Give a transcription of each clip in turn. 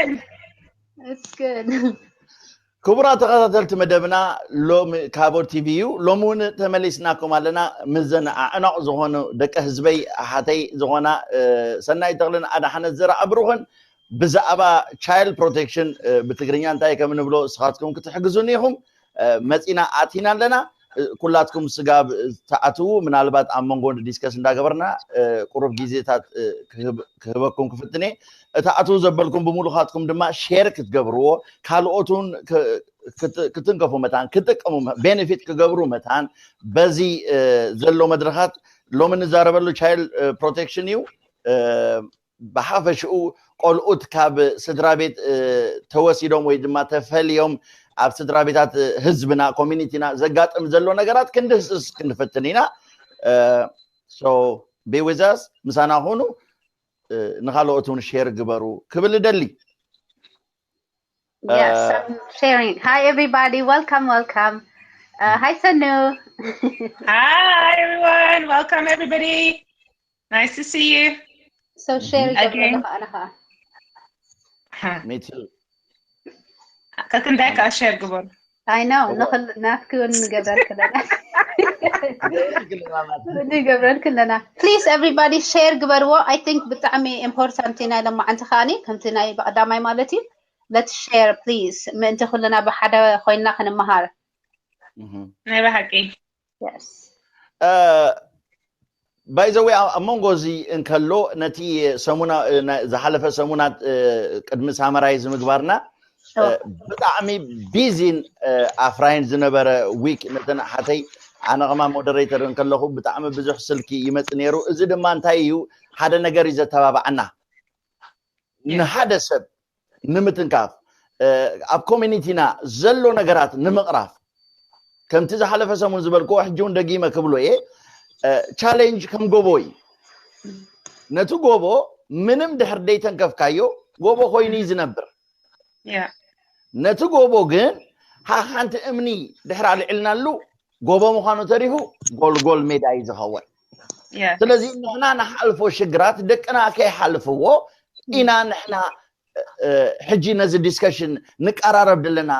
It's good. ክቡራት ተኸታተልቲ መደብና፣ ሎሚ ካቦ ቲቪ እዩ። ሎሚ እውን ተመሊስናኩም ኣለና። ምዘን ኣዕናቕ ዝኾኑ ደቂ ህዝበይ ኣሓተይ ዝኾና ሰናይ ተኽልን ኣድሓነት ዘርኣብሩኽን ብዛዕባ ቻይልድ ፕሮቴክሽን ብትግርኛ እንታይ ከም ንብሎ ንስኻትኩም ክትሕግዙኒ ኢኹም። መፂና ኣቲና ኣለና። ኩላትኩም ስጋብ ትኣትዉ ምናልባት ኣብ መንጎ ዲስከስ እንዳገበርና ቁሩብ ግዜታት ክህበኩም ክፍትኔ። እትኣትዉ ዘበልኩም ብምሉኻትኩም ድማ ሼር ክትገብርዎ፣ ካልኦት እውን ክትንከፉ መታን ክጥቀሙ ቤኔፊት ክገብሩ መታን በዚ ዘሎ መድረኻት ሎሚ ንዛረበሉ ቻይልድ ፕሮቴክሽን እዩ። ብሓፈሽኡ ቆልኡት ካብ ስድራ ቤት ተወሲዶም ወይ ድማ ተፈልዮም ኣብ ስድራ ቤታት ህዝብና ኮሚኒቲና ዘጋጥም ዘሎ ነገራት ክንድህስስ ክንፍትን ኢና። So be with us፣ ምሳና ኹኑ። ንኻልኦት እውን ሼር ግበሩ ክብል እደሊ። Yes, I'm sharing. Hi everybody, welcome, welcome. Uh, hi Sanu. Hi everyone, welcome everybody. Nice to see you. So share Again. Anaka. Me too. ከክንታይ ከዓ ሼር ግበሩ። I know. ናትክውን ንገበር ክለና ንገበር ክለና please everybody share ግበርዎ። I think ብጣዕሚ ኢምፖርታንት ናይ ለማዓንቲ ከዓኒ ከምቲ ናይ ብቀዳማይ ማለት እዩ። Let's share please ምእንቲ ኩልና ብሓደ ኮይንና ክንመሃር። ናይ ብሓቂ Yes. By the way፣ ኣብ መንጎ እዚ እንከሎ ነቲ ሰሙና ዝሓለፈ ሰሙናት ቅድሚ ሳመራይዝ ምግባርና ብጣዕሚ ቢዚን ኣፍራይን ዝነበረ ዊክ ነተን ሓተይ ኣነ ከማ ሞደሬተር እንከለኹ ብጣዕሚ ብዙሕ ስልኪ ይመፅ ነይሩ። እዚ ድማ እንታይ እዩ ሓደ ነገር እዩ ዘተባብዓና። ንሓደ ሰብ ንምትንካፍ ኣብ ኮሚኒቲና ዘሎ ነገራት ንምቕራፍ ከምቲ ዝሓለፈ ሰሙን ዝበልክዎ ሕጂ እውን ደጊመ ክብሎ እየ። ቻሌንጅ ከም ጎቦ እዩ። ነቲ ጎቦ ምንም ድሕር ደይተንከፍካዮ ጎቦ ኮይኑ እዩ ዝነብር። ነቲ ጎቦ ግን ሓንቲ እምኒ ድሕር ኣልዒልናሉ ጎቦ ምዃኑ ተሪፉ ጎልጎል ሜዳ እዩ ዝኸውን። ስለዚ ንሕና ንሓልፎ ሽግራት ደቅና ከይሓልፍዎ ኢና ንሕና ሕጂ ነዚ ዲስከሽን ንቀራረብ ዘለና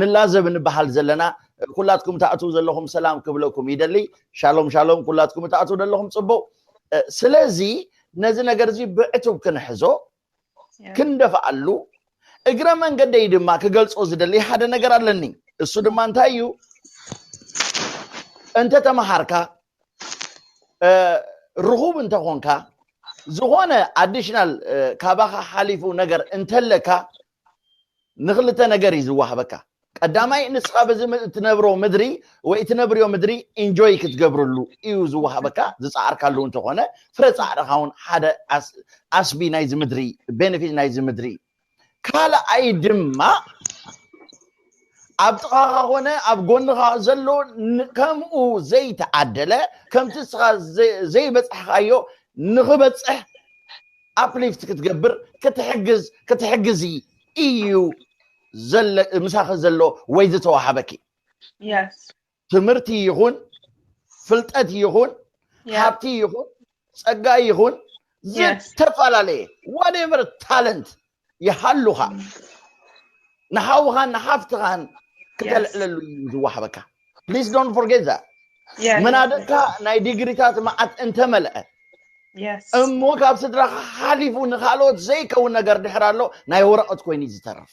ንላዘብ ንበሃል ዘለና። ኩላትኩም ትኣትዉ ዘለኹም ሰላም ክብለኩም ይደሊ። ሻሎም ሻሎም፣ ኩላትኩም ትኣትዉ ዘለኹም ፅቡቕ። ስለዚ ነዚ ነገር እዚ ብዕቱብ ክንሕዞ ክንደፍኣሉ፣ እግረ መንገደይ ድማ ክገልፆ ዝደሊ ሓደ ነገር ኣለኒ። እሱ ድማ እንታይ እዩ? እንተተምሃርካ፣ ርኹብ እንተኾንካ፣ ዝኾነ ኣዲሽናል ካባኻ ሓሊፉ ነገር እንተለካ ንክልተ ነገር እዩ ዝወሃበካ። ቀዳማይ ንስኻ በዚ እትነብሮ ምድሪ ወይ እትነብርዮ ምድሪ ኢንጆይ ክትገብርሉ እዩ ዝወሃበካ። ዝፀዓርካሉ እንተኾነ ፍረ ፃዕርኻ እውን ሓደ ኣስቢ ናይዚ ምድሪ፣ ቤኔፊት ናይዚ ምድሪ። ካልኣይ ድማ ኣብ ጥቓኻ ኮነ ኣብ ጎንኻ ዘሎ ከምኡ ዘይተዓደለ ከምቲ ንስኻ ዘይበፃሕኻዮ ንኽበፅሕ ኣፕሊፍት ክትገብር ክትሕግዝ ክትሕግዚ እዩ ምሳኺ ዘሎ ወይ ዝተዋሃበኪ። ትምህርቲ ይኹን ፍልጠት ይኹን ሃብቲ ይኹን ጸጋ ይኹን ዝተፈላለየ ዋቴቨር ታለንት ይሃሉኻ ንሓውኻን ንሓፍትኻን ክተልዕለሉ እዩ ዝወሃበካ። Please don't forget that። መናድቕካ ናይ ዲግሪታት መዓት እንተመልአ እሞ ካብ ስድራኻ ሓሊፉ ንኻልኦት ዘይከውን ነገር ድሕር ኣሎ ናይ ወረቐት ኮይኑ እዩ ዝተርፍ።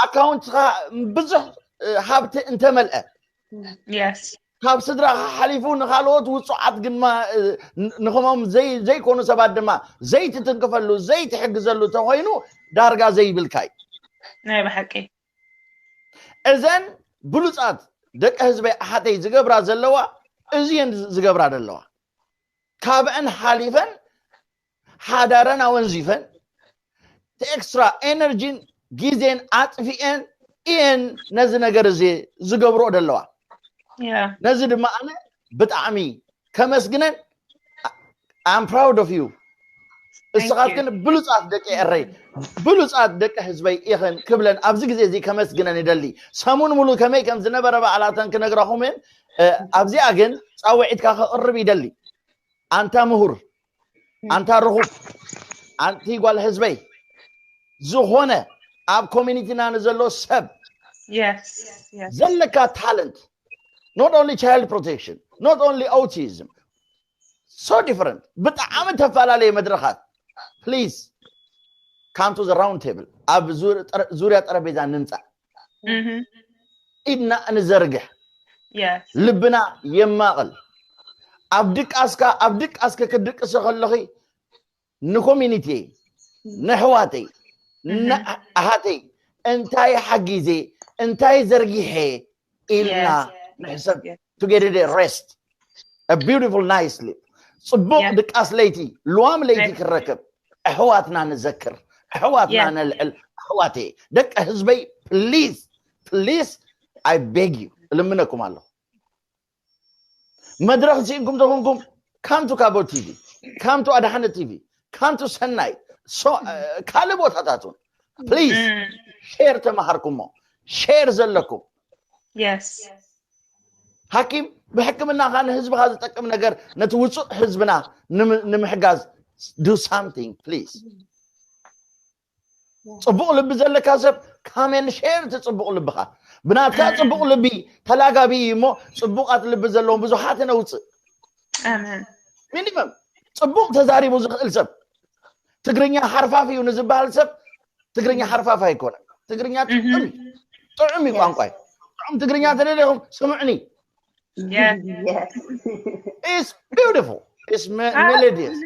ኣካውንትኻ ብዙሕ ሃብቲ እንተመልአ ካብ ስድራኻ ሓሊፉ ንኻልኦት ውፁዓት ግንማ ንኸሞም ዘይኮኑ ሰባት ድማ ዘይትትንክፈሉ ዘይትሕግዘሉ ተኾይኑ ዳርጋ ዘይብልካ እዩ። ናይ ብሓቂ እዘን ብሉፃት ደቂ ህዝበይ ኣሓተይ ዝገብራ ዘለዋ እዚየን ዝገብራ ዘለዋ ካብአን ሓሊፈን ሓዳረን ኣወንዚፈን ኤክስትራ ኤነርጂን ግዜን ኣጥፊኤን እየን ነዚ ነገር እዚ ዝገብርኦ ዘለዋ። ነዚ ድማ ኣነ ብጣዕሚ ከመስግነን I'm proud of you። እስኻትክን ብሉፃት ደቂ ኤረይ ብሉፃት ደቂ ህዝበይ ኢኽን ክብለን ኣብዚ ግዜ እዚ ከመስግነን ይደሊ። ሰሙን ሙሉ ከመይ ከም ዝነበረ በዓላተን ክነግራኹም እየን። ኣብዚኣ ግን ፃውዒትካ ከቕርብ ይደሊ። ኣንታ ምሁር፣ ኣንታ ርኹብ፣ ኣንቲ ጓል ህዝበይ፣ ዝኾነ ኣብ ኮሚኒቲና ንዘሎ ሰብ ዘለካ ታለንት፣ not only child protection, not only autism, so different፣ ብጣዕሚ ተፈላለየ መድረኻት፣ please come to the round table፣ ኣብ ዙርያ ጠረጴዛ ንምፃእ፣ ኢድና ንዘርግሕ፣ ልብና የማቕል። ኣብ ድቃስካ ኣብ ድቃስከ ክትድቅሲ ከለኺ ንኮሚኒቲየይ፣ ንኣሕዋተይ፣ ንኣሃተይ እንታይ ሓጊዘ፣ እንታይ ዘርጊሐ ኢልና ንሕሰብ። Together rest, a beautiful night sleep፣ ፅቡቕ ድቃስ ለይቲ፣ ልዋም ለይቲ ክረክብ፣ ኣሕዋትና ንዘክር፣ ኣሕዋትና ነልዕል። ኣሕዋተይ፣ ደቂ ህዝበይ፣ please, please, I beg you፣ እልምነኩም ኣለኹ። መድረኽ ስኢንኩም ተኾንኩም፣ come to ካቦ ቲቪ፣ come to ኣድሓነ ቲቪ፣ come to ሰናይ፣ ካልእ ቦታታት እውን፣ please፣ ሼር ተማሃርኩሞ፣ ሼር ዘለኩም። ሓኪም ብሕክምናኻ ንህዝብኻ ዝጠቅም ነገር፣ ነቲ ውፁእ ህዝብና ንምሕጋዝ፣ do something please። ፅቡቕ ልቢ ዘለካ ሰብ፣ come and share እቲ ፅቡቕ ልብኻ። ብናትካ ፅቡቕ ልቢ ተላጋቢ እዩ እሞ፣ ፅቡቓት ልቢ ዘለዎም ብዙሓት ነውፅእ። ሚኒመም ፅቡቕ ተዛሪቡ ዝኽእል ሰብ፣ ትግርኛ ሓርፋፍ እዩ ንዝበሃል ሰብ፣ ትግርኛ ሓርፋፍ ኣይኮነን። ትግርኛ ጥዑም እዩ፣ ጥዑም እዩ ቋንቋ እዩ። ጥዑም ትግርኛ ተደሊኹም ስምዕኒ። It's beautiful, it's melodious።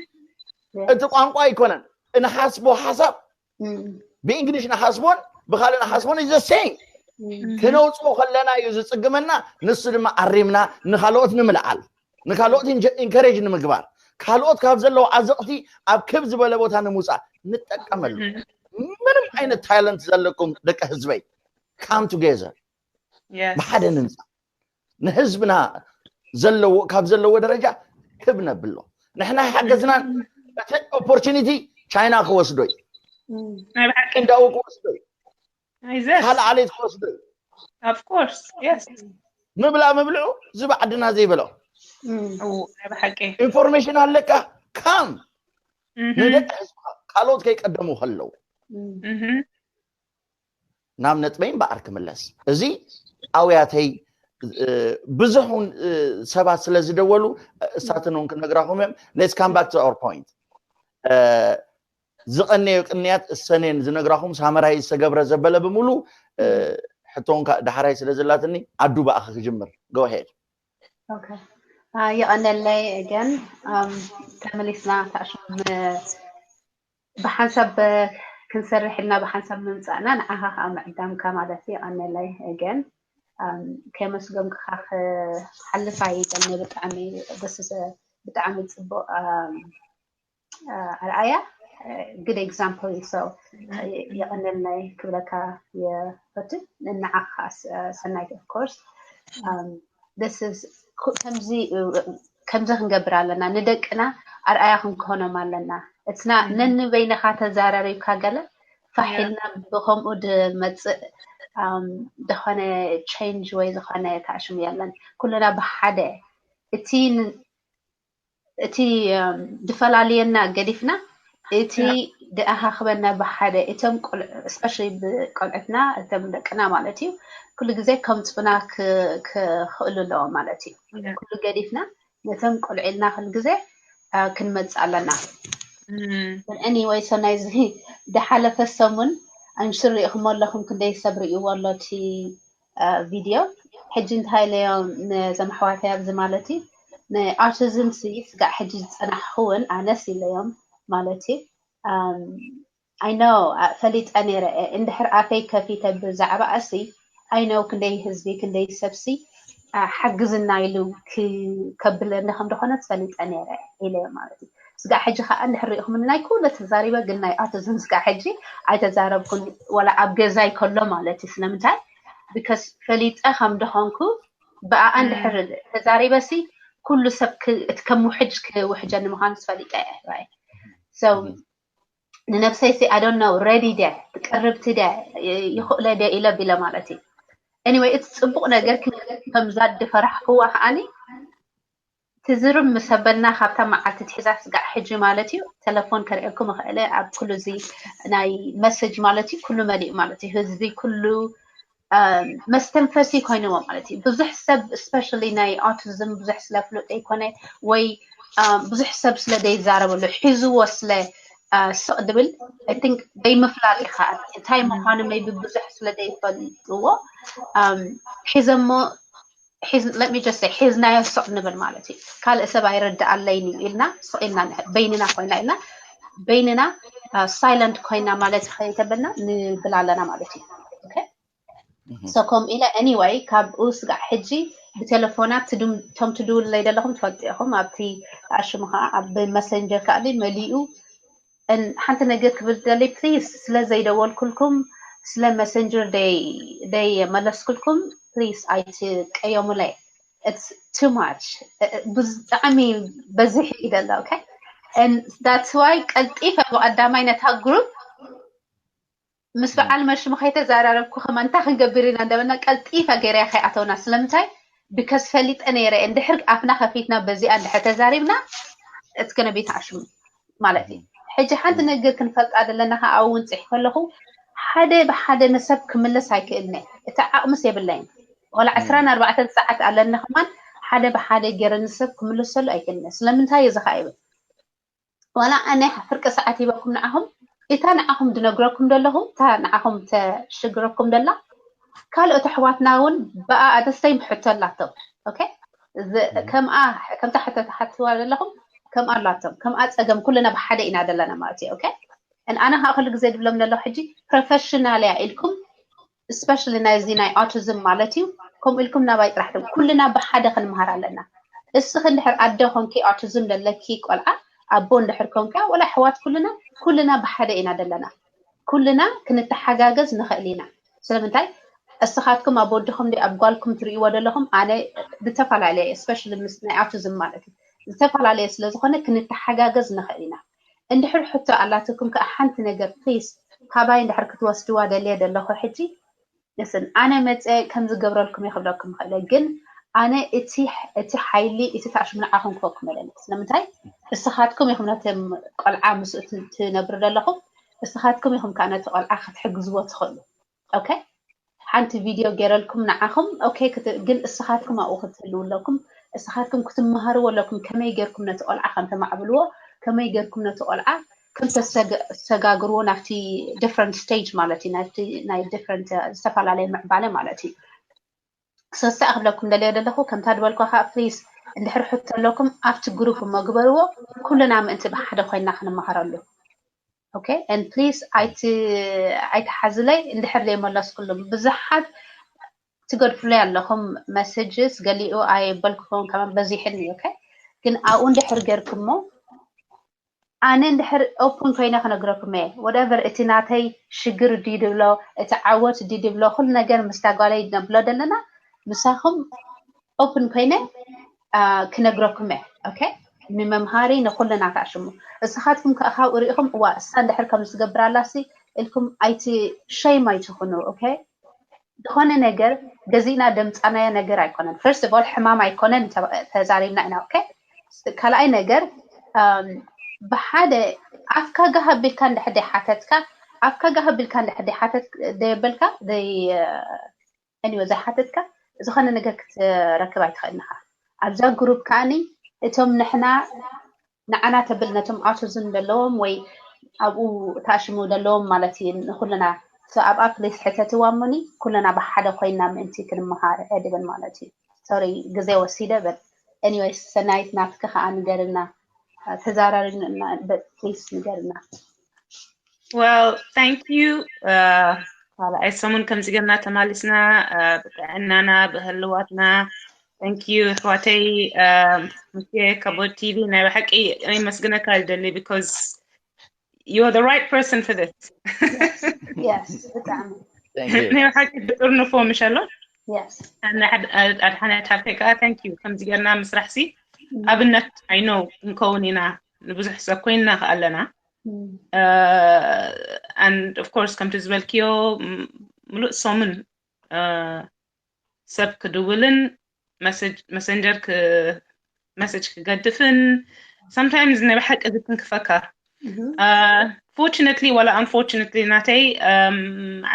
እቲ ቋንቋ ኣይኮነን፣ እንሓስቦ ሓሳብ ብእንግሊሽ ንሓስቦን ብካልእ ንሓስቦን is the same። ክነውፅኦ ከለና እዩ ዝፅግመና። ንሱ ድማ ኣሪምና ንካልኦት ንምልዓል፣ ንካልኦት ኢንከሬጅ ንምግባር፣ ካልኦት ካብ ዘለዎ ዓዘቕቲ ኣብ ክብ ዝበለ ቦታ ንምውፃእ ንጠቀመሉ። ምንም ዓይነት ታለንት ዘለኩም ደቂ ህዝበይ፣ come together፣ ብሓደ ንምፃእ፣ ንህዝብና ዘለዎ፣ ካብ ዘለዎ ደረጃ ክብ ነብሎ። ንሕና ይሓገዝናን፣ እቲ ኦፖርቹኒቲ ቻይና ክወስዶ እዩ፣ ህንዳዊ ክወስዶ እዩ፣ ካልእ ዓሌት ክወስዶ እዩ። ምብላ ምብልዑ ዝባዕድና ዘይበልዖ። ኢንፎርሜሽን ኣለካ፣ ካም ንደቂ ህዝብኻ ካልኦት ከይቀደሙ ከለዉ። ናብ ነጥበይ እምበኣር ክምለስ፣ እዚ ኣውያተይ ብዙሕ እውን ሰባት ስለ ዝደወሉ እሳትን እውን ክነግራኹም እዮም። Let's come back to our point። ዝቐነዮ ቅንያት እሰኔን ዝነግራኹም ሳመራይ ዝተገብረ ዘበለ ብምሉ ሕቶውን ዳሕራይ ስለ ዘላትኒ ኣዱ ብኣኺ ክጅምር። Go ahead። የቐነለይ። ግን ተመሊስና ታሽም ብሓንሳብ ክንሰርሕ ኢልና ብሓንሳብ ምምፃእና ንዓኻ ከዓ ምዕዳምካ ማለት እዩ። የቐነለይ። ግን ከየመስገንኩኻ ክሓልፍ ኣይደልን። ብጣዕሚ ደስ ብጣዕሚ ፅቡቅ ኣርኣያ፣ good example እዩ። So የቐነለይ ክብለካ ይፈቱ። ንዓኻ ሰናይት of course this is ከምዚ ከምዚ ክንገብር ኣለና። ንደቅና ኣርኣያ ክንክሆኖም ኣለና። እትና ነንበይንኻ ተዛራሪብካ ገለ ፋሕ ኢልና ብኸምኡ ድመፅእ ዝኾነ ቼንጅ ወይ ዝኾነ ታሽም የለን። ኩልና ብሓደ እቲ እቲ ድፈላልየና ገዲፍና እቲ ድኣኻኽበና ብሓደ እቶም ቆልዑ especially ብቆልዑትና እቶም ደቅና ማለት እዩ ኩሉ ግዜ ከምፁና ክኽእሉ ኣለዎም ማለት እዩ። ኩሉ ገዲፍና ነቶም ቆልዑ ኢልና ኩሉ ግዜ ክንመፅእ ኣለና። Anyway ሰናይ እዚ ድሓለፈ ሰሙን ኣምሽር ሪኢኹሞ ኣለኹም ክንደይ ሰብ ርእይዎ ኣሎ እቲ ቪድዮ። ሕጂ እንታይ ኢለዮም ነዞም ኣሕዋተይ ኣብዚ ማለት እዩ ንኣውቲዝም ሲ ስጋዕ ሕጂ ዝፀናሕኹ እውን ኣነስ ኢለዮም ማለት እዩ። I know ፈሊጠ ነይረ እየ እንድሕር ኣፈይ ከፊተ ብዛዕባ እሲ I know ክንደይ ህዝቢ ክንደይ ሰብሲ ሓግዝና ኢሉ ከብለኒ ከም ዝኾነ ፈሊጠ ነይረ ኢለዮም ማለት እዩ። ስጋዕ ሕጂ ከዓ እንድሕር ሪኢኹምኒ ናይ ኩሉ ተዛሪበ ግን ናይ ኣውቲዝም ስጋዕ ሕጂ ኣይተዛረብኩን ወላ ኣብ ገዛይ ከሎ ማለት እዩ። ስለምንታይ because ፈሊጠ ከም ደኾንኩ ብኣኣ እንድሕር ተዛሪበሲ ኩሉ ሰብ እቲ ከም ውሕጅ ክውሕጀኒ ምዃኑ ፈሊጠ እየ። So ንነብሰይ ሲ I don't know ready ደ ቅርብቲ ደ ይኽእለ ደ ኢለ ቢለ ማለት እዩ። Anyway እቲ ፅቡቅ ነገር ከምዛ ድፈራሕክዋ ከዓኒ ትዝርም ምስ ኣበልና ካብታ መዓልቲ ትሒዛ ስጋዕ ሕጂ ማለት እዩ። ቴሌፎን ከርእየኩም እኽእል ኣብ ኩሉ እዚ ናይ መሰጅ ማለት እዩ፣ ኩሉ መሊኡ ማለት እዩ። ህዝቢ ኩሉ መስተንፈሲ ኮይንዎ ማለት እዩ። ብዙሕ ሰብ especially ናይ autism ብዙሕ ስለ ፍሉጥ ኣይኮነ ወይ ብዙሕ ሰብ ስለ ዘይዛረበሉ ሒዝዎ ስለ ስቕ ድብል I think ዘይምፍላጥ ይከኣል። እንታይ ምዃኑ maybe ብዙሕ ስለ ዘይፈልጥዎ ሒዘሞ let me just say ሒዝናዮ ስቕ ንብል ማለት እዩ። ካልእ ሰብ ኣይረድኣለይን እዩ ኢልና ስቕ ኢልና በይንና ኮይና ኢልና በይንና silent ኮይና ማለት ከይተበልና ንብል ኣለና ማለት እዩ። So ከምኡ ኢለ anyway ካብኡ ስጋዕ ሕጂ ብቴሌፎናት እቶም ትድውልለይ ዘለኹም ትፈልጡ ኢኹም። ኣብቲ ኣሽሙ ከዓ ኣብ መሰንጀር ከዓ መሊኡ ሓንቲ ነገር ክብል ደሊ please ስለ ዘይደወልኩልኩም ስለ መሰንጀር ደይ መለስኩልኩም please ኣይትቀየሙለይ። It's too much ብጣዕሚ በዝሕ እዩ ደሎ okay that's why ቀልጢፈ ብቀዳማይ ነታ group ምስ በዓል መሽሙ ከይተዛራረብኩ ከማ እንታይ ክንገብር ኢና እንዳበልና ቀልጢፈ ገይረ ከይኣተውና ስለምንታይ because ፈሊጠ ነይረ እንድሕር ኣፍና ከፊትና በዚኣ እንድሕር ተዛሪብና it's gonna be ተኣሽሙ ማለት እዩ። ሕጂ ሓንቲ ነገር ክንፈልጣ ዘለና ከዓ እውን ፅሒፈ ኣለኹ ሓደ ብሓደ ንሰብ ክምልስ ኣይክእልነ እቲ ዓቕምስ የብለይን። ወላ ዕስራን ኣርባዕተን ሰዓት ኣለኒ ከማን ሓደ ብሓደ ገይረ ንሰብ ክምልሰሉ ኣይክእልነ ስለምንታይ እዚ ከዓ ይብል ዋላ ኣነ ፍርቂ ሰዓት ሂበኩም ንዓኹም እታ ንዓኹም ድነግረኩም ደለኹ እታ ንዓኹም ተሽግረኩም ደላ ካልኦት ኣሕዋትና እውን ብኣ ኣደስተይ ሕቶ ኣላቶም okay ከምኣ ከምታ ሕቶ ተሓትዋ ዘለኹም ከምኣ ኣላቶም ከምኣ ፀገም ኩልና ብሓደ ኢና ዘለና ማለት እዩ okay ኣነ ከዓ ኩሉ ግዜ ድብሎም ዘለኹ ሕጂ professional እያ ኢልኩም especially ናይዚ ናይ autism ማለት እዩ ከምኡ ኢልኩም ናባይ ጥራሕ ኩልና ብሓደ ክንምሃር ኣለና እስኺ እንድሕር ኣደ ኮንኪ autism ዘለኪ ቆልዓ ኣቦ እንድሕር ኮንካ ወላ ኣሕዋት ኩልና ኩልና ብሓደ ኢና ዘለና ኩልና ክንተሓጋገዝ ንኽእል ኢና ስለምንታይ እስኻትኩም ኣብ ወድኹም ዶ ኣብ ጓልኩም ትርእይዎ ዘለኹም ኣነ ዝተፈላለየ especially ምስ ናይ autism ማለት እዩ ዝተፈላለየ ስለዝኾነ ክንተሓጋገዝ ንኽእል ኢና እንድሕር ሕቶ ኣላትኩም ከዓ ሓንቲ ነገር please ካባይ እንድሕር ክትወስድዋ ደልየ ዘለኹ ሕጂ listen ኣነ መፀ ከም ዝገብረልኩም እየ ክብለኩም ይኽእለ ግን ኣነ እቲ እቲ ሓይሊ እቲ ታሽሙ ንዓኹም ክህበኩም የለን ስለምንታይ እስኻትኩም ኢኹም ነቲ ቆልዓ ምስኡ ትነብሩ ዘለኹም እስኻትኩም ኢኹም ከዓ ነቲ ቆልዓ ክትሕግዝዎ ትኽእሉ okay ሓንቲ ቪድዮ ገይረልኩም ንዓኹም okay ግን እስኻትኩም ኣብኡ ክትህልው ኣለኩም እስኻትኩም ክትመሃርዎ ኣለኩም ከመይ ገይርኩም ነቲ ቆልዓ ከም ተማዕብልዎ ከመይ ገይርኩም ነቲ ቆልዓ ከም ተሰጋግርዎ ናብቲ different stage ማለት እዩ ናብቲ ናይ different ዝተፈላለየ ምዕባለ ማለት እዩ ሰስተ ክብለኩም ደልዮ ዘለኹ ከምታ ድበልኳ ከዓ please እንድሕር ሕቶ ኣለኩም ኣብቲ group እሞ ግበርዎ ኩልና ምእንቲ ብሓደ ኮይና ክንመሃረሉ okay and please ኣይትሓዝለይ እንድሕር ዘይመለስኩሉም ብዙሓት ትገድፉለይ ኣለኹም messages ገሊኡ ኣየበልኩኹም ከማን በዚሕኒ okay ግን ኣብኡ እንድሕር ገይርኩሞ ኣነ እንድሕር open ኮይነ ክነግረኩም እየ whatever እቲ ናተይ ሽግር ድዩ ድብሎ እቲ ዓወት ድዩ ድብሎ ኩሉ ነገር ምስታ ጓለይ ነብሎ ዘለና ምሳኹም open ኮይነ ክነግረኩም እየ okay ንመምሃሪ ንኩልና ተኣሽሙ እስኻትኩም ከዓ ካብኡ ሪኢኹም እዋ እሳ እንድሕር ከም ዝገብር ኣላሲ ኢልኩም ኣይቲ shame ኣይትኹኑ okay ዝኾነ ነገር ገዚእና ደምፃናዮ ነገር ኣይኮነን first of all ሕማም ኣይኮነን ተዛሪብና ኢና okay ካልኣይ ነገር ብሓደ ኣፍካ ጋህ ኣቢልካ እንድሕር ደይሓተትካ ኣፍካ ጋህ ኣቢልካ እንድሕር ደይሓተት ደየበልካ ደይ anyway ዘይሓተትካ ዝኾነ ነገር ክትረክብ ኣይትኽእልን ኢኻ ኣብዛ group ከዓኒ እቶም ንሕና ንዓና ተብል ነቶም autism ዘለዎም ወይ ኣብኡ ተኣሽሙ ዘለዎም ማለት እዩ ንኩልና ኣብኣ please ሕተትዋ እሞኒ ኩልና ብሓደ ኮይና ምእንቲ ክንመሃር ዕድብል ማለት እዩ sorry ግዜ ወሲደ but anyway ሰናይት ናትኪ ከዓ ንገርና ተዛራርብና please ንገርና Well, thank you. ካልኣይ ሰሙን ከምዚ ገርና ተማሊስና ብጥዕናና ብህልዋትና thank you ኣሕዋተይ ሙሴ ካቦ ቲቪ ናይ ብሓቂ የመስግነካ ይደሊ because you are the right person for this ናይ ብሓቂ ብጥርንፎ ምሽ ኣሎ ኣድሓነት ሃብተይ ከዓ thank you ከምዚ ገርና ምስራሕ ሲ ኣብነት I know ክንከውን ኢና ንብዙሕ ሰብ ኮይንና ከኣለና and of course ከምቲ ዝበልክዮ ምሉእ ሰሙን ሰብ ክድውልን መሰንጀር message ክገድፍን sometimes ናይ ብሓቂ ዝትንክፈካ። Fortunately ወላ unfortunately ናተይ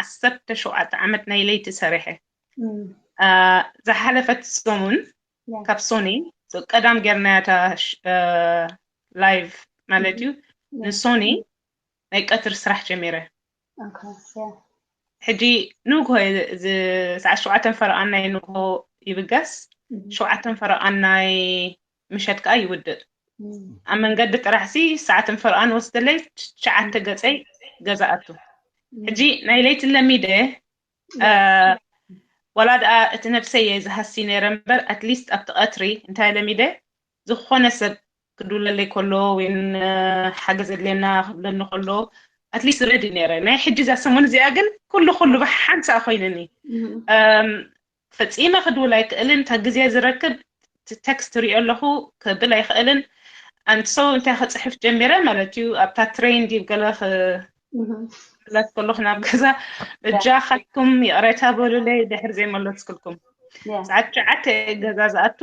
ዓሰርተ ሸውዓተ ዓመት ናይ ለይቲ ሰሪሐ። ዝሓለፈት ሰሙን ካብ ሶኒ ቀዳም ጌርናያ እታ live ማለት እዩ። ንሶኒ ናይ ቀትሪ ስራሕ ጀሚረ። ሕጂ ንግሆ ሰዓት ሸውዓተን ፈረቓን ናይ ንግሆ ይብገስ፣ ሸውዓተን ፈረቓን ናይ ምሸት ከዓ ይውድእ። ኣብ መንገዲ ጥራሕ ሲ ሰዓትን ፈረቓን ወስደለይ ትሽዓተ ገፀይ ገዛ ኣቱ። ሕጂ ናይ ለይቲ ለሚደ ዋላ ደኣ እቲ ነብሰይ እየ ዝሃሲ ነይረ እምበር ኣትሊስት ኣብቲ ቀትሪ እንታይ ለሚደ ዝኾነ ሰብ ክድውለለይ ከሎ ወይ ሓገዝ ኣድልየና ክብለኒ ከሎ ኣትሊስት ረዲ ነይረ። ናይ ሕጂ እዛ ሰሙን እዚኣ ግን ኩሉ ኩሉ ብሓንሳእ ኮይንኒ። ፈጺመ ክድውል ኣይክእልን። እታ ግዜ ዝረክብ ቴክስት ሪኦ ኣለኹ ክብል ኣይክእልን። ኣንሶ እንታይ ክፅሕፍ ጀሚረ ማለት እዩ ኣብታ ትሬን ዲብ ገለ ክብለት ከለኹ ናብ ገዛ በጃኻትኩም ይቕሬታ በሉለይ ድሕር ዘይመለስክልኩም። ሰዓት ትሽዓተ ገዛ ዝኣቱ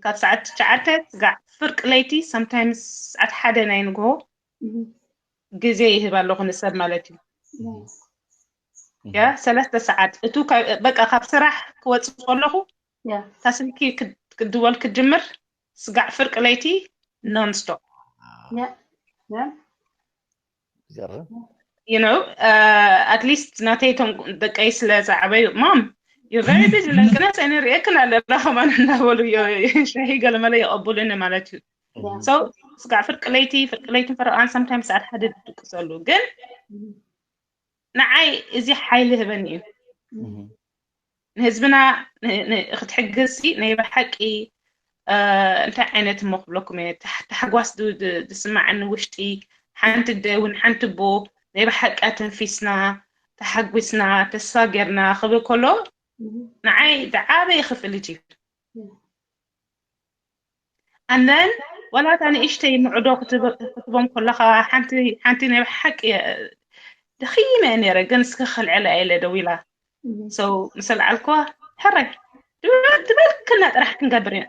ካብ ሰዓት ትሽዓተ ስጋዕ ፍርቂ ለይቲ sometimes ሰዓት ሓደ ናይ ንግሆ ግዜ ይህብ ኣለኹ ንሰብ ማለት እዩ። ያ ሰለስተ ሰዓት እቱ በቃ ካብ ስራሕ ክወፅእ ከለኹ እታ ስልኪ ክድወል ክጅምር ስጋዕ ፍርቂ ለይቲ non stop። ይገርም። you know at least ናተይ እቶም ደቀይ ስለ ዝዓበዩ mom you're very busy ለንቅናስ ኣይንርእየክን ኣለና ከማን እናበሉ ሻሂ ገለመለ ይቐቡልኒ ማለት እዩ። So ስጋዕ ፍርቂ ለይቲ ፍርቂ ለይትን ፈረቓን sometimes ሰዓት ሓደ ድድቅሰሉ ግን ንዓይ እዚ ሓይሊ ህበኒ እዩ። ንህዝብና ክትሕግዝ ሲ ናይ ብሓቂ እንታይ ዓይነት እሞ ክብለኩም እየ ታሕጓስ ዝስማዓኒ ውሽጢ ሓንቲ ደ እውን ሓንቲ ቦ ናይ ብሓቂ ኣተንፊስና ተሓጒስና ተስፋ ጌርና ክብል ከሎ ንዓይ ዝዓበየ ክፍልት እዩ። ኣነን ዋላ እታ ንእሽተይ ምዕዶ ክትቦም ከለካ ሓንቲ ናይ ሓቂ ደኺመ ነረ ግን እስከ ከልዕለ ኢለ ደው ኢላ ሰው ምስ ኣልዓልኩዋ ሕራይ ትበልክና ጥራሕ ክንገብር ኢና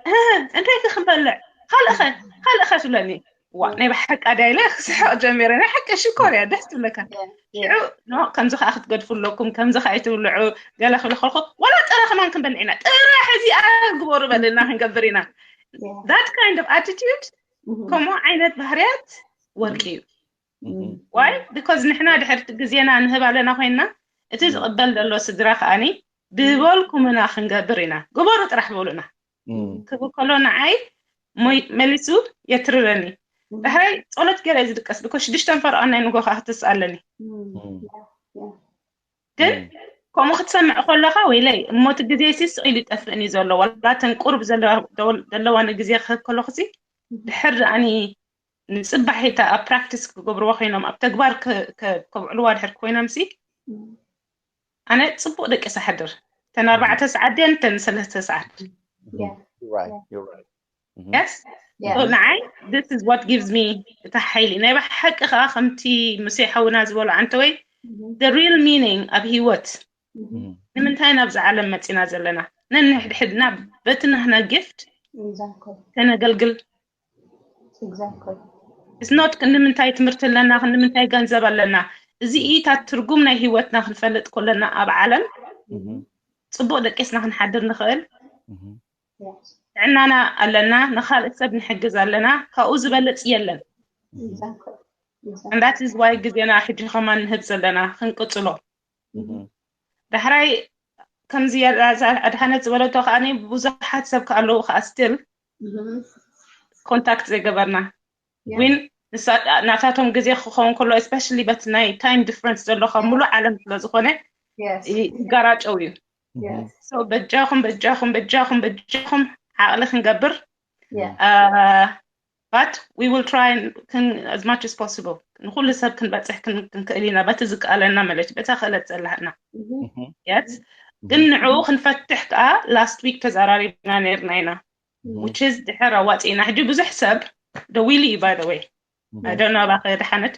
እንታይ ከ ክንበልዕ ካልእኸ ካልእኸ ትብለኒ ዋ ናይ ብሓቂ ኣዳይለ ክስሕቕ ጀሚረ ናይ ሓቂ ሽኮር እያ ደስ ትብለካ ሽዑ ኖ ከምዚ ከዓ ክትገድፉ ኣለኩም ከምዚ ከዓ ይትብልዑ ገለ ክብል ከልኩ ዋላ ጥረ ከማን ክንበልዕ ኢና ጥረ ሕዚኣ ግበሩ በልና ክንገብር ኢና that kind of attitude ከምኡ ዓይነት ባህርያት ወርቂ እዩ why because ንሕና ድሕርቲ ግዜና ንህብ ኣለና ኮይንና እቲ ዝቕበል ዘሎ ስድራ ከዓኒ ድበልኩምና ክንገብር ኢና ግበሩ ጥራሕ በሉና ክብል ከሎ ንዓይ መሊሱ የትርረኒ ዳሕራይ ጸሎት ገለ ዝድቀስ because ሽዱሽተን ፈርዖን ናይ ንጎ ከዓ ክትስኣለኒ ግን ከምኡ ክትሰምዕ ከለካ ወይለይ እሞ እቲ ግዜ ሲ ስቕ ኢሉ ይጠፍእን እዩ ዘሎ ዋላ ተን ቁርብ ዘለዋ ንግዜ ክህብ ከለኩ ሲ ድሕር ደኣኒ ንፅባሒታ ኣብ ፕራክቲስ ክገብርዎ ኮይኖም ኣብ ተግባር ከብዕልዋ ድሕር ኮይኖም ሲ ኣነ ፅቡቅ ደቂ ሳሕድር ተን ኣርባዕተ ሰዓት ድን ተን ሰለስተ ሰዓት yes ንዓይ this is what gives me እታ ሓይሊ ናይ ብሓቂ ከዓ ከምቲ ሙሴ ሓውና ዝበሎ ኣንተ ወይ the real meaning ኣብ ህይወት ንምንታይ ናብዚ ዓለም መፂና ዘለና ነንሕድሕድና በቲ ናህና gift ከነገልግል it's not ክንምንታይ ትምህርቲ ኣለና ክንምንታይ ገንዘብ ኣለና እዚ ኢታት ትርጉም ናይ ህይወትና ክንፈልጥ ከለና ኣብ ዓለም ፅቡቅ ደቂስና ክንሓድር ንኽእል ጥዕናና ኣለና ንካልእ ሰብ ንሕግዝ ኣለና ካብኡ ዝበልፅ የለን እንዳት ዝዋይ ግዜና ሕጂ ከማን ንህብ ዘለና ክንቅፅሎ ዳሕራይ ከምዚ ኣድሃነት ዝበለቶ ከዓ ብዙሓት ሰብ ከኣለዉ ከዓ still contact ዘይገበርና ዊን ናታቶም ግዜ ክኸውን ከሎ especially በቲ ናይ time difference ዘሎ ካብ ሙሉእ ዓለም ስለዝኾነ ይጋራጨው እዩ በጃኹም በጃኹም በጃኹም በጃኹም ዓቕሊ ክንገብር but we will try as much as possible ንኩሉ ሰብ ክንበፅሕ ክንክእል ኢና በቲ ዝከኣለና ማለት በታ ክእለት ዘለሃና yes ግን ንዕኡ ክንፈትሕ ከዓ last week ተዘራሪብና ነርና ኢና which is ድሕር ኣዋፂእና ሕጂ ብዙሕ ሰብ ደዊሉ እዩ by the way ኣይደና ባኸ ድሓነት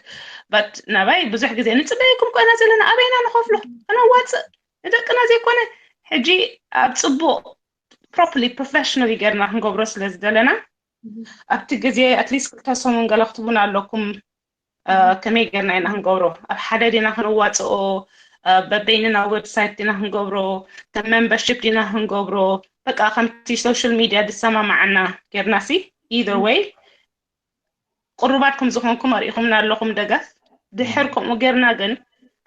but ናባይ ብዙሕ ግዜ ንፅበየኩም ኮይና ዘለና ኣበይና ንኸፍሎ ክነዋፅእ ንደቅና ዘይኮነ ሕጂ ኣብ ፅቡቅ properly professionally ጌርና ክንገብሮ ስለ ዝደለና ኣብቲ ግዜ at least ክልተ ሰሙን ገለ ክትቡና ኣለኩም። ከመይ ጌርና ኢና ክንገብሮ? ኣብ ሓደ ዲና ክንዋፅኦ? በበይንና website ዲና ክንገብሮ? ከም membership ዲና ክንገብሮ? በቃ ከምቲ social media ዝሰማማዓና ጌርና ሲ either way ቅሩባት ከም ዝኾንኩም ኣሪኢኹምና ኣለኹም ደገፍ። ድሕር ከምኡ ጌርና ግን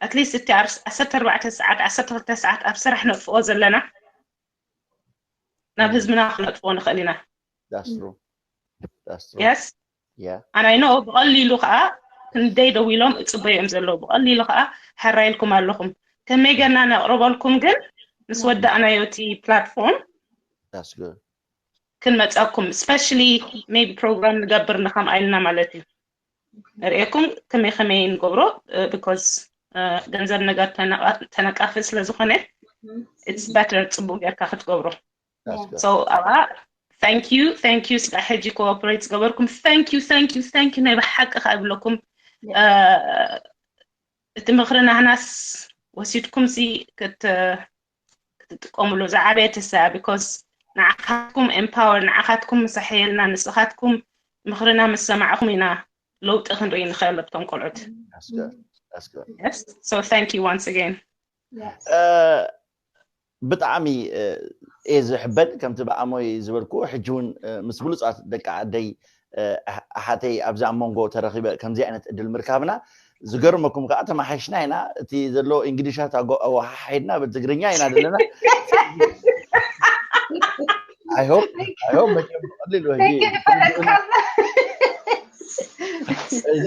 at least እቲ ዓሰርተ ኣርባዕተ ሰዓት ዓሰርተ ክልተ ሰዓት ኣብ ስራሕ ነጥፍኦ ዘለና ናብ ህዝብና ክነጥፍኦ ንኽእል ኢና። That's true. That's true. Yes. Yeah. ኣናይ ኖ ብቐሊሉ ከዓ ክንደይ ደው ኢሎም እፅበዮም ዘለዉ ብቐሊሉ ከዓ ሕራይልኩም ኣለኹም። ከመይ ጌርና ነቕርበልኩም ግን ምስ ወዳእናዮ እቲ platform That's good. ክንመፀኩም especially maybe program ንገብር ንኸምኣ ኢልና ማለት እዩ። ንርእየኩም ከመይ ከመይ ንገብሮ because ገንዘብ ነገር ተነቃፊ ስለ ዝኾነ it's better ፅቡቅ ጌርካ ክትገብሮ። That's good. So ኣብኣ thank you thank you ስጋዕ ሕጂ cooperate ዝገበርኩም thank you thank you thank you ናይ ብሓቂ ከዓ ይብለኩም። እቲ ምኽሪ ናህናስ ወሲድኩም ሲ ክትጥቀምሉ ዝዓበየ ተስፋ because ንዓኻትኩም empower ንዓኻትኩም ምስ ኣሐየልና ንስኻትኩም ምኽርና ምስ ሰማዕኹም ኢና ለውጢ ክንርኢ ንኽእል ኣብቶም ቆልዑት። That's good. That's good. Yes. So thank you once again. Yes. Uh, ብጣዕሚ እየ ዝሕበን ከምቲ ብኣሞይ ዝበልኩ ሕጂ እውን ምስ ብሉፃት ደቂ ዓደይ ኣሓተይ ኣብዚ ኣብ መንጎ ተረኺበ ከምዚ ዓይነት እድል ምርካብና ዝገርመኩም ከዓ ተማሓሽና ኢና። እቲ ዘሎ እንግሊሻት ኣወሓሒድና ብትግርኛ ኢና ዘለና። I hope I hope መቸም ብቐሊሉ እዚ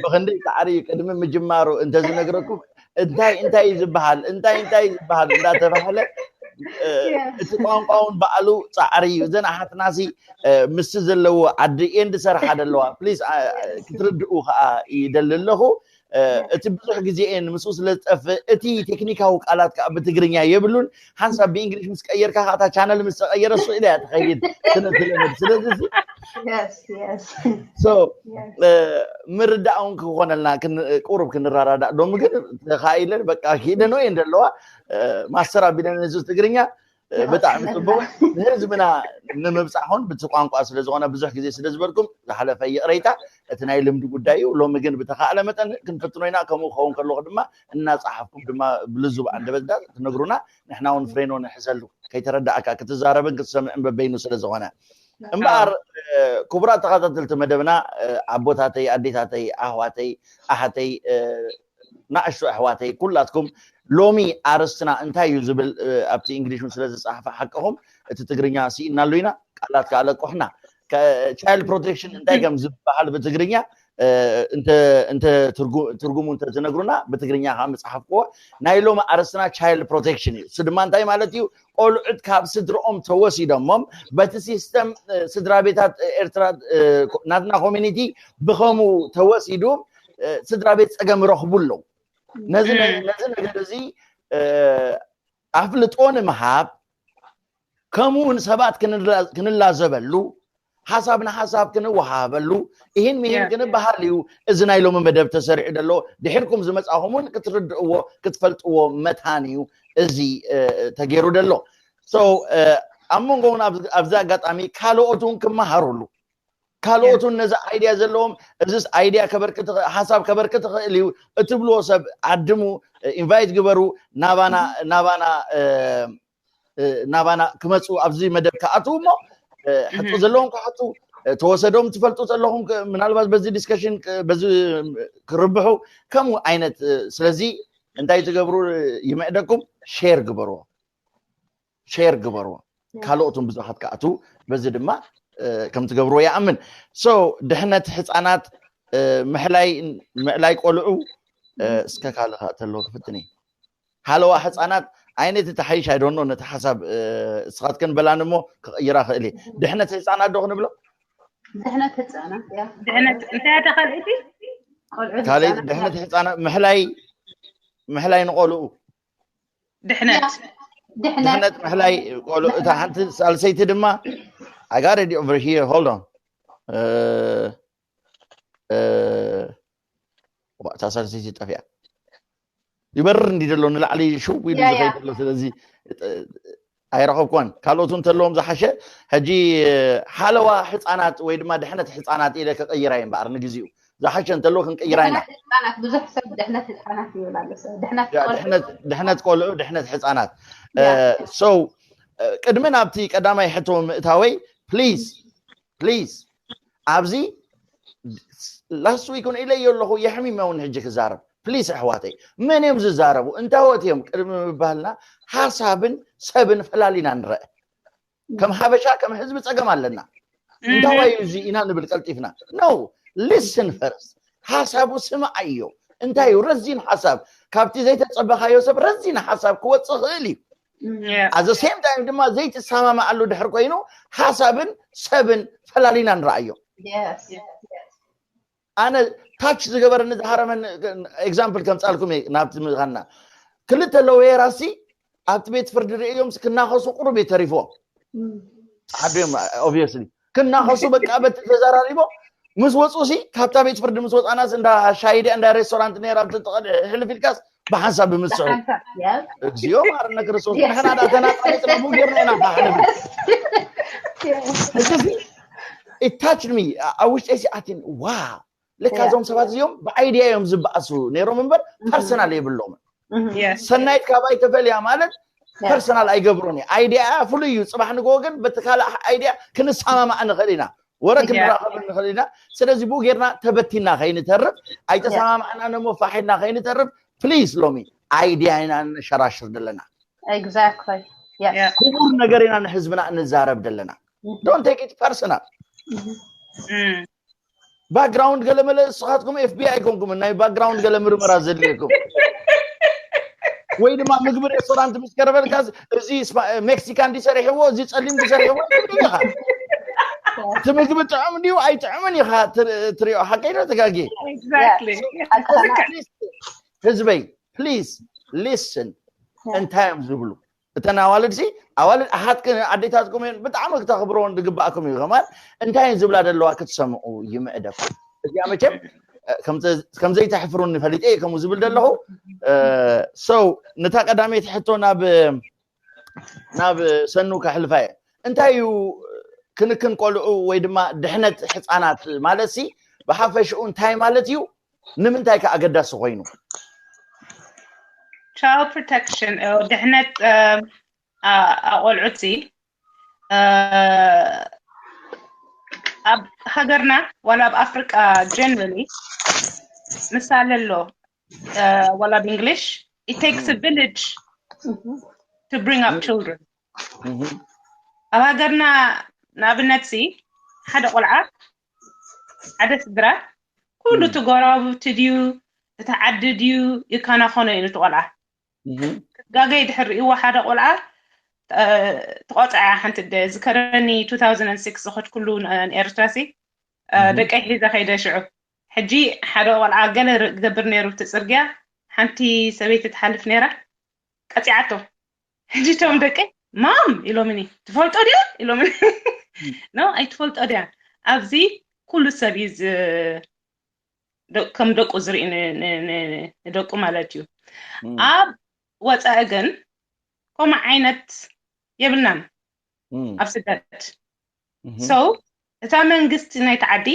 ብክንዲ ፃዕሪ ቅድሚ ምጅማሩ እንተዝነግረኩም እንታይ እንታይ እዩ ዝበሃል እንታይ እንታይ እዩ ዝበሃል እንዳተባህለ እቲ ቋንቋ እውን ባዕሉ ፃዕሪ እዩ። እዘን ኣሓትናሲ ምስ ዘለዎ ዓዲ እየን ዝሰርሓ ዘለዋ ፕሊስ ክትርድኡ ከዓ ይደሊ ኣለኹ። እቲ ብዙሕ ግዜ እየን ምስኡ ስለ ዝጠፍእ እቲ ቴክኒካዊ ቃላት ከዓ ብትግርኛ የብሉን። ሓንሳብ ብእንግሊሽ ምስ ቀየርካ ከዓ እታ ቻነል ምስ ተቀየረ እሱ ኢላ እያ ትኸይድ ስለትለምድ ስለዚ ምርዳእ እውን ክኾነልና ቁሩብ ክንረዳዳእ ሎሚ ግን ተኻኢለን በቃ ኪደን እየን ዘለዋ ማስተር ኣቢለን ህዝቢ ትግርኛ ብጣዕሚ ፅቡቅ ንህዝብና ንምብፃሕ እውን ብቲ ቋንቋ ስለዝኾነ ብዙሕ ግዜ ስለዝበልኩም ዝሓለፈ ይቕረይታ እቲ ናይ ልምዲ ጉዳይ እዩ። ሎሚ ግን ብተኻእለ መጠን ክንፍትኖ ኢና። ከምኡ ክኸውን ከለኹ ድማ እናፀሓፍኩም ድማ ብልዙብ ኣንደበት ትነግሩና ንሕና እውን ፍሬኖ ንሕዘሉ ከይተረዳእካ ክትዛረብን ክትሰምዕን በበይኑ ስለዝኾነ እምበኣር ክቡራት ተኸታተልቲ መደብና ኣቦታተይ ኣዴታተይ ኣህዋተይ ኣሓተይ ናእሽቱ ኣሕዋተይ ኩላትኩም ሎሚ ኣርስትና እንታይ እዩ ዝብል ኣብቲ እንግሊሽ ስለ ዝፀሓፈ ሓቅኹም እቲ ትግርኛ ስኢናሉ ኢና ቃላት ከዓ ለቁሕና child protection እንታይ ከም ዝበሃል ብትግርኛ እንተ ትርጉሙ እንተ ትነግሩና ብትግርኛ ከዓ ምፅሓፍክዎ ናይ ሎሚ ኣርስትና child protection እዩ። እሱ ድማ እንታይ ማለት እዩ? ቆልዑት ካብ ስድርኦም ተወሲዶሞም በቲ ሲስተም ስድራ ቤታት ኤርትራ ናትና ኮሚኒቲ ብኸምኡ ተወሲዱ ስድራ ቤት ፀገም ይረኽቡ ኣለዉ። ነዚ ነገር እዚ ኣፍልጦ ንምሃብ ከምኡ እውን ሰባት ክንላዘበሉ ሓሳብ ንሓሳብ ክንወሃበሉ ይህን ምሂን ክንበሃል እዩ። እዚ ናይ ሎሚ መደብ ተሰሪዑ ዘሎ ድሕርኩም ዝመፃኹም እውን ክትርድእዎ ክትፈልጥዎ መታን እዩ እዚ ተገይሩ ዘሎ። ኣብ መንጎ እውን ኣብዚ ኣጋጣሚ ካልኦት እውን ክመሃሩሉ ካልኦት እውን ነዚ idea ዘለዎም እዚስ idea ሓሳብ ከበርክት ይኽእል እዩ እትብልዎ ሰብ ዓድሙ invite ግበሩ ናባና ናባና ናባና ክመፁ ኣብዚ መደብ ክኣትዉ እሞ ሕቶ ዘለዎም ክሓቱ ተወሰዶም ትፈልጡ ዘለኹም ምናልባት በዚ discussion በዚ ክርብሑ ከምኡ ዓይነት ስለዚ እንታይ ትገብሩ ይምዕደኩም share ግበርዎ share ግበርዎ ካልኦትን ብዙሓት ክኣትዉ በዚ ድማ ከም ትገብርዎ ይኣምን። So ድሕነት ህፃናት ምሕላይ ምዕላይ ቆልዑ እስከ ካልእ ከዓ ተሎ ክፍትን እየ ሃለዋ ህፃናት ዓይነት እቲ ሓይሽ ኣይዶኖ ነቲ ሓሳብ እስኻትክን በላን እሞ ክቕይራ ክእል እየ ድሕነት ህፃናት ዶ ክንብሎ ድሕነት ህፃናት ያ ድሕነት እንታይ ተኸልእቲ ቆልዑ ካልእ ድሕነት ህፃናት ምሕላይ ምሕላይ ንቆልኡ ድሕነት ድሕነት ድሕነት ምሕላይ ቆልኡ እታ ሓንቲ ሳልሰይቲ ድማ I got it over here hold on እታ ሳልሰይቲ ጠፊኣ ይበርር እንዲ ዘሎ ንላዕሊ ሽው ኢሉ ዝኸይድ ዘሎ ስለዚ ኣይረኸብኩን። ካልኦት እንተለዎም ዝሓሸ፣ ሕጂ ሓለዋ ህፃናት ወይ ድማ ድሕነት ህፃናት ኢለ ክቕይራ እየ እምበኣር፣ ንግዚኡ ዝሓሸ እንተለዎ ክንቅይራ ኢና። ህፃናት ብዙሕ ሰብ ድሕነት ህፃናት ይብል ኣሎ ሰብ ድሕነት ድሕነት ቆልዑ፣ ድሕነት ህፃናት። So ቅድሚ ናብቲ ቀዳማይ ሕቶ ምእታወይ፣ please please ኣብዚ last week እውን ኢለዮ ኣለኹ፣ የሕሚመ እውን ሕጂ ክዛረብ። Please ኣሕዋተይ፣ መን እዮም ዝዛረቡ? እንታይ ወት እዮም ቅድሚ ምባልና ሓሳብን ሰብን ፈላሊና ንረአ። ከም ሓበሻ ከም ህዝቢ ፀገም ኣለና። እንታይ እዩ እዚ ኢና ንብል ቀልጢፍና። No, listen first። ሓሳቡ ስማዓዮ። እንታይ እዩ ረዚን ሓሳብ? ካብቲ ዘይተፀበኻዮ ሰብ ረዚን ሓሳብ ክወፅእ ክእል እዩ። At the same time ድማ ዘይትሰማማዓሉ ድሕር ኮይኑ ሓሳብን ሰብን ፈላሊና ንረኣዮ። ኣነ ታች ዝገበረኒ ዝሃረመን example ከምፃልኩም እየ ናብቲ ምኻንና። ክልተ ለወየራሲ ኣብቲ ቤት ፍርዲ ርእዮም ክናኸሱ ቁሩብ እዩ ተሪፎም። ሓደ obviously ክናኸሱ በቃ በቲ ተዘራሪቦ ምስ ወፁ ሲ ካብታ ቤት ፍርዲ ምስ ወፃናስ እንዳ ሻሂ ድያ እንዳ ሬስቶራንት ነራ ሕልፍ ኢልካስ ብሓንሳብ ብምስሑ። እግዚኦ ማርነ ክርስቶስ፣ ንሕና ዳ ተናጣሪጥና ቡ ጌርና ኢና ንብል። ሕጂ it touched me። ኣብ ውሽጠይ ሲ ኣትን ዋ ለካ እዞም ሰባት እዚኦም ብኣይድያ እዮም ዝበኣሱ ነይሮም እምበር ፐርሰናል የብሎምን። ሰናይት ካባይ ተፈልያ ማለት ፐርሰናል ኣይገብሮን እየ። ኣይድያ ፍሉይ እዩ። ፅባሕ ንግሆ ግን በቲ ካልእ ኣይድያ ክንሰማማዕ ንኽእል ኢና፣ ወረ ክንራኸብ ንኽእል ኢና። ስለዚ ብኡ ጌርና ተበቲና ከይንተርፍ፣ ኣይተሰማማዕና ነሞ ፋሕ ኢልና ከይንተርፍ፣ please ሎሚ ኣይድያ ኢና ንሸራሽር ዘለና። Exactly. ክቡር ነገር ኢና ንህዝብና እንዛረብ ዘለና። Don't take it personal። ባክግራውንድ ገለ መለ ንስኻትኩም FBI ኣይኮንኩም ናይ ባክግራውንድ ገለ ምርመራ ዘድልየኩም ወይ ድማ ምግቢ ሬስቶራንት ምስ ቀረበልካ እዚ ሜክሲካን ድዩ ሰሪሕዎ እዚ ፀሊም ድዩ ሰሪሕዎ ኢኻ። እቲ ምግቢ ጥዑም ድዩ ኣይጥዑምን ኢኻ ትሪኦ። ሓቀይ ዶ ተጋጊ? ህዝበይ please listen። እንታይ እዮም ዝብሉ እተን ኣዋልድ ሲ ኣዋልድ ኣሓትክን ኣዴታትኩም እየን ብጣዕሚ ክተኽብረዎን ዝግባእኩም እዩ። ከማን እንታይ እየን ዝብላ ዘለዋ ክትሰምዑ ይምዕደኩም። እዚኣ መቸም ከም ዘይተሕፍሩኒ ፈሊጠ እየ ከምኡ ዝብል ዘለኹ። So ነታ ቀዳመይቲ ሕቶ ናብ ናብ ሰኑ ከሕልፋ እየ። እንታይ እዩ ክንክን ቆልዑ ወይ ድማ ድሕነት ህፃናት ማለት ሲ ብሓፈሽኡ እንታይ ማለት እዩ? ንምንታይ ከ ኣገዳሲ ኮይኑ? Child protection ድሕነት ኣቆልዑት ሲ ኣብ ሃገርና ዋላ ኣብ ኣፍሪቃ generally ምሳሌ ኣሎ ዋላ ብእንግሊሽ it takes a village to bring up children። ኣብ ሃገርና ንኣብነት ሲ ሓደ ቆልዓ ሓደ ስድራ ኩሉ እቲ ጎረባብቲ ድዩ እቲ ዓዲ ድዩ ይከናኸኖ እዩ ነቲ ቆልዓ። ጋገይ ድሕር ርእይዎ ሓደ ቆልዓ ተቆፅዐ ሓንቲ ደ ዝከረኒ two thousand six ዝኸድኩሉ ንኤርትራ ሲ ደቀይ ሒዘ ከይደ ሽዑ ሕጂ ሓደ ቆልዓ ገለ ክገብር ነይሩ እቲ ፅርግያ ሓንቲ ሰበይቲ ትሓልፍ ነይራ ቀፂዓቶ። ሕጂ ቶም ደቀይ ማም ኢሎምኒ ትፈልጦ ድያ ኢሎምኒ። No ኣይትፈልጦ ድያ ኣብዚ ኩሉ ሰብ እዩ ከም ደቁ ዝርኢ ንደቁ ማለት እዩ። ኣብ ወፃኢ ግን ከምኡ ዓይነት የብልናን ኣብ ስደት። So እታ መንግስቲ ናይቲ ዓዲ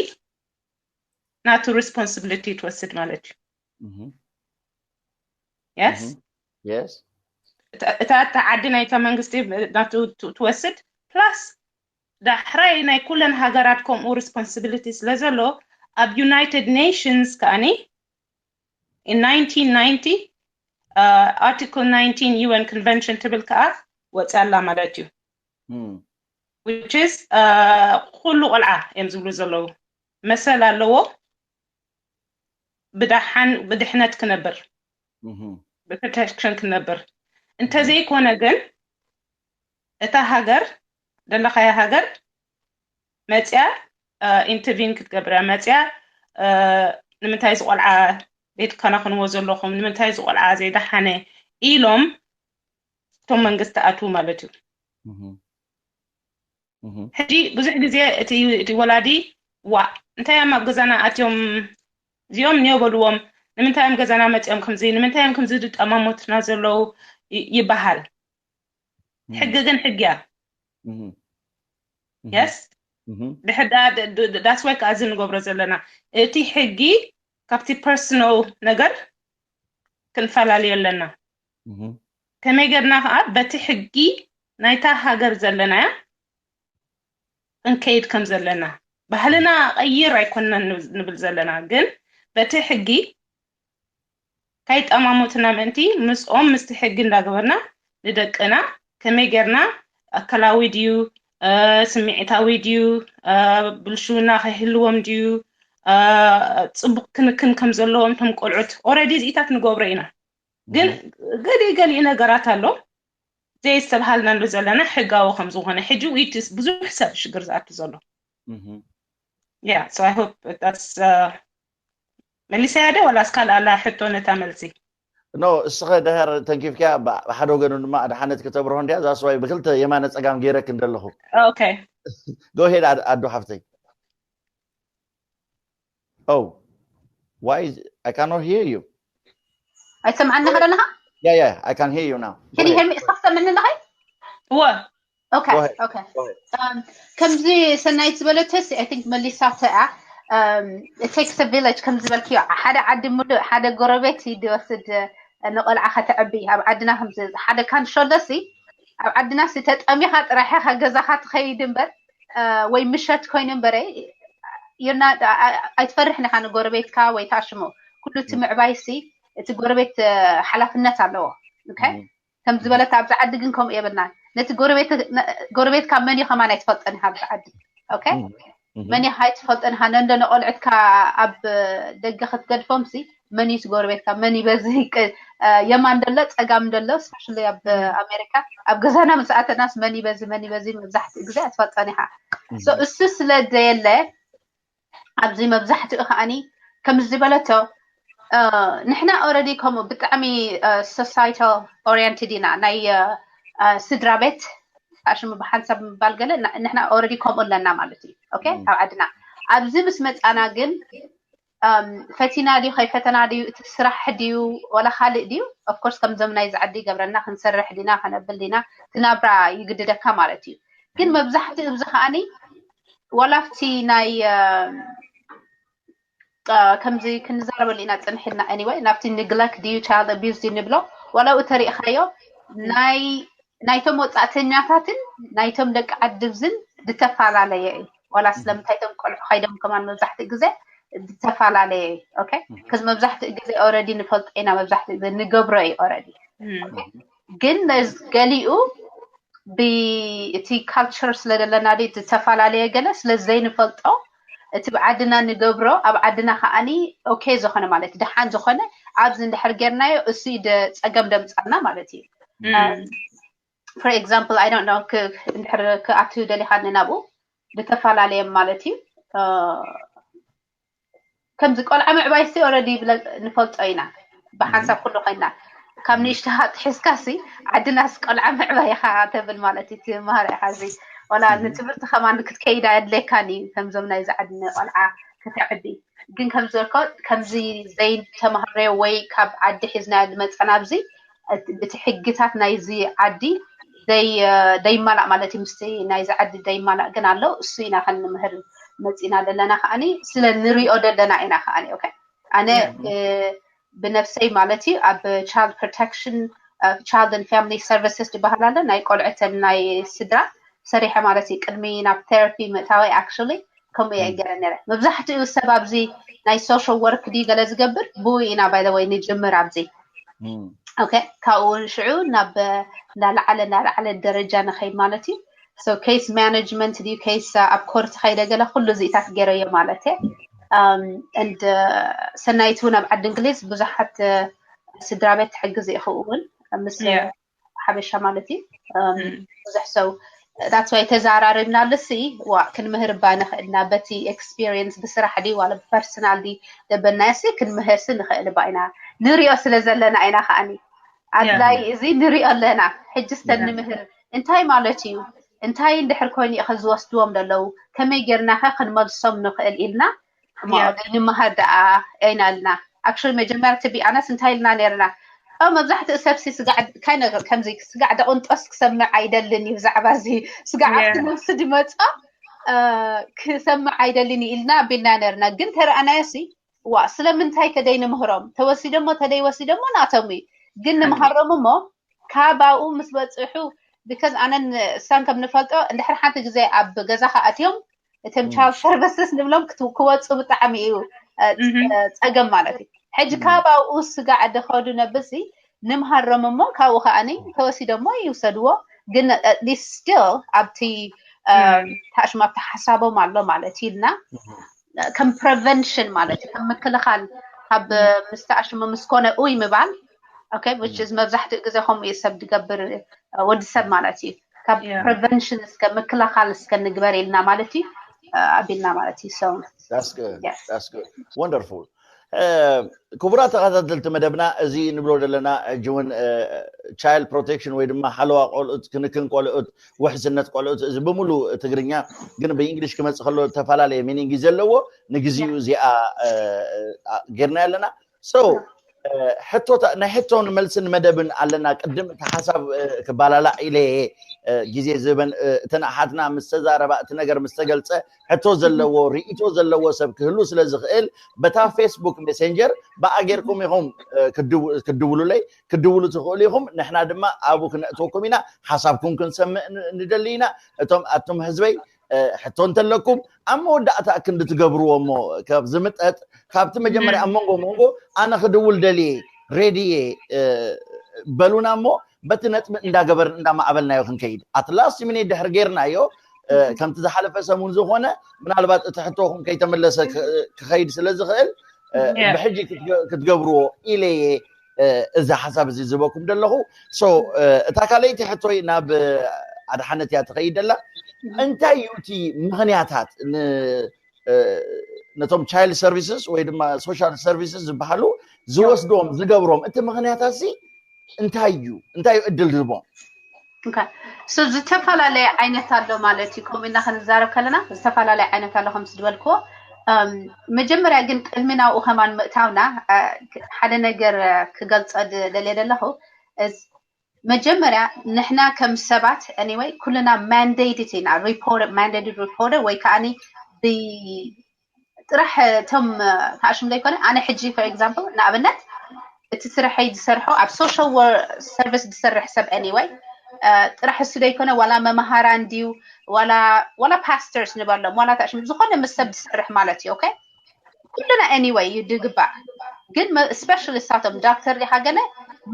ናቱ responsibility ትወስድ ማለት እዩ። Yes yes እታ እታ ዓዲ ናይታ መንግስቲ ናቱ ትወስድ plus ዳሕራይ ናይ ኩለን ሃገራት ከምኡ responsibility ስለ ዘሎ ኣብ United Nations ከኣኒ in nineteen ninety article nineteen UN convention ትብል ከዓ ወፅያ ኣላ ማለት እዩ። Which is ኩሉ ቆልዓ እዮም ዝብሉ ዘለዉ መሰል ኣለዎ ብደሓን ብድሕነት ክነብር ብ protection ክነብር እንተዘይኮነ ግን እታ ሃገር ደለኻያ ሃገር መፅያ intervene ክትገብር እያ መፅያ ንምንታይ እዚ ቆልዓ ዘይትከናኸንዎ ዘለኹም ንምንታይ እዚ ቆልዓ ዘይደሓነ ኢሎም እቶም መንግስቲ ኣትዉ ማለት እዩ። ሕጂ ብዙሕ ግዜ እቲ ወላዲ ዋእ እንታይ እዮም ኣብ ገዛና ኣትዮም እዚኦም እኒኦ በልዎም ንምንታይ እዮም ገዛና መፅኦም ከምዚ ንምንታይ እዮም ከምዚ ዝጠማሞትና ዘለዉ ይበሃል። ሕጊ ግን ሕጊ እያ። Yes? ድሕዳ that's why ከኣዚ ንገብሮ ዘለና፣ እቲ ሕጊ ካብቲ personal ነገር ክንፈላለዮ ኣለና። ከመይ ገርና ከዓ በቲ ሕጊ ናይታ ሃገር ዘለናያ ክንከይድ ከም ዘለና፣ ባህልና ቀይር ኣይኮንና ንብል ዘለና፣ ግን በቲ ሕጊ ካይጠማሙትና ምእንቲ ምስኦም ምስቲ ሕጊ እንዳገበርና ንደቅና ከመይ ጌርና ኣካላዊ ድዩ ስምዒታዊ ድዩ ብልሽውና ከይህልዎም ድዩ ጽቡቅ ክንክን ከም ዘለዎም እቶም ቆልዑት already እዚኢታት ንገብሮ ኢና። ግን ገሊኡ ገሊኡ ነገራት ኣሎ ዘይስተብሃልና ንብል ዘለና ሕጋዊ ከም ዝኾነ ሕጂ ውይት ብዙሕ ሰብ ሽግር ዝኣቱ ዘሎ። Yeah, so I hope that's መሊሰያ ደ ወላስ ካልእ ኣላ ሕቶ ነታ መልሲ? ኖ እስኸ ድሕር ተንኪፍካ ብሓደ ወገኑ ድማ ኣድሓነት ክተብርሆ እንዲያ ዛስዋይ ብክልተ የማነ ፀጋም ገይረክ እንደለኹ Okay. Go ahead ኣዶ ሓፍተይ። Oh, why is I cannot hear you. ኣይሰምዓኒ ከለኻ? Yeah, yeah, I can hear you now. Can you hear me? እስኻ ትሰምዕኒ ኣለኻ? እወ Okay, okay. ከምዚ ሰናይት ዝበለተስ I think መሊሳቶ እያ። It takes a village ከም ዝበልክዮ ሓደ ዓዲ ሙሉእ ሓደ ጎረቤት ድወስድ ንቆልዓ ከተዕቢ ኣብ ዓድና ከምዚ ሓደ ካንሾሎሲ ኣብ ዓድና ሲ ተጠሚኻ ጥራሕኻ ገዛኻ ትኸይድ እምበር ወይ ምሸት ኮይኑ እምበረ ኣይትፈርሕን ኢኻ ንጎረቤትካ ወይ ታሽሞ ኩሉ እቲ ምዕባይ ሲ እቲ ጎረቤት ሓላፍነት ኣለዎ። Okay? ከም ዝበለት ኣብዚ ዓዲ ግን ከምኡ የብልና። ነቲ ጎረቤትካ መን እዩ ከማን ኣይትፈልጠን ኢኻ ኣብዚ ዓዲ። Okay? መን ኢኻ ኣይትፈልጠን ኢኻ። ነንደ ንቆልዕትካ ኣብ ደገ ክትገድፎም ሲ መን እዩ ጎረቤትካ መን እዩ በዚ የማን ደሎ ጸጋም ደሎ especially ኣብ ኣሜሪካ ኣብ ገዛና ምስ ኣተናስ መን እዩ በዚ መን እዩ በዚ መብዛሕትኡ ግዜ ኣይትፈልጠን ኢኻ። እሱ ስለ ዘየለ ኣብዚ መብዛሕትኡ ከዓኒ ከም ዝበለቶ ንሕና already ከምኡ ብጣዕሚ societal oriented ኢና ናይ ስድራ ቤት ኣሽሙ ብሓንሳብ ምባል ገለ ንሕና already ከምኡ ኣለና ማለት እዩ። Okay? ኣብ ዓድና ኣብዚ ምስ መፃና ግን ፈቲና ድዩ ከይፈተና ድዩ እቲ ስራሕ ድዩ ወላ ካልእ ድዩ of course ከምዞም ናይ ዝዓዲ ገብረና ክንሰርሕ ዲና ከነብል ዲና ትናብራ ይግድደካ ማለት እዩ። ግን መብዛሕትኡ እዚ ከዓኒ ወላ ኣብቲ ናይ ከምዚ ክንዛረበሉ ኢና ፅንሕልና anyway ናብቲ neglect ድዩ child abuse ድዩ ንብሎ ወላኡ ተሪእኻዮ ናይ ናይቶም ወፃእተኛታትን ናይቶም ደቂ ዓድብዝን ዝተፈላለየ እዩ። ዋላ ስለምንታይ ቶም ቆልዑ ከይዶም ከማን መብዛሕትኡ ግዜ ዝተፈላለየ እዩ። Okay? ከዚ መብዛሕትኡ ግዜ already ንፈልጦ ኢና መብዛሕትኡ ግዜ ንገብሮ እዩ already። ግን ገሊኡ ብእቲ culture ስለ ዘለና ዝተፈላለየ ገለ ስለ ዘይንፈልጦ እቲ ብዓድና ንገብሮ ኣብ ዓድና ከዓኒ okay ዝኾነ ማለት ደሓን ዝኾነ ኣብዚ እንድሕር ጌርናዮ እሱ ጸገም ደምፃና ማለት እዩ። For example I don't know እንድሕር ክኣትዩ ደሊኻ ናብኡ ዝተፈላለየም ማለት እዩ። ከምዚ ቆልዓ ምዕባይ ሲ already ንፈልጦ ኢና ብሓንሳብ ኩሉ ኮይና ካብ ንእሽተኻ ትሒዝካ ሲ ዓድናስ ቆልዓ ምዕባይ ኢኻ ተብል ማለት እዩ። ትመሃር ኢኻ እዚ ዋላ ንትምህርቲ ከማን ክትከይድ ኣየድለየካን እዩ። ከምዞም ናይዚ ዓዲ ቆልዓ ከተዕቢ ግን ከም ዝበልኮ ከምዚ ዘይተማሃረዮ ወይ ካብ ዓዲ ሒዝናዮ ዝመፀና ኣብዚ እቲ ሕግታት ናይዚ ዓዲ ደይማላእ ማለት እዩ። ምስቲ ናይዚ ዓዲ ደይማላእ ግን ኣሎ። እሱ ኢና ከንምህር መፂና ዘለና ከዓኒ ስለ ንሪኦ ዘለና ኢና ከዓኒ okay ኣነ ብነፍሰይ ማለት እዩ ኣብ child protection child and family services ዝበሃል ኣሎ ናይ ቆልዕተን ናይ ስድራ ሰሪሐ ማለት እዩ። ቅድሚ ናብ therapy ምእታወይ actually ከምኡ እየ ገይረ ነረ። መብዛሕትኡ ሰብ ኣብዚ ናይ social work ድዩ ገለ ዝገብር ብኡ ኢና by the way ንጅምር ኣብዚ okay ካብኡ ሽዑ ናብ እንዳላዓለ እንዳላዓለ ደረጃ ንኸይድ ማለት እዩ። So case management ድዩ case ኣብ court ከይደ ገለ ኩሉ እዚኢታት ገይረዮ ማለት እየ። And ሰናይት እውን ኣብ ዓዲ እንግሊዝ ብዙሓት ስድራ ቤት ትሕግዝ ኢኹ እውን ምስ ሓበሻ ማለት እዩ። ብዙሕ ሰው that's why ተዛራሪብና ልሲ ዋ ክንምህር ባ ንኽእልና በቲ experience ብስራሕ ዲ ዋላ ብፐርሰናል ዲ ደበናዮ ሲ ክንምህር ሲ ንኽእል ባ ኢና ንሪኦ ስለ ዘለና ኢና ከዓኒ ኣድላይ እዚ ንሪኦ ኣለና። ሕጂ ስተን ንምህር እንታይ ማለት እዩ እንታይ እንድሕር ኮይኑ ኢኸ ዝወስድዎም ደለዉ ከመይ ጌርናኸ ክንመልሶም ንኽእል ኢልና ንምሃር ደኣ ኢና ኢልና። Actually መጀመርያ to be honest እንታይ ኢልና ነርና ኣብ መብዛሕትኡ ሰብሲ ስጋዕ kind of ከምዚ ስጋዕ ደቕንጦስ ክሰምዕ ኣይደልን እዩ። ብዛዕባ እዚ ስጋዕ ኣብቲ ነብሲ ድመጾ ክሰምዕ ኣይደልን እዩ ኢልና ኣቢልና ነርና። ግን ተረኣናዮ ሲ ዋ ስለምንታይ ከደይ ንምህሮም ተወሲደሞ ተደይ ወሲደሞ ናቶም እዩ። ግን ንምሃሮም እሞ ካብ ኣብኡ ምስ በፅሑ because ኣነን እሳን ከም ንፈልጦ እንድሕር ሓንቲ ግዜ ኣብ ገዛኻ ኣትዮም እቶም child services ንብሎም ክወፁ ብጣዕሚ እዩ ፀገም ማለት እዩ። ሕጂ ካብ ኣብኡ ስጋዕ ድኸዱ ነብሲ ንምሃሮም እሞ ካብኡ ከዓኒ ተወሲዶሞ ይውሰድዎ። ግን at least still ኣብቲ ታሽም ኣብቲ ሓሳቦም ኣሎ ማለት እዩ። ኢልና ከም prevention ማለት እዩ፣ ከም ምክልኻል ካብ ምስ ተኣሽሙ ምስ ኮነ ኡይ ምባል okay which is መብዛሕትኡ ግዜ ከምኡ እዩ ሰብ ድገብር ወዲ ሰብ ማለት እዩ። ካብ prevention እስከ ምክልኻል እስከ ንግበር ኢልና ማለት እዩ ኣቢልና ማለት እዩ። So that's good that's good wonderful ክቡራት ተኸታተልቲ መደብና እዚ ንብሎ ዘለና ሕጂ እውን child protection ወይ ድማ ሓለዋ ቆልኡት ክንክን ቆልኡት ውሕስነት ቆልኡት እዚ ብምሉ ትግርኛ ግን ብእንግሊሽ ክመፅእ ከሎ ዝተፈላለየ meaning እዩ ዘለዎ። ንግዚኡ እዚኣ ጌርና ኣለና። So ሕቶታ ናይ ሕቶን መልስን መደብን ኣለና። ቅድም እቲ ሓሳብ ክባላላዕ ኢለ ግዜ ዝህበን እተን ኣሓትና ምስ ተዛረባ እቲ ነገር ምስ ተገልፀ ሕቶ ዘለዎ ርእይቶ ዘለዎ ሰብ ክህሉ ስለ ዝኽእል በታ Facebook messenger ብኣ ጌርኩም ኢኹም ክድውሉለይ ክድውሉ ትኽእሉ ኢኹም። ንሕና ድማ ኣብኡ ክነእትወኩም ኢና። ሓሳብኩም ክንሰምዕ ንደሊ ኢና። እቶም ኣቱም ህዝበይ ሕቶ እንተለኩም ኣብ መወዳእታ ክንዲ ትገብርዎ እሞ ካብ ዝምጠጥ ካብቲ መጀመርያ ኣብ መንጎ መንጎ ኣነ ክድውል ደልየ ready እየ በሉና እሞ በቲ ነጥቢ እንዳገበርን እንዳማዕበልናዮ ክንከይድ at last minute ድሕር ጌርናዮ ከምቲ ዝሓለፈ ሰሙን ዝኾነ ምናልባት እቲ ሕቶኹም ከይተመለሰ ክኸይድ ስለ ዝኽእል ብሕጂ ክትገብርዎ ኢለየ እዚ ሓሳብ እዚ ዝበኩም ደለኹ። So እታ ካልኣይቲ ሕቶይ ናብ ኣድሓነት እያ ትኸይድ ደላ። እንታይ እዩ እቲ ምኽንያታት ነቶም child services ወይ ድማ social services ዝበሃሉ ዝወስዶም ዝገብሮም እቲ ምኽንያታት እዚ እንታይ እዩ? እንታይ እዩ እድል ዝህቦም? ዝተፈላለየ ዓይነት ኣሎ ማለት እዩ። ከምኡ ኢልና ክንዛረብ ከለና ዝተፈላለየ ዓይነት ኣሎ ከም ዝበልክዎ። መጀመርያ ግን ቅድሚ ናብኡ ከማን ምእታውና ሓደ ነገር ክገልፀ ደልየ ዘለኹ። መጀመርያ ንሕና ከም ሰባት anyway ኩልና mandated ኢና reporter mandated reporter ወይ ከዓ ጥራሕ እቶም ታሽም ዘይኮነ ኣነ ሕጂ for example ንኣብነት እቲ ስርሐይ ዝሰርሖ ኣብ social service ዝሰርሕ ሰብ anyway ጥራሕ እሱ ዘይኮነ ዋላ መምሃራን ድዩ ዋላ pastors ንበሎም ዋላ ታሽም ዝኾነ ምስ ሰብ ዝሰርሕ ማለት እዩ። Okay ኩልና anyway እዩ ድግባእ ግን especially እሳቶም ዶክተር ዲኻ ገለ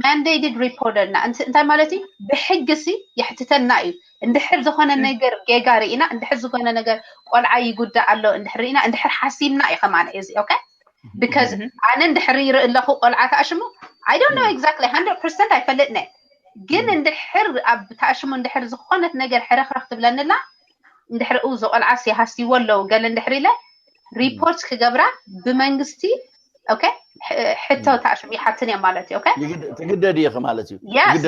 mandated reporter ና እንታይ ማለት እዩ? ብሕጊ ሲ የሕትተና እዩ። እንድሕር ዝኾነ ነገር ጌጋ ርኢና እንድሕር ዝኾነ ነገር ቆልዓ ይጉዳእ ኣሎ እንድሕር ርኢና እንድሕር ሓሲብና እዩ ከማን እዚ okay because ኣነ እንድሕር ይርኢ ኣለኹ ቆልዓ ተኣሽሙ I don't know exactly hundred percent ኣይፈልጥን እየ ግን እንድሕር ኣብ ተኣሽሙ እንድሕር ዝኾነት ነገር ሕርኽርኽ ትብለንላ እንድሕር ኡ ዝቆልዓ ሲ ሃስይዎ ኣለዉ ገለ እንድሕር ኢለ report ክገብራ ብመንግስቲ okay ሕቶ ተኣሽሙ ይሓትን እዮም ማለት እዩ okay ትግደድ ኢኺ ማለት እዩ። Yes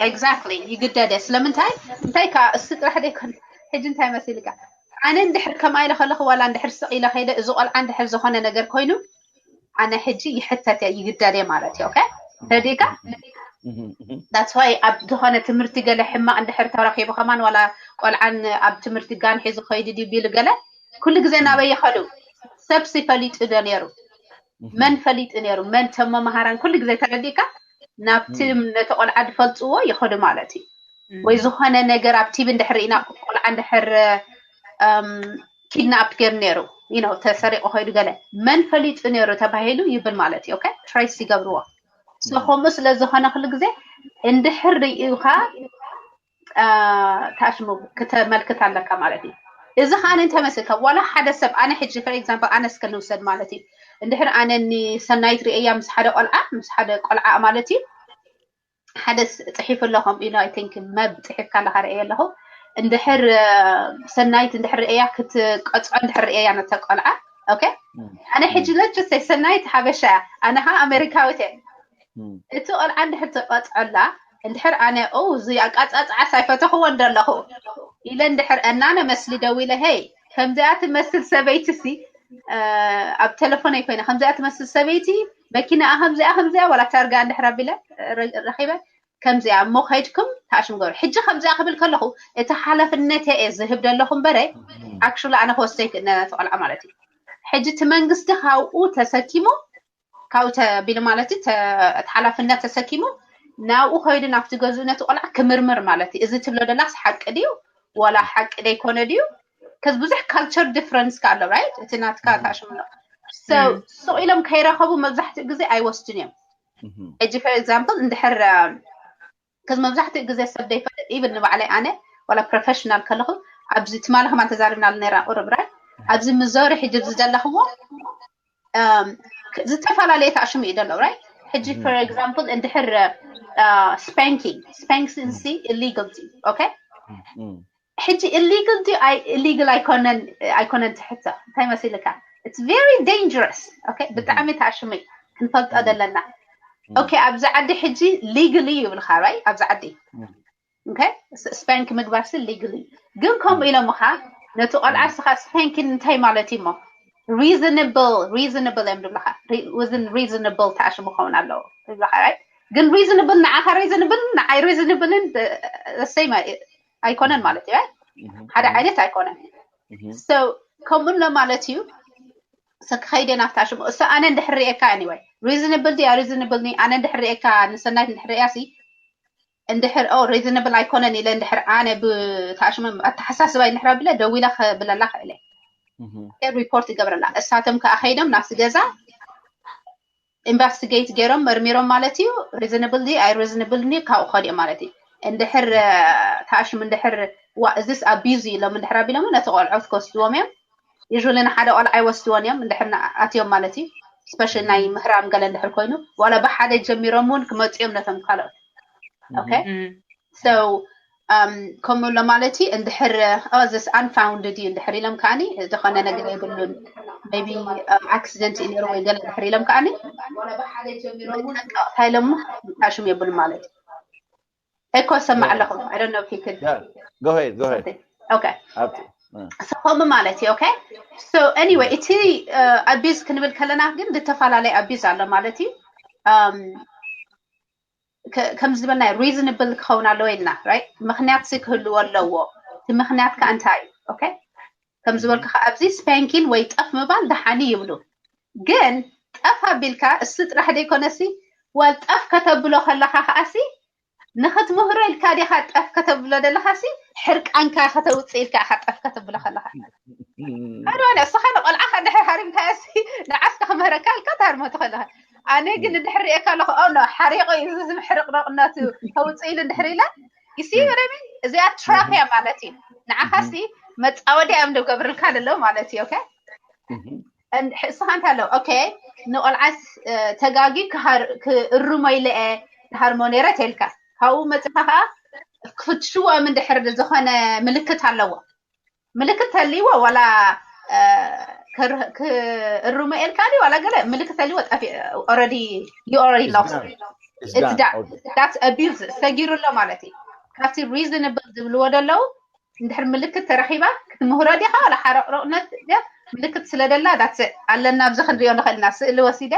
exactly ይግደድ እየ። ስለምንታይ እንታይ ከዓ እሱ ጥራሕ ዘይኮነ ሕጂ እንታይ መሲልካ ኣነ እንድሕር ከምኣ ኢለ ከለኹ ዋላ እንድሕር ስቕ ኢለ ከይደ እዚ ቆልዓ እንድሕር ዝኾነ ነገር ኮይኑ ኣነ ሕጂ ይሕተት እየ ይግደድ እየ ማለት እዩ okay ተረዲእካ that's why ኣብ ዝኾነ ትምህርቲ ገለ ሕማቕ እንድሕር ተረኺቡ ከማን ዋላ ቆልዓን ኣብ ትምህርቲ ጋን ሒዙ ከይዱ ድዩ ቢሉ ገለ ኩሉ ግዜ ናበይ ይኸዱ ሰብሲ ፈሊጡ ዶ ነይሩ መን ፈሊጡ ነይሩ መን ተሞ መሃራን ኩሉ ግዜ ተረዲእካ ናብቲ ነቲ ቆልዓ ዝፈልፅዎ ይኸዱ ማለት እዩ ወይ ዝኾነ ነገር ኣብ ቲቪ እንድሕር ኢና ቆልዓ እንድሕር kidnap ገይሩ ነይሩ you know ተሰሪቑ ከይዱ ገለ መን ፈሊጡ ነይሩ ተባሂሉ ይብል ማለት እዩ okay trace ይገብርዎ so ከምኡ ስለ ዝኾነ ኩሉ ግዜ እንድሕር ርእዩካ ታሽሙ ክተመልክት ኣለካ ማለት እዩ። እዚ ከዓ እንታይ መስልካ ዋላ ሓደ ሰብ ኣነ ሕጂ for example ኣነ እስከ ንውሰድ ማለት እዩ እንድሕር ኣነ ንሰናይት ርእያ ምስ ሓደ ቆልዓ ምስ ሓደ ቆልዓ ማለት እዩ ሓደ ጽሒፉ ኣሎ ከምኡ ኢሉ I think መብ ጽሒፍካ ኣለካ ርእየ ኣለኹ እንድሕር ሰናይት እንድሕር ርእያ ክትቀጽዖ እንድሕር ርእያ ነተ ቆልዓ okay ኣነ ሕጂ let's just say ሰናይት ሓበሻ እያ ኣነ ከዓ ኣሜሪካዊት እየ እቲ ቆልዓ እንድሕር ትቀጽዐላ እንድሕር ኣነ ኦ እዚ ኣቃጻጽዓ ሳይፈተኽዎ እንደለኹ ኢለ እንድሕር እናነ መስሊ ደው ኢለ ሄይ ከምዚኣ ትመስል ሰበይቲ ሲ ኣብ ቴሌፎነይ ኮይነ ከምዚኣ ትመስል ሰበይቲ መኪና ከምዚኣ ከምዚኣ ዋላ ታርጋ እንድሕር ኣቢለ ረኪበ ከምዚኣ እሞ ከይድኩም ተኣሽም ገሩ። ሕጂ ከምዚኣ ክብል ከለኹ እቲ ሓላፍነት እየ ዝህብ ዘለኹ እምበረ ኣክሹሊ ኣነ ክወስደይ ክእነ ተቆልዓ ማለት እዩ። ሕጂ እቲ መንግስቲ ካብኡ ተሰኪሙ ካብኡ ተቢሉ ማለት እቲ ሓላፍነት ተሰኪሙ ናብኡ ከይዱ ናብቲ ገዝኡ ነቲ ቆልዓ ክምርምር ማለት እዩ። እዚ ትብሎ ደላስ ሓቂ ድዩ ዋላ ሓቂ ደይኮነ ድዩ? ከዚ ብዙሕ ካልቸር ዲፍረንስ ከ ኣሎ ራይት? እቲ ናትካ ታሽምሎ ሱቕ ኢሎም ከይረኸቡ መብዛሕትኡ ግዜ ኣይወስዱን እዮም። ሕጂ for example እንድሕር ከዚ መብዛሕትኡ ግዜ ሰብ ደይፈልጥ ኢቭን ንባዕለይ ኣነ ዋላ ፕሮፌሽናል ከለኹ ኣብዚ ትማሊ ከማን ተዛሪብናሉ ነራ ቁርብ ራይት? ኣብዚ ምዞሪ ሕጂ ኣብዚ ዘለኽዎ ዝተፈላለየ ተኣሽሙ እዩ ዘሎ ራይት? ሕጂ for example እንድሕር ስፓንኪንግ ስፓንክስ ኢንሲ ኢሊጋል ድዩ? ኦኬ ሕጂ ኢሊጋል ድዩ ኢሊጋል ኣይኮነን ኣይኮነን ትሕቶ እንታይ መሲልካ? It's very dangerous. ኦኬ ብጣዕሚ ተኣሽሙ እዩ ክንፈልጦ ዘለና። ኦኬ ኣብዚ ዓዲ ሕጂ ሊግሊ ይብልካ ራይት? ኣብዚ ዓዲ ኦኬ ስፓንክ ምግባር ሲ ሊግሊ ግን ከምኡ ኢሎምኻ ነቲ ቆልዓ ስኻ ስፓንኪን እንታይ ማለት እዩ እሞ reasonable reasonable እዮም ዝብልኻ። Within reasonable ተኣሽሙ ክኸውን ኣለዎ ይብልኻ right? ግን reasonable ንዓኻ reasonable ንዓይ reasonable ን the same ኣይኮነን ማለት እዩ right? ሓደ ዓይነት ኣይኮነን። So ከምኡ ኣሎ ማለት እዩ። ሰክኸይደ ናብታ ሽሙ እሱ ኣነ እንድሕር ሪኤካ anyway reasonable ድያ reasonable ኣነ እንድሕር ሪኤካ ንሰናይት እንድሕር ሪኣ ሲ እንድሕር ኦ reasonable ኣይኮነን ኢለ እንድሕር ኣነ ብታሽሙ ኣተሓሳስባይ እንድሕር ኣቢለ ደዊለ ክብለላ ክእለ ሪፖርት ይገብረላ። እሳቶም ከዓ ከይዶም ናብቲ ገዛ ኢንቨስቲጌት ገይሮም መርሚሮም ማለት እዩ። Reasonable ድዩ ኣይ reasonable ድዩ ካብኡ ከድኦም ማለት እዩ። እንድሕር ታሽሙ እንድሕር ዋ እዚስ ኣቢዩዝ እዩ ኢሎም እንድሕር ኣቢሎም ነቲ ቆልዑት ክወስድዎም እዮም። Usually ንሓደ ቆልዓ ይወስድዎን እዮም እንድሕር ኣትዮም ማለት እዩ። Especially ናይ ምህራም ገለ እንድሕር ኮይኑ ዋላ ብሓደ ጀሚሮም እውን ክመፁ እዮም ነቶም ካልኦት okay so ከምኡ ኣሎ ማለት እዩ። እንድሕር this unfounded እዩ እንድሕር ኢሎም ከዓኒ ዝኾነ ነገር የብሉን maybe accident እዩ ነይሩ ወይ ገለ እንድሕር ኢሎም ከዓኒ እንታይ ኢሎም ታሽሙ የብሉ ማለት እዩ። ኤኮ ሰማዕ ኣለኹ I don't know if you could go ahead go ahead okay ከምኡ ማለት እዩ okay so anyway እቲ ኣቢዝ ክንብል ከለና ግን ዝተፈላለየ ኣቢዝ ኣሎ ማለት እዩ። ከም ዝበልናዮ reasonable ክኸውን ኣለዎ ኢልና right? ምኽንያት ሲ ክህልዎ ኣለዎ። እቲ ምኽንያት ከዓ እንታይ እዩ okay? ከም ዝበልኩ ከዓ ኣብዚ ስፓንኪን ወይ ጠፍ ምባል ደሓን ይብሉ። ግን ጠፍ ኣቢልካ እሱ ጥራሕ ዘይኮነሲ ዋል ጠፍ ከተብሎ ከለካ ከዓሲ ንክትምህሮ ኢልካ ዲካ ጠፍ ከተብሎ ዘለካ ሲ ሕርቃንካ ከተውፅእ ኢልካ ኢካ ጠፍ ከተብሎ ከለካ ኣዶነ እስኻ ንቆልዓካ እንድሕር ሃሪምካዮ ሲ ንዓስካ ክምህረካ ኢልካ ታርሞ ትኽእልካ ኣነ ግን እንድሕር ሪኤካ ኣለኹ ኦ ኖ ሓሪቑ እዩ እዚ ዝምሕርቕረቕነቱ ከውፅእ ኢሉ እንድሕር ኢለ ይሲ ረሚ እዚኣ ትራፕ እያ ማለት እዩ ንዓኻ ሲ መፃወዲ እዮም ገብርልካ ደለው ማለት እዩ okay እስኻ እንታይ ኣለዉ okay ንቆልዓስ ተጋጊ ክእርሞ ኢለ እየ ክሃርሞ ነይረ ተልካ ካብኡ መፅኻ ከዓ ክፍትሽዎ እዮም እንድሕር ዝኾነ ምልክት ኣለዎ ምልክት ተልይዎ ዋላ ክእርሞ ኤልካ ዋላ ገለ ምልክት ተልይዎ ጠፊ already you already lost it's done that's abuse ሰጊሩ ኣሎ ማለት እዩ ካብቲ reasonable ዝብልዎ ደለዉ እንድሕር ምልክት ተረኺባ ክትምህሮ ዲኻ ዋላ ሓረቕረቕነት ምልክት ስለ ደላ that's ኣለና ኣብዚ ክንሪኦ ንኽእል ኢና ስእሊ ወሲደ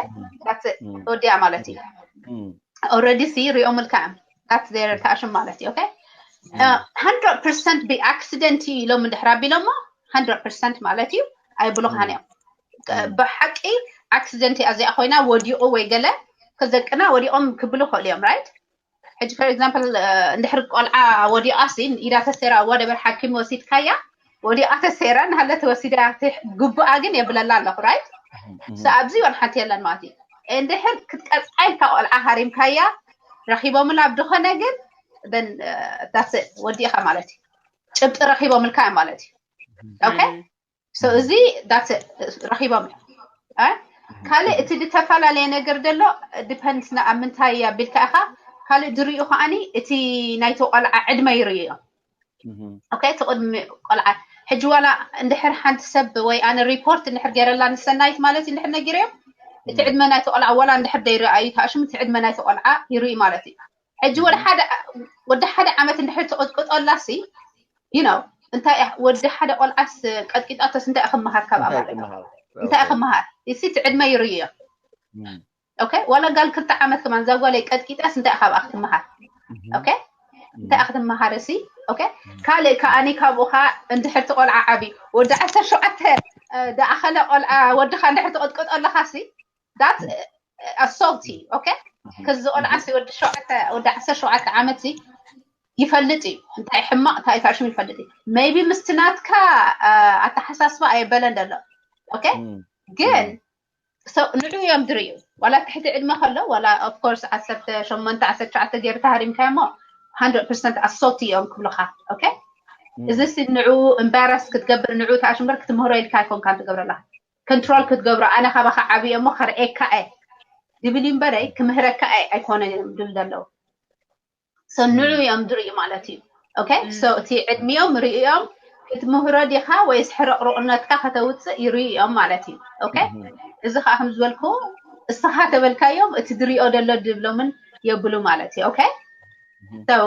that's ወዲያ ማለት እዩ already ሲ ሪኦምልካ እዮም that's their ታሽም ማለት እዩ okay hundred percent ብኣክሲደንት እዩ ኢሎም እንድሕር ኣቢሎሞ hundred percent ማለት እዩ ኣይብሉኻን እዮም ብሓቂ ኣክሲደንት እያ እዚኣ ኮይና ወዲቑ ወይ ገለ ከዘቅና ወዲቖም ክብሉ ይኽእሉ እዮም right ሕጂ for example እንድሕር ቆልዓ ወዲቓ ሲ ኢዳ ተሰራ whatever ሓኪም ወሲድካያ ወዲቓ ተሰራ ናሃለ ተወሲዳ ግቡኣ ግን የብለላ ኣለኹ right so ኣብዚ ወላ ሓንቲ የለን ማለት እዩ እንድሕር ክትቀፅዓ ኢልካ ቆልዓ ሃሪምካያ ረኺቦምላ ኣብ ድኾነ ግን then that's it ወዲእኻ ማለት እዩ ጭብጢ ረኺቦምልካ እዮም ማለት እዩ okay so እዚ that's it ረኺቦም እዮም ካልእ እቲ ዝተፈላለየ ነገር ዘሎ depends ና ኣብ ምንታይ ኣቢልካ ኢኻ ካልእ ዝርእዩ ከዓኒ እቲ ናይቲ ቆልዓ ዕድመ ይርእዩ እዮም okay እቲ ቅድሚ ቆልዓ ሕጂ ዋላ እንድሕር ሓንቲ ሰብ ወይ ኣነ ሪፖርት እንድሕር ገይረላ ንሰናይት ማለት እንድሕር ነጊረዮም እቲ ዕድመ ናይቲ ቆልዓ ዋላ እንድሕር ደይረኣዩ ተኣሽሙ እቲ ዕድመ ናይቲ ቆልዓ ይርኢ ማለት እዩ ሕጂ ወደ ሓደ ወደ ሓደ ዓመት እንድሕር ትቕጥቅጦላ ሲ you know እንታይ ወዲ ሓደ ቆልዓስ ቀጥቂጣቶስ እንታይ ክመሃር ካብ ኣማር እንታይ ክመሃር እዚ እቲ ዕድመ ይርእዮ okay? ዋላ ጋል ክልተ ዓመት ከማን እዛ ጓለይ ቀጥቂጣስ እንታይ ኢኻ ብኣ ክትመሃር? Okay? እንታይ ኢኻ ክትመሃር እሲ? Okay? ካልእ ከኣኒ ካብኡ ኸዓ እንድሕር እቲ ቆልዓ ዓብዩ፣ ወዲ ዓሰርተ ሸውዓተ፣ እ፣ ዝኣኸለ ቆልዓ ወድኻ እንድሕር ትቕጥቅጦ ኣለኻ ሲ፣ that's assault እዩ። Okay? ከዚ ቆልዓ ሲ ወዲ ሸውዓተ፣ ወዲ ዓሰርተ ሸውዓተ ዓመት ሲ ይፈልጥ እዩ። እንታይ ሕማቕ፣ እንታይ ታሽሙ ይፈልጥ እዩ። Maybe ምስቲ ናትካ፣ እ፣ ኣተሓሳስባ ኣየበለን ዘሎ። Okay? ግን ንዑ እዮም ድርእዩ። ዋላ ትሕቲ ዕድመ ከሎ፣ ዋላ of course ዓሰርተ ሸሞንተ ዓሰርተ ትሽዓተ ገይሩ ተሃሪምካዮ እሞ፣ hundred percent assault እዮም ክብሉኻ። Okay? እዚ ሲ ንዑ embarrass ክትገብር፣ ንዑ ታሽምበር ክትምህሮ ኢልካ ኣይኮንካን ትገብረላ። Control ክትገብሮ፣ ኣነ ካባኻ ዓብየ እሞ ከርእየካ እየ ድብል እምበረይ ክምህረካ እየ ኣይኮነ ድብል ዘለዉ። So ንዑ እዮም ድርእዩ ማለት እዩ። Okay? So እቲ ዕድሚኦም ርእዮም ክትምህሮ ዲኻ ወይስ ሕርቕርቕነትካ ከተውፅእ ይርእዩ እዮም ማለት እዩ። Okay? እዚ ከዓ ከም ዝበልኩ እስኻ ተበልካዮም እቲ ድርእዮ ደሎ ድብሎምን የብሉ ማለት እዩ። Okay? So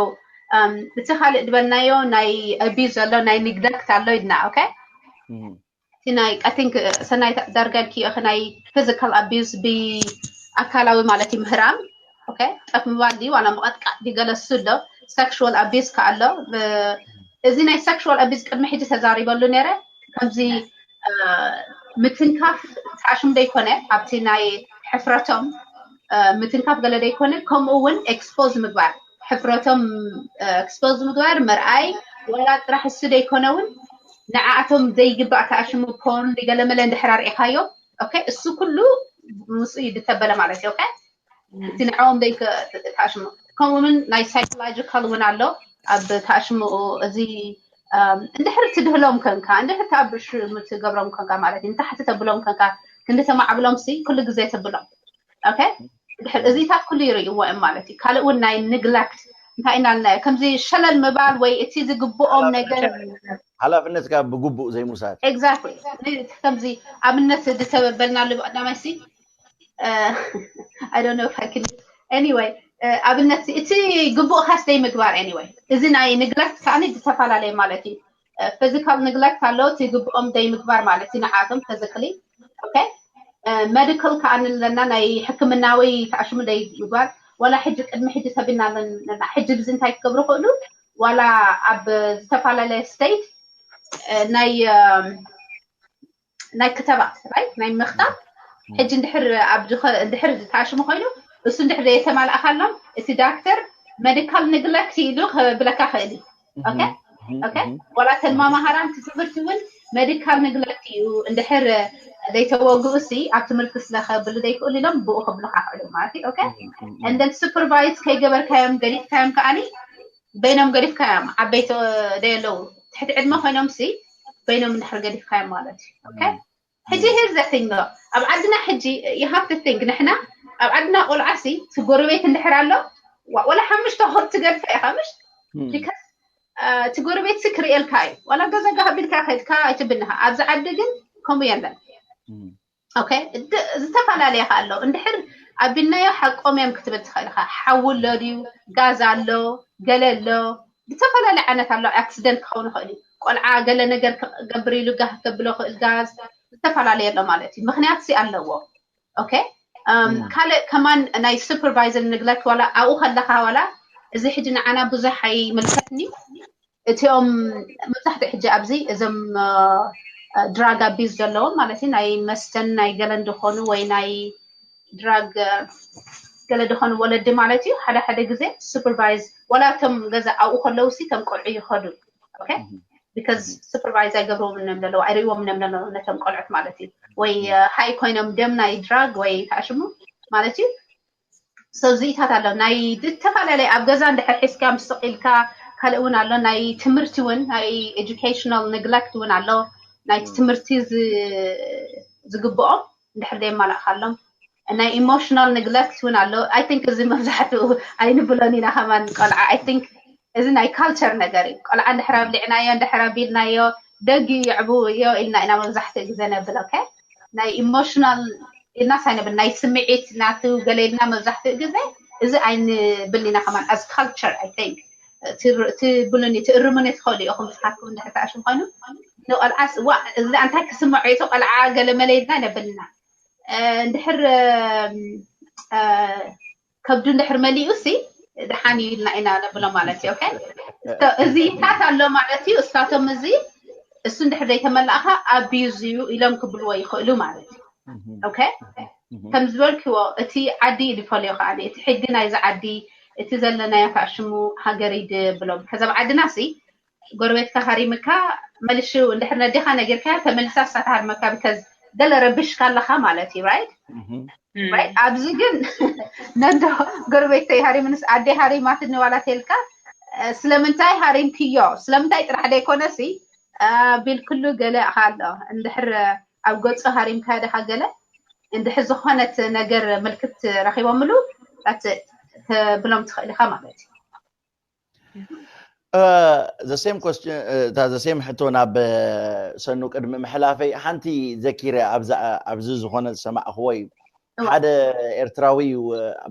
እቲ ካልእ ድበልናዮ ናይ abuse ኣሎ፣ ናይ neglect ኣሎ ኢድና። Okay? እቲ ናይ I think ሰናይ ዳርጋ ኢልክዮ ኢኺ፣ ናይ physical abuse ብኣካላዊ ማለት እዩ ምህራም። Okay? ጠፍ ምባል ድዩ ዋላ ምቐጥቃጥ ድዩ ገለ እሱ ኣሎ፣ sexual abuse ከኣ ኣሎ። እዚ ናይ sexual abuse ቅድሚ ሕጂ ተዛሪበሉ ነይረ። ከምዚ ምትንካፍ ተኣሽሙ ዘይኮነ ኣብቲ ናይ ሕፍረቶም ምትንካፍ ገለ ዘይኮነ፣ ከምኡ እውን expose ምግባር፣ ሕፍረቶም expose ምግባር፣ ምርኣይ፣ ዋላ ጥራሕ እሱ ዘይኮነ እውን ንዓኣቶም ዘይግባእ ተኣሽሙ porn ገለመለ እንድሕር ኣርኢኻዮ፣ okay? እሱ ኩሉ ምስኡ እዩ ድተበለ ማለት እዩ። Okay? እቲ ንዕኦም ደይ ተኣሽሙ። ከምኡ እውን ናይ psychological እውን ኣሎ ኣብ ተኣሽምኡ። እዚ እንድሕር ትድህሎም ከንካ፣ እንድሕር ታብሽ ትገብሮም ከንካ ማለት እዩ፣ ንታሕቲ ተብሎም ከንካ፣ ክንዲ ተማዕብሎም ሲ ኩሉ ግዜ ተብሎም። Okay? ድሕር እዚታት ኩሉ ይርእይዎ እዮም ማለት እዩ። ካልእ እውን ናይ neglect እንታይ ኢና ልናዮ፣ ከምዚ ሸለል ምባል ወይ እቲ ዝግብኦም ነገር ሓላፍነትካ ብግቡእ ዘይምውሳድ። Exactly። ከምዚ ኣብነት ዝተበበልናሉ ብቀዳማይ ሲ I don't know if I can, anyway፣ ኣብነት እቲ ግቡእ ካስ ዘይምግባር። Anyway፣ እዚ ናይ neglect ከዓኒ ዝተፈላለየ ማለት እዩ። Physical neglect ኣሎ፣ እቲ ግቡኦም ዘይምግባር ማለት እዩ ንዓቶም physically። Okay? Medical ከዓኒ ኣለና፣ ናይ ሕክምናዊ ተኣሽሙ ዘይምግባር። ዋላ ሕጂ ቅድሚ ሕጂ ተቢልና ኣለና፣ ሕጂ ብዚ እንታይ ክገብሩ ክእሉ፣ ዋላ ኣብ ዝተፈላለየ state ናይ ናይ ክተባት፣ right? ናይ ምኽታብ። ሕጂ እንድሕር ኣብ እንድሕር ተኣሽሙ ኮይኑ እሱ እንድሕር ዘይተማልኣካሎም እቲ ዳክተር medical neglect ኢሉ ክብለካ ክእል እዩ። Okay? Okay? ዋላ ተን መማሃራን እቲ ትምህርቲ እውን medical neglect እዩ፣ እንድሕር ዘይተወግኡ ሲ ኣብ ትምህርቲ ስለ ከብሉ ዘይክእሉ ኢሎም ብኡ ክብሉካ ክእሉ ማለት እዩ። Okay? And then supervise ከይገበርካዮም ገዲፍካዮም ከዓኒ በይኖም ገዲፍካዮም፣ ዓበይቲ ደየለው ትሕቲ ዕድመ ኮይኖም ሲ በይኖም እንድሕር ገዲፍካዮም ማለት እዩ። Okay? ሕጂ here's the thing though፣ ኣብ ዓድና ሕጂ you have to think፣ ንሕና ኣብ ዓድና ቆልዓ ሲ እቲ ጎረቤት እንድሕር ኣሎ፣ ወላ ሓሙሽተ ትገድፈ ኢኻ ምሽ? Because እቲ ጎረቤት ሲ ክርእየልካ እዩ። ዋላ ገዛ ጋህብ ኢልካ ከድካ ኣይትብልኻ። ኣብዚ ዓዲ ግን ከምኡ የለን። Okay? ዝተፈላለየ ከ ኣሎ። እንድሕር ኣቢልናዮ ሓቆም እዮም ክትብል ትኽእል ኢኻ። ሓዊ ኣሎ ድዩ፣ ጋዝ ኣሎ፣ ገለ ኣሎ፣ ዝተፈላለየ ዓይነት ኣሎ። ኣክሲደንት ክኸውን ይኽእል እዩ። ቆልዓ ገለ ነገር ክገብር ኢሉ ጋህ ከብሎ ክእል ጋዝ፣ ዝተፈላለየ ኣሎ ማለት እዩ። ምኽንያት ሲ ኣለዎ። Okay? ካልእ ከማን ናይ supervisor neglect ዋላ ኣብኡ ከለኻ ዋላ እዚ ሕጂ ንዓና ብዙሕ ኣይምልከትኒ። እቲኦም መብዛሕትኡ ሕጂ ኣብዚ እዞም drug abuse ዘለዎም ማለት እዩ፣ ናይ መስተን ናይ ገለን ዝኾኑ ወይ ናይ drug ገለ ዝኾኑ ወለዲ ማለት እዩ፣ ሓደ ሓደ ግዜ supervise ዋላ እቶም ገዛ ኣብኡ ከለዉ ሲ ከም ቆልዑ ይኸዱ። Okay? Because supervise ኣይገብርዎም እዮም ዘለዉ፣ ኣይርእይዎም እዮም ዘለዉ ነቶም ቆልዑት ማለት እዩ። ወይ ሃይ ኮይኖም ደም ናይ drug ወይ ተኣሽሙ ማለት እዩ። So እዚኢታት ኣሎ ናይ ዝተፈላለየ ኣብ ገዛ እንድሕር ሒዝካ ምስ ስቕ ኢልካ። ካልእ እውን ኣሎ ናይ ትምህርቲ እውን ናይ educational neglect እውን ኣሎ። ናይ ትምህርቲ ዝግብኦም እንድሕር ዘየማላእካሎም ናይ emotional neglect እውን ኣሎ። I think እዚ መብዛሕትኡ ኣይንብሎን ኢና ከማን ቆልዓ። I think እዚ ናይ culture ነገር እዩ። ቆልዓ እንድሕር ኣብሊዕናዮ እንድሕር ኣቢልናዮ ደጊ ይዕብዮ ኢልና ኢና መብዛሕትኡ ግዜ ነብል። Okay? ናይ emotional ኢልና ሳይነብል ናይ ስምዒት ናቱ ገለ ኢልና መብዛሕትኡ ግዜ እዚ ኣይንብል ኢና ከማን as culture I think። ትብሉኒ ትእርሙኒ ትኽእሉ ኢኹም ንስኻትኩም እንድሕር ተኣሽም ኮይኑ ንቆልዓስ ዋ እዚ እንታይ ክስምዖ እቲ ቆልዓ ገለ መለ ኢልና ነብል ኢና። እንድሕር ከብዱ እንድሕር መሊኡ ሲ ደሓን እዩ ኢልና ኢና ነብሎ ማለት እዩ። ኦኬ፣ እዚታት ኣሎ ማለት እዩ። እሳቶም እዚ እሱ እንድሕር ዘይተመላእኻ ኣቢዩዝ እዩ ኢሎም ክብልዎ ይኽእሉ ማለት እዩ። ኦኬ፣ ከም ዝበልክዎ እቲ ዓዲ እዩ ዝፈልዮ። ከኣ እቲ ሕጊ ናይዚ ዓዲ፣ እቲ ዘለናዮ ከኣ ሽሙ ሃገር እዩ ዝብሎም። ከዛ ኣብ ዓድና ሲ ጎረቤትካ ሃሪምካ መልሹ እንድሕር ነዴኻ ነጊርካያ ተመልሳ እሳ ትሃርመካ፣ because ገለ ረብሽካ ኣለኻ ማለት እዩ። ራይት? ኣብዚ ግን ነንዶ ጎረቤተይ ሃሪምንስ ኣዴ ሃሪማትኒ ዋላ ተልካ፣ ስለምንታይ ሃሪምክዮ? ስለምንታይ ጥራሕ ደይኮነሲ ቢልክሉ ገለ ኣሎ። እንድሕር ኣብ ገጹ ሃሪምካ ደኻ ገለ እንድሕር ዝኾነት ነገር ምልክት ረኺቦምሉ፣ ት ብሎም ትኽእል ኢኻ ማለት እዩ። The same question፣ እታ the same ሕቶ ናብ ሰኑ ቅድሚ ምሕላፈይ ሓንቲ ዘኪረ ኣብዚ ዝኾነ ዝሰማዕክዎ እዩ። ሓደ ኤርትራዊ እዩ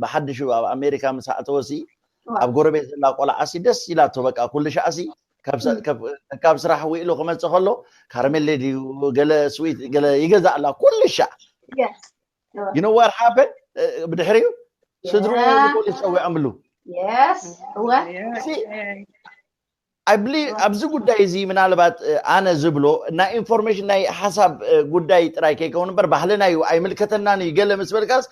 ብሓድሹ ኣብ ኣሜሪካ ምስ ኣእተወሲ ኣብ ጎረቤት ዘላ ቆልዓ ሲ ደስ ኢላቶ፣ በቃ ኩሉ ሻዕ ሲ ካብ ስራሕ ውኢሉ ክመፅእ ከሎ ካርሜሌ ድዩ ገለ ስዊት ገለ ይገዛእላ ኩሉ ሻዕ። You know what happened? ብድሕሪኡ ስድርኡ ንፖሊስ ፀዊዖምሉ። ኣብዚ ጉዳይ እዚ ምናልባት ኣነ ዝብሎ ናይ ኢንፎርሜሽን ናይ ሓሳብ ጉዳይ ጥራይ ከይከውን እምበር ባህልና እዩ ኣይምልከተናን እዩ ገለ ምስ በልካስ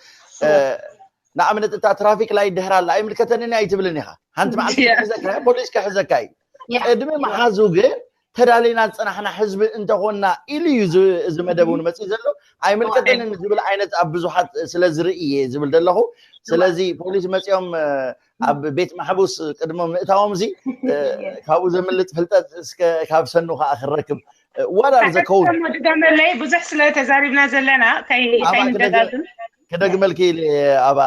ንኣብነት እታ ትራፊክ ላይት ድሕር ኣላ ኣይምልከተንን ኣይትብልን ኢኻ። ሓንቲ መዓልቲ ክሕዘካ ፖሊስ ክሕዘካ እዩ። ቅድሚ መሓዙ ግን ተዳሊና ዝፀናሕና ህዝቢ እንተኾንና ኢሉ እዩ እዚ መደብ እውን መፅእ ዘሎ። ኣይምልከተንን ዝብል ዓይነት ኣብ ብዙሓት ስለ ዝርኢ እየ ዝብል ዘለኹ። ስለዚ ፖሊስ መፂኦም ኣብ ቤት ማሕቡስ ቅድሚ ምእታዎም ዚ ካብኡ ዘምልጥ ፍልጠት እስከ ካብ ሰኑ ከዓ ክረክብ ዋላ ዘከውን ድገመለይ ብዙሕ ስለ ተዛሪብና ዘለና ከይንደጋግም ክደግመልኪ ኣባ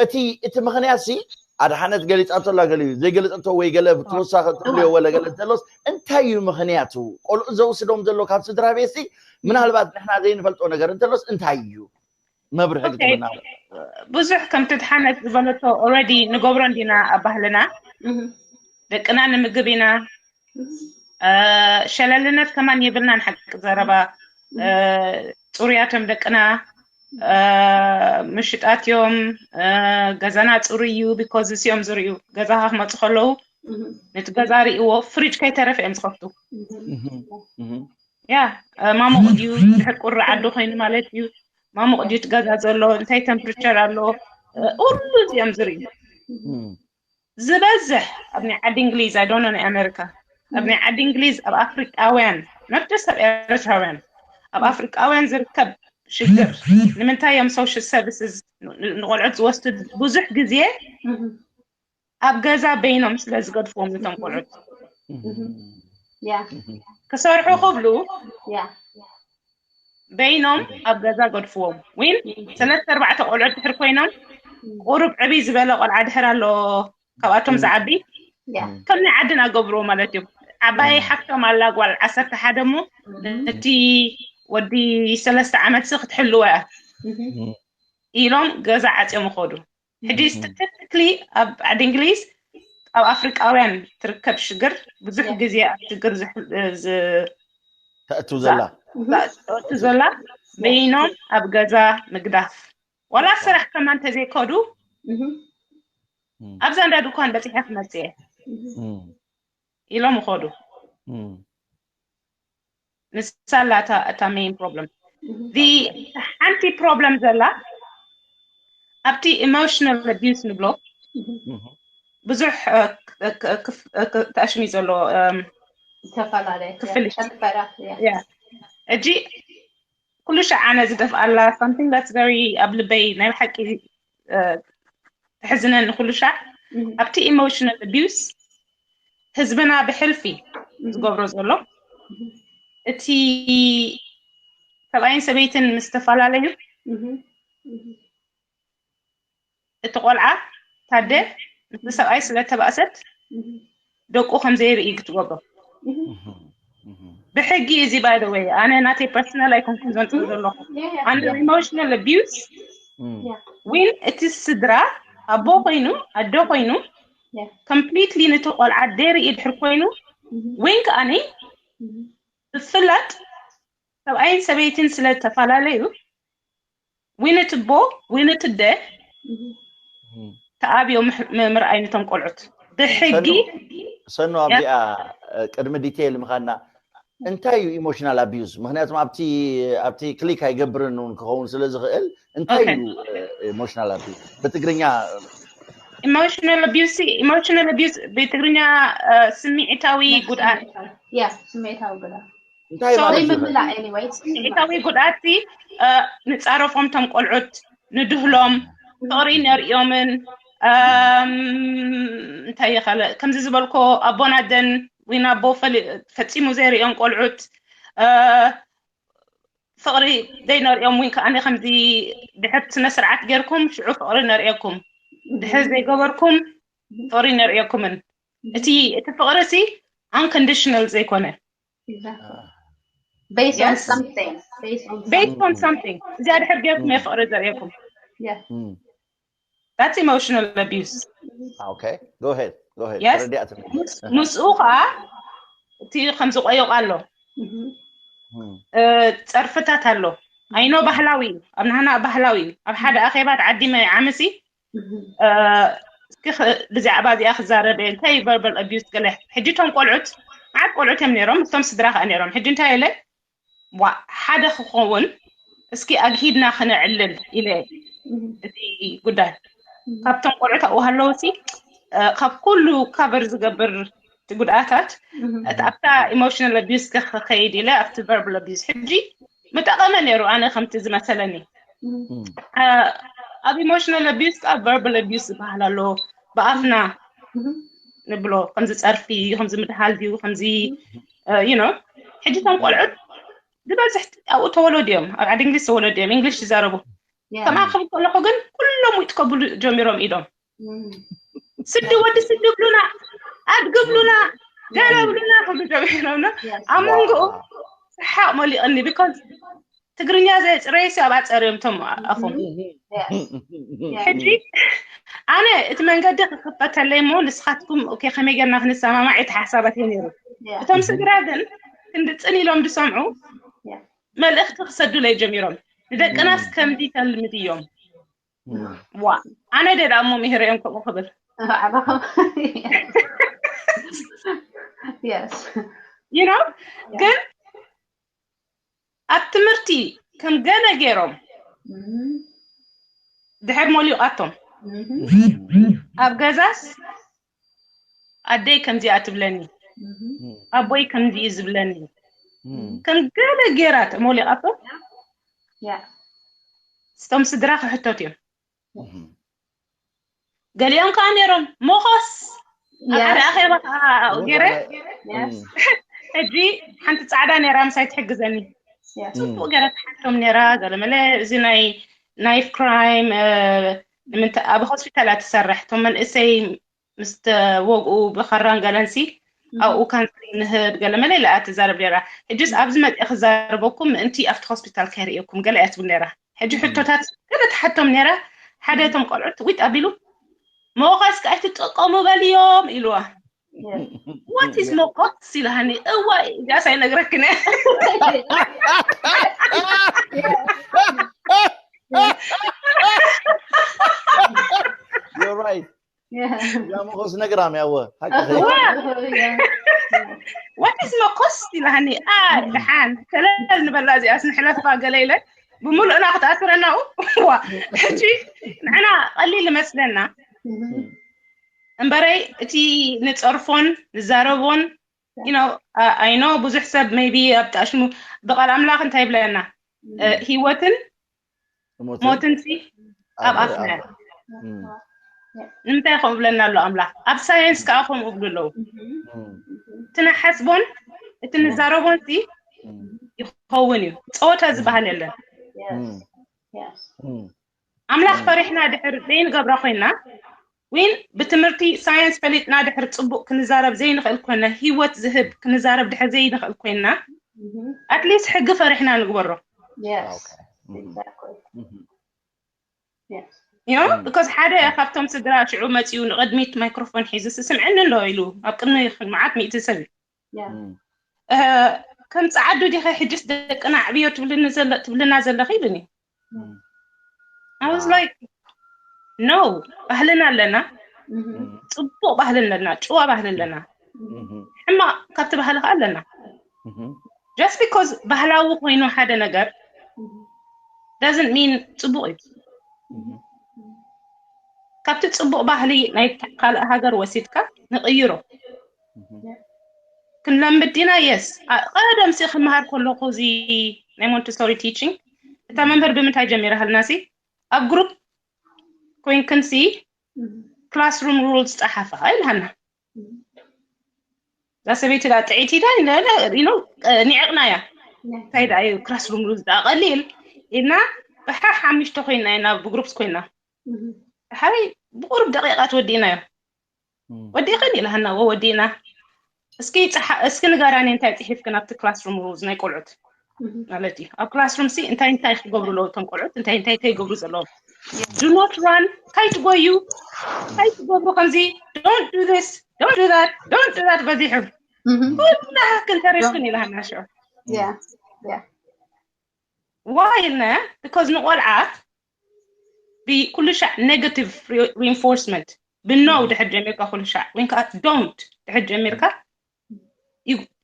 እቲ እቲ ምክንያት ሲ ኣድሓነት ገሊፃቶ ኣላ ገሊዩ ዘይገለፀቶ ወይ ገለ ተወሳኺ ትብልዮ ወለ ገለ እንተሎስ እንታይ እዩ ምክንያቱ? ቆልዑ ዘውስዶም ዘሎ ካብ ስድራ ቤት ሲ ምናልባት ንሕና ዘይንፈልጦ ነገር እንተሎስ እንታይ እዩ? መብርሒ ክትብና ብዙሕ ከምቲ ድሓነት ዝበለቶ ኦረዲ ንገብሮ እንዲና ኣብ ባህልና ደቅና ንምግብ ኢና። ሸለልነት ከማን የብልናን ሓቂ ዘረባ። ፅሩያቶም ደቅና ምሽጣት እዮም። ገዛና ፅሩ እዩ because እሲኦም ዝርእዩ ገዛኻ ክመፁ ከለዉ ነቲ ገዛ ርእዎ ፍሪጅ ከይተረፈ እዮም ዝኸፍቱ። ያ ማሙቕ ድዩ ድሕር ቁሪ ዓዲ ኮይኑ ማለት እዩ። ማሙቕ ድዩ እቲ ገዛ ዘሎ እንታይ ተምፕሪቸር ኣሎ ኩሉ እዚኦም ዝርእዩ። ዝበዝሕ ኣብ ናይ ዓዲ እንግሊዝ ኣይዶኖ ናይ ኣሜሪካ ኣብ ናይ ዓዲ እንግሊዝ ኣብ ኣፍሪቃውያን not just ኣብ ኤርትራውያን ኣብ ኣፍሪቃውያን ዝርከብ ሽግር ንምንታይ እዮም social services ንቆልዑት ዝወስዱ ብዙሕ ግዜ ኣብ ገዛ በይኖም ስለ ዝገድፍዎም ነቶም ቆልዑት ክሰርሑ ክብሉ በይኖም ኣብ ገዛ ገድፍዎም ወይን ሰለስተ ኣርባዕተ ቆልዑት ድሕር ኮይኖም ቁሩብ ዕብይ ዝበለ ቆልዓ ድሕር ኣሎ ካብኣቶም ዝዓቢ ከም ናይ ዓድና ገብርዎ ማለት እዩ። ዓባይ ሓፍቶም ኣላ ጓል ዓሰርተ ሓደ እሞ ነቲ ወዲ ሰለስተ ዓመት ሲ ክትሕልዎ እያ ኢሎም ገዛ ዓፅዮም ይኸዱ። ሕጂ statistically ኣብ ዓዲ እንግሊዝ ኣብ ኣፍሪቃውያን ትርከብ ሽግር ብዙሕ ግዜ ኣብ ሽግር ተእቱ ዘላ ተእቱ ዘላ በይኖም ኣብ ገዛ ምግዳፍ ዋላ ስራሕ ከማን ተዘይከዱ ኣብዛ እንዳ ድኳን በፂሐ ክመፅእ ኢሎም ይኸዱ። ንሳ ኣላ እታ main problem። ሓንቲ problem ዘላ ኣብቲ emotional abuse ንብሎ ብዙሕ ተኣሽሚ ዘሎ ክፍል ሕጂ ኩሉ ሻዕ ኣነ ዝደፍኣላ something that's very ኣብ ልበይ ናይ ብሓቂ ተሕዝነኒ ኩሉ ሻዕ ኣብቲ emotional abuse ህዝብና ብሕልፊ ዝገብሮ ዘሎ እቲ ሰብኣይን ሰበይትን ምስ ተፈላለዩ እቲ ቆልዓ ታደ ምስ ሰብኣይ ስለ ተባእሰት ደቁ ከም ዘይርኢ ክትገብሮ ብሕጊ እዚ by the way ኣነ ናተይ personal ኣይኮንኩን ዘንፅር ዘለኹ under emotional abuse ወይን እቲ ስድራ ኣቦ ኮይኑ ኣደ ኮይኑ completely ነቲ ቆልዓ ደርኢ ድሕር ኮይኑ ወይን ከዓኒ ብፍላጥ ሰብኣይን ሰበይትን ስለ ተፈላለዩ ዊንትቦ ዊንትደ ተኣብዮ ምርኣይ ነቶም ቆልዑት ብሕጊ ሰኑ ኣብዚኣ ቅድሚ ዲቴይል ምኻና እንታይ እዩ ኢሞሽናል ኣቢዩዝ? ምክንያቱም ኣብቲ ኣብቲ ክሊክ ኣይገብርን እውን ክኸውን ስለ ዝኽእል እንታይ እዩ ኢሞሽናል ኣቢዩዝ ብትግርኛ? ኢሞሽናል ኣቢዩዝ ኢሞሽናል ኣቢዩዝ ብትግርኛ ስምዒታዊ ጉድኣት ያ ስምዒታዊ ጉድኣት እንታይ ማለት እዩ? ምምላእ ኤኒዌይ ስምዒታዊ ጉድኣት ንፃረፎም ቶም ቆልዑት ንድህሎም ፍቕሪ ነርእዮምን እንታይ ይኸለ ከምዚ ዝበልኮ ኣቦን ኣደን ወይ ንኣቦ ፈፂሙ ዘይርእዮም ቆልዑት ፍቕሪ ዘይነርእዮም ወይ ከዓ ከምዚ ድሕር ስነ ስርዓት ጌርኩም ሽዑ ፍቕሪ ነርእየኩም ድሕር ዘይገበርኩም ፍቕሪ ነርእየኩምን እቲ እቲ ፍቕሪ ሲ unconditional ዘይኮነ based on something based on based on something እዚኣ ድሕር ጌርኩም እየ ፍቕሪ ዘርእየኩም yeah that's emotional abuse Okay, go ahead, go ahead. Yes. ተረዲኣትኒ። ምስኡ ከዓ እቲ ከምዚ ቆየቕ ኣሎ Mhm. እም፣ እ፣ ፀርፍታት ኣሎ ኣይኖ ባህላዊ እዩ ኣብ ናህና ባህላዊ እዩ ኣብ ሓደ ኣኼባት ዓዲመ ዓምሲ እ፣ እስኪ ኸ- ብዛዕባ እዚኣ ክዛረብ እየ እንታይ verbal abuse ገለ ሕጂ እቶም ቆልዑት መዓት ቆልዑት እዮም ነይሮም ምስቶም ስድራ ከዓ ነይሮም ሕጂ እንታይ ኢለ ዋ ሓደ ክኸውን እስኪ ኣግሂድና ክነዕልል ኢለ Mhm. እቲ ጉዳይ ካብቶም ቆልዑት ኣብኡ ሃለዉ ሲ እ፣ ካብ ኩሉ ካቨር ዝገብር እቲ ጉድኣታት Mhm. እቲ ኣብታ ኢሞሽናል ኣቢዩስ ክኸይድ ኢለ ኣብቲ verbal abuse ሕጂ ምጠቐመ ነይሩ ኣነ ከምቲ ዝመሰለኒ Mhm. እም፣ እ፣ ኣብ ኢሞሽናል ኣቢዩስ ካብ verbal abuse ዝበሃል ኣሎ ብኣፍና Mhm. ንብሎ ከምዚ ፀርፊ ከምዚ ምድሃል ድዩ ከምዚ you know ሕጂ እቶም ቆልዑት ዝበዝሕ ኣብኡ ተወለዱ እዮም ኣብ ዓዲ እንግሊዝ ተወለዱ እዮም እንግሊሽ ይዛረቡ Yeah. ከምኣ ክብል ከለኹ ግን ኩሎም ውጥ ከብሉ ጀሚሮም ኢዶም Mhm. ስዲ ወዲ ስዲ ብሉና ኣድጊ ብሉና ገለ ብሉና ክብሉ ጀሚሮም ና Yes. ኣብ መንጎኡ ሰሓቕ መሊቕኒ because ትግርኛ ዘየፅረየ ሲ ኣብኣ ፀርዮም እቶም ኣፎም Yes. Yeah. ሕጂ ኣነ እቲ መንገዲ ክኽፈተለይ እሞ ንስኻትኩም ኦኬ ከመይ ጌርና ክንሰማማዕ እቲ ሓሳባት እዩ ነይሩ Yeah. እቶም ስድራ ግን ክንዲ ፅን ኢሎም ዝሰምዑ Yeah. መልእኽቲ ክሰዱለይ ጀሚሮም ንደቅናስ ከምዚ ተልምድዮም እም፣ ዋ ኣነ ደ ዳሞ ምሄረዮም ከምኡ ክብል ባዕልኹም yes you know ግን ኣብ ትምህርቲ ከም ገለ ገይሮም Mhm. ድሕር ሞሊቓቶም Mhm. ኣብ ገዛስ ኣደይ ከምዚኣ ትብለኒ Mhm. ኣቦይ ከምዚ እዩ ዝብለኒ እም፣ ከም ገለ ገይራ ተሞሊቓቶም Yeah. ስቶም ስድራ ክሕተት እዮም እም፣ ገሊኦም ከዓ ነይሮም ሞኸስ ኣብ ሓደ ኣኼባ ከዓ ገይረ Yes. ሕጂ ሓንቲ ፃዕዳ ነይራ ምሳይ ትሕግዘኒ Yes. ፅቡቅ ገይራ ትሓቶም ነይራ ገለመለ እዚ ናይ ናይፍ ክራይም ንምንታይ ኣብ ሆስፒታል እያ ትሰርሕ እቶም መንእሰይ ምስ ተወግኡ ብኸራን ገለንሲ ኣብኡ ካንስሊንግ ንህብ ገለመለ ኢላ እያ ትዛረብ ነይራ ሕጅስ ኣብዚ መፅአ ክዛረበኩም ምእንቲ ኣብቲ ሆስፒታል ከይርእየኩም ገለ እያ ትብል ነይራ ሕጂ ሕቶታት ገለ ትሓቶም ነይራ ሓደ እቶም ቆልዑት ዊጥ ኣቢሉ መወኸስ ከ ኣይትጥቀሙ በልዮም ኢልዋ Yes. what is መወኸስ ኢልሃኒ እዋይ እዚኣስ ኣይነግረክን እየ You're right. Yeah. እዛ መኾስ ነግራም ያወ ሓቂ Yeah. what is መኮስ ኢልሃኒ ኣይ ደሓን ከለል ንበላ እዚኣስ ንሕለፋ ገለ ኢለ ብምሉእና ክትኣስረና ዋ ሕጂ ንሕና ቀሊል ይመስለና Mhm. እምበረይ እቲ ንፀርፎን ንዛረቦን you know I know ብዙሕ ሰብ maybe ኣብ ጣሽሙ ብቃል ኣምላኽ እንታይ ይብለና እ፣ ህይወትን ሞትን ሲ ኣብ ኣፍና እያ። ንምንታይ ከምኡ ብለና ኣሎ ኣምላኽ ኣብ ሳየንስ ከዓ ከምኡ ብሉ ኣለዉ እቲ ንሓስቦን እቲ ንዛረቦን ሲ ይኸውን እዩ ፀወታ ዝበሃል የለን Yes. Yes. ኣምላኽ ፈሪሕና ድሕር ዘይንገብራ ኮይና ዊን ብትምህርቲ ሳየንስ ፈሊጥና ድሕር ፅቡቅ ክንዛረብ ዘይንኽእል ኮይና ህይወት ዝህብ ክንዛረብ ድሕር ዘይንኽእል ኮይና Mhm. ኣትሊስት ሕጊ ፈሪሕና ንግበሮ Yes. Exactly. Yes. ዩ ቢኮዝ ሓደ ካብቶም ስድራ ሽዑ መፂኡ ንቅድሚት ማይክሮፎን ሒዙ ስስምዕኒ እንዶ ኢሉ ኣብ ቅድሚ መዓት ሚእቲ ሰብ እዩ Yeah. እ፣ ከም ፀዓዱ ዲኸ ሕጅስ ደቅና ኣዕብዮ ትብልኒ ዘለ- ትብልና ዘለኺ ኢሉኒ Mm. I was like, no, ባህልና ኣለና፣ ፅቡቕ ባህሊ ኣለና፣ ጭዋ ባህሊ ኣለና። ሕማቕ ካብቲ ባህሊ ከዓ ኣለና። Just because ባህላዊ ኮይኑ ሓደ ነገር doesn't mean ፅቡቕ እዩ። ካብቲ ፅቡቕ ባህሊ ናይ ካልእ ሃገር ወሲድካ ንቕይሮ ክንለምድ ዲና? የስ። ቀደም ሲ ክመሃር ከለኹ እዚ ናይ ሞንተሶሪ ቲቺንግ እታ መምህር ብምንታይ ጀሚራሃልና ሲ ኣብ ግሩፕ ኮይንክን ሲ ክላስሩም ሩልስ ፀሓፋ ኢልሃና። እዛ ሰበይቲ ዳ ጥዒቲ ዳ ኒዕቕና እያ። እንታይ ዳ እዩ ክላስሩም ሩልስ ዳ ቀሊል ኢልና ብሓ ሓሙሽተ ኮይና ኢና ብግሩፕስ ኮይና ሓይ ብቁሩብ ደቂቃት ወዲእናዮ። ወዲእኽን ኢልሃና ወ ወዲእና። እስኪ ንገራኒ እንታይ ፅሒፍክን ኣብቲ ክላስሩም ሩልስ ናይ ቆልዑት ማለት እዩ። ኣብ ክላስሩም ሲ እንታይ እንታይ ክገብሩ ኣለዎ እቶም ቆልዑት እንታይ እንታይ ከይገብሩ ዘለዎም? Do not run፣ ካይትጎዩ፣ ካይትገብሩ ከምዚ፣ don't do this፣ don't do that፣ don't do that በዚሑ ኩላ ክንተሪፍክን ኢልሃና ሽዑ። Why ኢልና because ንቆልዓ ብኩሉ ሻዕ negative reinforcement ብኖው ድሕር ጀሚርካ ኩሉ ሻዕ ወይ ከዓ don't ድሕር ጀሚርካ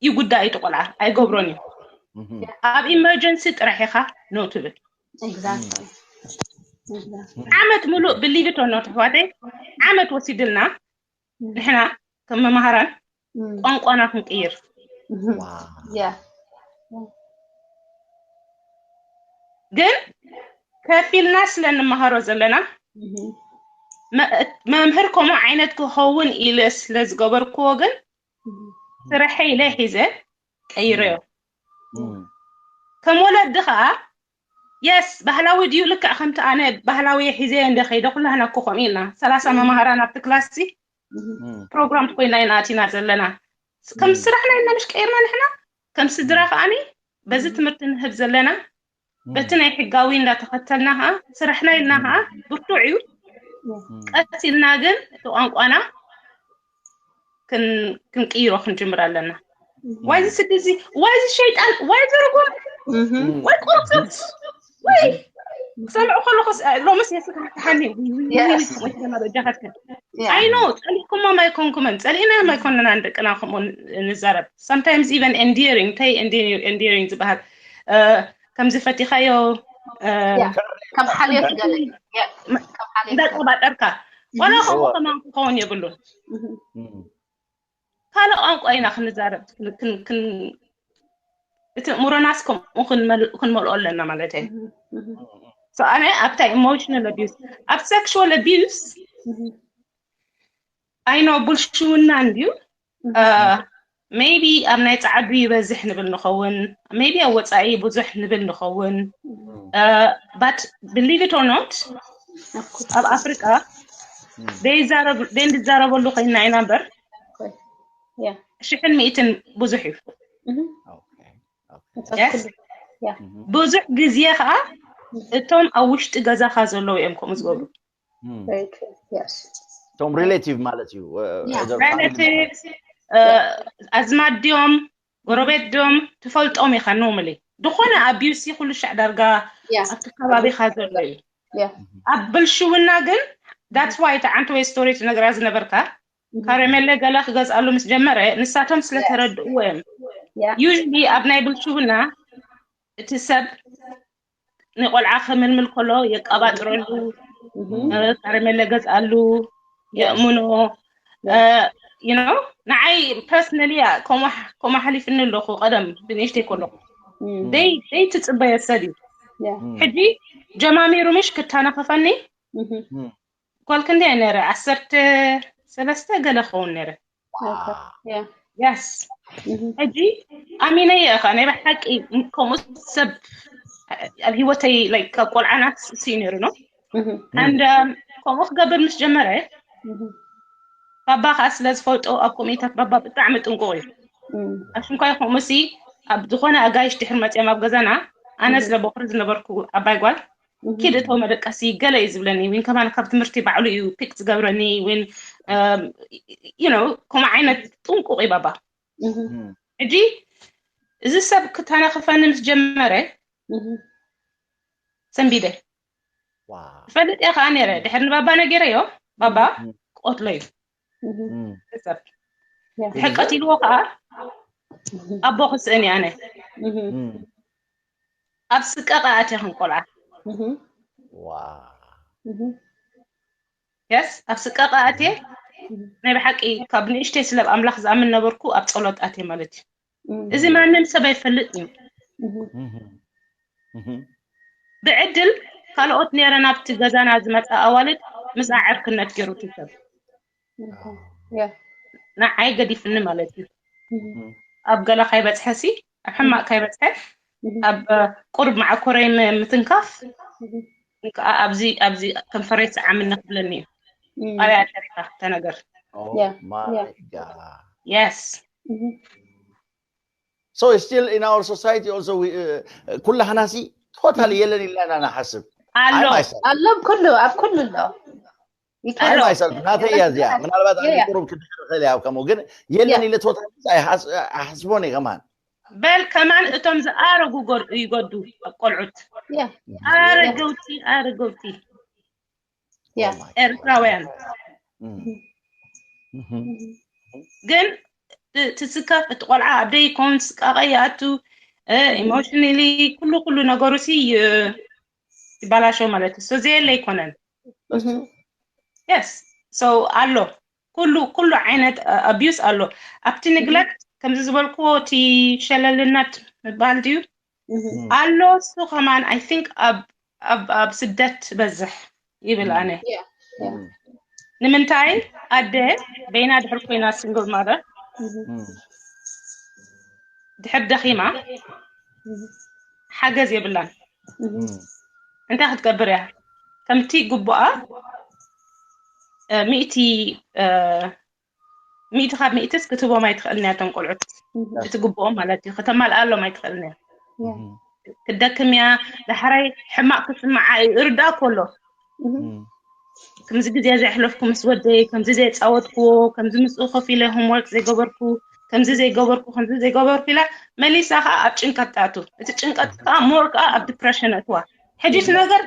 ይጉዳእ እዩ ቆልዓ ኣይገብሮን እዩ። ኣብ ኢመርጀንሲ ጥራሕ ኢኻ no ትብል። ዓመት ሙሉእ believe it or not ኣሕዋተይ ዓመት ወሲድልና ንሕና ከም መማህራን ቋንቋና ክንቅይር ግን ከፊልና ስለ ንመሃሮ ዘለና መምህር ከምኡ ዓይነት ክኸውን ኢለ ስለ ዝገበርክዎ ግን ስርሐይ ኢለ ሒዘ ቀይረዮ። ከም ወለዲ ከዓ የስ ባህላዊ ድዩ ልክዕ ከምቲ ኣነ ባህላዊ ሒዘ እንደ ከይደ ኩላህና እኮ ከምኡ ኢልና ሰላሳ መማህራን ኣብቲ ክላስ ፕሮግራም ኮይና ኢና ኣቲና ዘለና። ከም ስራሕና ኢልና ምሽ ቀይርና ንሕና ከም ስድራ ከዓኒ በዚ ትምህርቲ ንህብ ዘለና በቲ ናይ ሕጋዊ እንዳተኸተልና ከዓ ስራሕና ኢልና ከዓ ብርቱዕ እዩ። ቀስ ኢልና ግን እቲ ቋንቋና ክንቅይሮ ክንጅምር ኣለና። ዋይዚ ስዲ እዚ ዋይዚ ሸይጣን ዋይዚ ርጉም ወይ ቁርፅት ወይ ክሰምዑ ከለኹ ሎምስ የስካሕክሓኒ። እጃኻትክን ኣይኖ ፀሊእኩሞም ኣይኮንኩምን ፀሊእናዮም ኣይኮንናን ደቅና ከምኡ ንዛረብ። Sometimes even endearing እንታይ endearing ዝበሃል ከምዚ ፈቲኻዮ ከም ሓልዮት ገለ እንዳጠባጠርካ ዋላ ከምኡ ከማን ክኸውን የብሉን። ካልእ ቋንቋ ኢና ክንዛረብ እቲ እምሮናስ ከምኡ ክንመልኦ ኣለና ማለት እየ። ኣነ ኣብታ emotional abuse ኣብ sexual abuse ኣይኖ ብልሽውና እንድዩ maybe ኣብ ናይ ፃዓዱ ይበዝሕ ንብል ንኸውን maybe ኣብ ወፃኢ ብዙሕ ንብል ንኸውን but believe it or not ኣብ ኣፍሪቃ ደይዛረብ ደይንዛረበሉ ኮይና ኢና እምበር ሽሕን ሚእትን ብዙሕ እዩ። ብዙሕ ግዜ ከዓ እቶም ኣብ ውሽጢ ገዛኻ ዘለዉ እዮም ከምኡ ዝገብሩ። እቶም relative ማለት እዩ። ኣዝማድ ድዮም ጎረቤት ድዮም ትፈልጦም ኢኻ normally ዝኾነ abuse ኩሉ ሻዕ ዳርጋ ኣብቲ ከባቢኻ ዘሎ እዩ። ኣብ ብልሽውና ግን that's why እታ ዓንተ ወይ ስቶሪ ትነግራ ዝነበርካ ካረሜለ ገለ ክገዝኣሉ ምስ ጀመረ ንሳቶም ስለተረድእዎ እዮም። Usually ኣብ ናይ ብልሽውና እቲ ሰብ ንቆልዓ ክምልምል ከሎ የቀባጥረሉ፣ ካረሜለ ገዝኣሉ፣ የእምኖ you know ንዓይ personally ከምኡ ሓሊፍኒ ኣለኹ። ቀደም ብንእሽተይ ከለኹ ደይ ትፅበዮ ሰብ እዩ። ሕጂ ጀማሚሩ ምሽ ክተናኸፈኒ ጓል ክንደይ ነረ ዓሰርተ ሰለስተ ገለ ክኸውን ነረ። Yes ሕጂ ኣሚነየ እኻ ናይ ብሓቂ ከምኡ ሰብ ኣብ ሂወተይ like ካብ ቆልዓና ስዩ ነይሩ no and ከምኡ ክገብር ምስ ጀመረ ባባ ከዓ ስለ ዝፈልጦ ኣብ ኮሚኒታት ባባ ብጣዕሚ ጥንቁቕ እዩ። ኣሽንኳይ ከምኡ ሲ ኣብ ዝኾነ ኣጋይሽ ድሕር መፅኦም ኣብ ገዛና ኣነ ስለ ቦኽሪ ዝነበርኩ ዓባይ ጓል ኪድ እቶ መደቀሲ ገለ እዩ ዝብለኒ ወይን ከማን ካብ ትምህርቲ ባዕሉ እዩ ፒክ ዝገብረኒ ወይን you know ከምኡ ዓይነት ጥንቁቕ እዩ ባባ። ሕጂ እዚ ሰብ ክተናኽፈኒ ምስ ጀመረ ሰንቢደ ትፈልጥ እያ ከዓ ነይረ። ድሕር ንባባ ነጊረዮ፣ ባባ ክቆትሎ እዩ። ሰብ ድሕር ቀቲልዎ ከዓ ኣቦ ክስእን እየ ኣነ። ኣብ ስቀቃ ኣትየ ከም ቆልዓ። የስ ኣብ ስቀቃ ኣትየ። ናይ ብሓቂ ካብ ንእሽተይ ስለ ኣብ ኣምላኽ ዝኣምን ነበርኩ፣ ኣብ ጸሎት ኣትየ ማለት እዩ። እዚ ማንም ሰብ ኣይፈልጥ እዩ። ብዕድል ካልኦት ነይረ ናብቲ ገዛና ዝመፃ ኣዋልድ ምስ ኣዕርክነት ገይሩ እቲ ሰብ ንዓይ ገዲፍኒ ማለት እዩ። ኣብ ገለ ካይበፅሐ ሲ ኣብ ሕማቅ ካይበፅሐ ኣብ ቁርብ መዓኮረይ ምትንካፍ ኣብዚ ኣብዚ ከንፈረይ ሰዓምኒ ክብለኒ እዩ። ኣበይ ኣደሪካ ተነገር። Yeah. Yes. So it's still in our society also we, uh, ኩላህናሲ ቶታሊ የለን ኢልና ኢና ንሓስብ። ኣሎ ኣሎ ኩሉ ኣብ ኩሉ ኣሎ። ኣይ ማይሰልፍ ናተይ እያ እዚኣ። ምናልባት ኣነ ቁሩብ ክድሕር ክእል እያ ከምኡ ግን የለን ኢለ ቶታሊ ኣይሓስቦን እየ ከማን። በል ከማን እቶም ዝኣረጉ ይገዱ ቆልዑት ኣረገውቲ ኣረገውቲ ኤርትራውያን ግን ትስከፍ እቲ ቆልዓ ኣብ ደይ ኮን ስቃቀ ይኣቱ ኢሞሽናሊ ኩሉ ኩሉ ነገሩ ሲ ይባላሸው ማለት እዩ። ዘየለ ኣይኮነን። የስ ኣሎ ኩሉ ኩሉ ዓይነት ኣቢዩስ ኣሎ። ኣብቲ ንግለክት ከምዚ ዝበልክዎ እቲ ሸለልነት ምባል ድዩ ኣሎ እሱ ከማን ኣይ ቲንክ ኣብ ኣብ ስደት ትበዝሕ ይብል ኣነ። ንምንታይ ኣደ በይና ድሕር ኮይና ሲንግል ማደር ድሕር ደኺማ ሓገዝ የብላን። እንታይ ክትገብር እያ? ከምቲ ግቡኣ ሚእቲ ሚእቲ ካብ ሚእትስ ክትህቦም ኣይትኽእልን እያ። እቶም ቆልዑት እቲ ግቡኦም ማለት እዩ ከተማልኣሎም ኣይትኽእልን እያ። ክትደክም እያ። ዳሕራይ ሕማቕ ክስምዓ እዩ። እርዳእ ከሎ ከምዚ ግዜ ዘሕለፍኩ ምስ ወደይ፣ ከምዚ ዘየፃወትክዎ፣ ከምዚ ምስኡ ኮፍ ኢለ ሆምወርክ ዘይገበርኩ፣ ከምዚ ዘይገበርኩ፣ ከምዚ ዘይገበርኩ ኢላ መሊሳ ከዓ ኣብ ጭንቀት ትኣቱ። እቲ ጭንቀት ከዓ ሞር ከዓ ኣብ ዲፕረሽን እትዋ። ሕጂስ ነገር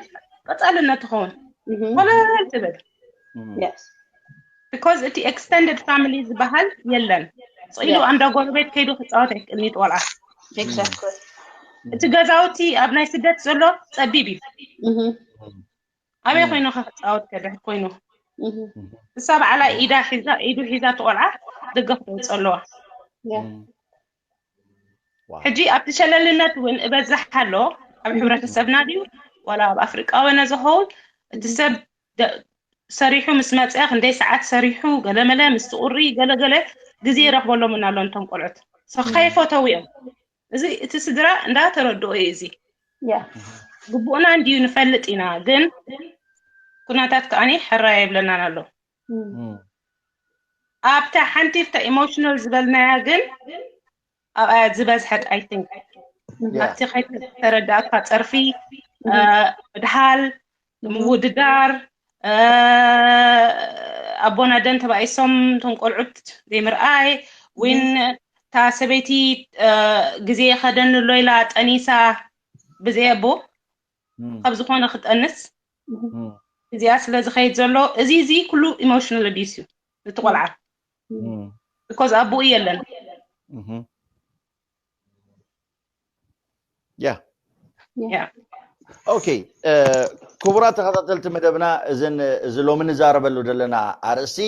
ቀፃልነት ትኸውን ኮለል ትብል። ቢኮዝ እቲ ኤክስተንድድ ፋሚሊ ዝበሃል የለን። ስኢሉ ኣንዳ ጎረቤት ከይዱ ክፃወት ኣይክእልን ይጥወልዓ። እቲ ገዛውቲ ኣብ ናይ ስደት ዘሎ ፀቢብ እዩ። ኣበይ ኮይኑ ክፃወት ከድሕር ኮይኑ እሳ በዓላ ኢዳ ሒዛ ኢዱ ሒዛ ትቆልዓ ደገፍ ተውፅእ ኣለዋ። ሕጂ ኣብቲ ሸለልነት እውን እበዝሕ ኣሎ ኣብ ሕብረተሰብና ድዩ ዋላ ኣብ ኣፍሪቃውያን ዝኸውን እቲ ሰብ ሰሪሑ ምስ መፀ ክንደይ ሰዓት ሰሪሑ ገለመለ ምስ ትቁሪ ገለገለ ግዜ ይረክበሎም እናሎ እንቶም ቆልዑት ከይፈተው እዮም። እዚ እቲ ስድራ እንዳተረድኦ እዩ። እዚ ግቡእና እንድዩ ንፈልጥ ኢና፣ ግን ኩነታት ከዓኒ ሕራይ የብለናን ኣሎ። ኣብታ ሓንቲ ብታ ኢሞሽናል ዝበልናያ ግን ኣብኣ ዝበዝሐት ኣይ ቲንክ ኣብቲ ከይተረዳእካ ፀርፊ ምድሃል ምውድዳር ኣቦና ደን ተባኢሶም እቶም ቆልዑት ዘይምርኣይ ዊን እታ ሰበይቲ ግዜ ከደኒ ኣሎ ኢላ ጠኒሳ ብዘይ ኣቦ ካብ ዝኾነ ክጠንስ እዚኣ ስለ ዝኸይድ ዘሎ እዚ እዚ ኩሉ ኢሞሽናል ኣቢዩስ እዩ። እቲ ቆልዓ ቢኮዝ ኣቦኡ የለን። ያ ኦኬ። ክቡራት ተኸታተልቲ መደብና እዝን እዚ ሎሚ ንዛረበሉ ዘለና ኣርእስቲ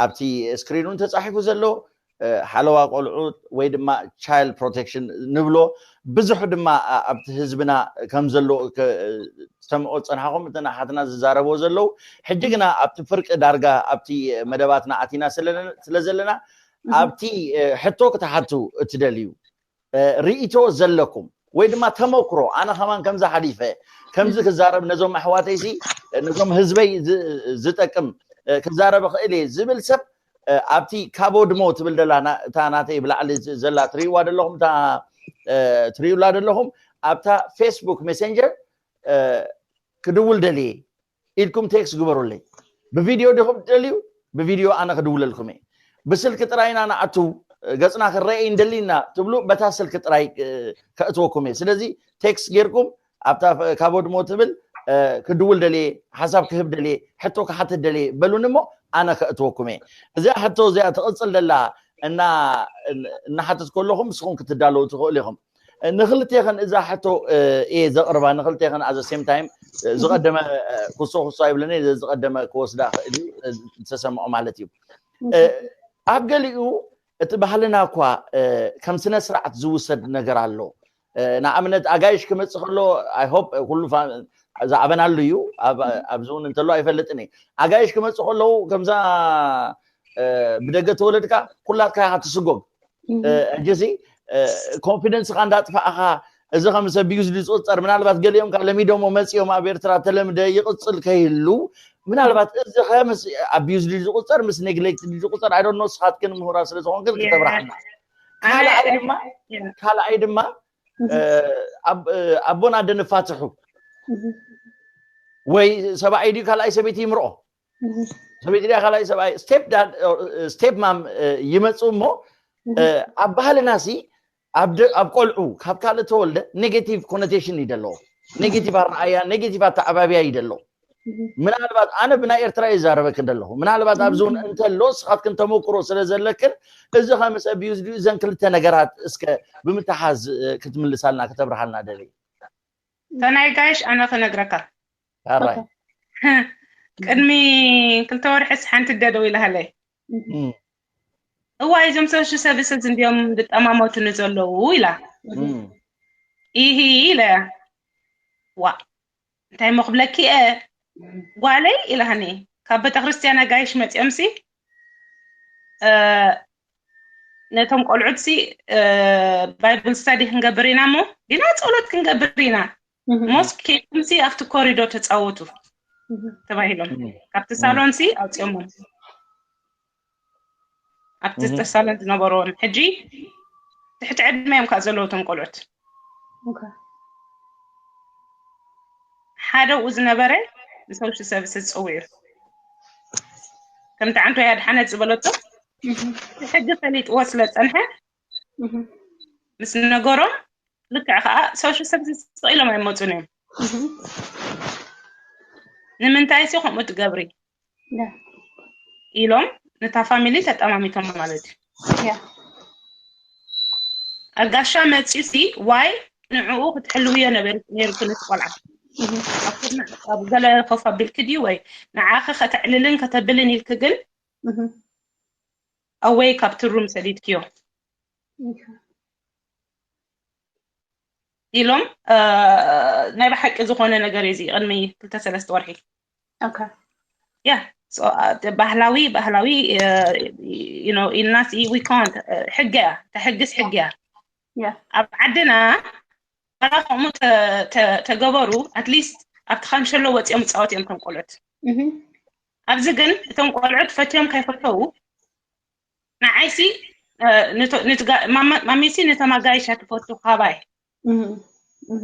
ኣብቲ ስክሪን እውን ተፃሒፉ ዘሎ ሓለዋ ቆልዑ ወይ ድማ ቻይልድ ፕሮቴክሽን ንብሎ ብዙሕ ድማ ኣብቲ ህዝብና ከም ዘሎ ሰምዖ ዝፀንሓኹም እተን ኣሓትና ዝዛረብዎ ዘለዉ ሕጂ ግና ኣብቲ ፍርቂ ዳርጋ ኣብቲ መደባትና ኣቲና ስለ ዘለና ኣብቲ ሕቶ ክትሓቱ እትደልዩ ርኢቶ ዘለኩም ወይ ድማ ተመክሮ ኣነ ከማን ከምዚ ሓሊፈ ከምዚ ክዛረብ ነዞም ኣሕዋተይ ሲ ነዞም ህዝበይ ዝጠቅም ክዛረብ እኽእል እየ ዝብል ሰብ ኣብቲ ካቦድሞ ትብል ዘላ እታ ናተይ ብላዕሊ ዘላ ትርእይዋ ዘለኹም እታ ትርእዩላ ዘለኹም ኣብታ ፌስቡክ ሜሴንጀር ክድውል ደልየ ኢልኩም ቴክስት ግበሩለይ። ብቪድዮ ዲኹም ትደልዩ? ብቪድዮ ኣነ ክድውለልኩም እየ። ብስልኪ ጥራይ ኢና ንኣቱ ገፅና ክረአ እንደሊና ትብሉ በታ ስልኪ ጥራይ ከእትወኩም እየ። ስለዚ ቴክስት ጌርኩም ኣብታ ካቦድሞ ትብል ክድውል ደልየ፣ ሓሳብ ክህብ ደልየ፣ ሕቶ ክሓትት ደልየ በሉኒ እሞ ኣነ ከእትወኩም እየ። እዚኣ ሕቶ እዚኣ ትቕፅል ደላ እና እናሓተት ከለኹም ንስኹም ክትዳለዉ ትኽእሉ ኢኹም። ንክልቴኽን እዛ ሕቶ እየ ዘቕርባ፣ ንክልቴኽን ኣዘ ሴም ታይም ዝቐደመ ክሶ ክሶ ኣይብለኒ፣ ዝቐደመ ክወስዳ ክእል እዩ ዝተሰምዖ ማለት እዩ። ኣብ ገሊኡ እቲ ባህልና እኳ ከም ስነ ስርዓት ዝውሰድ ነገር ኣሎ። ንኣብነት ኣጋይሽ ክመፅእ ከሎ፣ I hope ኩሉ ዝኣበናሉ እዩ፣ ኣብዚ እውን እንተሎ ኣይፈልጥን እየ። ኣጋይሽ ክመፅእ ከለዉ ከምዛ ብደገ ተወለድካ ኩላትካ ኢኻ ትስጎግ። ሕጂሲ ኮንፊደንስካ እንዳጥፋእኻ፣ እዚ ከም ሰብ ቢዩዝ ዝቁፀር፣ ምናልባት ገሊኦም ካብ ለሚዶሞ መፂኦም ኣብ ኤርትራ ተለምደ ይቕፅል ከይህሉ፣ ምናልባት እዚ ከ ምስ ኣቢዩዝ ዝቁፀር፣ ምስ ኔግሌክት ዝቁፀር፣ I don't know፣ ስኻትክን ምሁራ ስለ ዝኾንክን ክተብርሃልና። ካልኣይ ድማ ካልኣይ ድማ ኣቦን ኣደን እፋትሑ፣ ወይ ሰብኣይ ድዩ ካልኣይ ሰበይቲ ይምርኦ፣ ሰበይቲ ድያ ካልኣይ ሰብኣይ፣ ስቴፕ ማም ይመፁ እሞ ኣብ ባህልና ሲ ኣብ ቆልዑ ካብ ካልእ ተወልደ ኔጌቲቭ ኮኖቴሽን እዩ ደለዎ። ኔጌቲቭ ኣረኣያ፣ ኔጌቲቭ ኣተዓባብያ እዩ ደለዎ። ምናልባት ኣነ ብናይ ኤርትራ እየ ዛረበክ ደለኹ። ምናልባት ኣብዚ እውን እንተሎ ስኻትክን ተመክሮ ስለ ዘለክን፣ እዚ ከምስ ኣቢዩዝ ድዩ፣ እዘን ክልተ ነገራት እስከ ብምትሓዝ ክትምልሳልና፣ ክተብርሃልና ደሊ። ተናይ ጋይሽ ኣነ ክነግረካ። ኣራይ ቅድሚ ክልተ ወርሕስ ሓንቲ ደደው ኢላሃለይ። እዋ እዞም ሶሻል ሰርቪስስ እንዲዮም ዝጠማመቱ ንዘለዉ ኢላ። ኢሂ ኢለ፣ ዋ እንታይ መክብለኪ እየ ጓለይ ኢላሃኒ። ካብ ቤተክርስትያን ኣጋይሽ መፂኦም ሲ ነቶም ቆልዑት ሲ ባይብል ስታዲ ክንገብር ኢና እሞ ዲና ጸሎት ክንገብር ኢና። ሞስክ ኬድኩም ሲ ኣብቲ ኮሪዶር ተጻወቱ ተባሂሎም ካብቲ ሳሎን ሲ ኣውፅኦሞም። ኣብቲ ሳሎን ዝነበርዎም ሕጂ ትሕቲ ዕድመ እዮም ከዓ ዘለዉ እቶም ቆልዑት። ሓደ ኡ ዝነበረ ንሶሻል ሰርቪስስ ዝፀውዑ ከምቲ ዓንቶ ያድሓነት ዝበለቶ ሕጊ ፈሊጥዎ ስለ ዝፀንሐ ምስ ነገሮም ልክዕ ከዓ ሶሻል ሰርቪስስ ስቕ ኢሎም ኣይመፁን እዮም። ንምንታይ ሲ ከምኡ ትገብሪ ኢሎም ነታ ፋሚሊ ተጠማሚቶም ማለት እዩ። ኣጋሻ መፂኡ ሲ ዋይ ንዕኡ ክትሕልውዮ ነይርኪ ነቲ ቆልዓ ኣብ ገለ ኮፍ ኣቢልኪ ድዩ ወይ ንዓኺ ከተዕልልን ከተብልን ኢልኪ ግን ኣወይ ካብቲ ሩም ሰዲድክዮ ኢሎም ናይ ብሓቂ ዝኾነ ነገር እዩ እዚ ቅድሚ ክልተ ሰለስተ ወርሒ ያ ባህላዊ ባህላዊ ኢልና ሲ we can't ሕጊ እያ ተሕግስ ሕጊ እያ ኣብ ዓድና ዋላ ከምኡ ተገበሩ ኣትሊስት ኣብቲ ካንሸሎ ወፂኦም ይፃወት እዮም እቶም ቆልዑት ኣብዚ ግን እቶም ቆልዑት ፈትዮም ከይፈተዉ ንዓይሲ ማሜሲ ንተማጋይሻ ትፈቱ ካባይ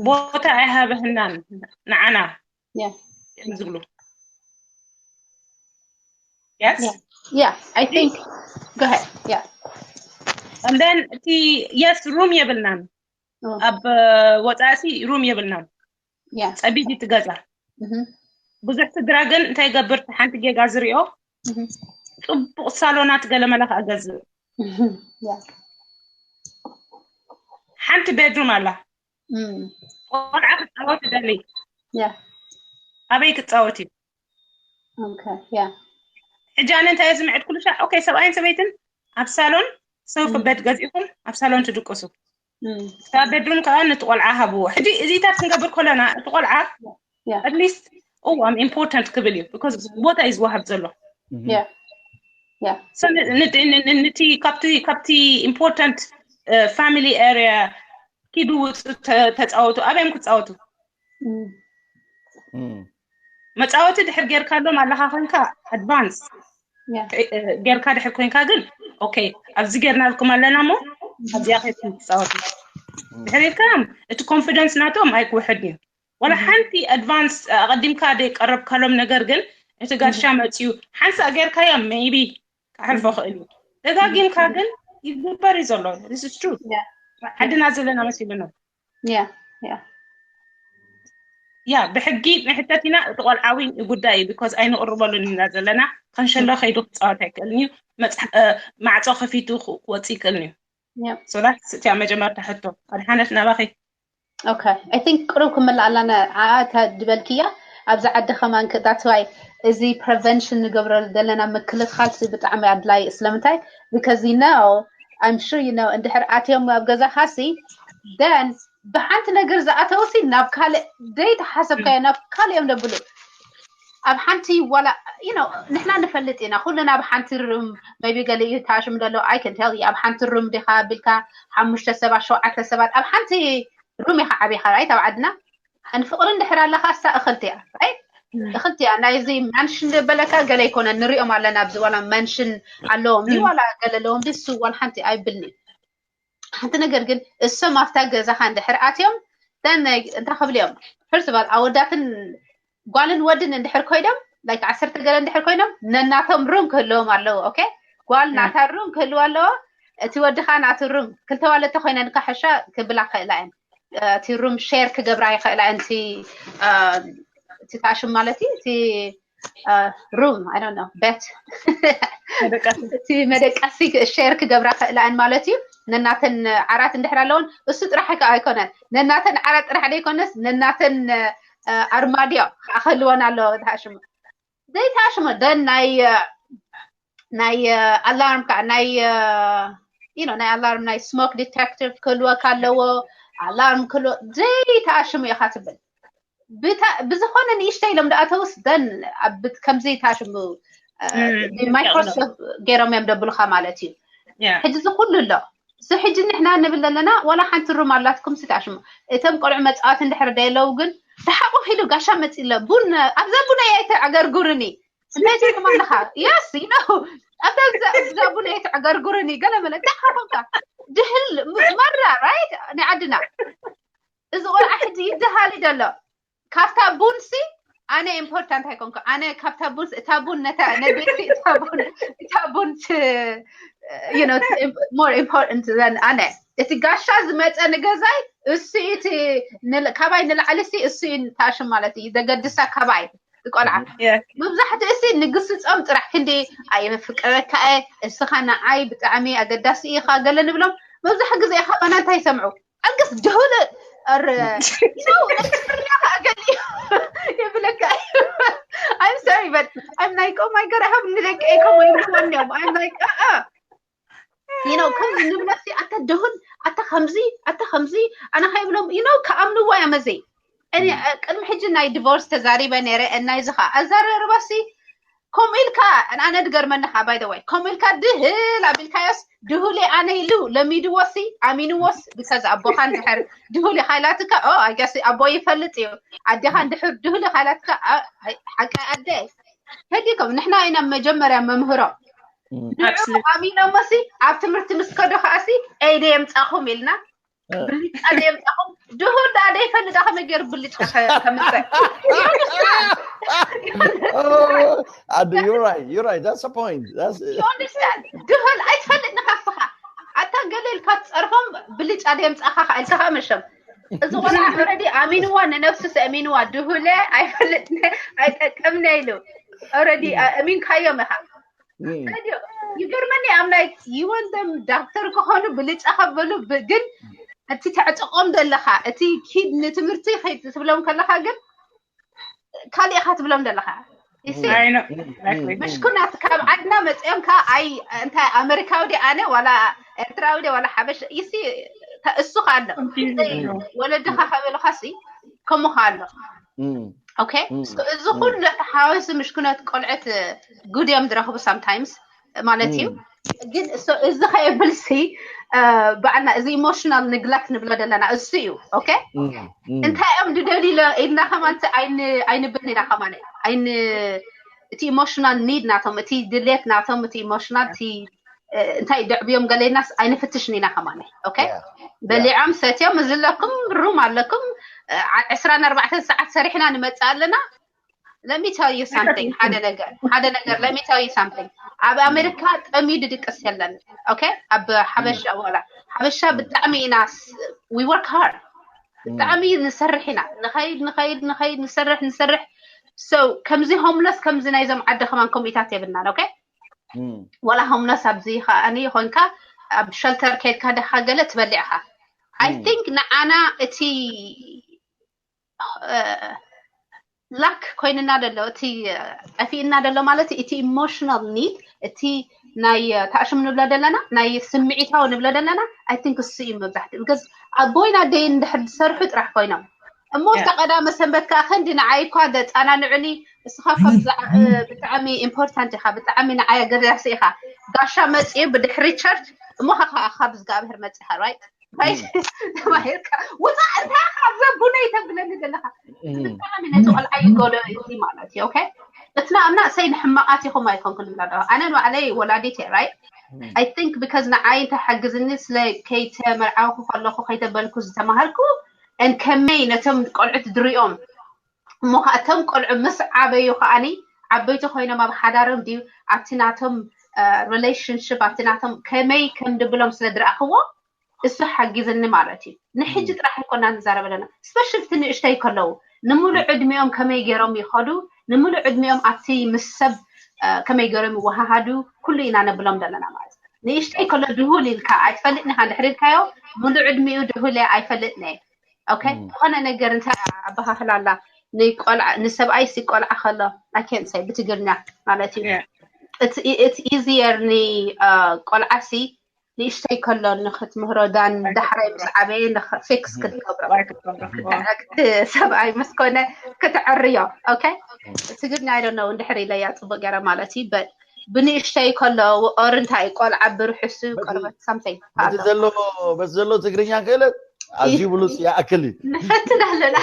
ቦታ ኣይሃበህናን ንዓና ዝብሉ Yeah, I think. Go ahead. Yeah. And then እቲ yes room የብልናን ኣብ ወፃእሲ room የብልናን ፀቢብ ትገዛ ብዙሕ ስድራ ግን እንታይ ገብር ሓንቲ ጌጋ ዝሪኦ ፅቡቅ ሳሎናት ገለመለ ከዓ ገዝእ ሓንቲ ቤድሩም ኣላ ቆልዓ ክፃወት ደሊ ኣበይ ክፃወት እዩ ሕጂ ኣነ እንታይ ዝምዕድ ኩሉ ሻዕ ኦኬ ሰብኣይን ሰበይትን ኣብ ሳሎን ሰውፊ ቤድ ገዚእኩም ኣብ ሳሎን ትድቅሱ እታ ቤድሩም ከዓ ነቲ ቆልዓ ሃብዎ ሕጂ እዚታት ክንገብር ከለና እቲ ቆልዓ ኣትሊስት ኦ ኣም ኢምፖርታንት ክብል እዩ ቢኮዝ ቦታ እዩ ዝወሃብ ዘሎ ነቲ ካብቲ ኢምፖርታንት ፋሚሊ ኤሪያ ኪዱ ውፁ ተፃወቱ ኣበዮም ክፃወቱ መፃወቲ ድሕር ጌርካሎም ኣለካ ኮንካ ኣድቫንስ ጌርካ ድሕር ኮይንካ ግን ኦኬ ኣብዚ ጌርናልኩም ኣለና ሞ ኣብዚኣ ከይድኩም ትፃወቱ ድሕር ኢልካ እቲ ኮንፊደንስ ናቶም ኣይክውሕድ እዩ ወላ ሓንቲ ኣድቫንስ ኣቐዲምካ ደይቀረብካሎም ነገር ግን እቲ ጋሻ መፅዩ ሓንሳእ ጌርካዮ ሜይቢ ክሓልፎ ክእል እዩ ደጋጊምካ ግን ይግበር እዩ ዘሎ ስ ትሩ ዓድና ዘለና መሲሉና Yeah, yeah. ያ ብሕጊ ንሕተት ኢና። እቲ ቆልዓ እውን ጉዳይ እዩ፣ because ኣይንቕርበሉን ኢና ዘለና። ከንሸሎ ከይዱ ክፃወት ኣይክእልን እዩ። መፅሓ- እ፣ ማዕፆ ከፊቱ ክወፅእ ይክእልን እዩ። Yep. So that's እቲያ መጀመርታ ሕቶ። ኣድሓነት ናባኺ። Okay, I think ቅሩብ ክምልኣላ ንዓኣ እታ ድበልክያ። ኣብዚ ዓዲ ከማን that's why እዚ prevention ንገብረሉ ዘለና ምክልኻል ሲ ብጣዕሚ ኣድላይ እዩ። ስለምንታይ? Because you know, I'm sure you know, እንድሕር ኣትዮም ኣብ ገዛኻ ሲ then ብሓንቲ ነገር ዝኣተው ሲ ናብ ካልእ ዘይተሓሰብካዮ ናብ ካልእ እዮም ደብሉ። ኣብ ሓንቲ ዋላ you know ንሕና ንፈልጥ ኢና ኩልና ኣብ ሓንቲ room maybe ገለ እዩ ታሽም ደሎ I can tell you ኣብ ሓንቲ room ዲኻ ቢልካ ሓሙሽተ ሰባት ሸውዓተ ሰባት ኣብ ሓንቲ room ኢኻ ዓቢኻ right ኣብ ዓድና and ፍቕሪ እንድሕር ኣለካ እሳ እኽልቲ እያ right እኽልቲ እያ ናይዚ mansion በለካ ገለ ኣይኮነ ንሪኦም ኣለና ኣብዚ ዋላ mansion ኣለዎም ዲ ዋላ ገለ ኣለዎም ዲ እሱ ዋላ ሓንቲ ኣይብልኒ ሓንቲ ነገር ግን እሶም ኣብታ ገዛኻ እንድሕር ኣትዮም then እንታይ ክብል እዮም first of all ኣወዳትን ጓልን ወድን እንድሕር ኮይኖም like ዓሰርተ ገለ እንድሕር ኮይኖም ነናቶም room ክህልዎም ኣለዎ okay ጓል ናታ room ክህልዋ ኣለዎ እቲ ወድኻ ናቱ room ክልተ ዋለ ተኮይነን ካሕሻ ክብላ ክእላ እየን እቲ room share ክገብራ ይኽእላ እየን እቲ ታሽም ማለት እዩ እቲ room I don't know ቤት እቲ መደቀሲ share ክገብራ ክእላ እየን ማለት እዩ ነናተን ዓራት እንድሕር ኣለውን እሱ ጥራሕ ኣይኮነን ነናተን ዓራት ጥራሕ ዘይኮነስ ነናተን ኣርማድዮ ከዓ ክህልወን ኣለዎ ታሽሙ ዘይታሽሙ ደን ናይ ናይ ኣላርም ከዓ ናይ you know ናይ ኣላርም ናይ smoke detector ክህልወካ ኣለዎ ኣላርም ክህልዎ ዘይታሽሙ ኢኻ ትብል ብዝኾነ ንእሽተይ ኢሎም ዳኣተውስ ደን ከምዚ ታሽሙ microchip ገይሮም እዮም ደብሉካ ማለት እዩ ሕጂ እዚ ኩሉ ኣሎ እዚ ሕጂ ንሕና ንብል ዘለና ዋላ ሓንቲ room ኣላትኩም ስታሽሙ እቶም ቆልዑ መፃወቲ እንድሕር ደየለው ግን ተሓቑፍ ኢሉ ጋሻ መፂለ ቡን ኣብዛ ቡን ኣይተዕገርጉርኒ እንታይ ትብሎም ኣለኻ yes you know ኣብዛ ቡን ኣይተዕገርጉርኒ ገለ መለ እንታይ ሓኾንካ ድህል መራ right ናይ ዓድና እዚ ቆልዓ ሕጂ ይደሃል ደሎ ካብታ ቡን ሲ ኣነ important ኣይኮንኩ ኣነ ካብታ ቡን እታ ቡን ነታ ነቤት እታ ቡን እታ ቡን more important than ኣነ እቲ ጋሻ ዝመፀ ንገዛይ እሱ እቲ ካባይ ንላዕሊ ሲ እሱ ታሽም ማለት እዩ ዘገድሳ ካባይ ቆልዓ መብዛሕትኡ እሲ ንግስፆም ጥራሕ ክንዲ ኣየፍቅረካ እየ እስኻ ንዓይ ብጣዕሚ ኣገዳሲ ኢኻ ገለ ንብሎም መብዛሕ ግዜ ካባና እንታይ ይሰምዑ ኣልቅስ ድሁል ር ይብለካ I'm sorry but I'm like oh my god I have ንደቂ ከምኡ ይብልዎም እዮም I'm like uh you know ከምዚ ንብለሲ ኣታ ድሁል ኣታ ከምዚ ኣታ ከምዚ ኣነ ከይብሎም you know ከኣምንዎ እያ መዘይ እኔ ቅድሚ ሕጂ ናይ divorce ተዛሪበ ነይረ እናይዚ ከዓ ኣዛራርባሲ ከምኡ ኢልካ ኣነ ድገርመኒ ከዓ by the way ከምኡ ኢልካ ድህል ኣቢልካዮስ ድሁሌ ኣነ ኢሉ ለሚድዎሲ ኣሚንዎስ because ኣቦኻ እንድሕር ድሁል ኢኻ ኢላትካ ኦ ኣጋሲ ኣቦ ይፈልጥ እዩ ኣዴኻ እንድሕር ድሁል ኢኻ ኢላትካ ሓቂ ኣደ ተዲኮም ንሕና ኢና መጀመርያ መምህሮም ንዕኡ ኣሚኖሞሲ ኣብ ትምህርቲ ምስ ከዶ ከዓሲ ኤደ የምፃኹም ኢልና ብልጫ ደየምፃኹም ድሁል ዳ ደይፈልጥ ዳ ከመይ ገይሩ ብልጫ ከምፅእ Adu, you're right. You're right. That's the point. That's you understand ድሁል ኣይትፈልጥ ንካስኻ ኣታ ገለ ኢልካ ትፀርፎም ብልጫ ደየምፃኻ ኢልካ ከዓ መሸም እዚ ቆልዓ already ኣሚንዋ ንነብሱ ኣሚንዋ ድሁለ ኣይፈልጥ ኣይጠቅምነ ኢሉ already ኣሚንካዮም ኢኻ ይገርመኒ I'm like you want them doctor ክኾኑ ብልጫ ከበሉ ግን እቲ ተዕጥቆም ዘለኻ እቲ ኪድ ንትምህርቲ ከይድ ትብሎም ከለኻ ግን ካሊእኻ ትብሎም ዘለኻ ምሽኩናት ካብ ዓድና መፅኦም ካ ኣይ እንታይ ኣመሪካዊ ዲ ኣነ ዋላ ኤርትራዊ ዲ ዋላ ሓበሽ ይሲ እሱ ኣሎ ወለድኻ ከበልኻ ሲ ከምኡ ኣሎ okay እዚ ኩሉ ተሓዋዊሱ ምሽኩናት ቆልዕት good እዮም ዝረኽቡ sometimes ማለት እዩ ግን እዚ ከየብልሲ በዓልና እዚ emotional neglect ንብሎ ዘለና እሱ እዩ okay እንታይ እዮም ድደልዩ ኢልና ከማን ኣይንብልን ኢና ከማን ኣይን እቲ emotional need ናቶም እቲ ድሌት ናቶም እቲ emotional እቲ እንታይ ደዕብዮም ገለናስ ኣይንፍትሽን ኢና ከማን okay በሊዖም ሰትዮም እዚ ኣለኩም room ኣለኩም ዕስራን ኣርባዕተን ሰዓት ሰሪሕና ንመፅእ ኣለና let me tell you something ሓደ ነገር ሓደ ነገር let me tell you something ኣብ ኣሜሪካ ጠምዩ ድድቅስ የለን okay ኣብ ሓበሻ ወላ ሓበሻ ብጣዕሚ ኢና we work hard ብጣዕሚ ንሰርሕ ኢና፣ ንኸይድ ንኸይድ ንኸይድ፣ ንሰርሕ ንሰርሕ። So ከምዚ ሆምለስ፣ ከምዚ ናይዞም ዓዲ ከማን ከምኢታት የብልናን። ኦኬ፣ ዋላ ሆምለስ ኣብዚ ከኣኒ ይኾንካ፣ ኣብ ሸልተር ከድካ ደኻ ገለ ትበልዕ ኢኻ። I think ንዓና እቲ ላክ ኮይንና ደሎ፣ እቲ ጠፊእና ደሎ ማለት እቲ ኢሞሽናል ኒድ፣ እቲ ናይ ታእሽም ንብሎ ደለና፣ ናይ ስምዒታዊ ንብሎ ደለና። I think እሱ እዩ መብዛሕትኡ። Because ኣቦይን ኣደይን እንድሕር ዝሰርሑ ጥራሕ ኮይኖም እሞ፣ እስከ ቀዳመ ሰንበት ከዓ ክንዲ ንዓይ እኳ ዘጸናንዑኒ፣ እስኻ እኳ ብጣዕሚ ኢምፖርታንት ኢኻ፣ ብጣዕሚ ንዓይ ኣገዳሲ ኢኻ፣ ጋሻ መጽዩ ብድሕሪ ቸርች እሞ፣ ካብ እግዚኣብሔር መጽኻ፣ ራይት? ተማሂርካ ውፃእ፣ እንታይ ካብዛ ቡነይ ተብለኒ ዘለኻ? ብጣዕሚ ነቲ ቆልዓ ይጎዶ እዚ ማለት እዩ። ኦኬ፣ እቲ ንኣምና እሰይ ንሕማቃት ኢኹም ኣይኮንኩን ንብላ ኣለኹ። ኣነ ንባዕለይ ወላዲት እየ፣ ራይት? I think because ንዓይ እንታይ ሓግዝኒ፣ ስለ ከይተመርዓውኩ ከለኹ ከይተበልኩ ዝተማሃርኩ፣ and ከመይ ነቶም ቆልዑት ድሪኦም እሞ ከዓ እቶም ቆልዑ ምስ ዓበዩ ከዓኒ ዓበይቲ ኮይኖም ኣብ ሓዳሮም ድዩ ኣብቲ ናቶም ሪሌሽንሽፕ ኣብቲ ናቶም ከመይ ከም ድብሎም ስለ ድረኣኽዎ እሱ ሓጊዝኒ ማለት እዩ። ንሕጂ ጥራሕ ኣይኮና ንዛረብ ኣለና፣ ስፔሻል እቲ ንእሽተይ ከለዉ ንምሉእ ዕድሚኦም ከመይ ገይሮም ይኸዱ፣ ንምሉእ ዕድሚኦም ኣብቲ ምስ ሰብ ከመይ ገይሮም ይወሃሃዱ፣ ኩሉ ኢና ነብሎም ዘለና ማለት እዩ። ንእሽተይ ከሎ ድሁል ኢልካ ኣይትፈልጥን ኢኻ፣ እንድሕር ኢልካዮ ምሉእ ዕድሚኡ ድሁል እየ ኣይፈልጥን እየ። ኦኬ፣ ዝኾነ ነገር እንታይ ኣበሃህላ ኣላ ንቆልዓ፣ ንሰብኣይ ሲ ቆልዓ ከሎ፣ I can't say ብትግርኛ ማለት እዩ። It's easier ንቆልዓ ሲ ንእሽተይ ከሎ ንክትምህሮ ዳን ዳሕራይ ምስ ዓበየ ፊክስ ክትገብሮ፣ ሰብኣይ ምስ ኮነ ክትዕርዮ። ኦኬ፣ ትግርኛ I don't know እንድሕር ኢለያ ጽቡቅ ገይረ ማለት እዩ። But ብንእሽተይ ከሎ or እንታይ ቆልዓ ብርሕሱ ቆርበት something በቲ ዘሎ ትግርኛ ክእለት ኣዝዩ ብሉፅ ይኣክል እዩ። ንፈትን ኣለና፣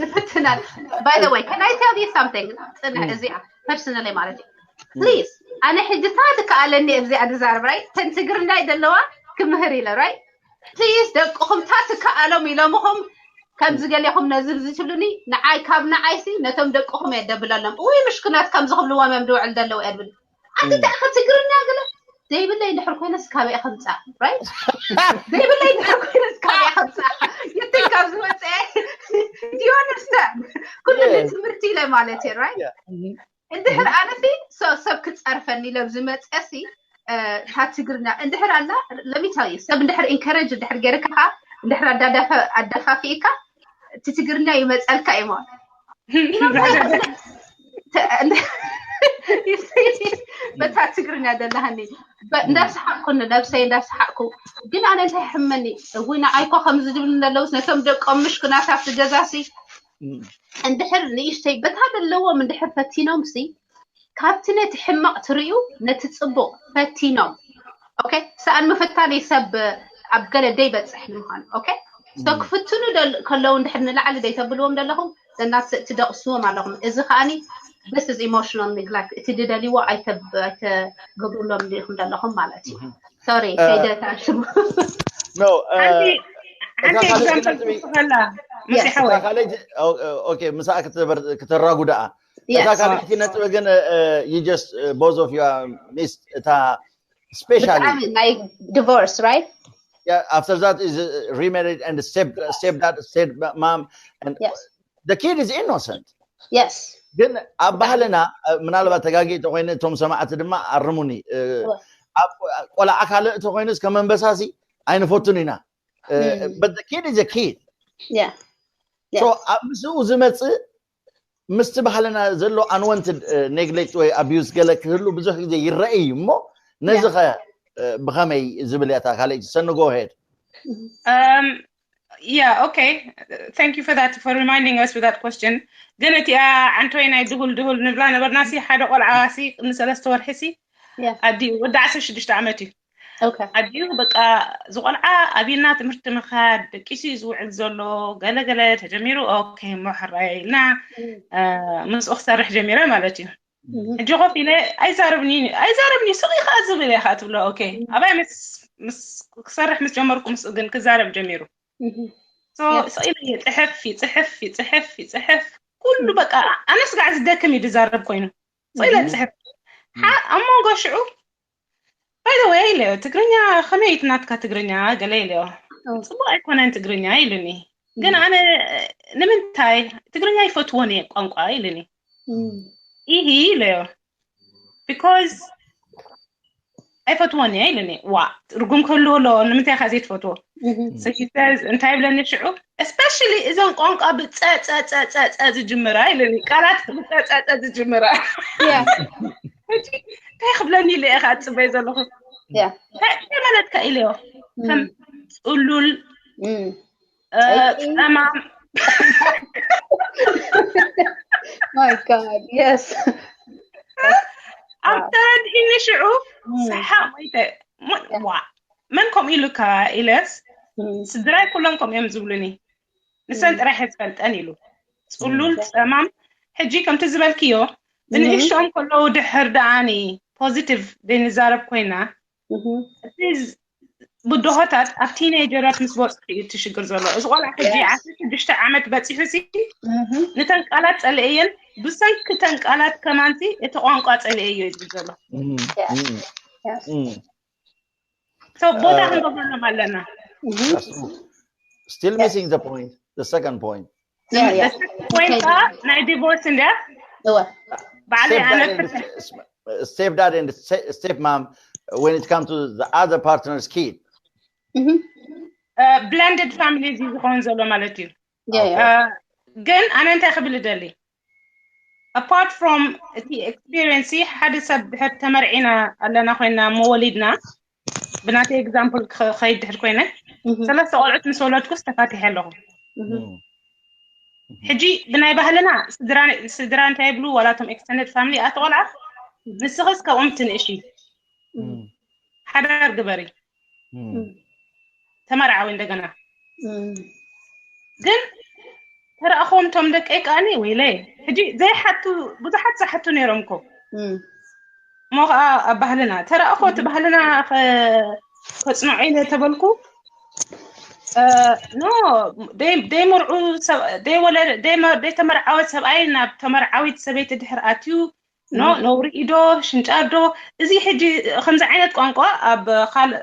ንፈትን ኣለ። By the way, can I tell you something? ጽንሕ፣ እዚኣ ፐርሰናሊ ማለት እዩ። ፕሊዝ፣ ኣነ ሕጂ ታ ትከኣለኒ እዚኣ ድዛርብ፣ ራይት? ተን ትግርኛ ዘለዋ ክምህር ኢለ፣ ራይት? ፕሊዝ፣ ደቅኹም ታ ትከኣሎም ኢሎምኹም ከምዚ ገሌኹም ነዚ ብዚ ትብሉኒ፣ ንዓይ ካብ ንዓይሲ ነቶም ደቅኹም እየ ደብለሎም። ውይ ምሽክናት ከምዚ ክብልዎም እዮም ድውዕል ደለዉ እየ ድብል። ኣቲ እንታይ ኢኻ ትግርኛ ገለ ዘይብለይ እንድሕር ኮይነስ ካበይ ከምፃእ፣ ራይት? ዘይብለይ እንድሕር ኮይነስ ካበይ ከምፃእ? You think ኣብዚ ወፀአ? Do you understand? ኩሉ ትምህርቲ ኢለ ማለት እዩ፣ ራይት? እንድሕር ኣነሲ ሰብ ክፀርፈኒ ኢለ ኣብዚ መፀሲ እታ ትግርኛ እንድሕር ኣላ ለሚታዊ ሰብ እንድሕር ኢንከረጅ እንድሕር ገይርካ ከዓ እንድሕር ኣዳዳፈ ኣዳፋፊእካ እቲ ትግርኛ ይመፀልካ እዩ ማለት በታ ትግርኛ ደላሃኒ እንዳሰሓቅኩ ንነብሰይ እንዳሰሓቅኩ ግን ኣነ እንታይ ሕመኒ እውይ ንዓይኮ ከምዚ ዝብል ዘለውስ ነቶም ደቆም ምሽኩናት ኣብቲ ገዛሲ እንድሕር ንእሽተይ በታ ዘለዎም እንድሕር ፈቲኖም ሲ ካብቲ ነቲ ሕማቕ ትርእዩ ነቲ ጽቡቕ ፈቲኖም ኦኬ ሰኣን ምፍታን ሰብ ኣብ ገለ ደይ በጽሕ ንምዃኑ ኦኬ so ክፍትኑ ከለዉ እንድሕር ንላዕሊ ደይ ተብልዎም ዘለኹም ዘናት ትደቕስዎም ኣለኹም እዚ ከኣኒ this is emotional neglect እቲ ድደልይዎ ኣይተገብሩሎም ዲኹም ዘለኹም ማለት እዩ sorry ከይደ ታሽሙ ሓንቲ ኤግዛምፕል ትስኸላ መሲሓወይ ምሳኣ ክተራጉ ደኣ እታ ካልኣይቲ ነጥቢ ግን you just both of you missed እታ specially ናይ divorce right yeah, after that is uh, remarried and step stepdad step mom and yes. The kid is innocent yes ግን ኣብ ባህልና ምናልባት ተጋጊ ተኮይነ እቶም ሰማዕቲ ድማ ኣርሙኒ ቆልዓ ካልእ ተኮይኑስ ከመንበሳሲ ኣይንፈቱን ኢና but the kid is a kid yeah so ኣብ ምስኡ ዝመፅእ ምስቲ ባህልና ዘሎ unwanted neglect ወይ abuse ገለ ክህሉ ብዙሕ ግዜ ይረአ እዩ እሞ ነዚ ከ ብኸመይ ዝብል እያ እታ ካልኣይቲ ሰኒ go ahead yeah okay thank you for that for reminding us with that question ግን እቲኣ ዓንተወይ ናይ ድሁል ድሁል ንብላ ነበርና ሲ ሓደ ቆልዓ ሲ ቅድሚ ሰለስተ ወርሒ ሲ ኣዲኡ ወዲ ዓሰርተ ሽዱሽተ ዓመት እዩ ኣዲኡ በቃ ዝቆልዓ ኣብና ትምህርቲ ምኻድ ደቂሱ እዩ ዝውዕል ዘሎ ገለገለ ተጀሚሩ ኦኬ እሞ ሕራየ ኢልና ምስኡ ክሰርሕ ጀሚረ ማለት እዩ ሕጂ ኮፍ ኢለ ኣይዛረብኒ ኣይዛረብኒ ስቕ ኢኻ ዝብል ኢኻ ትብሎ ኦኬ ኣባይ ምስ ክሰርሕ ምስ ጀመርኩ ምስኡ ግን ክዛረብ ጀሚሩ ስቕ ኢለ ይፅሕፍ ይፅሕፍ ይፅሕፍ ይፅሕፍ ኩሉ በቃ ኣነስ ጋዕ ዝደክም እዩ ዝዛረብ ኮይኑ ስቕ ኢለ ፅሕፍ ኣብ መንጎ ሽዑ ባይደወይ ኢለዮ ትግርኛ ከመይ እቲ ናትካ ትግርኛ ገለ ኢለዮ ፅቡቅ ኣይኮነን ትግርኛ ኢሉኒ ግን ኣነ ንምንታይ ትግርኛ ይፈትዎን እየ ቋንቋ ኢልኒ። ኢሂ ኢለዮ። Because ኣይፈትዎን እየ ኢልኒ። ዋ ትርጉም ክህልዎ ኣለዎ፣ ንምንታይ ኢኻ ዘይትፈትዎ? So he says፣ እንታይ ይብለኒ ሽዑ? Especially እዘን ቋንቋ ብፀፀፀፀፀ ዝጅምራ ኢልኒ። ቃላት ብፀፀፀ ዝጅምራ። ሕጂ እንታይ ክብለኒ ኢለ ኢኻ ትፅበይ ዘለኹ? እንታይ ማለትካ ኢለዮ? ከም ፅሉል፣ ጸማም። My God, yes. ኣብ ተረድኢኒ ሽዑ ሰሓቕ ሞይተ። ዋ መን ከምኡ ኢሉካ ኢለስ፣ ስድራይ ኩሎም ከምኡ እዮም ዝብሉኒ። ንሰን ጥራሕ እየ ዝፈልጠን ኢሉ። ጽሉል፣ ጸማም። ሕጂ ከምቲ ዝበልክዮ ብንእሽቶኦም ከለዉ ድሕር ደኣኒ ፖዚቲቭ ዘይንዛረብ ኮይና፣ እቲ ብድሆታት ኣብ ቲኔጀራት ምስ በፅሑ እዩ እቲ ሽግር ዘሎ። እዚ ቆልዓ ሕጂ ዓሰርተ ሽዱሽተ ዓመት በፂሑ ሲ ንተን ቃላት ፀልእየን፣ ብሰንኪ ተን ቃላት ከማንቲ እቲ ቋንቋ ፀልእዮ እዩ ዝብል ዘሎ። So ቦታ ክንገብረሎም ኣለና። Still missing the point, the second point. Point ከዓ ናይ ዲቮርስ እንድያ። ባዕለይ ኣነ Stepdad and stepmom, when it comes to the other partner's kid. ብለንድድ ፋሚሊ እዚ ዝኸውን ዘሎ ማለት እዩ። ግን ኣነ እንታይ ክብል እደሊ፣ apart from እቲ ኤክስፒሪየንስ፣ ሓደ ሰብ ድሕር ተመርዒና ኣለና ኮይና መወሊድና ብናተይ ኤግዛምፕል ክኸይድ ድሕር ኮይነ ሰለስተ ቆልዑት ምስ ወለድኩስ ተፋቲሐ ኣለኹ። ሕጂ ብናይ ባህልና ስድራ እንታይ ይብሉ፣ ዋላቶም ኤክስተንደድ ፋሚሊ ኣቲ ቆልዓ ንስኽስ ካብኦም ትንእሺ ሓዳር ግበሪ ተመርዓዊ እንደገና። ግን ተረእኹም ቶም ደቀይ ከኣኒ ወይለ ሕጂ ዘይሓቱ ብዙሓት ዝሓቱ ነይሮም እኮ እሞ ከዓ ኣብ ባህልና ተረእኾ እቲ ባህልና ከፅንዖ ኢለ ተበልኩ ኖ ደይመርዑ ደይተመርዓወት ሰብኣይ ናብ ተመርዓዊት ሰበይቲ ድሕር ኣትዩ ኖ ነውሪ ኢዶ ሽንጫር ዶ እዚ ሕጂ ከምዚ ዓይነት ቋንቋ ኣብ ካልእ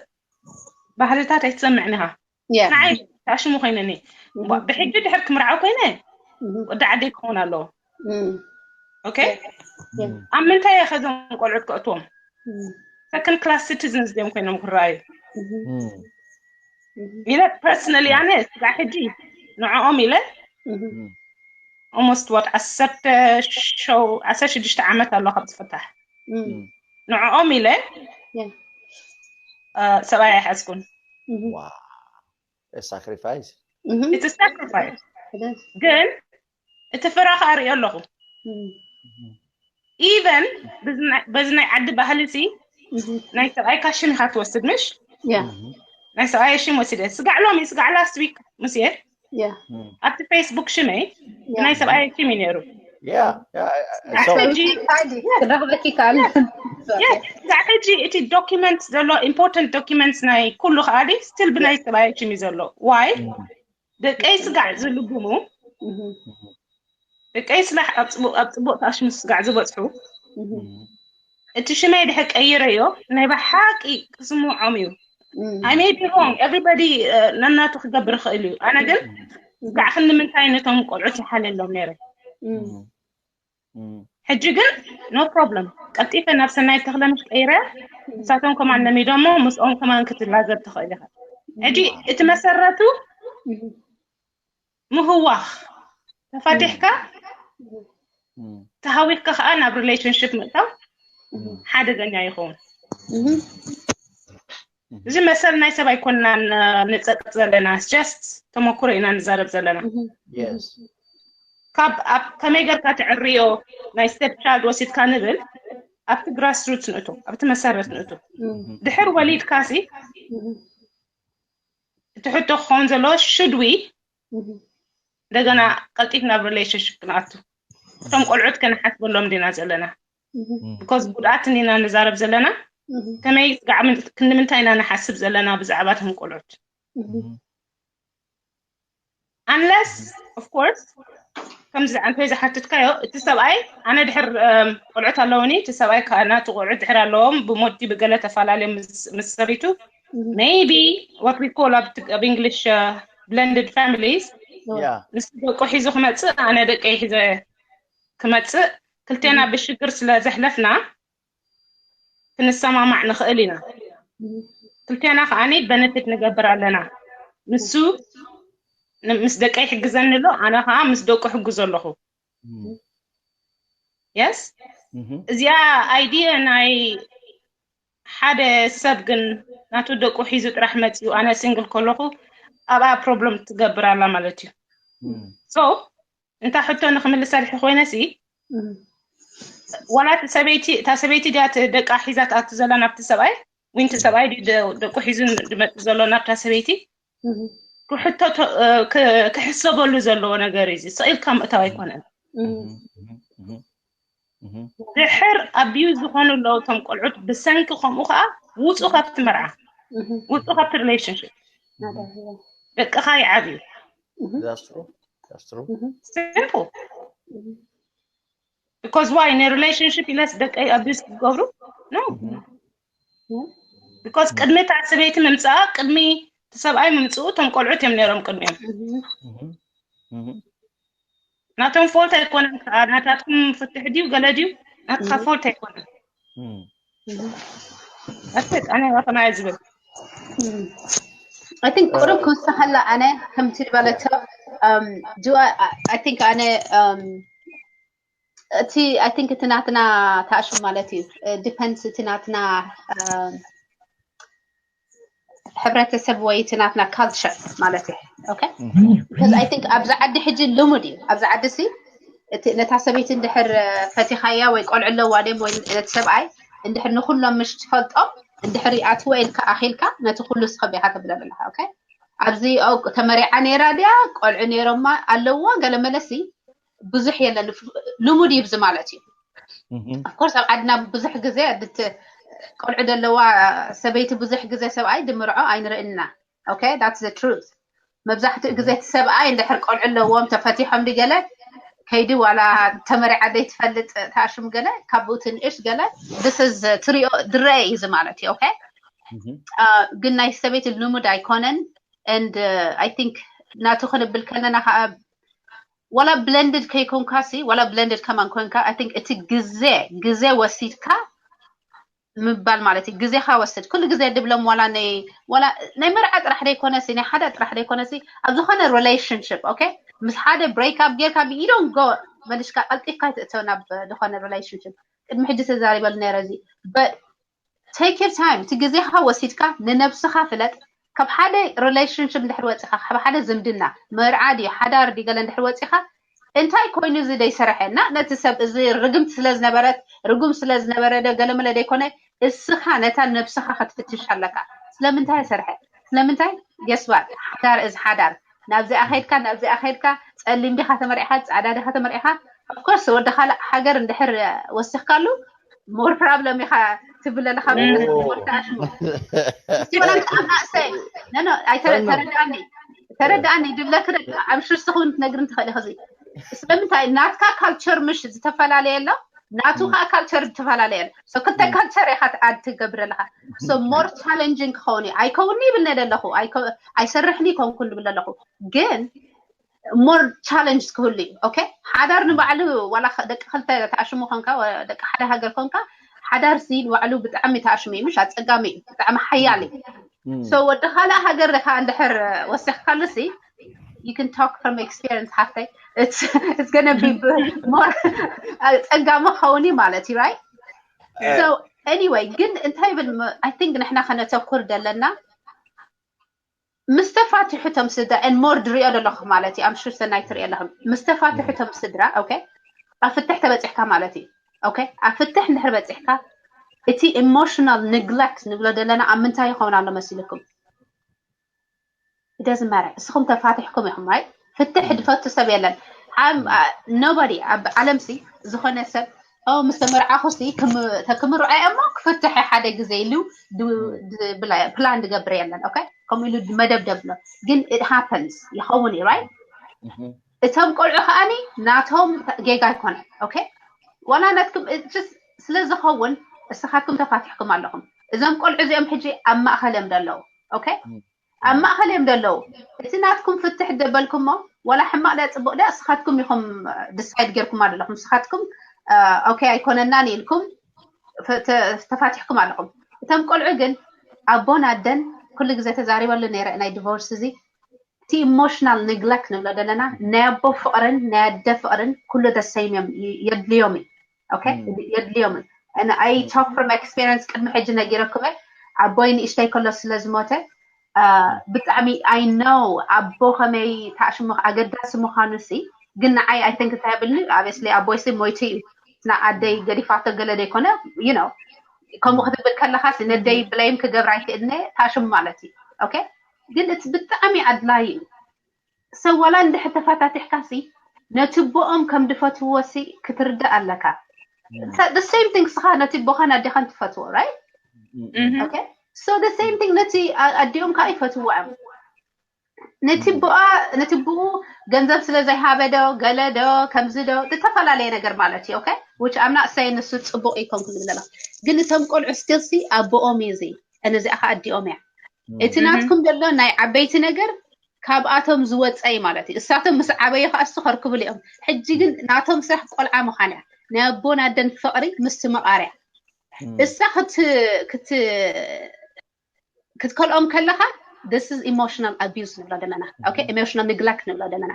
ባህልታት ኣይትሰምዕን ኢኻ። ንዓይ ተኣሽሙ ኮይነኒ ብሕጂ ድሕር ክምርዓው ኮይነ ወዲ ዓደይ ክኸውን ኣለዎ። ኦኬ ኣብ ምንታይ እየ ከዞም ቆልዑት ከእትዎም? ሰከንድ ክላስ ሲቲዝንስ ድዮም ኮይኖም ክረኣዩ ኢለ ፐርሰናሊ ኣነ ስጋዕ ሕጂ ንዕኦም ኢለ almost what ዓሰርተ ዓሰርተ ሽዱሽተ ዓመት ኣሎ ካብ ዝፍታሕ ንዕኦም ኢለ ሰብኣይ ኣይሓዝኩን። Sacrifice. It's a sacrifice. ግን እቲ ፍረ ከዓ ርእዮ ኣለኹ። ኢቨን በዚ ናይ ዓዲ ባህሊ ሲ ናይ ሰብኣይካ ሽም ኢካ ትወስድ ምሽ? ናይ ሰብኣይ ሽም ወሲደ ስጋዕ ሎሚ ስጋዕ ላስት ዊክ ምስ እየ ኣብቲ ፌስቡክ ሽመይ ናይ ሰብኣይ ሽም እዩ ነይሩ። ስጋዕ ሕጂ እቲ ዶኪመንት ዘሎ ኢምፖርታንት ዶኪመንትስ ናይ ኩሉ ከዓ ስቲል ብናይ ሰብኣይ ሽም እዩ ዘሎ። ዋይ ደቀይ ስጋዕ ዝልግሙ ደቀይ ስላሕ ኣብ ፅቡቅ ተኣሽሙ ስጋዕ ዝበፅሑ እቲ ሽመይ ድሕር ቀይረዮ ናይ ብሓቂ ክስምዖም እዩ። I may be wrong, everybody ነናቱ ክገብር ይኽእል እዩ። ኣነ ግን ስጋዕ ክንምንታይ ነቶም ቆልዑት ይሓለሎም ነይረ። ሕጂ ግን no problem ቀልጢፈ ናብ ሰናይት ተኽለምሽ ቀይረ ንሳቶም ከማን ለሚዶሞ ምስኦም ከማን ክትላዘብ ትኽእል ኢኻ። ሕጂ እቲ መሰረቱ ምህዋኽ ተፋቲሕካ ተሃዊኽካ ከዓ ናብ ሪሌሽንሽፕ ምእታው ሓደገኛ ይኸውን። እዚ መሰል ናይ ሰብ ኣይኮንናን ንፀቅጥ ዘለና፣ just ተመኩሮ ኢና ንዛረብ ዘለና። ካብ ኣብ ከመይ ገርካ ትዕርዮ ናይ ስቴፕ ቻይልድ ወሲድካ ንብል ኣብቲ ግራስ ሩትስ ንእቶ ኣብቲ መሰረት ንእቶ ድሕር ወሊድካ ሲ እቲ ሕቶ ክኸውን ዘለዎ should we እንደገና ቀልጢፍ ናብ ሪሌሽንሽፕ ክንኣቱ እቶም ቆልዑት ከነሓስበሎም ዲና ዘለና because ጉድኣትን ኢና ንዛረብ ዘለና ከመይ ስጋዕ ክንምንታይ ኢና ንሓስብ ዘለና ብዛዕባ እቶም ቆልዑት unless of course ከምዚ ኣንተ ዝሓትትካዮ እቲ ሰብኣይ ኣነ ድሕር ቆልዑት ኣለውኒ እቲ ሰብኣይ ናቱ ቆልዑት ድሕር ኣለዎም ብሞዲ ብገለ ተፈላለዮም ምስ ሰበይቱ maybe what we call ኣብ English blended families ያ ንሱ ደቁ ሒዙ ክመፅእ፣ ኣነ ደቀይ ሒዘ ክመፅእ፣ ክልቴና ብሽግር ስለ ዘሕለፍና ክንሰማማዕ ንኽእል ኢና። ክልቴና ከዓኒ በነፊት ንገብር ኣለና። ንሱ ን- ምስ ደቀይ ይሕግዘኒ ኣሎ፣ ኣነ ከዓ ምስ ደቁ ሕግዞ ኣለኹ። የስ እዚኣ ኣይዲየ ናይ ሓደ ሰብ ግን ናቱ ደቁ ሒዙ ጥራሕ መፂኡ ኣነ ሲንግል ከለኹ ኣብኣ ፕሮብለም ትገብር ኣላ ማለት እዩ። ሶ እንታ ሕቶ ንክምልሰልሒ ኮይነሲ ዋላ እቲ ሰበይቲ እታ ሰበይቲ ድያ እቲ ደቃ ሒዛ ትኣቱ ዘላ ናብቲ ሰብኣይ፣ ዊንቲ ሰብኣይ ድዩ ደ- ደቁ ሒዙ ድመፅ ዘሎ ናብታ ሰበይቲ ክሕቶ ተ- እ፣ ክ- ክሕሰበሉ ዘለዎ ነገር እዩ። እዚ ስቕ ኢልካ ምእታው ኣይኮነን። ድሕር ኣቢዩ ዝኾኑ ኣለዉ እቶም ቆልዑት ብሰንኪ ከምኡ ከዓ ውፁ ካብቲ መርዓ፣ ውፁ ካብቲ ሪሌሽንሽፕ፣ ደቅኻ ይዓብዩ። That's true. That's true. ሲምፕል። ቢኮዝ ዋይ ናይ ሪሌሽንሽፕ ኢለስ ደቀይ ኣቢዩዝ ክገብሩ ኖ። ቢኮዝ ቅድሚ እታ ሰበይቲ ምምፅኣ፣ ቅድሚ እቲ ሰብኣይ ምምፅኡ እቶም ቆልዑት እዮም ነይሮም ቅድሚኦም። ናቶም ፎልት ኣይኮነን ከዓ፣ ናታትኩም ፍትሕ ድዩ ገለ ድዩ፣ ናትካ ፎልት ኣይኮነን። ኣነ ከማይ ዝብል I think ቁሩብ ክውስኸላ ኣነ ከምቲ ዝበለቶ um, do I, I think ኣነ um, እቲ I think እቲ ናትና ታእሹ ማለት እዩ ዲፐንድስ እቲ ናትና um, ሕብረተሰብ ወይ እቲ ናትና ካልቸር ማለት እዩ okay because I think ኣብዚ ዓዲ ሕጂ ልሙድ እዩ ኣብዚ ዓዲ ሲ እቲ ነታ ሰበይቲ እንድሕር ፈቲኻያ ወይ ቆልዑ ኣለዋ ድም ወይ ነቲ ሰብኣይ እንድሕር ንኩሎም ምሽ ትፈልጦም እንድሕር ይኣትወ ኢልካ ኣኺልካ ነቲ ኩሉ ስኸብ ኢኻ ተብለ ዘለኻ okay ኣብዚ ተመሪዓ ነይራ ድያ ቆልዑ ነይሮማ ኣለዋ ገለ መለሲ ብዙሕ የለን ልሙድ ይብዚ ማለት እዩ of course ኣብ ዓድና ብዙሕ ግዜ ቆልዑ ዘለዋ ሰበይቲ ብዙሕ ግዜ ሰብኣይ ድምርዖ ኣይንርእንና okay that's the truth መብዛሕትኡ ግዜ እቲ ሰብኣይ እንድሕር ቆልዑ ኣለዎም ተፈቲሖም ድገለ ከይዲ ዋላ ተመሪዓ ደይ ትፈልጥ ታሽም ገለ ካብኡ ትንእሽ ገለ this is ትሪኦ ድረአ እዩ ማለት እዩ okay ግን ናይ ሰበይቲ ልሙድ ኣይኮነን and I think ናቱ ክንብል ከለና ከዓ ወላ blended ከይኮንካ ሲ ወላ blended ከማን ኮንካ I think እቲ ግዜ ግዜ ወሲድካ ምባል ማለት እዩ ግዜኻ ወስድ ኩሉ ግዜ ድብሎም ዋላ ናይ ዋላ ናይ መርዓ ጥራሕ ደይኮነሲ ናይ ሓደ ጥራሕ ደይኮነሲ ኣብ ዝኾነ relationship okay ምስ ሓደ break up ጌርካ you don't go መልሽካ ቀልጢፍካ ይትእተው ናብ ዝኾነ relationship ቅድሚ ሕጂ ተዛሪበሉ ነይረ እዚ but take your time እቲ ግዜኻ ወሲድካ ንነብስኻ ፍለጥ ካብ ሓደ relationship እንድሕር ወፂኻ ካብ ሓደ ዝምድና መርዓ ድዩ ሓዳር ድዩ ገለ እንድሕር ወፂኻ እንታይ ኮይኑ እዚ ደይሰረሐ እና ነቲ ሰብ እዚ ርግምቲ ስለ ዝነበረት ርጉም ስለ ዝነበረ ዶ ገለመለ ደይኮነ እስኻ ነታ ነብስኻ ክትፍትሽ ኣለካ ስለምንታይ ሰርሐ ስለምንታይ guess what ሓዳር እዚ ሓዳር ናብዚኣ ከይድካ ናብዚኣ ከይድካ ፀሊም ዲኻ ተመሪዕኻ ፃዕዳ ዲኻ ተመሪዕኻ of course ወዲ ካልእ ሃገር እንድሕር ወሲኽካሉ more problem ኢኻ ትብል ኣለኻ ተኣሽሙ ተረዳኣኒ ተረዳኣኒ ድብለክ ኣብ ሽርሲ ክውን ትነግርን ትኽእል ኢኽዚ ስለምንታይ ናትካ ካልቸር ምሽ ዝተፈላለየ ኣሎ ናቱ ከዓ ካልቸር ዝተፈላለየ ኣሎ ክልተ ካልቸር ኢኻ ትኣድ ትገብር ኣለኻ more challenging ክኸውን እዩ ኣይከውኒ ይብል ነደ ኣለኹ ኣይሰርሕኒ ይከውንኩን ዝብል ኣለኹ ግን more challenge ክህሉ እዩ okay ሓዳር ንባዕሉ ዋላ ደቂ ክልተ ተኣሽሙ ኮንካ ደቂ ሓደ ሃገር ኮንካ ሓዳር ሲ ንባዕሉ ብጣዕሚ ተኣሽሙ እዩ ምሽ ኣፀጋሚ እዩ ብጣዕሚ ሓያል እዩ so ወዲ ካልእ ሃገር ካ እንድሕር ወሲኽካሉ ሲ you can talk from experience ሓፍተይ it's it's gonna be more ፀጋሚ ኸውን ማለት እዩ right so anyway ግን እንታይ ይብል I think ንሕና ከነተኩር ዘለና ምስ ተፋትሑ ቶም ስድራ and more ድሪኦ ዘለኹ ማለት እዩ I'm sure ሰናይ ትሪኦ ኣለኹም ምስ ተፋትሑ ቶም ስድራ okay ኣብ ፍትሕ ተበፂሕካ ማለት እዩ okay ኣብ ፍትሕ እንድሕር በፂሕካ እቲ emotional neglect ንብሎ ዘለና ኣብ ምንታይ ይኸውን ኣሎ መሲልኩም it doesn't matter እስኹም ተፋትሕኩም ኢኹም right ፍትሕ ድፈቱ ሰብ የለን nobody ኣብ ዓለም ሲ ዝኾነ ሰብ ምስ ተመርዓኹ ሲ ተክምርዖ እሞ ክፍትሐ ሓደ ግዜ ኢሉ ፕላን ድገብር የለን okay ከምኡ ኢሉ መደብ ደብሎ ግን it happens ይኸውን እዩ right እቶም ቆልዑ ከዓኒ ናቶም ጌጋ ኣይኮነ okay ዋላ ናትኩም ስለ ዝኸውን እስኻትኩም ተፋትሕኩም ኣለኹም እዞም ቆልዑ እዚኦም ሕጂ ኣብ ማእኸል እዮም ደለዉ okay ኣብ ማእኸል እዮም ደለዉ እቲ ናትኩም ፍትሕ ደበልኩሞ ወላ ሕማቕ ድያ ጽቡቕ ድያ ንስኻትኩም ኢኹም ድሳይድ ጌርኩም ኣለኹም። ንስኻትኩም okay ኣይኮነናን ኢልኩም ተፋቲሕኩም ኣለኹም። እቶም ቆልዑ ግን ኣቦን ኣደን ኩሉ ግዜ ተዛሪበሉ ነይረ ናይ ዲቮርስ እዚ እቲ ኢሞሽናል ንግለክት ንብሎ ዘለና ናይ ኣቦ ፍቕርን ናይ ኣደ ፍቕርን ኩሉ ደሰይም እዮም የድልዮም እዩ። የድልዮም እዩ። I talk from experience ቅድሚ ሕጂ ነጊረኩም ኣቦይ ንእሽተይ ከሎ ስለ ዝሞተ ብጣዕሚ I know ኣቦ ከመይ ታሽሙ ኣገዳሲ ምዃኑ ሲ ግን ንዓይ I think እንታይ ብልኒ obviously ኣቦይ ሲ ሞይቱ እዩ ና ኣደይ ገዲፋቶ ገለ ዘይኮነ you know ከምኡ ክትብል ከለኻ ነደይ ብለይም ክገብር ኣይክእልነ ታሽሙ ማለት እዩ okay ግን እቲ ብጣዕሚ ኣድላይ እዩ ሰብ ዋላ እንድሕር ተፋታቲሕካ ሲ ነቲ ቦኦም ከም ድፈትዎ ሲ ክትርዳእ ኣለካ the same thing ስኻ ነቲ ቦኻን ኣዴኻን ትፈትዎ right okay so the same thing ነቲ ኣዲኦም ከዓ ይፈትዎ እዮም ነቲ ቦኣ ነቲ ብኡ ገንዘብ ስለ ዘይሃበ ዶ ገለ ዶ ከምዚ ዶ ዝተፈላለየ ነገር ማለት እዩ okay which I'm not saying ንሱ ፅቡቅ ይኮን ክብል ዘለኹ ግን እቶም ቆልዑ still ሲ ኣቦኦም እዩ እዚ እነዚኣ ከዓ ኣዲኦም እያ እቲ ናትኩም ዘሎ ናይ ዓበይቲ ነገር ካብኣቶም ዝወፀ እዩ ማለት እዩ እሳቶም ምስ ዓበዩ ከዓ እሱ ከርክብሉ እዮም ሕጂ ግን ናቶም ስራሕ ቆልዓ ምዃን እያ ናይ ኣቦን ኣደን ፍቕሪ ምስቲ መቓርያ እሳ ክትከልኦም ከለኻ this is emotional abuse ንብሎ ዘለና okay emotional neglect ንብሎ ዘለና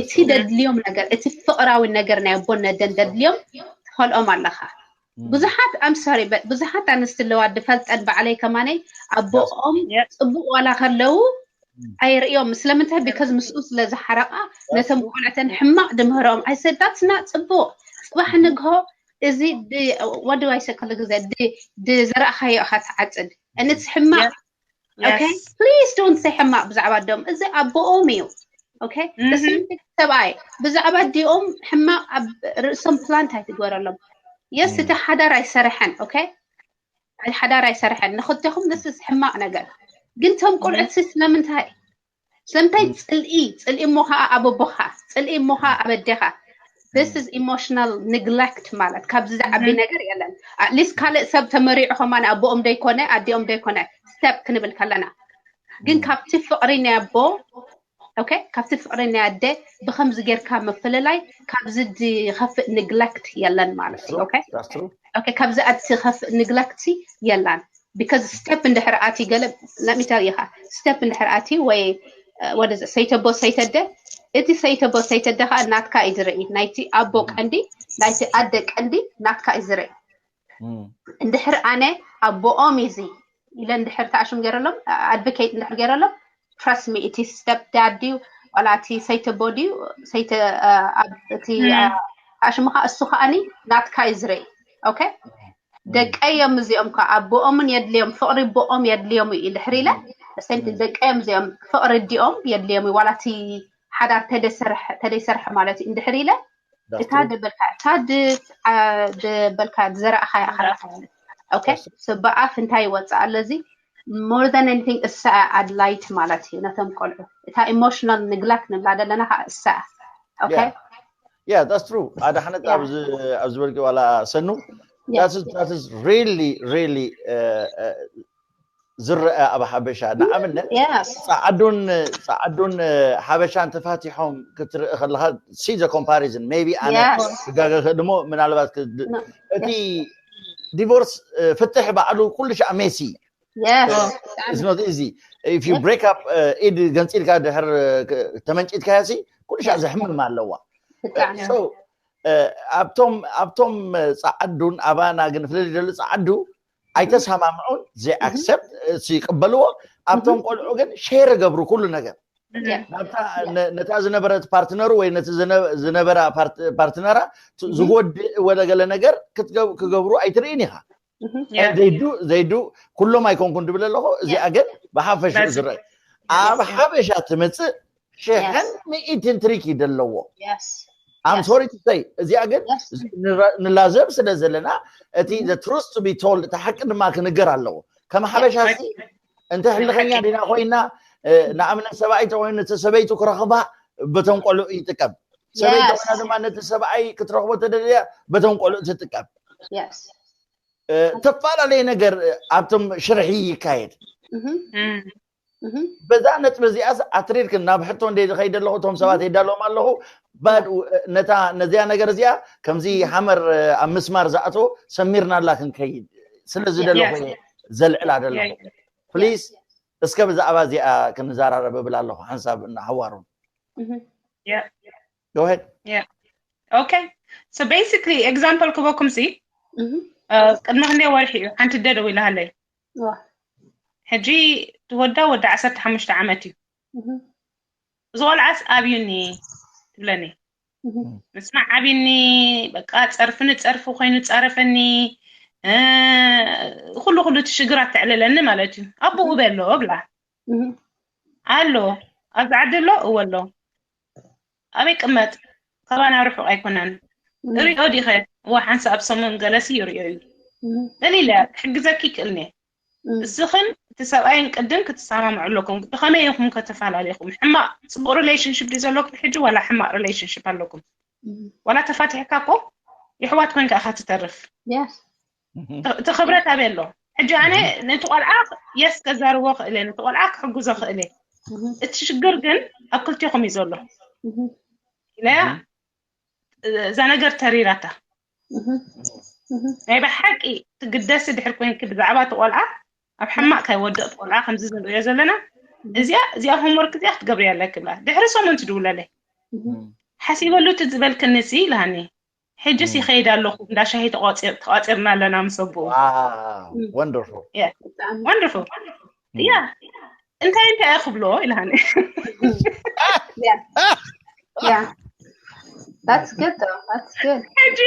እቲ ደድልዮም ነገር እቲ ፍቕራዊ ነገር ናይ ኣቦን ኣደን ደድልዮም ትኸልኦም ኣለኻ ብዙሓት I'm sorry but ብዙሓት ኣንስቲ ኣለዋ ድፈልጠን ባዕለይ ከማነይ ኣቦኦም ፅቡቅ ዋላ ከለዉ ኣይርእዮም ስለምንታይ because ምስኡ ስለ ዝሓረቃ ነቶም ቆልዕተን ሕማቅ ድምህሮም ኣይሰዳትና ፅቡቅ ፅባሕ ንግሆ እዚ what do I say ኩሉ ግዜ ድዘራእካዮ ኢካ ትዓፅድ and it's ሕማቅ okay please don't say ሕማቅ ብዛዕባ ኣዶም እዚ ኣቦኦም እዩ okay ሰብኣይ ብዛዕባ ኣዲኦም ሕማቅ ኣብ ርእሶም ፕላንት ኣይትግበረሎም yes እቲ ሓዳር ኣይሰርሐን okay ሓዳር ኣይሰርሐን ንክልቴኹም this is ሕማቅ ነገር ግን ቶም ቆልዑት ስለምንታይ ስለምንታይ ፅልኢ ፅልኢ እሞ ከዓ ኣብ ኣቦኻ ፅልኢ እሞ ከዓ ኣብ ኣዴኻ this is emotional neglect ማለት ካብዚ ዝዓቢ ነገር የለን at least ካልእ ሰብ ተመሪዑ ከማን ኣቦኦም ደይኮነ ኣዲኦም ደይኮነ step ክንብል ከለና ግን ካብቲ ፍቅሪ ናይ ኣቦ okay ካብቲ ፍቅሪ ናይ ኣደ ብከምዚ ጌርካ ምፍልላይ ካብዚ ዝኸፍእ neglect የለን ማለት እዩ okay okay ካብዚ ዝኸፍእ neglect የላን because step እንድሕር ኣትዩ ገለ let me tell you ኢኻ step እንድሕር ኣትዩ ወይ what is it ሰይተቦ ሰይተደ እቲ ሰይተቦ ሰይተደ ከዓ ናትካ እዩ ዝርኢ ናይቲ ኣቦ ቀንዲ ናይቲ ኣደ ቀንዲ ናትካ እዩ ዝርኢ እንድሕር ኣነ ኣቦኦም እዚ ኢለ እንድሕር ተኣሽም ገይረሎም advocate እንድሕር ገይረሎም trust me እቲ step dad ድዩ ዋላ እቲ ሰይተቦ ድዩ ሰይተ እቲ ተኣሽምኻ እሱ ከዓኒ ናትካ እዩ ዝርኢ okay ደቀይ እዮም እዚኦም ከ ኣቦኦምን የድልዮም ፍቕሪ ቦኦም የድልዮም እዩ ድሕሪ ኢለ ሰይቲ ደቀይ እዮም እዚኦም ፍቕሪ ዲኦም የድልዮም እዩ ዋላ እቲ ሓዳር ተደይሰርሐ ማለት እዩ እንድሕር ኢለ እታ ደበልካ እታ ደበልካ ዝዘራእኻ ይኣኸላ okay so ብኣፍ እንታይ ይወፅእ ኣሎ እዚ more than anything እሳ ኣድላይት ማለት እዩ ነቶም ቆልዑ እታ emotional neglect ንብላ ዘለና ከዓ እሳ okay yeah that's true ኣዳሕነት ኣብዚ በልኪ ዋላ ሰኑ that is really really ዝረአ ኣብ ሓበሻ ንኣብነት ፃዓዱን ፃዓዱን ሓበሻን ተፋቲሖም ክትርኢ ከለካ see the comparison maybe ኣነ ክጋገ ክእል እሞ ምናልባት እቲ ዲቮርስ ፍትሕ ባዕሉ ኩሉ ሻዕ ሜሲ Yes. It's not easy. If you break up ኢድ ገንፂልካ ድሕር ተመንጭትካ ሲ ኩሉ ሻዕ ዘሕምም ኣለዋ ኣብቶም ኣብቶም ፃዓዱን ኣባና ግን ፍልል ደሉ ፃዓዱ ኣይተሰማምዑን ዘይ accept ይቅበልዎ ኣብቶም ቆልዑ ግን share ገብሩ ኩሉ ነገር ነታ ዝነበረት ፓርትነሩ ወይ ነቲ ዝነበራ ፓርትነራ ዝጎድእ ወለገለ ነገር ክገብሩ ኣይትርእን ኢኻ ዘይዱ ኩሎም ኣይኮንኩን ድብል ኣለኹ እዚኣ ግን ብሓፈሽኡ ዝረአ ኣብ ሓበሻ ትመፅእ ሽሕን ሚእትን ትሪክ እዩ ዘለዎ I'm sorry to say እዚኣ ግን ንላዘብ ስለ ዘለና እቲ the truth to be told እቲ ሓቂ ድማ ክንገር ኣለዎ ከም ሓበሻ እንተ ህልኸኛ ዲና ኮይና ንኣብነት ሰብኣይ ተኮይኑ ነቲ ሰበይቱ ክረኽባ በቶም ቆልዑ ይጥቀም ሰበይቲ ኮይና ድማ ነቲ ሰብኣይ ክትረኽቦ ተደልያ በቶም ቆልዑ ትጥቀም ተፈላለየ ነገር ኣብቶም ሽርሒ ይካየድ በዛ ነጥቢ እዚኣስ ኣትሪርክን ናብ ሕቶ እንደ ዝኸይድ ኣለኹ፣ እቶም ሰባት የዳለዎም ኣለኹ። ባድ ነታ ነዚያ ነገር እዚኣ ከምዚ ሃመር ኣብ ምስማር ዝኣቶ ሰሚርናላ ክንከይድ ስለ ዝደለኹ እየ ዘልዕላ ዘለኹ። ፕሊስ እስከ ብዛዕባ እዚኣ ክንዘራረብ እብል ኣለኹ፣ ሓንሳብ እናሓዋሩን። ኦኬ። So basically example ክበኩም ሲ ቅድሚ ክንደይ ወርሒ እዩ ሓንቲ ደደው ኢላሃለይ። ሕጂ ትወዳ ወዲ ዓሰርተ ሓሙሽተ ዓመት እዩ። እዚ ቆልዓስ ኣብዩኒ ትብለኒ። ምስማዕ ኣብዩኒ፣ በቃ ጸርፊ ንጸርፊ ኮይኑ ጻረፈኒ። ኩሉ ኩሉ እቲ ሽግራት ተዕልለኒ ማለት እዩ። ኣቦኡ በሎ ብላ ኣሎ። ኣብዚ ዓዲ ኣሎ? እወ ኣሎ። ኣበይ ቅመጥ? ካባና ርሑቕ ኣይኮነን። እሪኦ ዲኸ? እዋ ሓንሳብ ሰሙን ገለሲ ይሪኦ እዩ። ደሊለ ክሕግዘኪ ይክእልኒ። እስኽን እቲ ሰብኣይን ቅድም ክትሰማምዑ ኣለኩም። ብኸመይ ኢኹም ከተፈላለኹም? ሕማቕ ጽቡቕ ሪሌሽንሽፕ ድዩ ዘለኩም ሕጂ ዋላ ሕማቕ ሪሌሽንሽፕ ኣለኩም? ዋላ ተፋቲሕካ እኮ የሕዋት ኮይንካ ኢኻ ትተርፍ። እቲ ክብረት ኣበይ ኣሎ? ሕጂ ኣነ ነቲ ቆልዓ የስ ከዛርቦ ክእለ፣ ነቲ ቆልዓ ክሕግዞ ክእለ። እቲ ሽግር ግን ኣብ ክልቴኹም እዩ ዘሎ ኢለያ። እዛ ነገር ተሪራታ ናይ ብሓቂ ትግደሲ ድሕር ኮይንኪ ብዛዕባ እቲ ቆልዓ ኣብ ሕማቕ ከይወድቕ ቆልዓ ከምዚ ንሪኦ ዘለና እዚኣ እዚኣ ሆምወርክ እዚኣ ክትገብርያ ኣለኪ ብላ ድሕሪ ሰሙን ትድውለለይ። ሓሲበሉ እቲ ዝበልክኒ ሲ ኢልሃኒ። ሕጅስ ይኸይድ ኣለኹ እንዳ ሻሂ ተቋፂርና ኣለና ምስ ኣቦኡ። Wonderful. Wonderful. ያ እንታይ እንታይ እየ ክብሎ ኢልሃኒ። That's good though. That's good. ሕጂ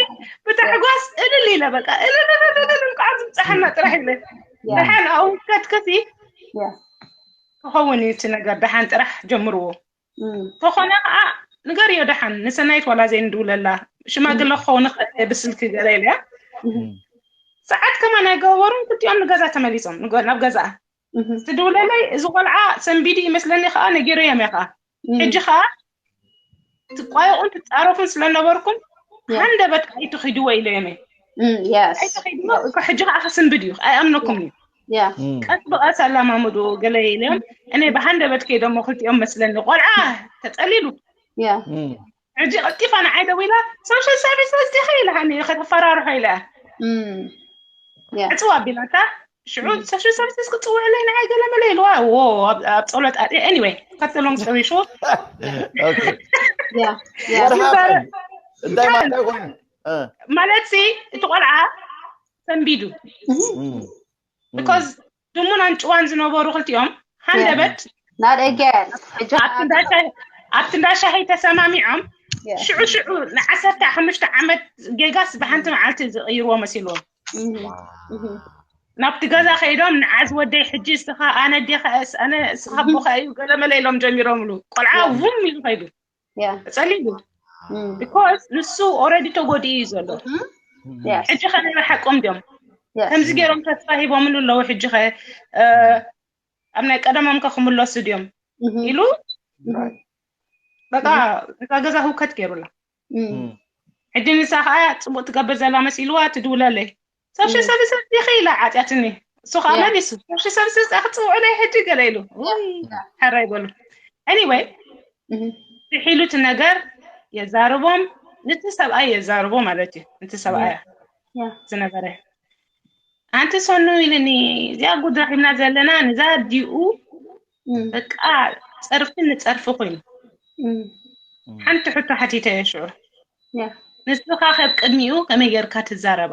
ብታሕጓስ እልል ኢለ በቃ እልል እንኳዕ ዝብፀሐና ጥራሕ ኢለ። ደሓን ኣብኡ ከትከሲ ክኸውን እዩ እቲ ነገር ደሓን ጥራሕ ጀምርዎ። ተኾነ ከዓ ንገርዮ ደሓን ንሰናይት ዋላ ዘይንድውለላ ሽማግለ ክኸውን ይኽእል ብስልኪ ገለ ኢለያ። ሰዓት ከማን ኣይገበሩን ክልቲኦም ንገዛ ተመሊሶም ናብ ገዛኣ። ትድውለለይ እዚ ቆልዓ ሰንቢዱ ይመስለኒ ከዓ ነጊረዮም እየ ከዓ። ሕጂ ከዓ ትቋየቑን ትፃረፉን ስለነበርኩም ሃንደበት ኣይትኺድዎ ኢለዮም እየ። ኣይትኺድዎ እኮ ሕጂ ከዓ ክስንብድ እዩ ኣይኣምነኩም እዩ። ቀስ ብቐስ ኣላማምዱ ገለ ኢለዮም። እኔ ብሃንደበት ከይዶሞ ክልቲኦም መስለኒ ቆልዓ ተፀሊሉ። ሕጂ ቀልጢፋ ንዓይ ደዊላ social services ዲኺ ኢልሃኒ ከተፈራርሖ ኢለ ዕፅዋ ኣቢላታ ሽዑ social services ክፅውዕለይ ንዓይ ገለ መለ ኢልዋ። ኣብ ፀሎት ኣየ anyway cut the long story short እንታይ ማለት ኮይኑ ማለት ሲ እቲ ቆልዓ ሰንቢዱ because ድሙናን ጭዋን ዝነበሩ ክልቲኦም ሃንደበት ናደገ ኣብቲ እንዳሻሂ ተሰማሚዖም ሽዑ ሽዑ ንዓሰርተ ሓሙሽተ ዓመት ጌጋስ ብሓንቲ መዓልቲ ዝቕይርዎ መሲልዎም ናብቲ ገዛ ከይዶም ንዓዝ ወደይ ሕጂ እስኻ ኣነ ዴኻ ኣነ እስኻ ኣቦኻ እዩ ገለመለ ኢሎም ጀሚሮምሉ ቆልዓ ቡም ኢሉ ከይዱ ጸሊሉ because ንሱ already ተጎዲኡ እዩ ዘሎ ሕጂ ከ ናይ ሓቆም ድዮም ከምዚ ገይሮም ተስፋ ሂቦምሉ ኣለዉ ሕጂ ከ ኣብ ናይ ቀደሞም ከ ክምለሱ ድዮም ኢሉ በቃ እዛ ገዛ ህውከት ገይሩላ ሕጂ ንሳ ከዓ ፅቡቅ ትገብር ዘላ መሲልዋ ትድውለለይ social services ዲኺ ኢላ ዓፅያትኒ እሱ ከዓ መሊሱ social services ክትፅውዑለይ ሕጂ ገለ ኢሉ ሕራይ በሉ anyway ዝሒሉ እቲ ነገር የዛርቦም ንቲ ሰብኣይ የዛርቦ ማለት እዩ ንቲ ሰብኣያ ዝነበረ ኣንቲ ሰኑ ኢልኒ እዚኣ ጉድ ረኺብና ዘለና ንዛ ኣዲኡ በቃ ፀርፊ ንፀርፊ ኮይኑ ሓንቲ ሕቶ ሓቲተ እየ ሽዑ ንስኻ ከብ ቅድሚኡ ከመይ ጌርካ ትዛረባ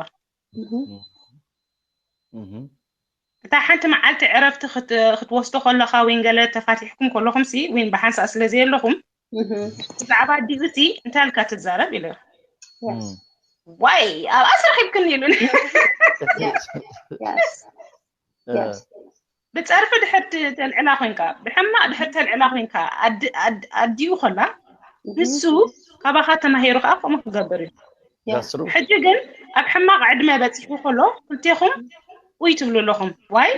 እታ ሓንቲ መዓልቲ ዕረፍቲ ክትወስዶ ከለኻ ወይን ገለ ተፋቲሕኩም ከለኹም ሲ ወይን ብሓንሳእ ስለ ዘየለኹም ብዛዕባ ኣዲኡ ሲ እንታይ ኢልካ ትዛረብ ኢለ ዋይ ኣብኣ ስረኺብክኒ ኢሉኒ ብፀርፊ ድሕር ተልዕላ ኮይንካ ብሕማቅ ድሕር ተልዕላ ኮይንካ ኣዲኡ ከላ ንሱ ካባኻ ተማሂሩ ከዓ ከምኡ ክገብር እዩ ሕጂ ግን ኣብ ሕማቅ ዕድመ በፂሑ ከሎ ክልቴኹም ኡይ ትብሉ ኣለኹም ዋይ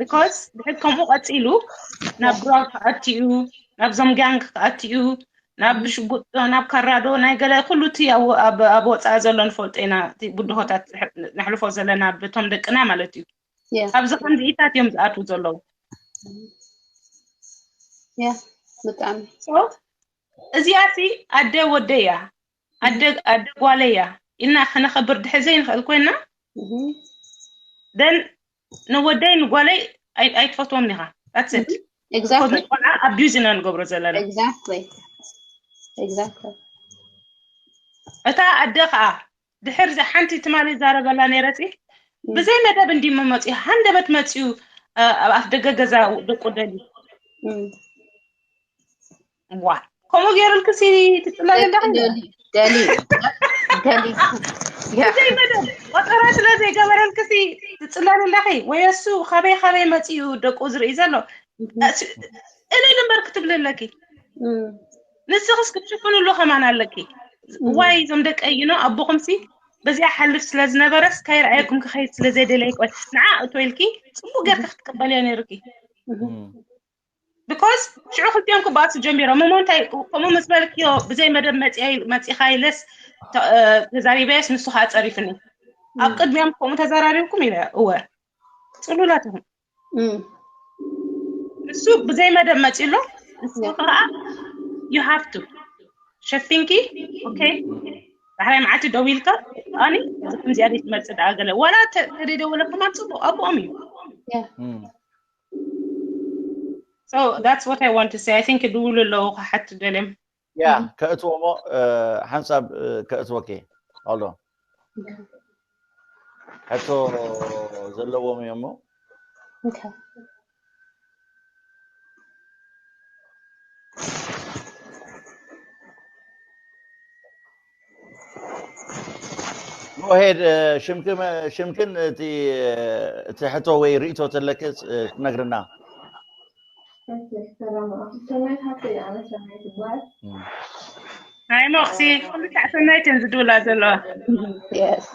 because ድሕር ከምኡ ቀፂሉ ናብ ድራግ ክኣትዩ ናብዞም ጋንግ ክኣትዩ ናብ ሽጉጥ ናብ ካራዶ ናይ ገለ ኩሉ እቲ ኣብ ወፃኢ ዘሎ ንፈልጦ ኢና ብድሆታት ነሕልፎ ዘለና ብቶም ደቅና ማለት እዩ ኣብዚ ከምዚኢታት እዮም ዝኣትዉ ዘለዉ ያ ብጣዕሚ So እዚኣሲ ኣደ ወደያ ኣደ ኣደ ጓለያ ኢልና ከነኸብር ድሕር ዘይንኽእል ኮይና then ንወደይ ንጓለይ ኣይ- ኣይትፈትዎም ኢኻ that's it exactly ቆልዓ abuse ኢና ንገብሮ ዘለና exactly exactly እታ ኣደ ከዓ ድሕር ዚ ሓንቲ ትማሊ ይዛረበላ ነይረሲ ብዘይ መደብ እንዲሞ መፅዩ ሃንደበት መፅዩ ኣብ ኣፍ ደገ ገዛ ደቁ ደሊ Mm. ዋ ከምኡ ገይሩልክሲ ትፅለል ኣለኺ ደሊ ደሊ ደሊ ያ ብዘይ መደብ ቆጠራ ስለ ዘይገበረልክሲ ትፅለል ኣለኺ ወይ እሱ ካበይ ካበይ መፅዩ ደቁ ዝርኢ ዘሎ እልል እምበር ክትብል ኣለኪ Mm. ንስኽስ ክትሽፍንሉ ከማን ኣለኪ ዋይ እዞም ደቀይ you know ኣቦኹምሲ በዚኣ ሓልፍ ስለ ዝነበረስ ካይረኣየኩም ክኸይድ ስለ ዘይደለየ ቆይ ንዓ እቶ ኢልኪ ፅቡቅ ጌርካ ክትቀበልዮ ነይሩኪ because ሽዑ ክልቲኦም ክባእሱ ጀሚሮም እሞ እንታይ ከምኡ ምስ በልክዮ ብዘይ መደብ መፂኣ ኢል- መፂኻ ኢለስ ተ- እ፣ ተዛሪበየስ ንሱ ከዓ ፀሪፍኒ ኣብ ቅድሚኦም ከምኡ ተዘራሪብኩም ኢለ እወ ፅሉላት ኢኹም Mm. ንሱ ብዘይ መደብ መፂ ኣሎ ንሱ ከዓ you have to ሸፊንኪ okay ዳሕራይ መዓልቲ ደው ኢልካ ኣኒ እዚ ከምዚኣ ደይ ትመፅእ ደኣ ገለ ዋላ ተ- ተደይደወለ ከማን ፅቡቅ ኣቦኦም እዩ Yeah. so that's what I want to say I think ድውሉ ኣለዉ ክሓቱ ደልዮም ያ ከእትዎ እሞ ሓንሳብ ከእትወኪ ኣሎ ሕቶ ዘለዎም እዮም እሞ Okay. Go ahead ሽምክን እቲ እቲ ሕቶ ወይ ርእቶ ተለክ ትነግርና ሰላም ሰናይት ሃብተይ ኣነ ሰናይት ይበሃል ናይ ሞኽሲ ኩሉ ታዕ ሰናይት እየን ዝድውላ ዘለዋ Yes.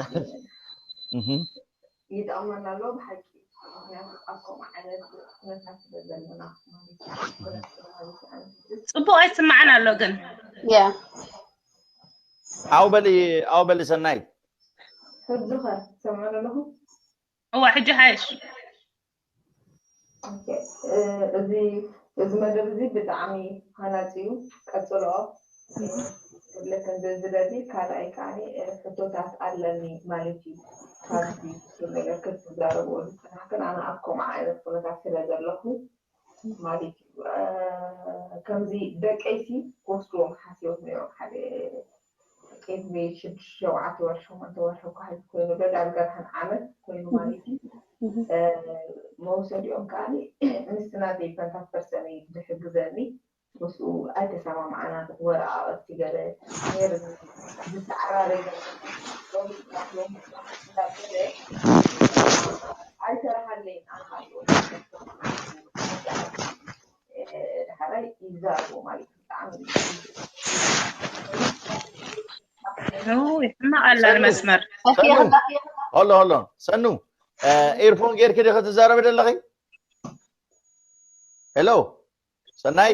ይጠቕመና ኣሎ ብሓቂ ምክንያቱ ኣብ ከምኡ ዓይነት ኩነታት ስለ ዘለና ማለት እዩ ፅቡቅ ኣይስማዕን ኣሎ ግን Yeah. ኣው በሊ ኣው በሊ ሰናይት ሕዚ ኸ ትሰምዑ ኣለኹም እዋ ሕጂ ሓይሽ እዚ እዚ መደብ እዚ ብጣዕሚ ሃናፂ እዩ ቀፅልኦ ለከን ዝደሊ ካልኣይ ከዓ ሕቶታት ኣለኒ ማለት እዩ ካብዚ ነገር ክትዛረብኦ ዝፀናሕክን ኣነ ኣብ ከምኡ ዓይነት ኩነታት ስለ ዘለኹ ማለት እዩ ከምዚ ደቀይሲ ክወስድዎም ሓሲቦት ነይሮም ሓደ ቄስ ቤት ሽዱሽተ ሸውዓተ ወርሒ ሸሞንተ ወርሒ ኳሕዚ ኮይኑ በዳል ገርሃን ዓመት ኮይኑ ማለት እዩ መውሰዲኦም ከዓ ምስቲ ናተይ ፐንታት ፐርሰን እዩ ዝሕግዘኒ ምስኡ ኣይተሰማማዕና ወረቃቅቲ ገለ ነይርኒ ዝተዓራረገ ኣይተረሃለይን ኣንሃልዎ ዳሕራይ ይዛረቡ ማለት እዩ ብጣዕሚ ሕማቕ ኣላ ንመስመር ሰኑ ሆሎ ሆሎ ሰኑ ኤርፎን ጌርኪ ዲኸ ትዛረቢ ዘለኺ ሄሎ ሰናይ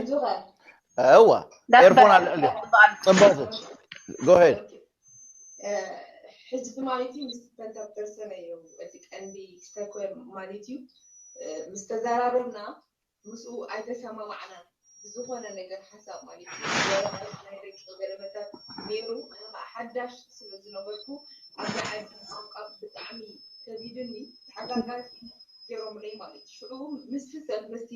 እዋ ኤርፎን ኣለ ጽብቕቲ ጎሄድ ሕጂ ማለት እዩ ምስ ፐንታፕተርሰን እዩ እቲ ቀንዲ ስተኮር ማለት እዩ ምስ ተዘራረብና ምስኡ ኣይተሰማማዕናን ብዝኾነ ነገር ሓሳብ ማለት እዩ ወረቐት ናይ ደቂ ገለመታት ነይሩ ኣነ ከዓ ሓዳሽ ስለ ዝነበርኩ ኣብዛ ዓዲ ቋንቋ ብጣዕሚ ከቢድኒ ተሓጋጋዚ ገይሮምለይ ማለት እዩ ሽዑ ምስቲ ሰብ ምስቲ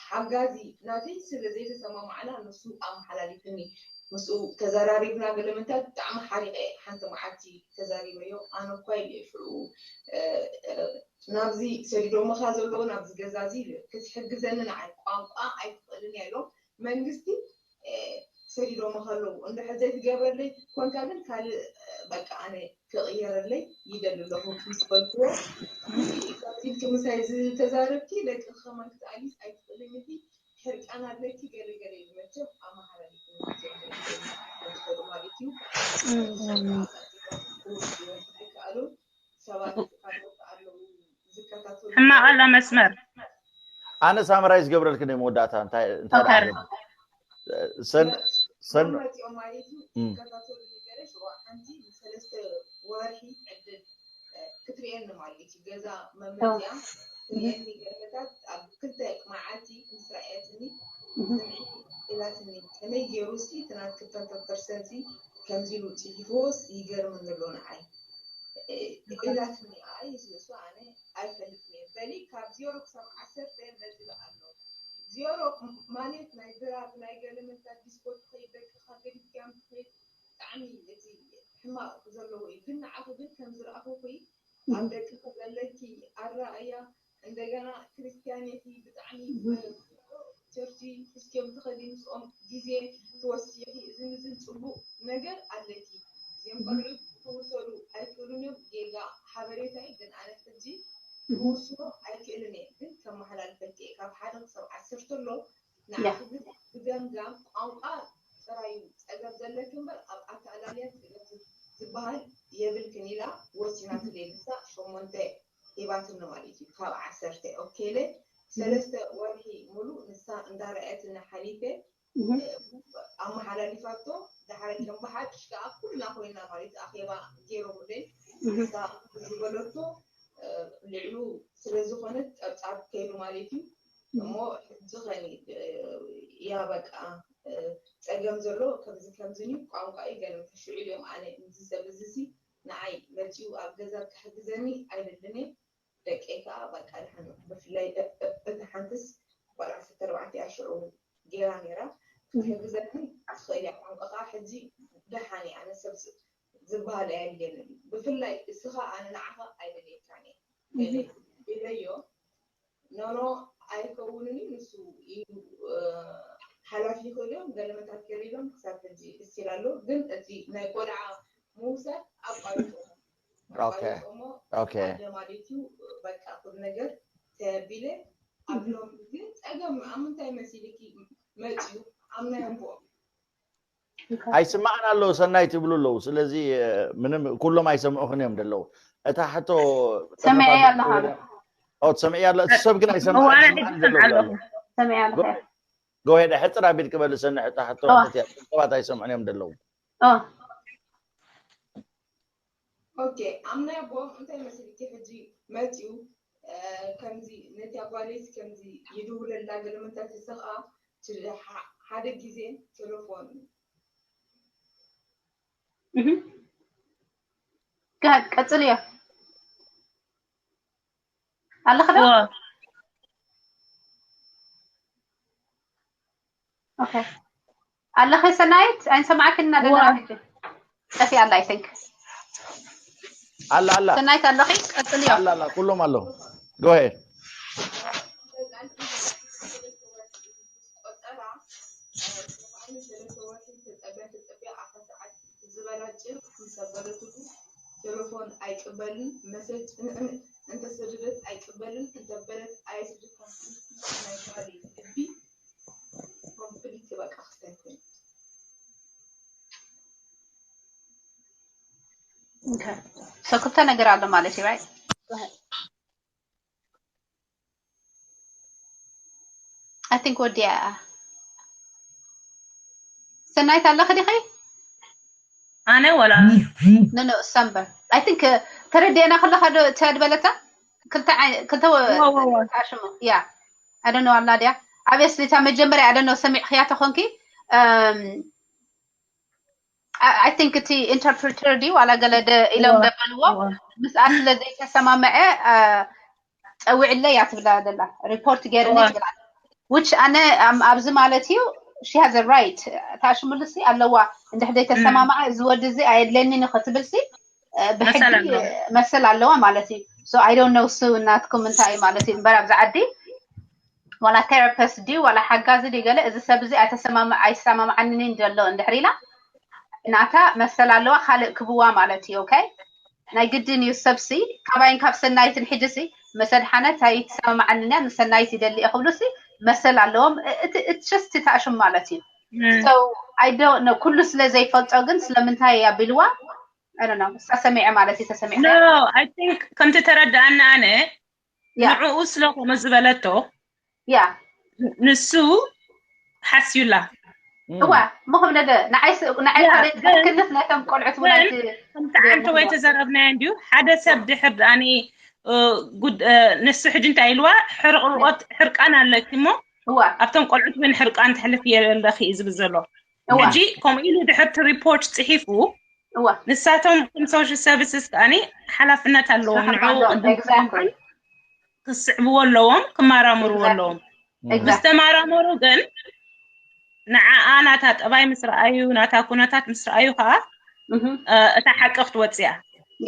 ሓጋዚ ናተይ ስለ ዘይተሰማማዕና ንሱ ኣመሓላሊፍኒ ምስኡ ተዘራሪብና ገለመታት ብጣዕሚ ሓሪቐ ሓንቲ መዓልቲ ተዛሪበዮ ኣነ እኳ ኢለ ሽዑ ናብዚ ሰዲዶምኻ ዘለዉ ናብዚ ገዛ እዚ ክትሕግዘኒ ንዓይ ቋንቋ ኣይትኽእልን እያ ኢሎም መንግስቲ ሰዲዶምኻ ኣለዉ እንድሕር ዘይትገብረለይ ኮንካ ግን ካልእ በቃ ኣነ ክቕየረለይ ይደሊ ኣለኹ ምስ በልክዎ ኢልኪ ምሳይ ዝተዛረብኪ ደቂ ከማን ክትኣሊስ ኣይትኽእልን ኢልኪ ሕርቃን ኣለኪ ገለ ገለ ኢሉ መቸም ኣመሓላሊፉ ማለት እዩ ኣይከኣሉን ሰባት ኣለዉ ዝከታተሉ ሕማቕ ኣላ መስመር ኣነ ሳምራይ ዝገብረልክን እዮም መወዳእታ እንታይ እንታይ ደኣ ሰን ሰን መፂኦም ማለት እዩ ዝከታተሉ ነገረ ሽዋ ሓንቲ ንሰለስተ ወርሒ ዕድል ክትርእየኒ ማለት እዩ ገዛ መመፅያ ትርእየኒ ገለታት ኣብ ክልተ መዓልቲ ምስ ረኣየትኒ ኢላትኒ። ከመይ ገይሩ እስኪ እቲ ናትኪ ፐርሰንት ከምዚ ኢሉ ፅሒፍዎስ ይገርመኒ ኣሎ ንዓይ ኢላትኒ። ኣይ እሱ ኣነ ኣይፈልጥን እየ በሊ ካብ ዜሮ ክሳብ ዓሰርተ ነፂሉ ኣሎ። ዜሮ ማለት ናይ ድራግ ናይ ገለመንታት ዲስኮ ትኸይድ ደቅኻ ገዲፍካዮም ትኸይድ ብጣዕሚ እቲ ሕማቕ ዘለዎ እዩ። ግን ንዓኺ ግን ከም ዝረኣኹኺ ኣብ ደቅኺ ዘለኪ ኣረኣእያ እንደገና ክርስትያን ኢኺ ብጣዕሚ ቸርች ሒዝክዮም ትኸዲ ምስኦም ግዜ ትወስዲ ኢኺ። እዚ ምዝን ፅቡቕ ነገር ኣለኪ። እዚኦም ቆልዑ ክውሰዱ ኣይክእሉን እዮም። ጌጋ ሓበሬታ እዩ። ግን ኣነ ሕጂ ክውስኖ ኣይክእልን እየ። ግን ከመሓላልፈልኪ እየ። ካብ ሓደ ክሳብ ዓሰርተ ኣሎ። ንዓኺ ግን ብገምጋም ቋንቋ ጥራይ እዩ ፀገም ዘለኪ እምበር ኣብ ኣተኣላልያ ፀገም ዝበሃል የብልክን ኢላ ወሲናትለይ። ንሳ ሸሞንተ ሂባትኒ ማለት እዩ ካብ ዓሰርተ። ኦኬ ኢለ ሰለስተ ወርሒ ሙሉእ ንሳ እንዳረኣየትኒ ሓሊፈ ኣመሓላሊፋቶ። ዳሕራይ ከም ብሓድሽ ከዓ ኩልና ኮይና ማለት ኣኼባ ገይሮምለይ። ንሳ ዝበለቶ ልዕሉ ስለ ዝኾነት ፀብፃብ ከይዱ ማለት እዩ። እሞ ሕጂ ኸኒ ያ በቃ ፀገም ዘሎ ከምዚ ከምዚ እዩ ቋንቋ እዩ ገለ ሽዑ ኢሎም ኣነ እዚ ሰብ እዚ ንዓይ መፂኡ ኣብ ገዛ ክሕግዘኒ ኣይደልን እየ። ደቀይ ከዓ በቃ ድሓን ብፍላይ እታ ሓንትስ ቆልዓ ዓሰርተ ኣርባዕተ እያ ሽዑ ገይራ ነይራ ክትሕግዘኒ ትኽእል እያ። ቋንቋ ከዓ ሕጂ ደሓን እየ ኣነ ሰብ ዝበሃል ኣየድልየንን እዩ። ብፍላይ እስኻ ኣነ ንዓኻ ኣይደልየካን እየ ኢለዮ። ኖኖ ኣይከውንን እዩ ንሱ እዩ ሓላፊ ይኽእል እዮም ገለመታት ገሊሎም ክሳብ ሕጂ እስቲል ኣሎ። ግን እቲ ናይ ቆልዓ ምውሳድ ኣቋሪጦሞ ኣቋሪጦሞ ሓደ ማለት እዩ። በቃ ኩሉ ነገር ተቢለ ኣብሎም ግን ፀገም ኣብ ምንታይ መሲልኪ መፅዩ ኣብ ናይ ኣቦኦም ኣይስማዕን ኣለዉ ሰናይ ትብሉ ኣለዉ። ስለዚ ምንም ኩሎም ኣይሰምዑኽን እዮም ደለዉ። እታ ሕቶ ሰሚዐያ ኣለኻ። ኦ ትሰምዕያ ኣለ እቲ ሰብ ግን እዋና ኣይሰማዕን ሕጂ ሰምዓ ኣለኹ። ሰሚዐያ ኣለኻ። ጎሄደ ሕፅር ኣቢል ክበል ሰንሕ እታ ሕቶ እዋ። እቲያ ሰባት ኣይሰምዑን እዮም ደለዉ። ኦ ኦኬ ኣብ ናይ ኣቦኦም እንታይ መሲልኪ ሕጂ መፂኡ ከምዚ ነቲ ኣጓለይስ ከምዚ ይድውለላ ገለመንታት ይስኻ ሓደ ግዜ ቴሌፎን እህ። ጋድ ቀጽልዮ ኣለኺ ዶ? ዋ ኦኬ ኣለኺ ሰናይት ኣይንሰማዕክን እናደለና ዋ። ሕጂ ጠፊኣ ኣላ I think ኣላ ኣላ ሰናይት ኣለኺ ቀጽልዮ ኣላ ኣላ ኩሎም ኣለዉ። ጎሄድ ቆጸራ ሰለስተ ወርሒ ተጸብያ ተጸብያ ኣርባ ሰዓት ዝበላ ጭር ምስ ኣበለትሉ ቴሌፎን ኣይቅበልን፣ መሴጅ እንተሰደደት ኣይቅበልን፣ እንተበለት ኣየስድድካን ናይ ጓለይ ልቢ ኮምፕሊት በቃ ክስተን ኮይኑ። Okay. So ክልተ ነገር ኣሎ ማለት እዩ right? I think ወዲያ ሰናይት ኣለኺ ዲኺ? ኣነ ወላ No no ሰምበር I think ተረዲእና ከለኻ ዶ ተድበለታ ክልተ ዓይ- ክልተ ወ- ዋ፣ ዋ፣ ዋ። ታሽሙ yeah I don't know ኣላ ድያ obviously እታ መጀመርያ I don't know ሰሚዕኽያ ተኾንኪ um I I think እቲ interpreter ድዩ ዋላ ገለ ደ- ኢሎም ዋ፣ ደበልዎ ዋ። ምስኣ ስለ ዘይተሰማምዐ አ፣ ፀዊዕለይ እያ ትብላ ዘላ report ገይርኒ ዋ። ትብላ which ኣነ ኣም- ኣብዚ ማለት እዩ she has a right ታሽሙልሲ ኣለዋ እንድሕር ዘይተሰማምዐ እዚ ወዲ እዚ ኣየድለኒን ክትብልሲ አ፣ ብሕጊ መሰል ኣለዋ። መሰል ኣለዋ ማለት እዩ so I don't know እሱ ናትኩም እንታይ እዩ ማለት እዩ እምበር ኣብዚ ዓዲ ዋላ therapist ድዩ ዋላ ሓጋዚ ድዩ ገለ እዚ ሰብ እዚ ኣይተሰማም ኣይሰማምዓንን ዘሎ እንድሕር ኢላ ናታ መሰል ኣለዋ ካልእ ክብዋ ማለት እዩ okay ናይ ግድን እዩ ሰብሲ ካባይን ካብ ሰናይትን ሕጅሲ መሰድሓነት ኣይትሰማምዓንን እያ ንሰናይት ይደሊ እየ ክብሉሲ መሰል ኣለዎም እቲ it's just ታሽም ማለት እዩ so I don't know ኩሉ ስለ ዘይፈልጦ ግን ስለምንታይ ኣቢልዋ I don't know እሳ ሰሚዐ ማለት እዩ ተሰሚዐ No I think ከምቲ ተረዳኣና ኣነ ያ ንዕኡ ስለ ከምኡ ዝበለቶ ያ ንሱ ሓስዩላ እዋ ምኹም ነደ ንዓይ ስ- ንዓይ ያ፣ እኳ ደይ- ግን- ክልፍ ነቶም ቆልዑት እውን ግን ኣይት- ከምቲ ዓንተ ወይ ተዘረብናዮ እንድዩ ሓደ ሰብ ድሕር ኣነ ንሱ ሕጂ እንታይ ኢልዋ ሕርቅርቆት ሕርቃን ኣለኪ እሞ እዋ ኣብቶም ቆልዑት እውን ሕርቃን ትሕልፍ የለኺ እዩ ዝብል ዘሎ። እዋ ሕጂ ከምኡ ኢሉ ድሕርቲ ሪፖርት ፅሒፉ እዋ ንሳቶም ከም ሶሻል ሰርቪስስ ከኣኒ ሓላፍነት ኣለዎም። ንዕኡ ሓላፍነት ኣለዎም። ቅድም Exactly. ክስዕብዎ ኣለዎም፣ ክመራምርዎ ኣለዎም። ምስ Exactly. ተመራመሩ ግን ንዓኣ ናታ ጠባይ ምስ ረኣዩ፣ ናታ ኩነታት ምስ ረኣዩ ከዓ Mhm. እ፣ እታ ሓቂ ክትወፅእ እያ።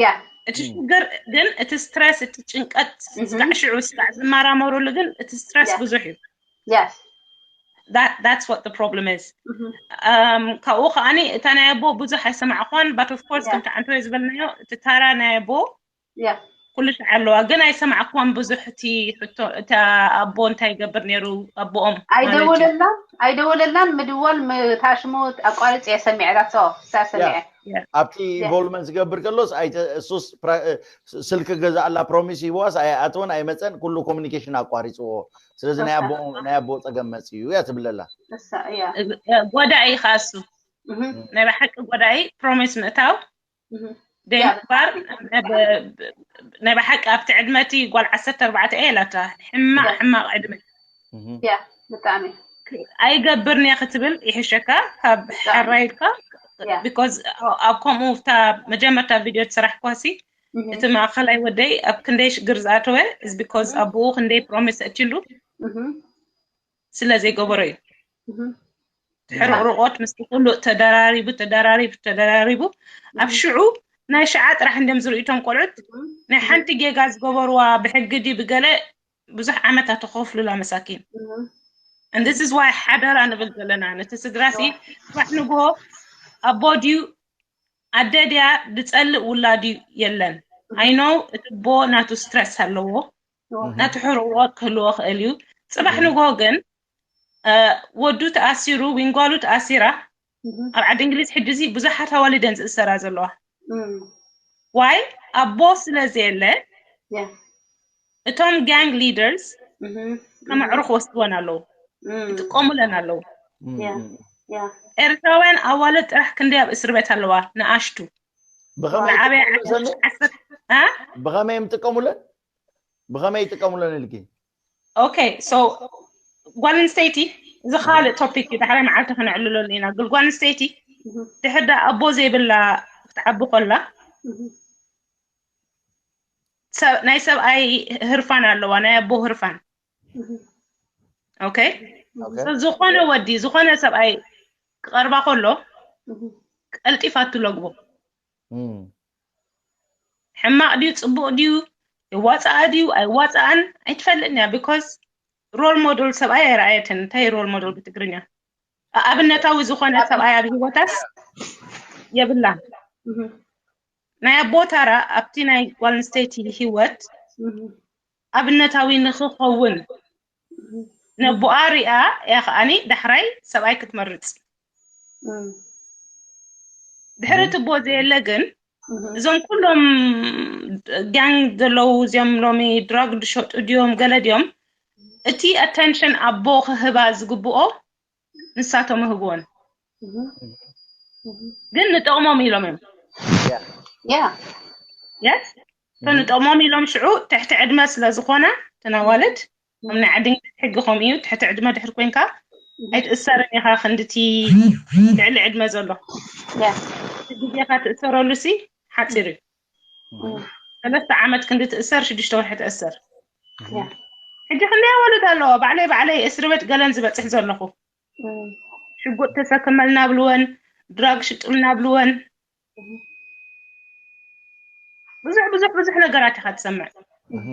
Yeah. እቲ ሽግር ግን እቲ ስትረስ፣ እቲ ጭንቀት Mhm. ስጋዕ ሽዑ ስጋዕ ዝመራመሩሉ ግን እቲ ስትረስ Yeah. ብዙሕ እዩ። Yes. That, that's what the problem is. Mhm. Um, ካብኡ ከዓኒ እታ ናይ ኣቦ ብዙሕ ኣይሰማዕኳን፣ but of course Yeah. ከምቲ ዓንተወይ ዝበልናዮ እቲ ታራ ናይ ኣቦ Yeah. ኩሉ ሻዕ ኣለዋ፣ ግን ኣይሰማዕኳን ብዙሕ እቲ ሕቶ፣ እቲ ኣቦ እንታይ ይገብር ነይሩ ኣቦኦም ማለት እዩ። ኣይደወለላን ኣይደወለላን ምድዋል ምታሽሙ ኣቋርጽ እየ ሰሚዐ that's all እሳ ሰሚዐ ኣብቲ Yeah. ኢንቮልቭመንት ዝገብር ከሎስ ኣይተ- እሱስ ፕራ- ስልኪ ገዛኣላ ፕሮሚስ ሂብዋስ ኣይኣተወን ኣይመፀን ኩሉ ኮሚኒኬሽን ኣቋሪፅዎ ስለዚ ናይ ኣቦ ናይ ኣቦ ፀገም መፅዩ እያ ትብለላ እሳ እያ ጎዳኢ ከኣሱ እህ ናይ ብሓቂ ጎዳኢ ፕሮሚስ ምእታው እህ ደንባር ናይ ብሓቂ ኣብቲ ዕድመቲ ጓል ዓሰርተ ኣርባዕተ እየ ኢላታ። ሕማቕ Yeah. ሕማቕ ዕድመ እህ። ያ ብጣዕሚ ኣይገብርን እየ ክትብል ይሕሸካ። ካብ ብጣዕሚ። ሓራይድካ Yeah. because ኣብ ከምኡ እታ መጀመርታ ቪድዮ ትስራሕ ኳሲ እህ እቲ ማእኸላይ ወደይ ኣብ ክንደይ ሽግር ዝኣተወ is because ኣቦኡ ክንደይ ፕሮሚስ ኣትሉ እህ ስለ ዘይገበሮ እዩ። እህ ሕርቕርቆት ምስ ኩሉ ተደራሪቡ ተደራሪቡ ተደራሪቡ ኣብ ሽዑ ናይ ሽዓ ጥራሕ እንዲም ዝርእዩ እቶም ቆልዑት። ናይ ሓንቲ ጌጋ ዝገበርዋ ብሕጊ ድዩ ብገለ ብዙሕ ዓመታት ተኸፍሉላ መሳኪን። እህ And this is why ሓደራ ንብል ዘለና ነቲ ስድራሲ። ጽባሕ ንግሆ ኣቦ ድዩ ኣደ ድያ ዝጸልእ ውላድ እዩ የለን። I know እቲ ኣቦ ናቱ ስትረስ ኣለዎ፣ ናቱ ሕርቕርቆት ክህልዎ ክእል እዩ። ጽባሕ ንግሆ ግን እ፣ ወዱ ተኣሲሩ፣ ዊንጓሉ ተኣሲራ። እህ ኣብ ዓዲ እንግሊዝ ሕጂ እዚ ብዙሓት ኣዋልደን ዝእሰራ ዘለዋ እህ ዋይ ኣቦ ስለ ዘየለ ያ እቶም ጋንግ ሊደርስ እህ ከመዕሩ ክወስድወን ኣለዉ፣ እህ ክጥቀሙለን ኣለዉ። ያ ያ ኤርትራውያን ኣዋልድ ጥራሕ ክንደይ ኣብ እስር ቤት ኣለዋ ንኣሽቱ ብኸመይ ዝዓበየ ይጥቀሙለን? ዓሰርተ ዓ ብኸመይ እዮም ይጥቀሙለን ብኸመይ ይጥቀሙለን ኢልኪ ኦኬ ሶ ጓል ኣንስተይቲ እዚ ካልእ ቶፒክ እዩ። ዳሕራይ መዓልቲ ክነዕልለሉ ኢና። ግን ጓል ኣንስተይቲ እህ ድሕር ዳ ኣቦ ዘይብላ ክትዓቢ ከላ እህ ሰብ- ናይ ሰብኣይ ህርፋን ኣለዋ፣ ናይ ኣቦ ህርፋን። እህ ኦኬ ኦኬ። So ዝኾነ ወዲ ዝኾነ ሰብኣይ ክቐርባ ከሎ እህ ቀልጢፋ ትለግቦ። እም። ሕማቕ ድዩ ጽቡቕ ድዩ የዋጽኣ ድዩ ኣይዋጽኣን ኣይትፈልጥን እያ። Because ሮል ሞዴል ሰብኣይ ኣይረኣየትን። እንታይ ሮል ሞዴል ብትግርኛ? ኣብነታዊ ዝኾነ ሰብኣይ ኣብ ህይወታስ የብላን። እህ ናይ ኣቦ ታራ ኣብቲ ናይ ጓል ኣንስተይቲ ህይወት እህ ኣብነታዊ ንኽኸውን እህ ነቦኣ ሪኣ እያ ከኣኒ ዳሕራይ ሰብኣይ ክትመርጽ። እህ ድሕሪ እቲ ኣቦ ዘየለ ግን እህ እዞም ኩሎም ጋንግ ዘለዉ እዚኦም ሎሚ ድራግ ዝሸጡ ድዮም ገለ ድዮም እቲ ኣቴንሽን ኣቦ ክህባ ዝግብኦ ንሳቶም ይህብዎን። እህ እህ ግን ንጠቕሞም ኢሎም እዮም። ያ የስ ንጠቕሞም ኢሎም ሽዑ ትሕቲ ዕድመ ስለ ዝኾነ ተናዋልድ ኣብ ናይ ዓዲ እንግሊዝ ሕጊ ከምኡ እዩ። ትሕቲ ዕድመ ድሕር ኮንካ ኣይትእሰርን ኢኻ ክንድቲ ልዕሊ ዕድመ ዘሎ ያ ግዜኻ ትእሰረሉ ሲ ሓፂር እዩ። እህ ሰለስተ ዓመት ክንዲ ትእሰር ሽዱሽተ ወርሒ ትእሰር። ያ ሕጂ ክንደይ ኣዋልድ ኣለዋ ባዕለይ ባዕለይ እስሪ ቤት ገለን ዝበፅሕ ዘለኹ እህ ሽጉጥ ተሰክመልና ብልወን ድራግ ሽጡልና ብልወን ብዙሕ ብዙሕ ብዙሕ ነገራት ኢኻ ትሰምዕ። እህ።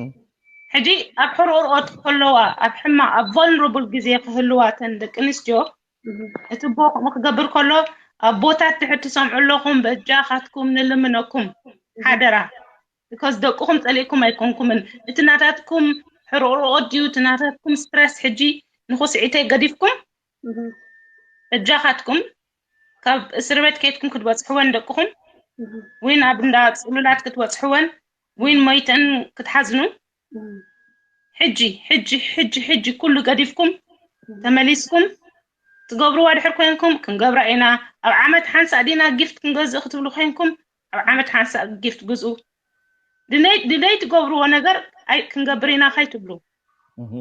ሕጂ ኣብ ሕርቕርቆት ከለዋ ኣብ ሕማቕ ኣብ ቫልነራብል ግዜ ክህልዋ ተን ደቂ ኣንስትዮ እህ እቲ ኣቦ ከምኡ ክገብር ከሎ ኣቦታት ድሕር ትሰምዑ ኣለኹም በጃኻትኩም ንልምነኩም ሓደራ። Because ደቅኹም ጸሊእኩም ኣይኮንኩምን። እቲ ናታትኩም ሕርቕርቆት ድዩ እቲ ናታትኩም ስትረስ ሕጂ ንኹስዒተይ ገዲፍኩም እህ በጃኻትኩም ካብ እስር ቤት ከይድኩም ክትበጽሕወን ደቅኹም እህ ወይ ናብ እንዳ ጽሉላት ክትበጽሕወን ወይ ሞይተን ክትሓዝኑ እህ ሕጂ ሕጂ ሕጂ ሕጂ ኩሉ ገዲፍኩም ተመሊስኩም ትገብርዋ ድሕር ኮንኩም ክንገብራ ኢና። ኣብ ዓመት ሓንሳእ ዲና ጊፍት ክንገዝእ ክትብሉ ኮንኩም ኣብ ዓመት ሓንሳእ ጊፍት ግዝኡ። ድለይ ድለይ ትገብርዎ ነገር ኣይ ክንገብር ኢና ካይትብሉ። እህ።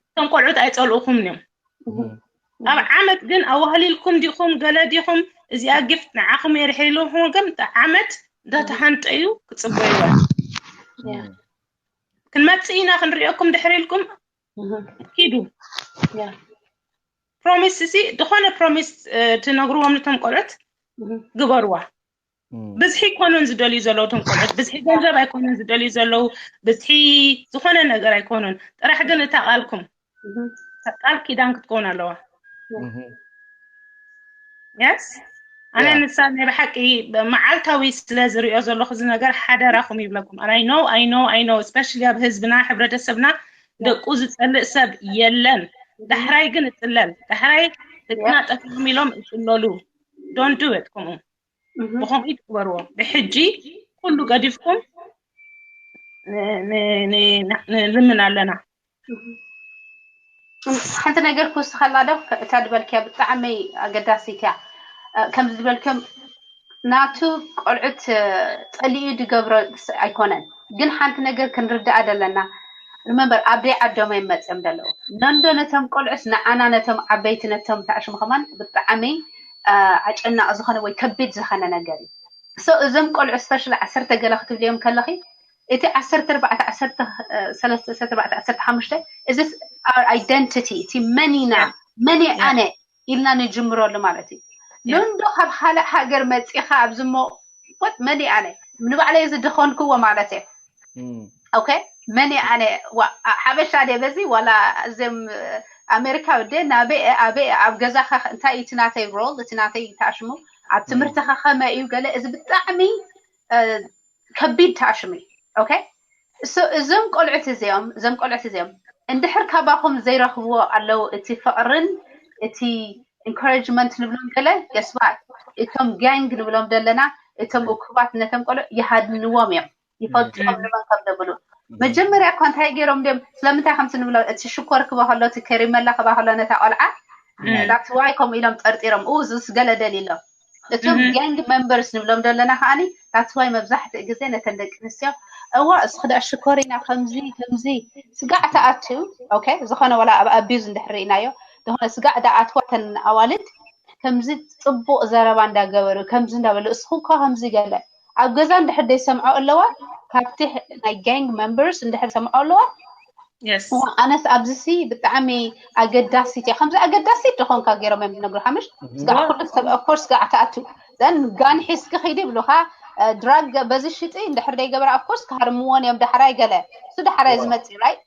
እቶም ቆልዑት ኣይጸልኡኹምን እዮም። ኣብ ዓመት ግን ኣዋህሊልኩም ዲኹም ገለ ዲኹም እዚኣ ጊፍት ንዓኹም እየ ድሕር ኢልኩም ግን ዓመት እንዳተሃንጠዩ ክፅበይዋ ክንመፅእ ኢና ክንሪኦኩም ድሕር ኢልኩም ኪዱ ፕሮሚስ እዚ ዝኾነ ፕሮሚስ ትነግርዎም ነቶም ቆልዑት ግበርዋ ብዝሒ ኣይኮኑን ዝደልዩ ዘለዉ እቶም ቆልዑት ብዝሒ ገንዘብ ኣይኮኑን ዝደልዩ ዘለዉ ብዝሒ ዝኾነ ነገር ኣይኮኑን ጥራሕ ግን እታ ቃልኩም ቃል ኪዳን ክትከውን ኣለዋ yes ኣነ ንሳ ናይ ብሓቂ መዓልታዊ ስለ ዝሪኦ ዘለኹ እዚ ነገር ሓደራኹም ይብለኩም ኣይ ኖ ኣይ ኖ ኣይ ኖ ስፔሻሊ ኣብ ህዝብና ሕብረተሰብና ደቁ ዝፀልእ ሰብ የለን ዳሕራይ ግን እፅለል ዳሕራይ ደቅና ጠፊኦም ኢሎም እፅለሉ don't do it ከምኡ ብኸምኡ ይግበርዎ ብሕጂ ኩሉ ገዲፍኩም ንልምን ኣለና ሓንቲ ነገር ክውስኸላ ዶ እታ ዝበልክያ ብጣዕሚ ኣገዳሲት እያ ከምዚ ዝበልክዮም ናቱ ቆልዑት ፀሊኡ ዝገብሮ ኣይኮነን ግን ሓንቲ ነገር ክንርዳኣ ዘለና remember ኣብ ደይ ዓዶም እዮም መፅኦም ዘለዉ ነንዶ ነቶም ቆልዑስ ንዓና ነቶም ዓበይቲ ነቶም ታዕሽሙ ከማን ብጣዕሚ ኣጨናቂ ዝኾነ ወይ ከቢድ ዝኾነ ነገር እዩ so እዞም ቆልዑ special ዓሰርተ ገለ ክትብልዮም ከለኺ እቲ ዓሰርተ ኣርባዕተ ዓሰርተ ሰለስተ ዓሰርተ ኣርባዕተ ዓሰርተ ሓሙሽተ እዚ identity እቲ መን ኢና መን ኣነ ኢልና ንጅምረሉ ማለት እዩ ንንዶ ካብ ካልእ ሃገር መፂኻ ኣብዚ ሞ ወጥ መን ኣነ ንባዕለይ እዚ ድኾንክዎ ማለት እየ okay መን ኣነ ሓበሻ ደ በዚ ዋላ እዚም ኣሜሪካ ደ ናበይ ኣበይ ኣብ ገዛኻ እንታይ እቲ ናተይ role እቲ ናተይ ታሽሙ ኣብ ትምህርትኻ ከመይ እዩ ገለ እዚ ብጣዕሚ ከቢድ ታሽሙ okay እዞም ቆልዑት እዚኦም እዞም ቆልዑት እዚኦም እንድሕር ካባኹም ዘይረኽብዎ ኣለዉ እቲ ፍቕርን እቲ encouragement ንብሎም ገለ guess what እቶም gang ንብሎም ዘለና እቶም እኩባት ነቶም ቆልዑ ይሃድንዎም እዮም ይፈልጥዎም ንመን ከም ዘብሉ መጀመርያ እኳ እንታይ ገይሮም ድም ስለምንታይ ከምቲ ንብሎ እቲ ሽኮር ክባ ከሎ እቲ ከሪመላ ክባ ከሎ ነታ ቆልዓ that's why ከምኡ ኢሎም ጠርጢሮም ኡ ዝስ ገለ ደልዩ ኣሎ እቶም gang members ንብሎም ዘለና ከዓኒ that's why መብዛሕትኡ ግዜ ነተን ደቂ ኣንስትዮ እዋ እስኺ ደኣ ሽኮር ኢና ከምዚ ከምዚ ስጋዕ ተኣትዩ okay ዝኾነ ወላ ኣብ abuse እንድሕር ርኢናዮ ዝኾነ ስጋዕ ደኣ ኣትዋ ተን ኣዋልድ ከምዚ ፅቡቕ ዘረባ እንዳገበሩ ከምዚ እንዳበሉ እስኹ እኳ ከምዚ ገለ ኣብ ገዛ እንድሕር ደይሰምዖ ኣለዋ ካብቲ ናይ gang members እንድሕር ሰምዖ ኣለዋ ኣነስ ኣብዚ ሲ ብጣዕሚ ኣገዳሲት እያ ከምዚ ኣገዳሲት ዝኾንካ ገይሮም እዮም ዝነግሩ ሓምሽ ስጋዕ ኩሉ ሰብ of course ስጋዕ ተኣቱ ዘን ጋን ሒዝኪ ኺዲ ይብሉኻ drug በዚ ሽጢ እንድሕር ደይገበራ of course ክሃርምዎን እዮም ዳሕራይ ገለ እሱ ዳሕራይ ዝመፅእ right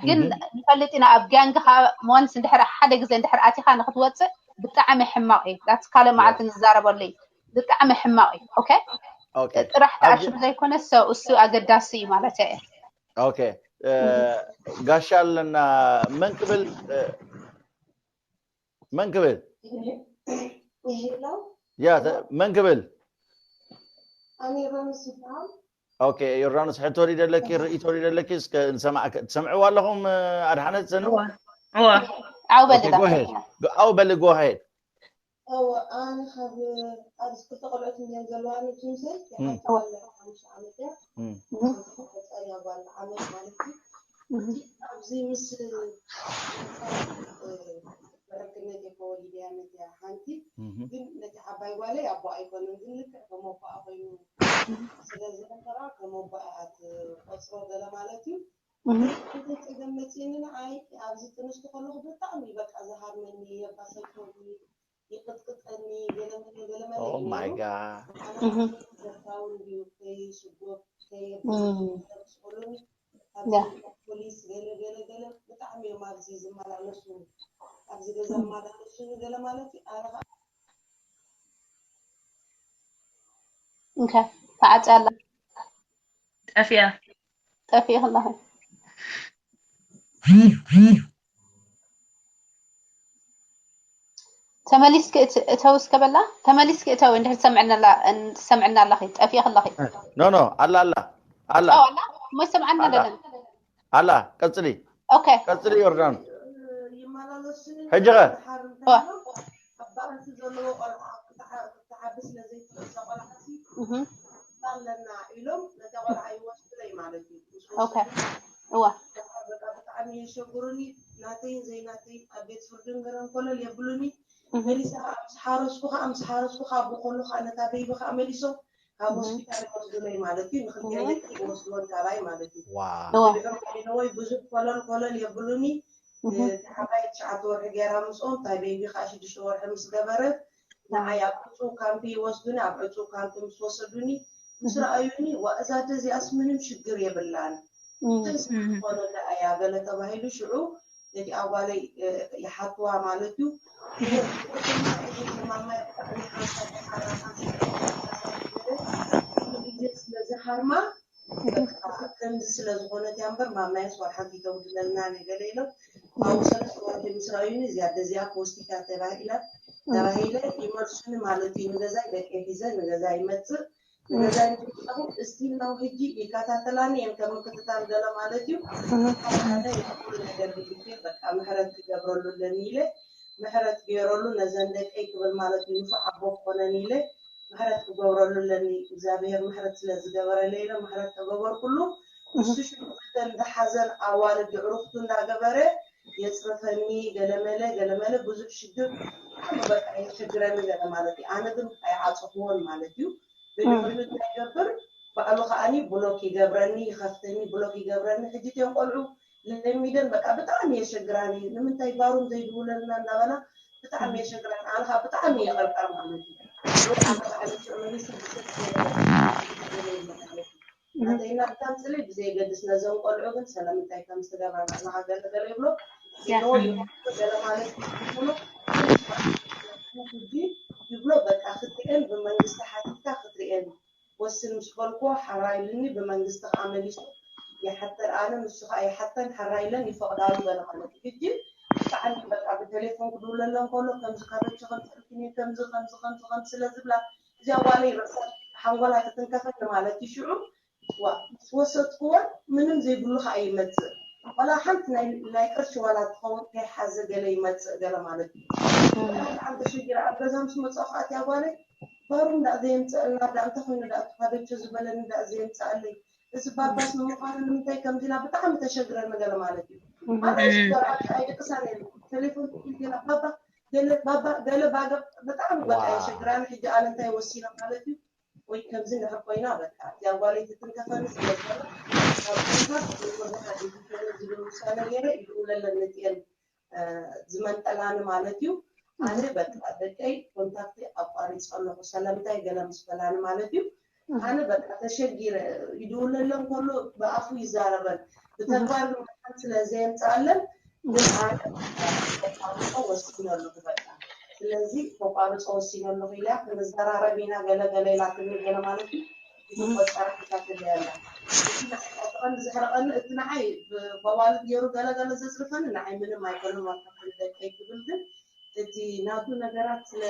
ግን ንፈልጥ ኢና ኣብ gang ኻ once እንድሕር ሓደ ግዜ እንድሕር ኣቲኻ ንክትወፅእ ብጣዕሚ ሕማቕ እዩ that's ካልእ መዓልቲ ንዛረበሉ እዩ ብጣዕሚ ሕማቕ እዩ okay ጥራሕ ተኣሽሙ ዘይኮነ እሱ ኣገዳሲ እዩ ማለት እየ okay ጋሻ ኣለና መን ክብል መን ክብል ያ መን ክብል okay ዮርዳኖስ ሕቶ ሪደለኪ ርእይቶ ሪደለኪ እስከ ንሰማዕ ትሰምዕዋ ኣለኹም ኣድሓነት ዘንዋ ዓው በል ዓው በል go ahead እወ ኣነ ካብ ኣብዚ ክልተ ቆልዑት እንድየን ዘለዋኒ ትምስል ይሓተዋለ ሓሙሽተ ዓመት እያ ሓንቲ ቀፀልያ ጓል ዓመት ማለት እዩ ኣብዚ ምስ ብዕርክነት እየ ከወሊደያ ነቲያ ሓንቲ ግን ነቲ ዓባይ ጓለይ ኣቦ ኣይኮነን ግን ልክዕ ከም ኣቦኣ ኮይኑ ስለ ዝነበራ ከም ኣቦኣ እያ ትቆፅሮ ገለ ማለት እዩ እንታይ ፀገም መፅእኒ ንዓይ ኣብዚ ጥንስቲ ከለኩ ብጣዕሚ በቃ ዝሃርመኒ የባሰልኮኒ ይቅጥቅጠኒ ገለመለ ገለመለ Oh my god. ዘታውን ድዩ ከይስጎብ ከየብስሉኒ ኣብዚ ፖሊስ ገለ ገለ ገለ ብጣዕሚ እዮም ኣብዚ ዝመላለሱ ኣብዚ ገዛ ዝመላለሱ ገለ ማለት እዩ ኣነ ከዓ እንታይ ተዓፅያ ኣላ ጠፍያ ጠፊኡ ከለኹ ተመሊስኪ እተው እስከ በላ ተመሊስኪ እተው እንድሕር ትሰምዕና ኣለኺ ጠፊእኺ ኣለኺ no no ኣላ ኣላ ኣላ እሞ ይሰምዓና ደለን ኣላ ቀፅሊ okay ቀፅሊ ዮርዳን ይመላለሱኒ ሕጂ ኸ ሓርንተ ኣባእንቲ ዘለዎ ቆልዓ ክትሓብስ ስለዘይትፈልጥ ቆልዓ ኣለና ኢሎም ነታ ቆልዓ ይወስዱለይ ማለት እዩ okay እዋ የሸግሩኒ። ናተይን ዘይናተይን ኣብ ቤት ፍርድን ገረን ኮለል የብሉኒ። መሊሳ ከዓ ምስ ሓረስኩ ከዓ ምስ ሓረስኩ ከዓ ብኮሎ ከዓ ነታ ቤቢ ከዓ መሊሶም ካብ ሆስፒታል ይወስዱለይ ማለት እዩ። ንክልቲኤን ደቂ ይወስድወን ካባይ ማለት እዩ። ድሕሪ ኮይነወይ ብዙሕ ኮለል ኮለል የብሉኒ። እቲ ሓባይ ትሽዓተ ወርሒ ገይራ ምስኦም እታ ቤቢ ከዓ ሽዱሽተ ወርሒ ምስ ገበረት ንዓይ ኣብ ዕፁው ካምፒ ይወስዱኒ። ኣብ ዕፁው ካምፒ ምስ ወሰዱኒ ምስ ረኣዩኒ፣ ዋ እዛ ኣደ እዚኣስ ምንም ሽግር የብላን፣ እንታይ ዝኾነላ እያ ገለ ተባሂሉ። ሽዑ ነቲ ኣጓለይ ይሓትዋ ማለት እዩ። ስለ ዝሃርማ ከምዚ ስለ ዝኾነት እያ እምበር ማማየስ ዋላ ሓንቲ ተውድለልና ገለ ኢሎም ኣብኡ ሰለስተ ወርሒ ምስ ረኣዩኒ እዚኣ ደዚኣ ፖስቲካ ተባሂላ ተባሂለ ይመልሱኒ ማለት እዩ። ንገዛይ ደቂ ሒዘ ንገዛ ይመፅእ ንገዛይ ንትምፃኹ እስቲል ነው ሕጂ ይከታተላኒ እየን ከም ምክትታል ገለ ማለት እዩ። ሓደ ይኩሉ ነገር ብግዜ በቃ ምሕረት ክገብረሉ ኣለኒ ኢለ ምሕረት ገይረሉ ነዘን ደቀይ ክብል ማለት እዩ። ንፉዕ ኣቦ ክኾነን ኢለ ምሕረት ክገብረሉ ኣለኒ እግዚኣብሔር ምሕረት ስለ ዝገበረለይ ኢለ ምሕረት ተገበርኩሉ። ንሱ ሽዑ ክልተ እንዳ ሓዘን ኣዋልድ የዕሩኽቱ እንዳገበረ የፅርፈኒ ገለመለ ገለመለ ብዙሕ ሽግር ብጣዕሚ በቃ የሸግረኒ ገለ ማለት እዩ። ኣነ ግን ኣይዓፀኽዎን ማለት እዩ። ብድሕሪኡ እንታይ ይገብር ባዕሉ ከዓኒ ብሎክ ይገብረኒ ይኸፍተኒ ብሎክ ይገብረኒ። ሕጂ እቲኦም ቆልዑ ለሚደን በቃ ብጣዕሚ የሸግራኒ ንምንታይ ባሩም ዘይድውለልና እናበላ ብጣዕሚ የሸግራኒ። ኣነ ከዓ ብጣዕሚ የቐርቀር ማለት እዩ። ናተይና ብታምፅሊ ብዘየገድስ ነዞም ቆልዑ ግን ሰለምንታይ ከም ዝተገብረ ንዕና ገለገለ ይብሎ ገለ ማለት ሕጂ ይብሎ በቃ ክትሪኤን ብመንግስቲ ሓቲትካ ክትሪኤን ወስን ምስ በልኮ ሓራ ኢልኒ ብመንግስቲ ከዓ መሊሱ ይሓተን ኣነ ንሱ ከዓ ይሓተን ሓራ ኢለን ይፈቅዳሉ በለ ማለት እዩ። ሕጂ ብጣዕሚ በቃ ብቴሌፎን ክድውለለን ከሎ ከምዚ ካበቸ ከምፅልክኒ ከምዚ ከምዚ ከምዚ ከምዚ ስለ ዝብላ እዚኣ ጓለይ ርእሳ ሓንጎላ ትትንከፈኒ ማለት እዩ። ሽዑ ዋ ምስ ወሰድክወን ምንም ዘይብሉ ከዓ ይመፅእ ዋላ ሓንቲ ናይ ቅርሺ ዋላ ትኸውን ከይሓዘ ገለ ይመፅእ ገለ ማለት እዩ። ብጣዕሚ ተሸጊረ ኣብ ገዛ ምስ መፅኦ ከዓ እቲያ ጓለይ ባሩ እንዳእ ዘየምፀእልና ዳ እንታይ ኮይኑ ዳ ካበቸ ዝበለኒ ዳ ዘየምፀኣለይ እዚ ባባስ ንምዃኑ ንምንታይ ከምዚ ኢላ ብጣዕሚ ተሸግረኒ ገለ ማለት እዩ። ኣይ ደቅሳ ነ ቴሌፎን ትል ገላ ባባ ገለ ባባ ገለ ባገ ብጣዕሚ በቃ የሸግራኒ። ሕጂ ኣነ እንታይ ወሲነ ማለት እዩ ወይ ከምዚ እንድሕር ኮይና በቃ እዚኣ ጓለይ ትትንከፈኒ ስለ ዝኾነ ካብ ዝብል ውሳነ ገይረ ይድውለለን ነቲአን ዝመንጠላኒ ማለት እዩ። ኣነ በቃ ደቀይ ኮንታክቲ ኣቋሪፀ ኣለኹ ሰለምታይ ገለ ምስ በላኒ ማለት እዩ። ኣነ በቃ ተሸጊረ ይድውለለን ከሎ ብኣፉ ይዛረበን ብተግባር ግን ሓንቲ ስለ ዘየምፅኣለን ግን ኣነ ተቋርፆ ወሲነ ኣለኹ በቃ ስለዚ ተቋርፆ ወሲነ ኣለኹ ኢላ ክንዘራረብ ኢና ገለ ገለ ኢላትኒ ገለ ማለት እዩ። ቆፀራ ሒዛትለይ ኣላ እቲ ንዓይ ቀጥቐኒ ዘሕረቐኒ እቲ ንዓይ ብዋልድ ገይሩ ገለ ገለ ዘፅርፈኒ ንዓይ ምንም ኣይኮነን ዋልካ ደቀይ ክብል ግን እቲ ናቱ ነገራት ስለ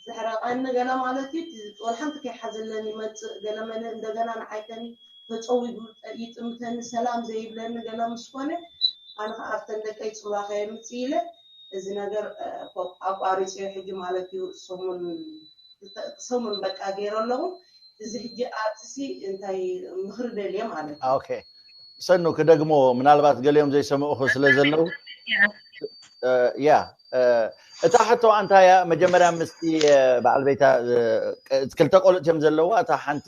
ዘሕረቐኒ ገለ ማለት እዩ። ወላ ሓንቲ ከይሓዘለኒ ይመፅእ ገለ መለ እንደገና ንዓይ ከኒ ተፀዊዱ ይጥምተኒ ሰላም ዘይብለኒ ገለ ምስ ኮነ ኣነ ከዓ ኣብተን ደቀይ ፅልዋ ከየምፅእ ኢለ እዚ ነገር ኣቋሪፀዮ ሕጂ ማለት እዩ። ሰሙን ሰሙን በቃ ገይረ ኣለኹ። እዚ ሕጂ ኣብዚሲ እንታይ ምኽሪ ደልየ ማለት እዩ። ኦኬ ሰኑ ክደግሞ ምናልባት ገሊኦም ዘይሰምዑኹ ስለ ዘለዉ ያ እታ ሕቶ ኣንታ እያ መጀመርያ ምስቲ በዓል ቤታ ክልተ ቆልዑት እዮም ዘለዋ እታ ሓንቲ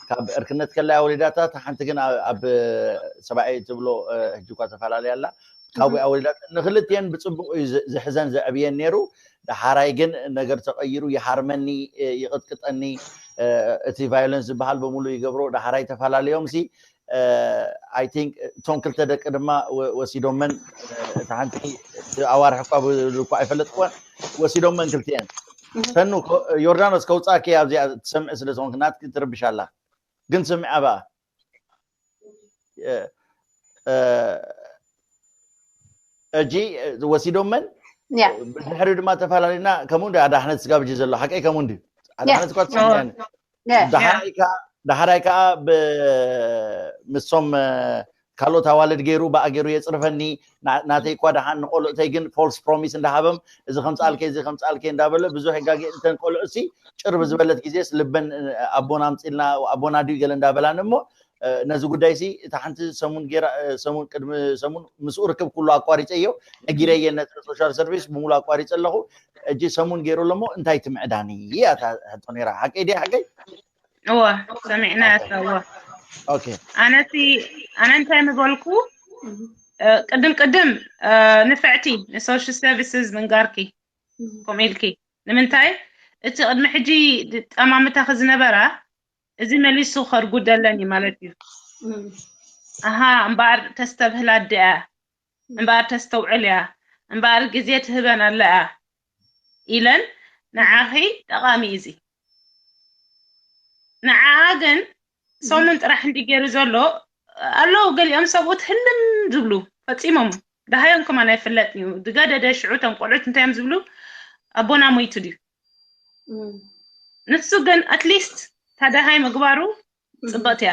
ካብ ዕርክነት ከላይ ኣወሊዳታ እታ ሓንቲ ግን ኣብ ሰብኣይ ትብሎ ሕጂ እኳ ተፈላለያ ኣላ ካብኡ ኣወሊዳታ ንክልትየን ብፅቡቅ እዩ ዝሕዘን ዘዕብየን ነይሩ ደሓራይ ግን ነገር ተቀይሩ ይሃርመኒ ይቅጥቅጠኒ እቲ violence ዝበሃል በሙሉ ይገብሮ ደሓራይ ተፈላለዮም ሲ I think እቶም ክልተ ደቂ ድማ ወሲዶመን እታ ሓንቲ ኣዋርሕ እኳ ብልኳ ኣይፈለጥኩወን ወሲዶመን ክልቲኤን ሰኑ ዮርዳኖስ ከውፃኪ ኣብዚኣ ትሰምዒ ስለ ዝኾንክ ናትኪ ትርብሽ ኣላ ግን ስምዒ ኣበኣ እጂ ወሲዶመን ብድሕሪ ድማ ተፈላለዩና ከምኡ እንዲ ኣዳሕነት ስጋብ እጂ ዘሎ ሓቀይ ከምኡ እንዲ ኣዳሕነት እኳ ትሰምዐኒ ዳሕራይ ከዓ ምሶም ካልኦት ኣዋልድ ገይሩ ብኣ ገይሩ የፅርፈኒ ናተይ እኳ ደሓን ንቆልዑተይ ግን false promise እንዳሃበም እዚ ከምፃልከ እዚ ከምፃልከ እንዳበለ ብዙሕ ጋጌ እንተን ቆልዑ ሲ ጭር ብዝበለት ግዜስ ልበን ኣቦና ኣምፅልና ኣቦና ድዩ ገለ እንዳበላን እሞ ነዚ ጉዳይ ሲ እታ ሓንቲ ሰሙን ገይራ ሰሙን ቅድሚ ሰሙን ምስኡ ርክብ ኩሉ ኣቋሪፀዮ፣ ነጊረየ ነቲ ሶሻል ሰርቪስ ብምሉ ኣቋሪፀ ኣለኹ። እጂ ሰሙን ገይሩ ኣለሞ እንታይ ትምዕዳኒ እያ እታ ሕቶ ነይራ። ሓቀይ ድያ ሓቀይ? እወ፣ ሰሚዕና ያተወ። ኦኬ። ኣነቲ ኣነ እንታይ ምበልኩ? ቅድም ቅድም ንፍዕቲ ንሶሻል ሰርቪስስ ምንጋርኪ ከምኡ ኢልኪ። ንምንታይ እቲ ቅድሚ ሕጂ ጠማምታኺ ዝነበራ እዚ መሊሱ ከርጉደለን እዩ ማለት እዩ። ኣሃ እምበኣር ተስተብህል ኣዲኣ እምበኣር ተስተውዕል እያ እምበኣር ግዜ ትህበን ኣላ እያ ኢለን ንዓኺ ጠቓሚ እዩ እዚ። ንዓኣ ግን ሰሙን ጥራሕ እንዲ ገይሩ ዘሎ ኣለዉ ገሊኦም ሰብኡት ህልም ዝብሉ ፈፂሞም ደሃዮም ከማን ኣይፍለጥን እዩ። ዝገደደ ሽዑ እቶም ቆልዑት እንታይ እዮም ዝብሉ ኣቦና ሞይቱ ድዩ? ንሱ ግን ኣትሊስት ታደሃይ ምግባሩ ፅብቕቲ እያ።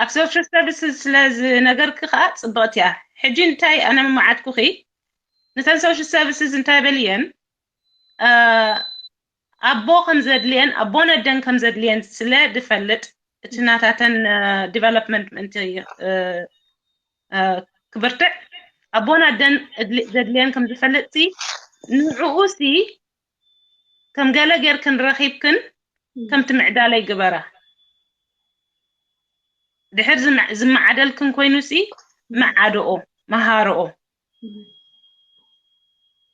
ኣብ ሶሻል ሰርቪስስ ስለ ዝነገርኪ ከዓ ፅብቕቲ እያ። ሕጂ እንታይ ኣነ መማዓትኩኺ ንተን ሶሻል ሰርቪስስ እንታይ በልየን ኣቦ ከም ዘድልየን ኣቦን ኣደን ከም ዘድልየን ስለ ዝፈልጥ እቲ ናታተን ዲቨሎፕመንት ምእንቲ ክብርትዕ ኣቦን ኣደን ዘድልየን ከም ዝፈልጥ ሲ ንዕኡ ሲ ከም ገለ ጌርክን ረኺብክን ከምቲ ምዕዳለይ ግበራ። ድሕር ዝመዓደልክን ኮይኑ ሲ መዓደኦ መሃረኦ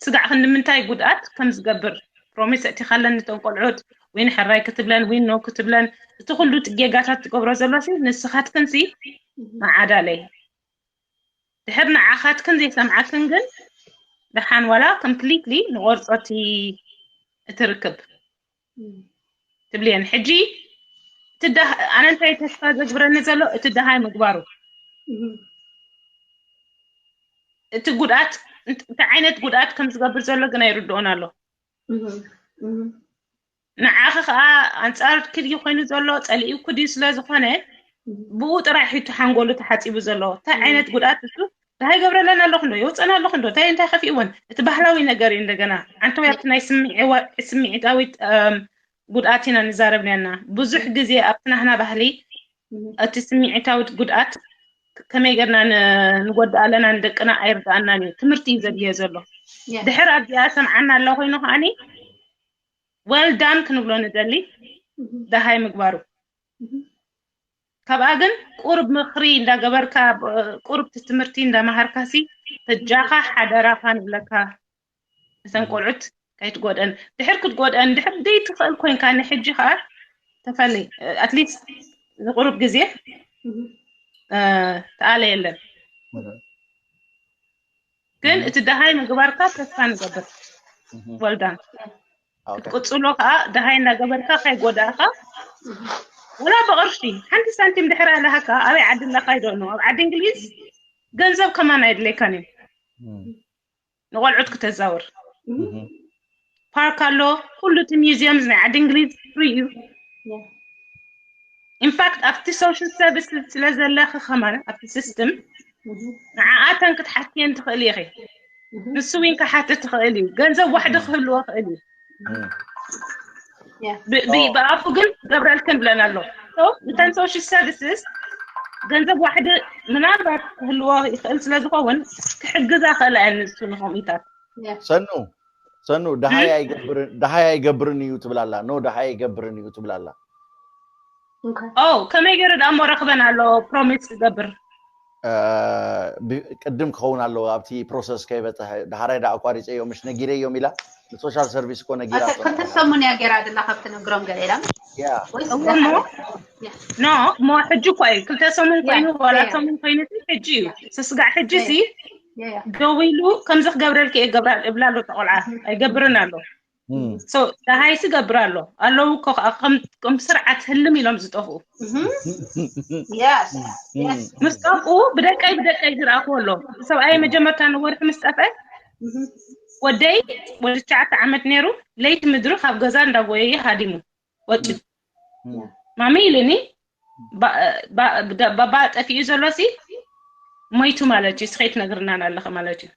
ስጋዕክን ንምንታይ ጉድኣት ከም ዝገብር ፕሮሚስ ኣእቲኻለን ንተን ቆልዑት ዊን ሕራይ ክትብለን ዊን ኖ ክትብለን እቲ ኩሉ ጌጋታት ትገብሮ ዘሎ ሲ ንስኻትክን ሲ መዓዳለይ ድሕር ንዓኻትክን ዘይሰምዓክን ግን ደሓን ዋላ ኮምፕሊትሊ ንቆርፀቲ እትርክብ ትብልየን ሕጂ ኣነ እንታይ ተስፋ ዘግብረኒ ዘሎ እቲ ደሃይ ምግባሩ እቲ ጉድኣት እንታይ ዓይነት ጉድኣት ከም ዝገብር ዘሎ ግን ኣይርድኦን ኣሎ። ንዓኺ ከዓ ኣንፃርኪ ድዩ ኮይኑ ዘሎ ፀሊኡኪ ድዩ ስለ ዝኾነ ብኡ ጥራሕ እዩ ሓንጎሉ ተሓፂቡ ዘሎ እንታይ ዓይነት ጉድኣት እሱ ደሃይ ገብረለን ኣለኹ እንዶ የውፀን ኣለኹ እንዶ እንታይ እንታይ ከፊእወን እቲ ባህላዊ ነገር እዩ እንደገና ዓንተወይ ኣብቲ ናይ ስምዒታዊ ጉድኣት ኢና ንዛረብ ነና ብዙሕ ግዜ ኣብቲ ናህና ባህሊ እቲ ስምዒታዊ ጉድኣት ከመይ ገርና ንጎድእ ኣለና ንደቅና ኣይርድኣናን እዩ ትምህርቲ እዩ ዘድልዮ ዘሎ ድሕር ኣብዚኣ ሰምዓና ኣሎ ኮይኑ ከዓኒ well done ክንብሎ ንደሊ ደሃይ ምግባሩ ካብኣ ግን ቁሩብ ምኽሪ እንዳገበርካ ቁሩብ ትምህርቲ እንዳመሃርካሲ በጃኻ ሓደራኻ ንብለካ እተን ቆልዑት ከይትጎድአን ድሕር ክትጎድአን ድሕር ዘይትኽእል ኮይንካ ንሕጂ ከዓ ተፈሊ ኣትሊስት ንቁሩብ ግዜ ተኣለ የለን ግን እቲ ደሃይ ምግባርካ ተስፋ ንገብር well done ክትቅፅሎ ከዓ ደሃይ እናገበርካ ከይጎዳእካ ወላ ብቅርሺ ሓንቲ ሳንቲም ድሕር ኣለሃካ ኣበይ ዓዲ ኣለካ ይደኑ ኣብ ዓዲ እንግሊዝ ገንዘብ ከማን ኣይድለይካን እዩ ንቆልዑት ክተዛውር ፓርክ ኣሎ ኩሉ እቲ ሚዚየምስ ናይ ዓዲ እንግሊዝ ፍሪ እዩ ኢንፋክት ኣብቲ ሶሻል ሰርቪስ ስለ ዘለኺ ከማን ኣብቲ ሲስተም ንዓኣተን ክትሓትየን ትኽእል ኢኺ ንሱ ዊን ክሓትት ትኽእል እዩ ገንዘብ ዋሕዲ ክህልዎ ክእል እዩ ብኣፉ ግን ገብረልክን ብለን ኣሎ እተን ሶሻል ሰርቪስስ ገንዘብ ዋሕዲ ምናልባት ክህልዎ ይኽእል ስለ ዝኸውን ክሕግዛ ክእላ እየን ንሱ ንኸምኢታት ሰኑ ሰኑ ደሃይ ኣይገብርን እዩ ትብላላ ኖ ደሃይ ኣይገብርን እዩ ትብላላ ኦ ከመይ ገይሩ ደኣ እሞ ረኽበን ኣሎ ፕሮሚስ ዝገብር ቅድም ክኸውን ኣለዎ ኣብቲ ፕሮሰስ ከይበፅሐ ዳሕራይ ዳ ኣቋሪፀዮ ምሽ ነጊረዮም ኢላ ንሶሻል ሰርቪስ እኮ ነጊራ ክልተ ሰሙን እያ ገይራ ደላ ካብ ትነግሮም ገለ ኢላ ኖ እሞ ሕጂ እኮ እዩ ክልተ ሰሙን ኮይኑ ዋላ ሰሙን ኮይኑ ሕጂ እዩ ስስጋዕ ሕጂ ሲ ደው ኢሉ ከምዚ ክገብረልክ እየ ገብራ እብላ ኣሎ ተቆልዓ ኣይገብርን ኣሎ ደሃይሲ ገብር ኣሎ ኣለዉ ከም ስርዓት ህልም ኢሎም ዝጠፍኡ ምስ ጠፍኡ ብደቀይ ብደቀይ ዝረኣኽዎ ኣሎ ሰብኣይ መጀመርታ ንወርሒ ምስ ጠፍአ ወደይ ወዲ ትሽዓተ ዓመት ነይሩ ለይቲ ምድሪ ካብ ገዛ እንዳጎየየ ሃዲሙ ወፂ ማሚ ኢሉኒ ባባ ጠፊኡ ዘሎ ሲ ሞይቱ ማለት እዩ ስኸይ ትነግርናን ኣለኸ ማለት እዩ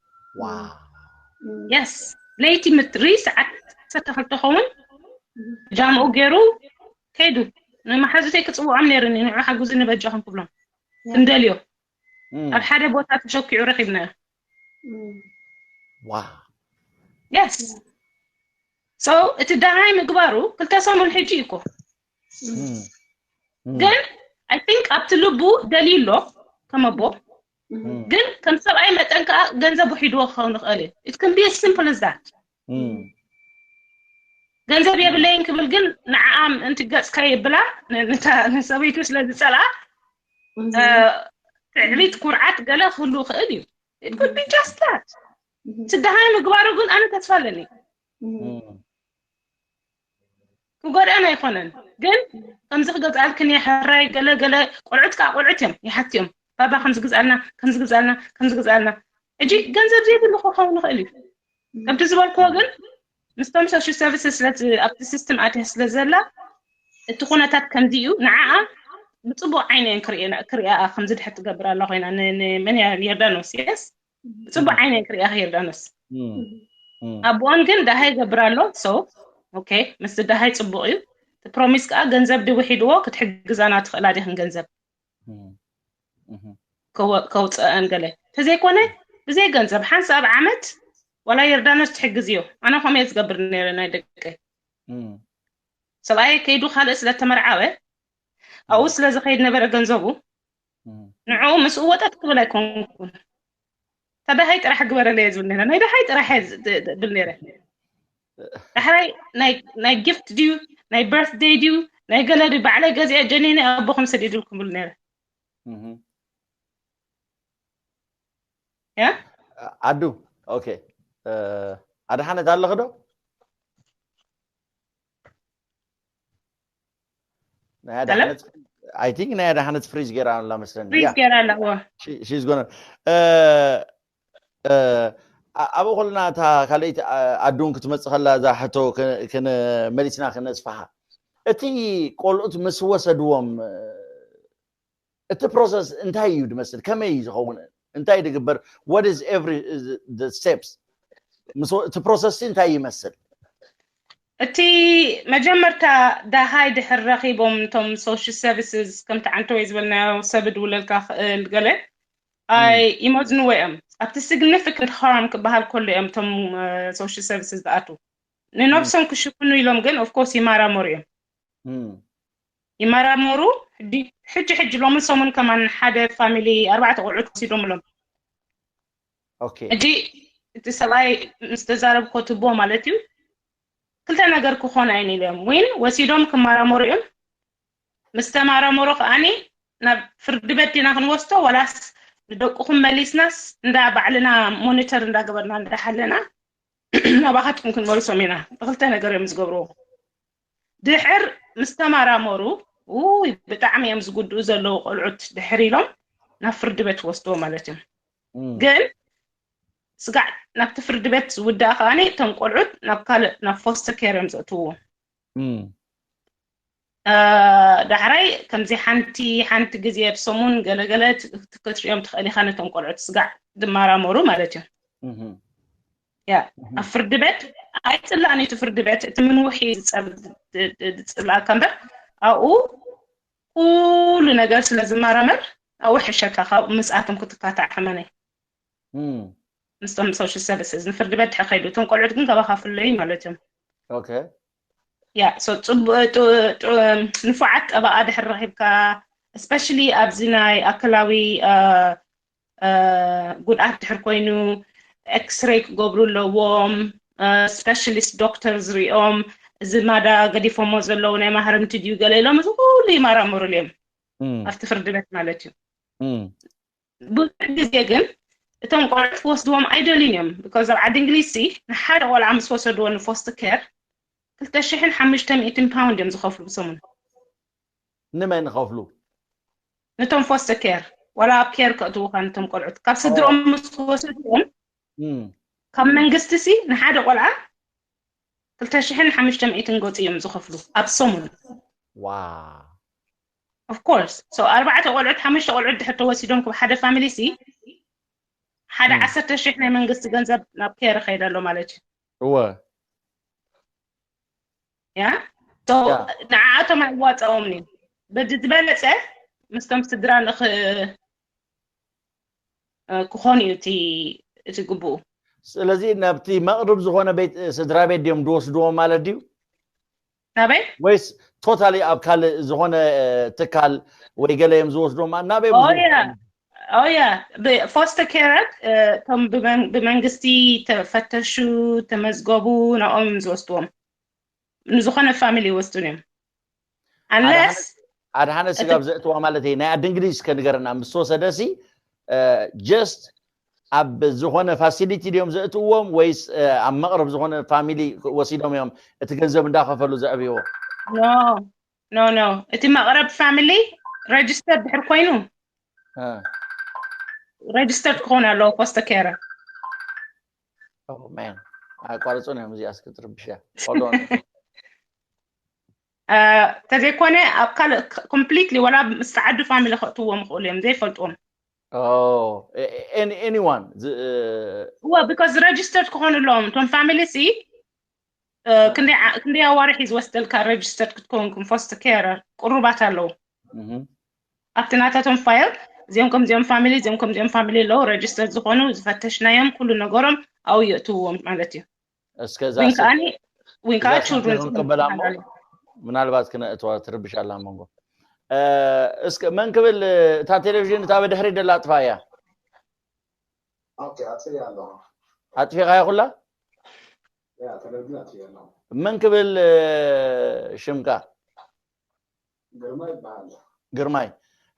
የስ ለይቲ ምትሪ ሰዓት ሰተክልተ ኸውን ጃምኡ ገይሩ ከይዱ ንመሓዙተይ ክፅውዖም ነይርኒ፣ ንዑ ሓግዙ ንበጃኹም ክብሎም ክንደልዮ ኣብ ሓደ ቦታ ተሸኪዑ ረኺብናዮ። ዋ የስ ሰው እቲ ደሃይ ምግባሩ ክልተ ሰሙን ሕጂ እዩ እኮ። ግን I think ኣብቲ ልቡ ደልዩ ኣሎ ከም ኣቦ። ግን ከም ሰብኣይ መጠን ከዓ ገንዘብ ውሒድዎ ክኸውን ይኽእል እዩ። It can be as simple as that። ገንዘብ የብለይን ክብል ግን ንዓኣም እንቲ ገፅካ የብላ ንሰበይቱ ስለ ዝፀልኣ ትዕቢት ኩርዓት ገለ ክህሉ ይኽእል እዩ። It could be just that። እቲ ደሃይ ምግባሩ ግን ኣነ ተስፋ ኣለኒ። ክጎድኣን ኣይኮነን ግን ከምዚ ክገዝኣልክን እየ ሕራይ ገለ ገለ ቆልዑት ከዓ ቆልዑት እዮም ይሓትዮም ባባ ከምዚ ግዝኣልና ከምዚ ግዝኣልና ከምዚ ግዝኣልና ሕጂ ገንዘብ ዘይብሉ ክኸውን ይኽእል እዩ ከምቲ ዝበልክዎ ግን ምስቶም social services ስለ ኣብቲ system ኣትያ ስለ ዘላ እቲ ኩነታት ከምዚ እዩ ንዓኣ ብፅቡቅ ዓይነ እየን ክርእያ ከም ዝድሕር ትገብር ኣላ ኮይና ንመን እያ ዮርዳኖስ የስ ብፅቡቅ ዓይነ እየን ክርእያ ዮርዳኖስ ኣቦኦን ግን ደሃይ ይገብር ኣሎ so okay ምስቲ ደሃይ ፅቡቅ እዩ እቲ promise ከዓ ገንዘብ ድውሒድዎ ክትሕግዛና ትኽእላ ዲኽን ገንዘብ ከውፅአን ገለ ተዘይኮነ ብዘይ ገንዘብ ሓንሳብ ዓመት ዋላ ዮርዳኖስ ትሕግዝዮ ኣነ ከምኡ እየ ዝገብር ነይረ ናይ ደቀይ ሰብኣየ ከይዱ ካልእ ስለተመርዓወ ኣብኡ ስለዝኸይድ ነበረ ገንዘቡ ንዕኡ ምስኡ ወጠጥ ክብል ኣይኮንኩን ተደሃይ ጥራሕ ግበረለየ ዝብል ነረ ናይ ደሃይ ጥራሕ ብል ነረ ዳሕራይ ናይ gift ድዩ ናይ birthday ድዩ ናይ ገለ ድዩ ባዕለይ ገዚአ ጀኒነ ኣቦኹም ሰዲድልኩም ብል ነረ ኣዱ okay ኣድሓነት ኣለኺ ዶ ናይ ኣድሓነት I think ናይ ኣድሓነት freeze ገይራ ኣላ መስለኒ freeze ገይራ ኣላ she's gonna ኣብኡ ከለና እታ ካልኣይቲ ኣዱን ክትመፅእ ከላ እዛ ሕቶ መሊስና ክነስፍሓ እቲ ቆልዑት ምስ ወሰድዎም እቲ process እንታይ እዩ ዝመስል ከመይ እዩ ዝኸውን እንታይ ድግበር what is every steps እቲ process እንታይ ይመስል እቲ መጀመርታ ደሃይ ድሕር ረኺቦም እቶም social services ከምቲ ዓንተወይ ዝበልናዮ ሰብ ድውለልካ ክእል ገለ ኣይመዝንዎ እዮም ኣብቲ significant harm ክበሃል ከሎ እዮም እቶም social services ዝኣትዉ ንነብሶም ክሽፍኑ ኢሎም ግን of course ይመራመሩ እዮም ይመራመሩ ሕጂ ሕጂ ሎምን ሰሙን ከማን ሓደ family ኣርባዕተ ቆልዑት ወሲዶምሎም ሕጂ እቲ ሰብኣይ ምስ ተዛረብኮ ትቦ ማለት እዩ ክልተ ነገር ክኾን ኣይን ኢሎም ወይን ወሲዶም ክመራመሩ እዮም ምስ ተመራመሩ ከዓኒ ናብ ፍርዲ ቤት ዲና ክንወስዶ ወላስ ንደቅኹም መሊስናስ እንዳ ባዕልና monitor እንዳገበርና እንዳሓለና ናባኻትኩም ክንመልሶም ኢና ብክልተ ነገር እዮም ዝገብርዎ ድሕር ምስ ተመራመሩ ውይ ብጣዕሚ እዮም ዝጉድኡ ዘለዉ ቆልዑት ድሕር ኢሎም ናብ ፍርዲ ቤት ወስድዎ ማለት እዮም ግን ስጋዕ ናብቲ ፍርዲ ቤት ዝውዳእ ከዓኒ እቶም ቆልዑት ናብ ካልእ ናብ foster care እዮም ዘእትውዎ ዳሕራይ ከምዚ ሓንቲ ሓንቲ ግዜ ብሰሙን ገለገለ ክትሪኦም ትኽእል ኢኻ ነቶም ቆልዑት ስጋዕ ዝመራመሩ ማለት እዩ ያ ኣብ ፍርዲ ቤት ኣይፅላእን እቲ ፍርዲ ቤት እቲ ምንውሒ ዝፅላእካ እምበር ኣብኡ ኩሉ ነገር ስለ ዝመራመር ኣብኡ ሕሸካ ካብ ምስኣቶም ክትካታዕ ሕመነይ ምስቶም social services ንፍርዲ ቤት ድሕር ከይዱ እቶም ቆልዑት ግን ካባኻ ፍለዩ ማለት እዮም ያ ንፉዓት ጠበቓ ድሕር ረኺብካ especially ኣብዚ ናይ ኣክላዊ ጉድኣት ድሕር ኮይኑ x-ray ክገብሩ ኣለዎም specialist doctor ዝሪኦም እዚ ማዳ ገዲፎሞ ዘለዉ ናይ ማህረምቲ ድዩ ገለ ኢሎም እዚ ኩሉ ይመራመሩሉ እዮም ኣብቲ ፍርዲ ቤት ማለት እዩ ብዙሕ ግዜ ግን እቶም ቆልዑት ክወስድዎም ኣይደልዩን እዮም because ኣብ ዓዲ እንግሊዝ ንሓደ ቆልዓ ምስ ወሰድዎ ን foster care ክልተ ሽሕን ሓሙሽተ ሚእትን pound እዮም ዝኸፍሉ ብሰሙን ንመን ይኸፍሉ ነቶም foster care ዋላ ኣብ care ከእትዉኻ ነቶም ቆልዑት ካብ ስድሮም ምስ ወሰድዎም ካብ መንግስቲ ሲ ንሓደ ቆልዓ ክልተ ሽሕን ሓሙሽተ ሚእትን ገፁ እዮም ዝኸፍሉ ኣብ ሰሙን ዋ of course so ኣርባዕተ ቆልዑት ሓሙሽተ ቆልዑት ድሕር ተወሲዶም ክብ ሓደ family ሲ ሓደ ዓሰርተ ሽሕ ናይ መንግስቲ ገንዘብ ናብ care ይኸይድ ኣሎ ማለት እዩ እወ ያ ንዓኣቶም ኣይዋፀኦምን እዩ በዚ ዝበለፀ ምስቶም ስድራ ንኽ ክኾን እዩ እቲ እቲ ግቡኡ። ስለዚ ናብቲ መቕርብ ዝኾነ ቤት ስድራ ቤት ድዮም ዝወስድዎም ማለት ድዩ? ናበይ? ወይስ ቶታሊ ኣብ ካልእ ዝኾነ ትካል ወይ ገለ እዮም ዝወስድዎም? ናበይ? ኦያ ኦያ ፎስተር ኬረር እቶም ብመንግስቲ ተፈተሹ ተመዝገቡ ናኦም እዮም ዝወስድዎም። ንዝኾነ ፋሚሊ ይወስዱን እዮም። Unless ኣድሓነ ስጋብ ዘእትዋ ማለት እዩ። ናይ ኣዲ እንግሊዝ እስከ ንገረና፣ ምስ ተወሰደሲ ጀስት ኣብ ዝኾነ ፋሲሊቲ ድዮም ዘእትዎም ወይስ ኣብ መቕረብ ዝኾነ ፋሚሊ ወሲዶም እዮም እቲ ገንዘብ እንዳኸፈሉ ዘዕብይዎ? No no no እቲ መቕረብ ፋሚሊ ረጅስተር ድሕር ኮይኑ ረጅስተር ክኾን ኣለዎ ፎስተር ኬረር። ኣቋርፁን እዮም እዚኣ እስክትርብሽ እያ። ተዘይኮነ ኣብ ካልእ ኮምፕሊትሊ ዋላ ምስ ዓዱ ፋሚሊ ከእትዎም ይኽእሉ እዮም ዘይፈልጥዎም። Anyone? እወ because registered ክኾኑ ኣለዎም እቶም ፋሚሊ ሲ ክንደይ ኣዋርሕ እዩ ዝወስደልካ registered ክትከውን ከም foster carer ቅሩባት ኣለዉ። ኣብቲ ናታቶም ፋይል እዚኦም ከምዚኦም ፋሚሊ እዚኦም ከምዚኦም ፋሚሊ ኣለዉ registered ዝኾኑ ዝፈተሽናዮም ኩሉ ነገሮም ኣብኡ የእትውዎም ማለት እዩ። እስከ እዛ ዊን ከዓኒ ዊን ከዓ እዛ children ስልኪ ክንቅበላ እሞ ምናልባት ክነእትዋ ትርብሽ ኣላ መንጎ። እስከ መን ክብል እታ ቴሌቪዥን እታ ብድሕሪ ደላ ኣጥፋ እያ። ኦኬ ኣጥፍያ ኣለኹ። ኣጥፊኻያ ኩላ? ያ ቴሌቪዥን ኣጥፍያ ኣለኹ። መን ክብል ሽምካ? ግርማ ይበሃል። ግርማይ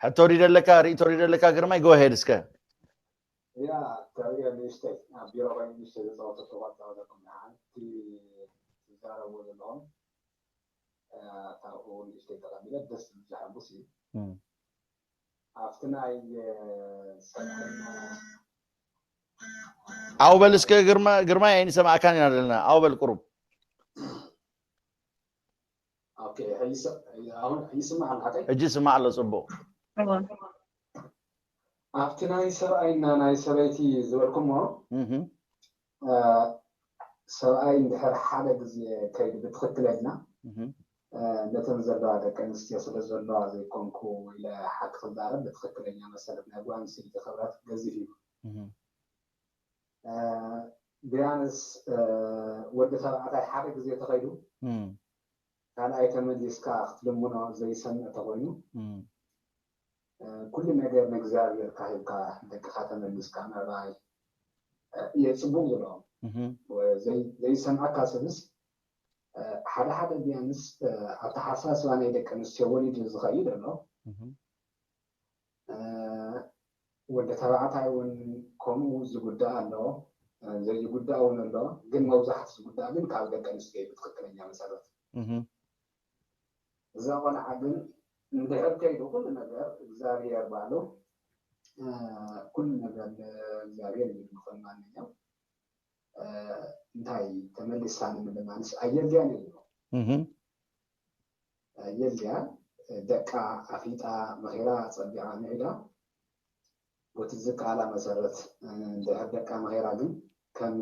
ሕቶ ሪደለካ ርእቶ ሪደለካ ግርማይ go ahead እስከ። ያ ተሪኦ ንእሽተይ ኣብ ቢሮ ኮይኑ ንእሽተይ ዘፃወተቶ ኳታ ዘለኩም ሓንቲ ትዛረብዎ ዘለኹም ካብኡ ንእሽተይ ተቐቢለ ደስ ዝብል ዘሐጉስ እዩ። ኣብቲ ናይ ኣውበል እስከ ግርማ ግርማይ ኣይንሰማዕካን ኢና ዘለና ኣውበል ቁሩብ ኦኬ ሕጂ ይስማዕ ኣሎ ሓቀይ ሕጂ ይስማዕ ኣሎ ጽቡቕ እወ ኣብቲ ናይ ሰብኣይና ናይ ሰበይቲ ዝበልኩሞ እህ ሰብኣይ እንድሕር ሓደ ግዜ ከይዱ ብትኽክለኛ እህ ነተን ዘለዋ ደቂ ኣንስትዮ ስለ ዘለዋ ዘይኮንኩ ኢለ ሓቂ ክዛረብ ብትኽክለኛ መሰረት ናይ ጓል ኣንስተይቲ ክብረት ገዚፍ እዩ እህ ቢያንስ ወዲ ተባዕታይ ሓደ ግዜ ተኸይዱ እህ ካልኣይ ተመሊስካ ክትልምኖ ዘይሰምዕ ተኾይኑ እህ ኩሉ ነገር ንእግዚኣብሔር ካሂብካ ደቅኻ ተመሊስካ ምዕባይ የፅቡቅ ዝብሎም እህ ዘይሰምዐካ ሰብስ ሓደ ሓደ ቢያንስ ኣተሓሳስባ ናይ ደቂ ኣንስትዮ ወሊዱ ዝኸይድ ኣሎ እህ ወዲ ተባዕታይ እውን ከምኡ ዝጉዳእ ኣሎ ዘይጉዳእ እውን ኣሎ ግን መብዛሕት ዝጉዳእ ግን ካብ ደቂ ኣንስትዮ እዩ ብትክክለኛ መሰረት እህ እዛ ቆልዓ ግን እንድሕር ከይዱ ኩሉ ነገር እግዚኣብሔር ባዕሉ ኩሉ ነገር እግዚኣብሔር እዩ ዝኸውን ማንኛው እንታይ ተመሊሳ ንምልማንስ ኣየድልያን እዩ እህ የድልያ ደቃ ኣፊጣ መኺራ ጸቢቓ ምዒዳ ቦቲ ዝከኣላ መሰረት እንድሕር ደቃ መኺራ ግን ከም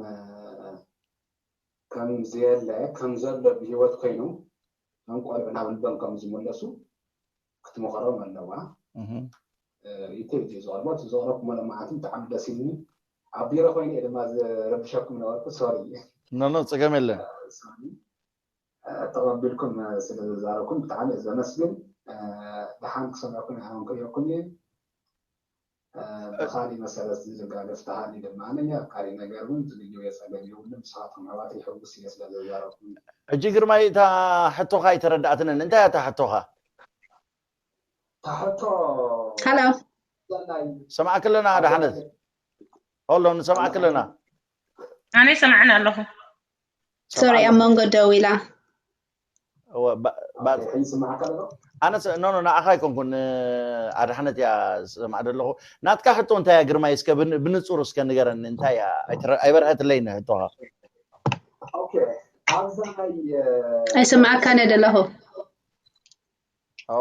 ከም ዘየለ ከም ዘሎ ብሂወት ኮይኑ ከም ቆልዑ ናብ ልቦም ከም ዝምለሱ ክትምኸሮም ኣለዋ እህ ይትል እዩ ዝቐርቦ እቲ ዘቕረብኩሞ ለማዓንቲ ብጣዕሚ ደስ ኢልኒ ኣብ ቢሮ ኮይኑ እየ ድማ ዝረብሸኩም ነበርኩ ሶሪ no no ጸገም የለን ተቐቢልኩም ስለ ዘዛረብኩም ብጣዕሚ እየ ዘመስግን ደሓን ክሰምዐኩም ኣነ ክርእየኩም እየ ብካሊእ መሰረት ዝጋገፍ ተሃልዩ ድማ ኣነኛ ኣብ ካሊእ ነገር እውን ዝግየው የፀገም የብሉን ንስኻትኩም ኣሕዋት ይሕጉስ እየ ስለ ዘዛረብኩም ሕጂ ግርማይ እታ ሕቶኻ ኣይተረዳእትንን እንታይ እያ እታ ሕቶኻ ታሕቶ Hello. ዘላይ ሰማዕክ ኣለና ደሓነት ሆሎ ንሰማዕክ ኣለና ኣነ ይሰማዕን ኣለኹ Sorry ኣብ መንጎ ደው ኢላ። እወ፣ ባ- ባ- ይስማዕካ ኣሎ ኣነ ኖ ኖ ንዓኻ ኣይኮንኩን ኣድሓነት እያ ዝሰማዕ ዘለኹ ናትካ ሕቶ እንታይ እያ ግርማይ እስከ ብን- ብንጹር እስከ ንገረኒ እንታይ እያ ኣይተረ- ኣይበርሀትለይን ሕቶኻ ኦኬ ኣብዛ ናይ ኣይሰማዕካን እየ ዘለኹ። ኦ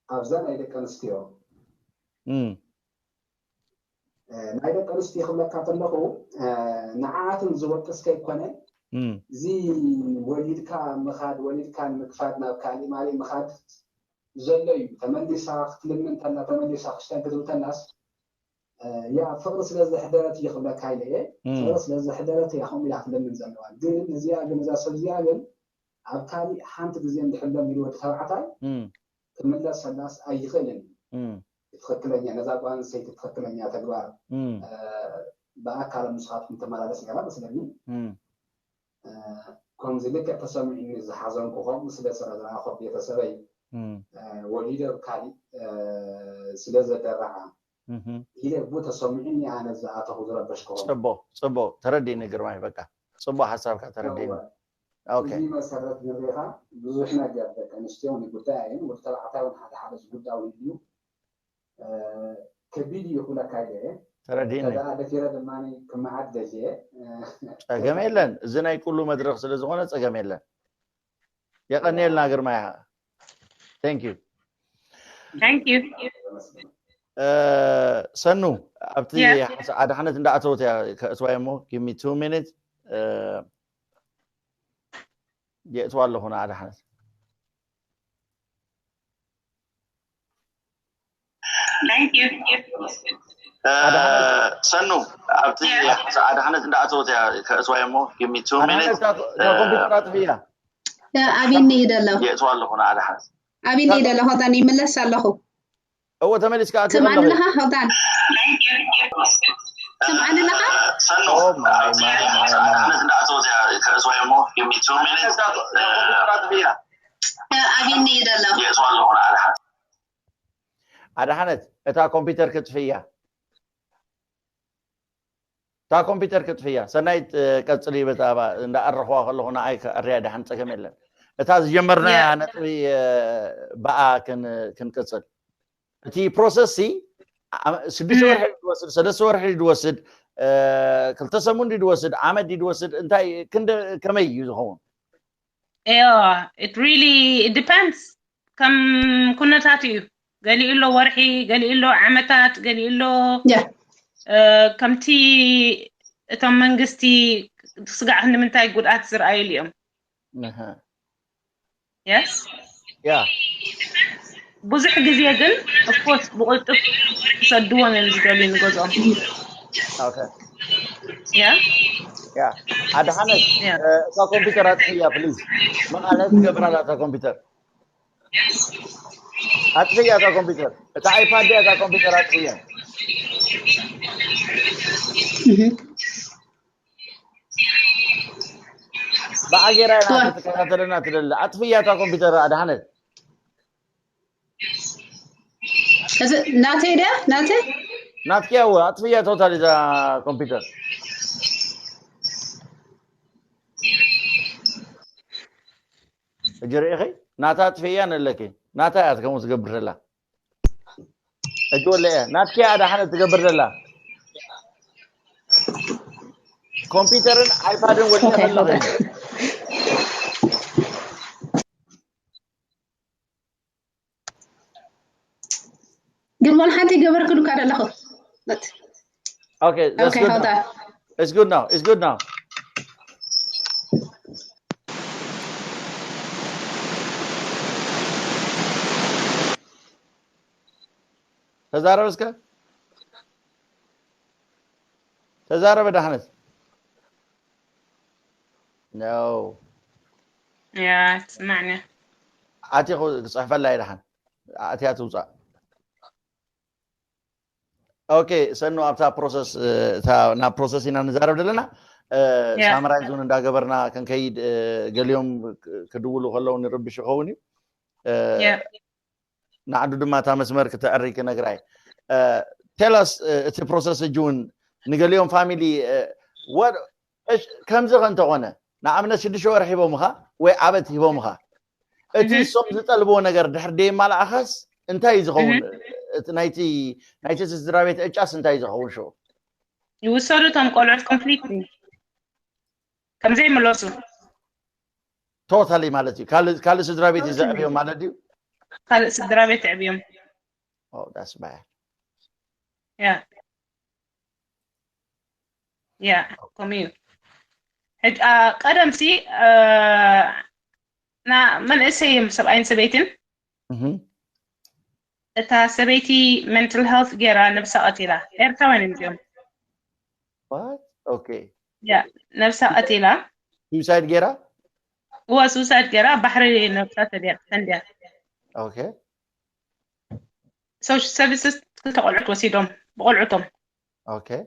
ኣብዛ ናይ ደቂ ኣንስትዮ እም፣ ናይ ደቂ ኣንስትዮ ክብለካ ከለኹ ንዓኣትን ዝወቅስ ከይኮነ እም፣ እዚ ወሊድካ ምኻድ ወሊድካ ንምክፋድ ናብ ካሊእ ማሊእ ምኻድ ዘሎ እዩ። ተመሊሳ ክትልምን ተላ ተመሊሳ ክሽተን ክትብል ተላስ ያ ፍቕሪ ስለ ዘሕደረት እየ ክብለካ ኢለ እየ። ፍቕሪ ስለ ዘሕደረት እያ ከምኡ ኢላ ክትልምን ዘለዋ። ግን እዚኣ ግን እዛ ሰብ እዚኣ ግን ኣብ ካሊእ ሓንቲ ግዜ እንድሕሎም ኢሉ ወዲ ተባዕታይ ክምለሰላስ ኣይኽእልን እዩ። ትኽክለኛ ነዛ ጓል ኣንስተይቲ ትኽክለኛ ተግባር ብኣካል ምስኻትኩም ትመላለስ ነራ መስለኒ። ከምዚ ልክዕ ተሰሚዑኒ ዝሓዘንኩ ከምኡ ስለ ዝረኣኹ ቤተሰበይ ወሊደ ካሊእ ስለ ዘደረዓ ኢለ ቡ ተሰሚዑኒ ኣነ ዝኣተኹ ዝረበሽኩ። ፅቡቅ ፅቡቅ ተረዲኒ ግርማይ፣ በቃ ፅቡቅ ሓሳብካ ተረዲኒ። እዚ መሰረት ንሪኻ ብዙሕ ነገር ደቂ ኣንስትዮ እውን ጉዳይ ኣየን ወዲ ተባዕታይ እውን ሓደ ሓደ ዝጉዳዩ እዩ። ከቢድ እዩ ክብለካ ኢለ እየ። ተረዲኒ። ከዛ ደፊረ ድማ ክመዓድ ደልየ። ፀገም የለን፣ እዚ ናይ ኩሉ መድረክ ስለ ዝኾነ ፀገም የለን። የቀንየልና ግርማይ። Thank you። Thank you። ሰኑ ኣብቲ ኣድሓነት እንዳኣተወት እያ ከእትዋይ እሞ give me two minutes። የእትዋ ኣለኹ ንኣድሓነት። Thank you። ሰኑ ኣብቲ ኣድሓነት እንዳኣተወት እያ ከእትዋይ እሞ give me two minutes። ኣቢኒ ይደለኹ ኣቢኒ ይደለኹ ዳን ይምለስ ኣለኹ። እወ ተመሊስካ ኣቲ ትስምዓኒ ኣለኻ ሆዳን? ትስምዓኒ ኣለኻ? ኣቢኒ ይደለኹ። ኣድሓነት እታ ኮምፒውተር ክትፍያ እታ ኮምፒውተር ክትፍያ ሰናይት ቀፅሊ በታ እንዳኣረኽዋ ከለኹ ንኣይ ከዕርያ ድሓን ፀገም የለን። እታ ዝጀመርናያ ነጥቢ ብኣ ክንቅፅል እቲ ፕሮሰስ ሲ ስድሽተ ወርሒ ድወስድ ሰለስተ ወርሒ ድወስድ ክልተ ሰሙን ድወስድ ዓመት ድወስድ እንታይ ክንደ ከመይ እዩ ዝኸውን? Yeah, it really it depends. ከም ኩነታት እዩ። ገሊኡ ኣሎ ወርሒ፣ ገሊኡ ኣሎ ዓመታት፣ ገሊኡ ኣሎ ከምቲ እቶም መንግስቲ ስጋዕ ክንዲ ምንታይ ጉድኣት ዝረኣዩሉ እዮም። Yes? Yeah. ብዙሕ ግዜ ግን of course ብቕልጡፍ ክሰድዎም እዮም ዝደልዩ ንገዝኦም። Okay. Yeah? Yeah. ኣድሓነት እታ ኮምፒውተር ኣጥፍያ please። መቓለት ትገብር ኣላ እታ ኮምፒውተር። ኣጥፍያ እታ ኮምፒውተር። እታ ኣይፓድ እታ ኮምፒውተር ኣጥፍያ። ብዓጌራ ኢና ትከታተለና ትደሊ ኣጥፍያ እታ ኮምፒውተር ኣድሓነት። እዚ ናተይ ድያ ናተይ ናትኪያ እወ ኣጥፍያ ቶታል እዛ ኮምፒውተር። ሕጂ ርኢኺ ናታ ኣጥፍያ ነለኪ ናታ እያ ከምኡ ትገብር ዘላ። ሕጂ ወለ እያ ናትኪያ ኣድሓነት ትገብር ዘላ። ኮምፒውተርን ኣይፓድን ወዲያ ዘለኺ። ግን ወላ ሓንቲ ገበርክሉካ ዘለኹ። Okay, that's Okay, good hold now. on. It's good now. It's good now. ተዛረብ እስከ ተዛረበ ዳሕነት ነው ያ ትስማዕኒ ኣቲኹ ክፅሕፈላ ይደሓን ኣትያ ትውፃእ ኦኬ ሰኑ ኣብታ ፕሮሰስ እታ ናብ ፕሮሰስ ኢና ንዛረብ ዘለና ያ። ሳምራይዝ እውን እንዳገበርና ክንከይድ እ፣ ገሊኦም ክ- ክድውሉ ከለዉ ንርብሽ ይኸውን እዩ እ፣ ያ። ንዓዱ ድማ እታ መስመር ክተዕሪ ክነግራ እዩ ቴላስ እቲ ፕሮሰስ እጂ እውን ንገሊኦም ፋሚሊ ከምዚ ከእንተኾነ ንኣብነት ሽዱሽተ ወርሒ ሂቦምኻ ወይ ዓመት ሂቦምኻ እቲ እህ። እሶም ዝጠልብዎ ነገር ድሕር ደየማልኣኻስ እንታይ እዩ ዝኸውን እቲ ናይቲ ናይቲ ስድራ ቤት ዕጫስ እንታይ እዩ ዝኸውን ሽዑ ይውሰዱ እቶም ቆልዑት ኮምፕሊት ከምዘይምለሱ ቶታሊ ማለት እዩ ካልእ ካልእ ስድራ ቤት እዩ ዘዕብዮም ማለት ድዩ ካልእ ስድራ ቤት ኣዕብዮም Oh, that's bad. ያ ያ ከምኡ እዩ ሕጂ አ፣ ቀደም ሲ አ፣ ና መንእሰይ እዮም ሰብኣይን ሰበይትን Mhm. እታ ሰበይቲ mental health ገይራ ነብሳ ቀቲላ። ኤርትራውያን እዮም እዚኦም። What? Okay. ያ ነብሳ ቀቲላ። Suicide ገይራ? እዋ suicide ገይራ ኣብ ባሕሪ ነብሳ ተድያ ሰንድያ። Okay. Social services ክልተ ቆልዑት ወሲዶም ብቆልዑቶም። Okay.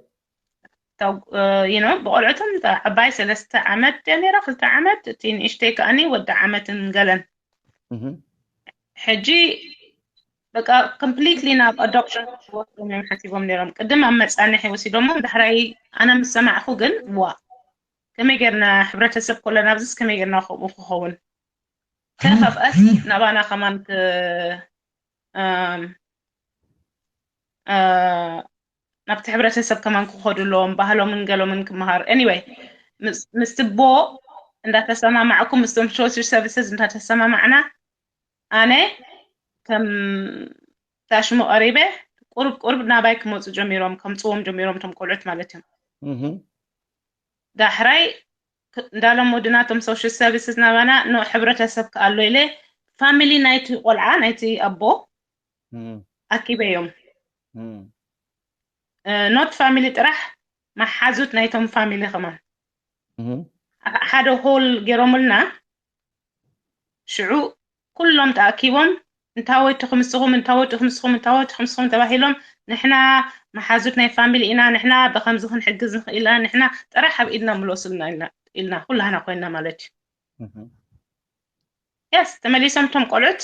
You know ብቆልዑቶም ዓባይ ሰለስተ ዓመት ድያ ነይራ ክልተ ዓመት እቲ ንእሽተይ ከኣኒ ወዲ ዓመትን ገለን። Mhm. ሕጂ በቃ completely ናብ adoption ክወስዶም እዮም ሓሲቦም ነይሮም። ቅድም ኣብ መጻንሒ ወሲዶሞ ዳሕራይ ኣነ ምስ ሰማዕኹ ግን ዋ ከመይ ጌርና ሕብረተሰብ ኮለና ኣብዚስ ከመይ ጌርና ከምኡ ክኸውን ከ ካብኣስ ናባና ከማን ክ- እም፣ እ፣ ናብቲ ሕብረተሰብ ከማን ክኸዱ ኣለዎም ባህሎምን ገሎምን ክመሃሩ anyway ምስ- ምስቲ ቦ እንዳተሰማማዕኩ ምስቶም social services እንዳተሰማማዕና ኣነ ከም ታሽሙ ቀሪበ ቁርብ ቁርብ ናባይ ክመፁ ጀሚሮም ከምፅዎም ጀሚሮም እቶም ቆልዑት ማለት እዮም። Mhm. ዳሕራይ ክ- እንዳሎም ወድናቶም social services ናባና ኖ ሕብረተሰብ ክኣሎ ኢለ family ናይቲ ቆልዓ ናይቲ ኣቦ Mhm. ኣኪበዮም። Mhm. Not family ጥራሕ መሓዙት ናይቶም family ከማን Mhm. ሓደ ሆል ገይሮምልና ሽዑ ኩሎም ተኣኪቦም እንታወይ ትኹምስኹም እንታወይ ትኹምስኹም እንታወይ ትኹምስኹም ተባሂሎም ንሕና መሓዙት ናይ family ኢና ንሕና ብከምዚ ክንሕግዝ ንኽእል ኢና ንሕና ጥራሕ ኣብ ኢድና ምለሱልና ኢልና- ኢልና ኩላህና ኮይና ማለት እዩ። Mhm. Yes ተመሊሶም እቶም ቆልዑት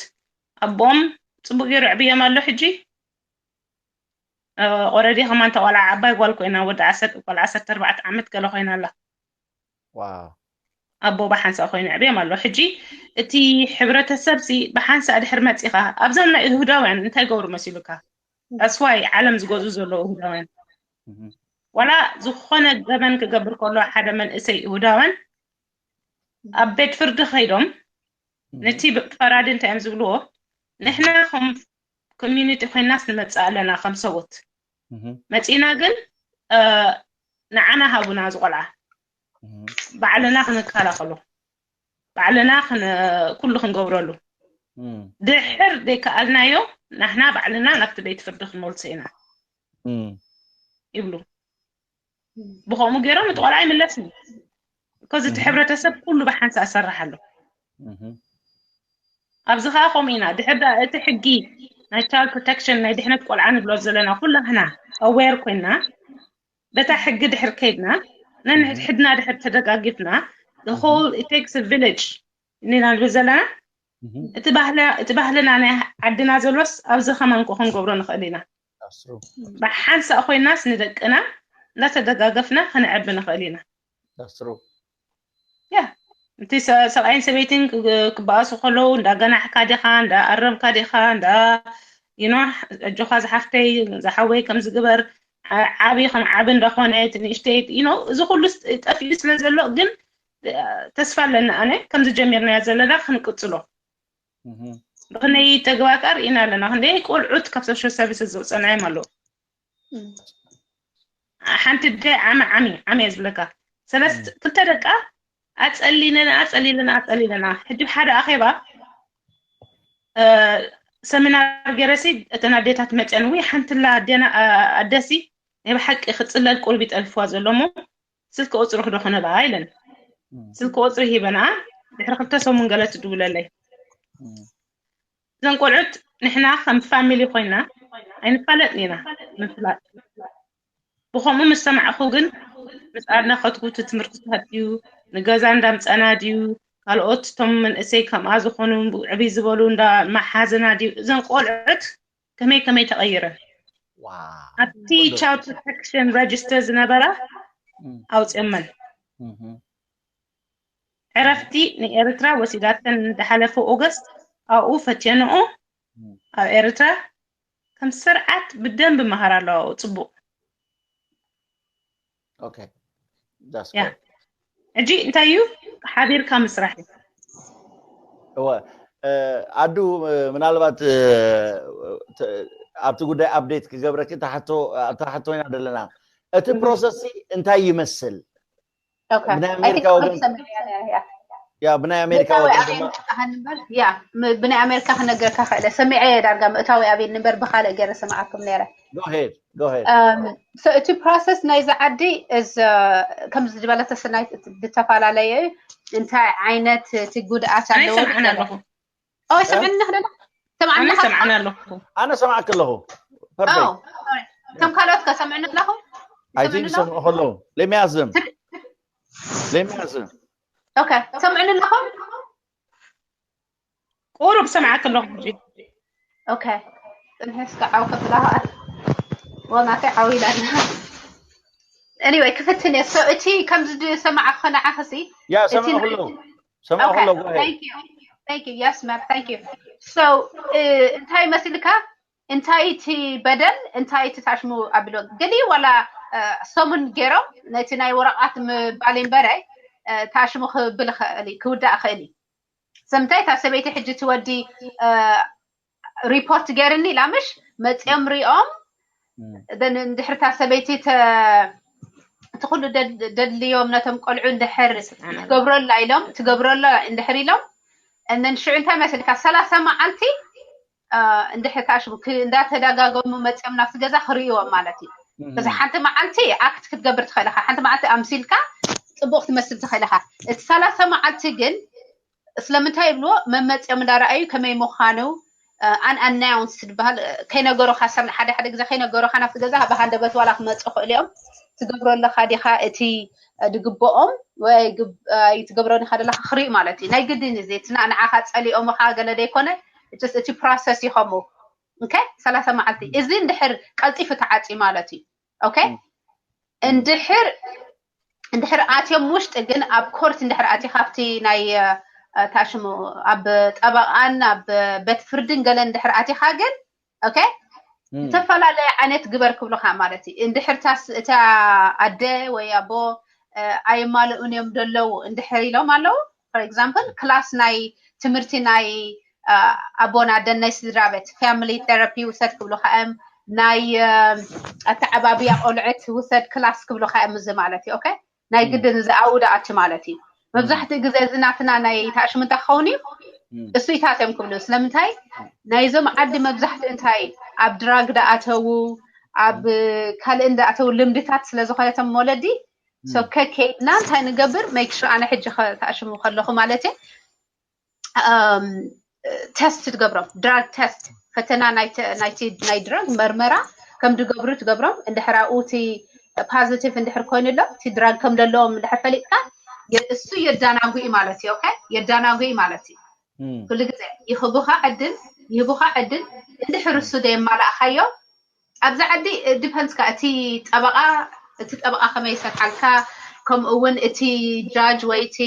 ኣቦኦም ፅቡቅ ገይሩ ዕብዮም ኣሎ ሕጂ። Already ከማን ተቆልዓ ዓባይ ጓል ኮይና ወዲ ዓሰርተ ጓል ዓሰርተ ኣርባዕተ ዓመት ገለ ኮይና ኣላ። Wow. ኣቦ ብሓንሳእ ኮይኑ ዕብዮም ኣሎ ሕጂ። እቲ ሕብረተሰብ ሲ ብሓንሳእ ድሕር መፂኻ ኣብዞም ናይ ይሁዳውያን እንታይ ገብሩ መሲሉካ? That's why ዓለም ዝገዝኡ ዘለዉ ይሁዳውያን Mhm. ዋላ ዝኾነ ገበን ክገብር ከሎ ሓደ መንእሰይ ይሁዳውያን ኣብ ቤት ፍርዲ ከይዶም ነቲ ፈራዲ እንታይ እዮም ዝብልዎ ንሕና ከም community ኮይናስ ንመፅእ ኣለና ከም ሰብኡት Mhm. መፂና ግን እ፣ ንዓና ሃቡና ዝቆልዓ Mhm. ባዕልና ክንከላኸሎ ባዕልና ክን- ኩሉ ክንገብረሉ Mhm. ድሕር ዘይከኣልናዮ ንሕና ባዕልና ናብቲ ቤት ፍርዲ ክንመልሶ ኢና Mhm. ይብሉ። ብኸምኡ ገይሮም እቲ ቆልዓ ይምለስን ከዚ እቲ ሕብረተሰብ ኩሉ ብሓንሳእ ኣሰርሕ ኣሎ። Mhm. ኣብዚ ከዓ ከምኡ ኢና ድሕር ዳ- እቲ ሕጊ ናይ child protection ናይ ድሕነት ቆልዓ ንብሎ ዘለና ኩላህና aware ኮይና በታ ሕጊ ድሕር ከይድና ነንሕድሕድና ድሕር ተደጋጊፍና the whole it takes a village እንዲና ንብል ዘለና Mhm. እቲ ባህልና ናይ ዓድና ዘሎስ ኣብዚ ከማን ክንገብሮ ንኽእል ኢና። That's true. ብሓንሳእ ኮይናስ ንደቅና እንዳተደጋገፍና ክንዕቢ ንኽእል ኢና። That's true. ያ እቲ ሰ- ሰብኣይን ሰበይትን ክ- ክበኣሱ ከለዉ እንዳገናሕካ ዲኻ እንዳኣረምካ ዲኻ እንዳ you know ኣጆኻ ዝሓፍተይ ዝሓወይ ከም ዝግበር ዓ- ዓብዪ ከም ዓቢ እንዳኾነ እቲ ንእሽተይ you know እዚ ኩሉ ስ- ጠፊኡ ስለ ዘሎ ግን እ፣ ተስፋ ኣለና ኣነ ከምዚ ጀሚርናዮ ዘለና ክንቅፅሎ Mhm. ብክነይ ተግባር ከዓ ርኢና ኣለና ክንደይ ቆልዑት ካብ social services ዝውፅእናዮም ኣለዉ ሓንቲ ደ ዓሚ ዓሚ ዓሚ እየ ዝብለካ ሰለስተ ክልተ ደቃ ኣፀሊለና ኣፀሊለና ኣፀሊለና ሕጂ ሓደ ኣኼባ ሰሚናር ገረሲ እተን ኣዴታት መፅአን ወይ ሓንትላ ኣዴና ኣደሲ ናይ ብሓቂ ክፅለል ቁርቢ ጠልፍዋ ዘሎ ሞ ስልኪ ቁፅሪ ክዶ ክነባ ኢለን ስልኪ ቁፅሪ ሂበና ድሕሪ ክልተ ሰሙን ገለ ትድውለለይ እዘን ቆልዑት ንሕና ከም ፋሚሊ ኮይና ኣይንፋለጥን ኢና ምፍላጥ ብኸምኡ ምስ ሰማዕኹ ግን ምስ ኣድናኸትኩ እቲ ትምህርቲ ስሓት ድዩ ንገዛ እንዳምፀና ድዩ ካልኦት እቶም መንእሰይ ከምኣ ዝኾኑ ዕብይ ዝበሉ እንዳመሓዘና ድዩ እዘን ቆልዑት ከመይ ከመይ ተቐይረን ኣብቲ child protection register ዝነበራ ኣውፅኦመን ዕረፍቲ ንኤርትራ ወሲዳተን ዝሓለፈ ኦገስት ኣብኡ ፈትየንኦ ኣብ ኤርትራ ከም ስርዓት ብደንብ መሃር ኣለዋ ኣብኡ ፅቡቕ Okay. That's ያ good. ሕጂ እንታይ እዩ ሓቢርካ ምስራሕ እዩ እወ እ፣ ኣዱ እ፣ ምናልባት እ፣ ተ- ኣብቲ ጉዳይ ኣፕዴት ክገብረኪ እታ ሕቶ ኣብታ ሕቶ ኢና ዘለና እቲ ፕሮሰስ እንታይ ይመስል Okay. ብናይ I think ኣሜሪካ I'm ወገን familiar, yeah, yeah. ያ ብናይ ኣሜሪካ ምእታዊ ወገን ኣበይ ድማ ንበሃል ንበር ያ ም- ብናይ ኣሜሪካ ክነግረካ ክእለ ሰሚዐ እየ ዳርጋ ምእታዊ ኣበይ ንበር ብካልእ ገይረ ሰማዓኩም ነይረ go ahead go ahead Um, so እቲ process ናይዚ ዓዲ is uh, ከምዚ ዝበለተ ስናይ ዝተፈላለየ እዩ እንታይ ዓይነት እቲ ጉድኣት ኣለዎ ኣይሰምዕን ኣለኹ ኦ ሰምዕኒ ክደና ሰምዓኒ ኣነ ኣለኻ? ሰምዓን ኣለኹ ኣነ ሰማዕክ ኣለኹ ኦ sorry። ከም ካልኦት ከ ሰምዕኒ ኣለኹም I think ይሰምዕኒ ኣለኹም? ሰምዑ ከለዉ let me ask them let me ask them ኦኬ ሰምዕኒ ኣለኹም ቁሩብ ሰምዓክ ኣለኹ ሕጂ ኦኬ ጽንሒ እስከ ዓው ከብላ ከኣ ወናተይ ዓው ኢላ ኣላ anyway ክፍትን እየ so እቲ ከምዚ ዝሰማዕኮ ንዓኽሲ ያ እቲ ሰምዑ ናይ- ከለዉ ሰምዑ Okay, ከለዉ go ahead thank you. Thank you. Yes, ma'am. Thank you. So, uh, እንታይ መስልካ እንታይ እቲ በደል እንታይ እቲ ታሽሙ ኣብሎ ገሊ ዋላ uh, ሰሙን ገይሮም ነቲ ናይ ወረቃት ምባል እምበረ uh, ታሽሙ ክብል ይኽእል እዩ ክውዳእ ይኽእል እዩ ሰምታይ እታ ሰበይቲ ሕጂ ትወዲ uh, ሪፖርት ገይርኒ ኢላ ምሽ መፅኦም ሪኦም Mm. then እንድሕርታ ሰበይቲ ተ- እቲ ኩሉ ደድ- ደድልዮም ነቶም ቆልዑ እንድሕር ትገብረላ ኢሎም ትገብረላ እንድሕር ኢሎም እነን ሽዑ እንታይ መስልካ ሰላሳ መዓልቲ uh, እንድሕር ታሽሙ ክ- እንዳተደጋገሙ መፅኦም ናብቲ ገዛ ክርእይዎም ማለት እዩ እዚ ሓንቲ መዓልቲ ኣክት ክትገብር ትኽእል ኢኻ ሓንቲ መዓልቲ ኣምሲልካ ፅቡቅ ክትመስል ትኽእል ኢኻ እቲ ሰላሳ መዓልቲ ግን ስለምንታይ ይብልዎ መመፅኦም እንዳረኣዩ ከመይ ምዃኑ unannounced ዝበሃል ከይነገሩካ ሰብ ሓደ ሓደ ግዜ ከይነገሩካ ናብቲ ገዛ ብሃንደበት ዋላ ክመፁ ክእሉ እዮም ትገብሮ ኣለካ ዲካ እቲ ድግብኦም ወይ ትገብሮ ዲካ ዘለካ ክርኢ ማለት እዩ ናይ ግድን እዚ እቲ ንዓካ ፀሊኦምካ ገለ ዘይኮነ just እቲ process እዩ ከምኡ okay ሰላሳ መዓልቲ እዚ እንድሕር ቀልጢፉ ተዓፅዩ ማለት እዩ okay እንድሕር እንድሕር ኣትዮም ውሽጢ ግን ኣብ ኮርት እንድሕር ኣቲ ካብቲ ናይ ታሽሙ ኣብ ጠበቃን ኣብ ቤት ፍርድን ገለ እንድሕር ኣቲካ ግን okay ዝተፈላለየ ዓይነት ግበር ክብሉካ ማለት እዩ እንድሕር እታ ኣደ ወይ ኣቦ ኣይማልኡን እዮም ደለዉ እንድሕር ኢሎም ኣለዉ for example class ናይ ትምህርቲ ናይ ኣቦን ኣደን ናይ ስድራ ቤት family therapy ውሰድ ክብሉካ እዮም ናይ ኣተዓባብያ ቆልዑት ውሰድ class ክብሉካ እዮም እዚ ማለት እዩ okay ናይ ግድን እዚ ኣውዳኣቲ ማለት እዩ መብዛሕትኡ ግዜ እዚ ናትና ናይ ታሽሙ እንታይ ክኸውን እዩ እሱ ኢታት እዮም ክብሉ ስለምንታይ ናይዞም ዓዲ መብዛሕትኡ እንታይ ኣብ ድራግ ዳኣተዉ ኣብ ካልእ እንዳኣተዉ ልምድታት ስለዝኾነቶም ወለዲ so ከከይድና እንታይ ንገብር make sure ኣነ ሕጂ ታሽሙ ከለኹ ማለት እዩ test ትገብሮም drug test ፈተና ናይ drug መርመራ ከም ድገብሩ ትገብሮም እንድሕር ኣብኡ እቲ positive እንድሕር ኮይኑሎም እቲ drug ከም ዘለዎም እንድሕር ፈሊጥካ እሱ የዳናጉ እዩ ማለት እዩ okay የዳናጉ እዩ ማለት እዩ ኩሉ ግዜ ይህቡኻ ዕድል ይህቡኻ ዕድል እንድሕር እሱ ደየማላእካዮ ኣብዚ ዓዲ depends ካ እቲ ጠበቃ እቲ ጠበቃ ከመይ ይሰርሓልካ ከምኡ እውን እቲ judge ወይ እቲ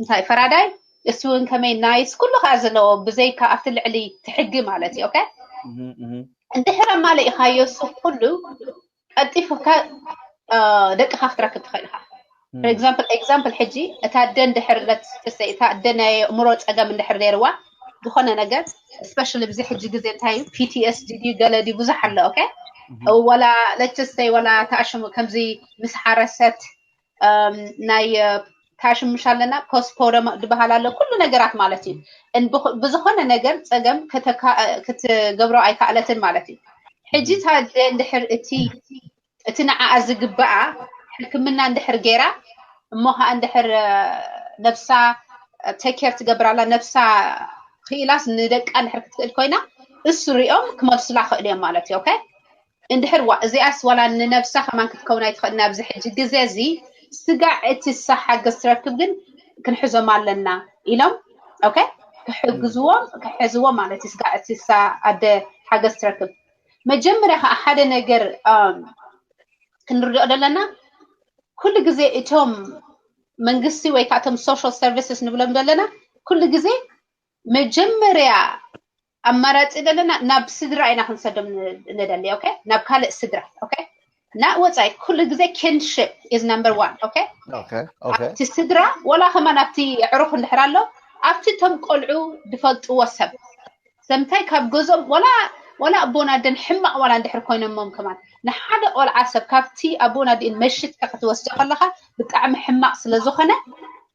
እንታይ ፈራዳይ እሱ እውን ከመይ nice ኩሉ ከዓ ዘለዎ ብዘይካ ኣብቲ ልዕሊ ትሕጊ ማለት እዩ okay እንድሕር ኣማሊእካዮ እሱ ኩሉ ቀልጢፍካ ደቅካ ክትረክብ ትኽእል ኢካ for example example ሕጂ እታ ኣደ እንድሕር እታ ኣደ ናይ ኣእምሮ ፀገም እንድሕር ነይርዋ ዝኾነ ነገር especially ብዚ ሕጂ ግዜ እንታይ እዩ PTSD ድዩ ገለ ድዩ ብዙሕ ኣሎ okay ወላ let's just say ወላ ተኣሽሙ ከምዚ ምስ ሓረሰት ናይ ታሽምሽ ኣለና postpartum ዝበሃል ኣሎ ኩሉ ነገራት ማለት እዩ ብዝኾነ ነገር ፀገም ክትገብሮ ኣይከኣለትን ማለት እዩ ሕጂ ታደ እንድሕር እቲ እቲ ንዓኣ ዝግበኣ ሕክምና እንድሕር ገይራ እሞ ከዓ እንድሕር ነብሳ take care ትገብር ኣላ ነብሳ ክኢላስ ንደቃ እንድሕር ክትክእል ኮይና እሱ ሪኦም ክመልሱላ ክእል እዮም ማለት እዩ okay እንድሕር ዋ እዚኣስ ዋላ ንነብሳ ከማን ክትከውን ኣይትኽእል ናብዚ ሕጂ ግዜ እዚ ስጋዕ እቲ ሳ ሓገዝ ትረክብ ግን ክንሕዞም ኣለና ኢሎም okay ክሕግዝዎም ክሕዝዎም ማለት እዩ ስጋዕ እቲ ሳ ኣደ ሓገዝ ትረክብ መጀመርያ ከዓ ሓደ ነገር ክንርድኦ ዘለና ኩሉ ግዜ እቶም መንግስቲ ወይ ከዓ እቶም social services ንብሎም ዘለና ኩሉ ግዜ መጀመርያ ኣማራፂ ዘለና ናብ ስድራ ኢና ክንሰዶም ንደሊ okay ናብ ካልእ ስድራ okay ናብ ወፃኢ ኩሉ ግዜ kinship is number one okay okay okay ኣብቲ ስድራ ወላ ከማን ኣብቲ ዕሩኽ እንድሕር ኣሎ ኣብቲ እቶም ቆልዑ ዝፈልጥዎ ሰብ ሰምታይ ካብ ገዝኦም ወላ ወላ ኣቦን ኣደን ሕማቕ ዋላ እንድሕር ኮይኖሞም ከማን ንሓደ ቆልዓ ሰብ ካብቲ ኣቦን ኣዲኡን መሽጥካ ክትወስዶ ከለካ ብጣዕሚ ሕማቕ ስለ ዝኾነ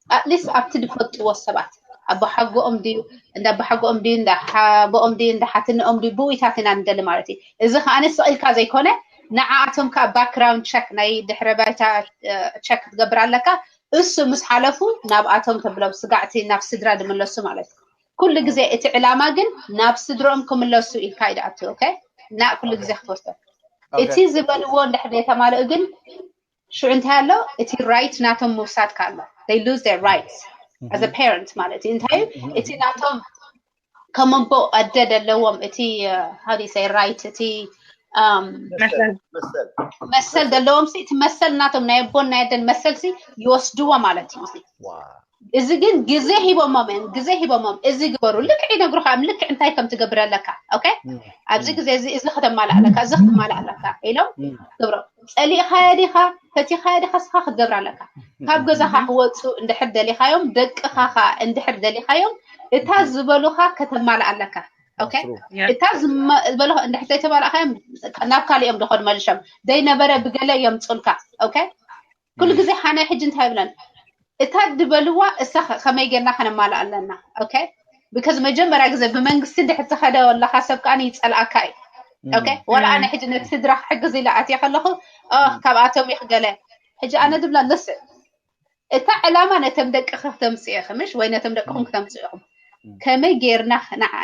at least ኣብቲ ዝፈልጥዎ ሰባት ኣቦሓጎኦም ድዩ እንዳ ኣቦሓጎኦም ድዩ እንዳ ሓቦኦም ድዩ እንዳ ሓትንኦም ድዩ ብውኢታት ኢና ንደሊ ማለት እዩ። እዚ ከዓ ስቕ ኢልካ ዘይኮነ ንዓኣቶም ከዓ background check ናይ ድሕረ ባይታ check ክትገብር ኣለካ። እሱ ምስ ሓለፉ ናብኣቶም ተብሎም ስጋዕቲ ናብ ስድራ ድምለሱ ማለት እዩ። ኩሉ ግዜ እቲ ዕላማ ግን ናብ ስድሮኦም ክምለሱ ኢልካ ይድኣቱ። ኦኬ እና ኩሉ ግዜ ክትወስዶ እቲ ዝበልዎ እንድሕር ዘይተማልኡ ግን ሽዑ እንታይ ኣሎ እቲ right ናቶም ምውሳድ ካሎ they lose their rights as a parent ማለት እዩ። እንታይ እቲ ናቶም ከም ኣቦ ኣደ ዘለዎም እቲ how do you say right እቲ መሰል ዘለዎም ሲ እቲ መሰል ናቶም ናይ ኣቦን ናይ ኣደን መሰል ሲ ይወስድዎ ማለት እዩ። እዚ ግን ግዜ ሂቦሞም እዮም ግዜ ሂቦሞም እዚ ግበሩ ልክዕ ይነግሩካ እዮም ልክዕ እንታይ ከም ትገብር ኣለካ። ኦኬ ኣብዚ ግዜ እዚ እዚ ከተማልእ ኣለካ እዚ ክትማልእ ኣለካ ኢሎም ግብሮም ጸሊእኻዮ ዲኻ ፈቲኻዮ ዲኻ ስኻ ክትገብር ኣለካ። ካብ ገዛኻ ክወፁ እንድሕር ደሊኻዮም ደቅኻ ኸ እንድሕር ደሊኻዮም እታ ዝበሉኻ ከተማልእ ኣለካ። ኦኬ እታ ዝበሉኻ እንድሕር ዘይተማላእኻዮም ናብ ካሊኦም ድኾን መልሾም ደይነበረ ብገለ የምፁልካ። ኦኬ ኩሉ ግዜ ሓናይ ሕጂ እንታይ ይብለን እታ ድበልዋ እሳ ከመይ ጌርና ከነማልእ ኣለና። ኦኬ because መጀመርያ ግዜ ብመንግስቲ እንድሕር ትኸደ ኣለኻ ሰብ ከዓ ይፀልኣካ እዩ። ኦኬ ወላ ኣነ ሕጂ ነቲ ስድራ ክሕግዝ ኢለ ኣትየ ከለኹ ካብኣቶም ይክገለ ሕጂ ኣነ ድብላ ልስ እታ ዕላማ ነቶም ደቂ ከተምፅኡ ኢኺ ምሽ ወይ ነቶም ደቅኹም ክተምፅኡ ኢኹም ከመይ ጌርና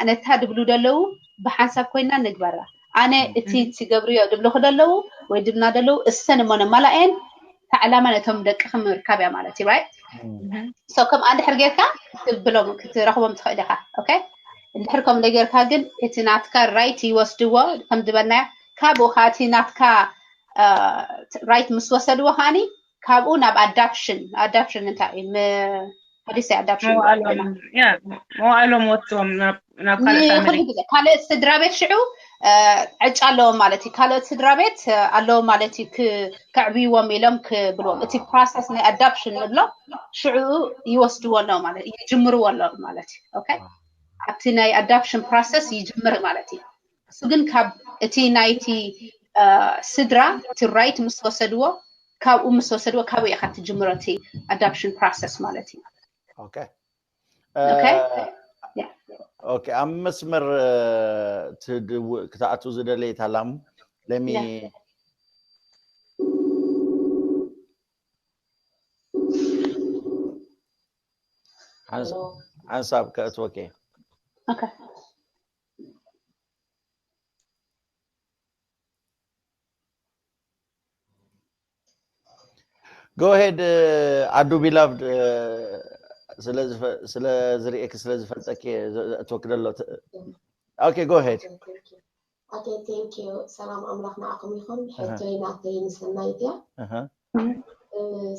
ነታ ድብሉ ደለዉ ብሓንሳብ ኮይና ንግበራ። ኣነ እቲ ትገብርዮ ድብልኹ ደለዉ ወይ ድብና ደለዉ እሰን እሞ ነማላእየን እታ ዕላማ ነቶም ደቅኺ ምርካብ እያ ማለት እዩ right so ከም ኣንድሕር ጌርካ ክትብሎም ክትረኽቦም ትኽእል ኢኻ okay እንድሕር ከም ጌርካ ግን እቲ ናትካ right ይወስድዎ ከም ዝበልናዮ ካብኡ ከዓ እቲ ናትካ right ምስ ወሰድዎ ከዓኒ ካብኡ ናብ adoption adoption እንታይ እዩ how do you say adoption መዋእሎም ወጥዎም ናብ ካልእ family ካልኦት ስድራ ቤት ሽዑ ዕጫ ኣለዎም ማለት እዩ። ካልኦት ስድራ ቤት ኣለዎም ማለት እዩ። ከዕብይዎም ኢሎም ክብልዎም እቲ process ናይ adoption ንብሎ ሽዑ ይወስድዎ ኣለዎ ማለት እዩ። ይጅምርዎ ኣለዎ ማለት እዩ። okay ኣብቲ ናይ adoption process ይጅምር ማለት እዩ። እሱ ግን ካብ እቲ ናይቲ ስድራ እቲ right ምስ ወሰድዎ ካብኡ ምስ ወሰድዎ ካብኡ ኢኻ ትጅምሮ እቲ adoption process ማለት እዩ። okay okay ኣብ መስመር ክትኣቱ ዝደለየት ኣላሙ ለሚ ሓንሳብ ከእትወኪ Go ahead ኣዱ beloved ስለ ዝርኤኪ ስለ ዝፈልጠኪ እትወክደ ኣሎ okay go ahead okay thank you ሰላም ኣምላኽ ንዓኹም ይኹን ሕቶይ ናተይ ንሰናይት እያ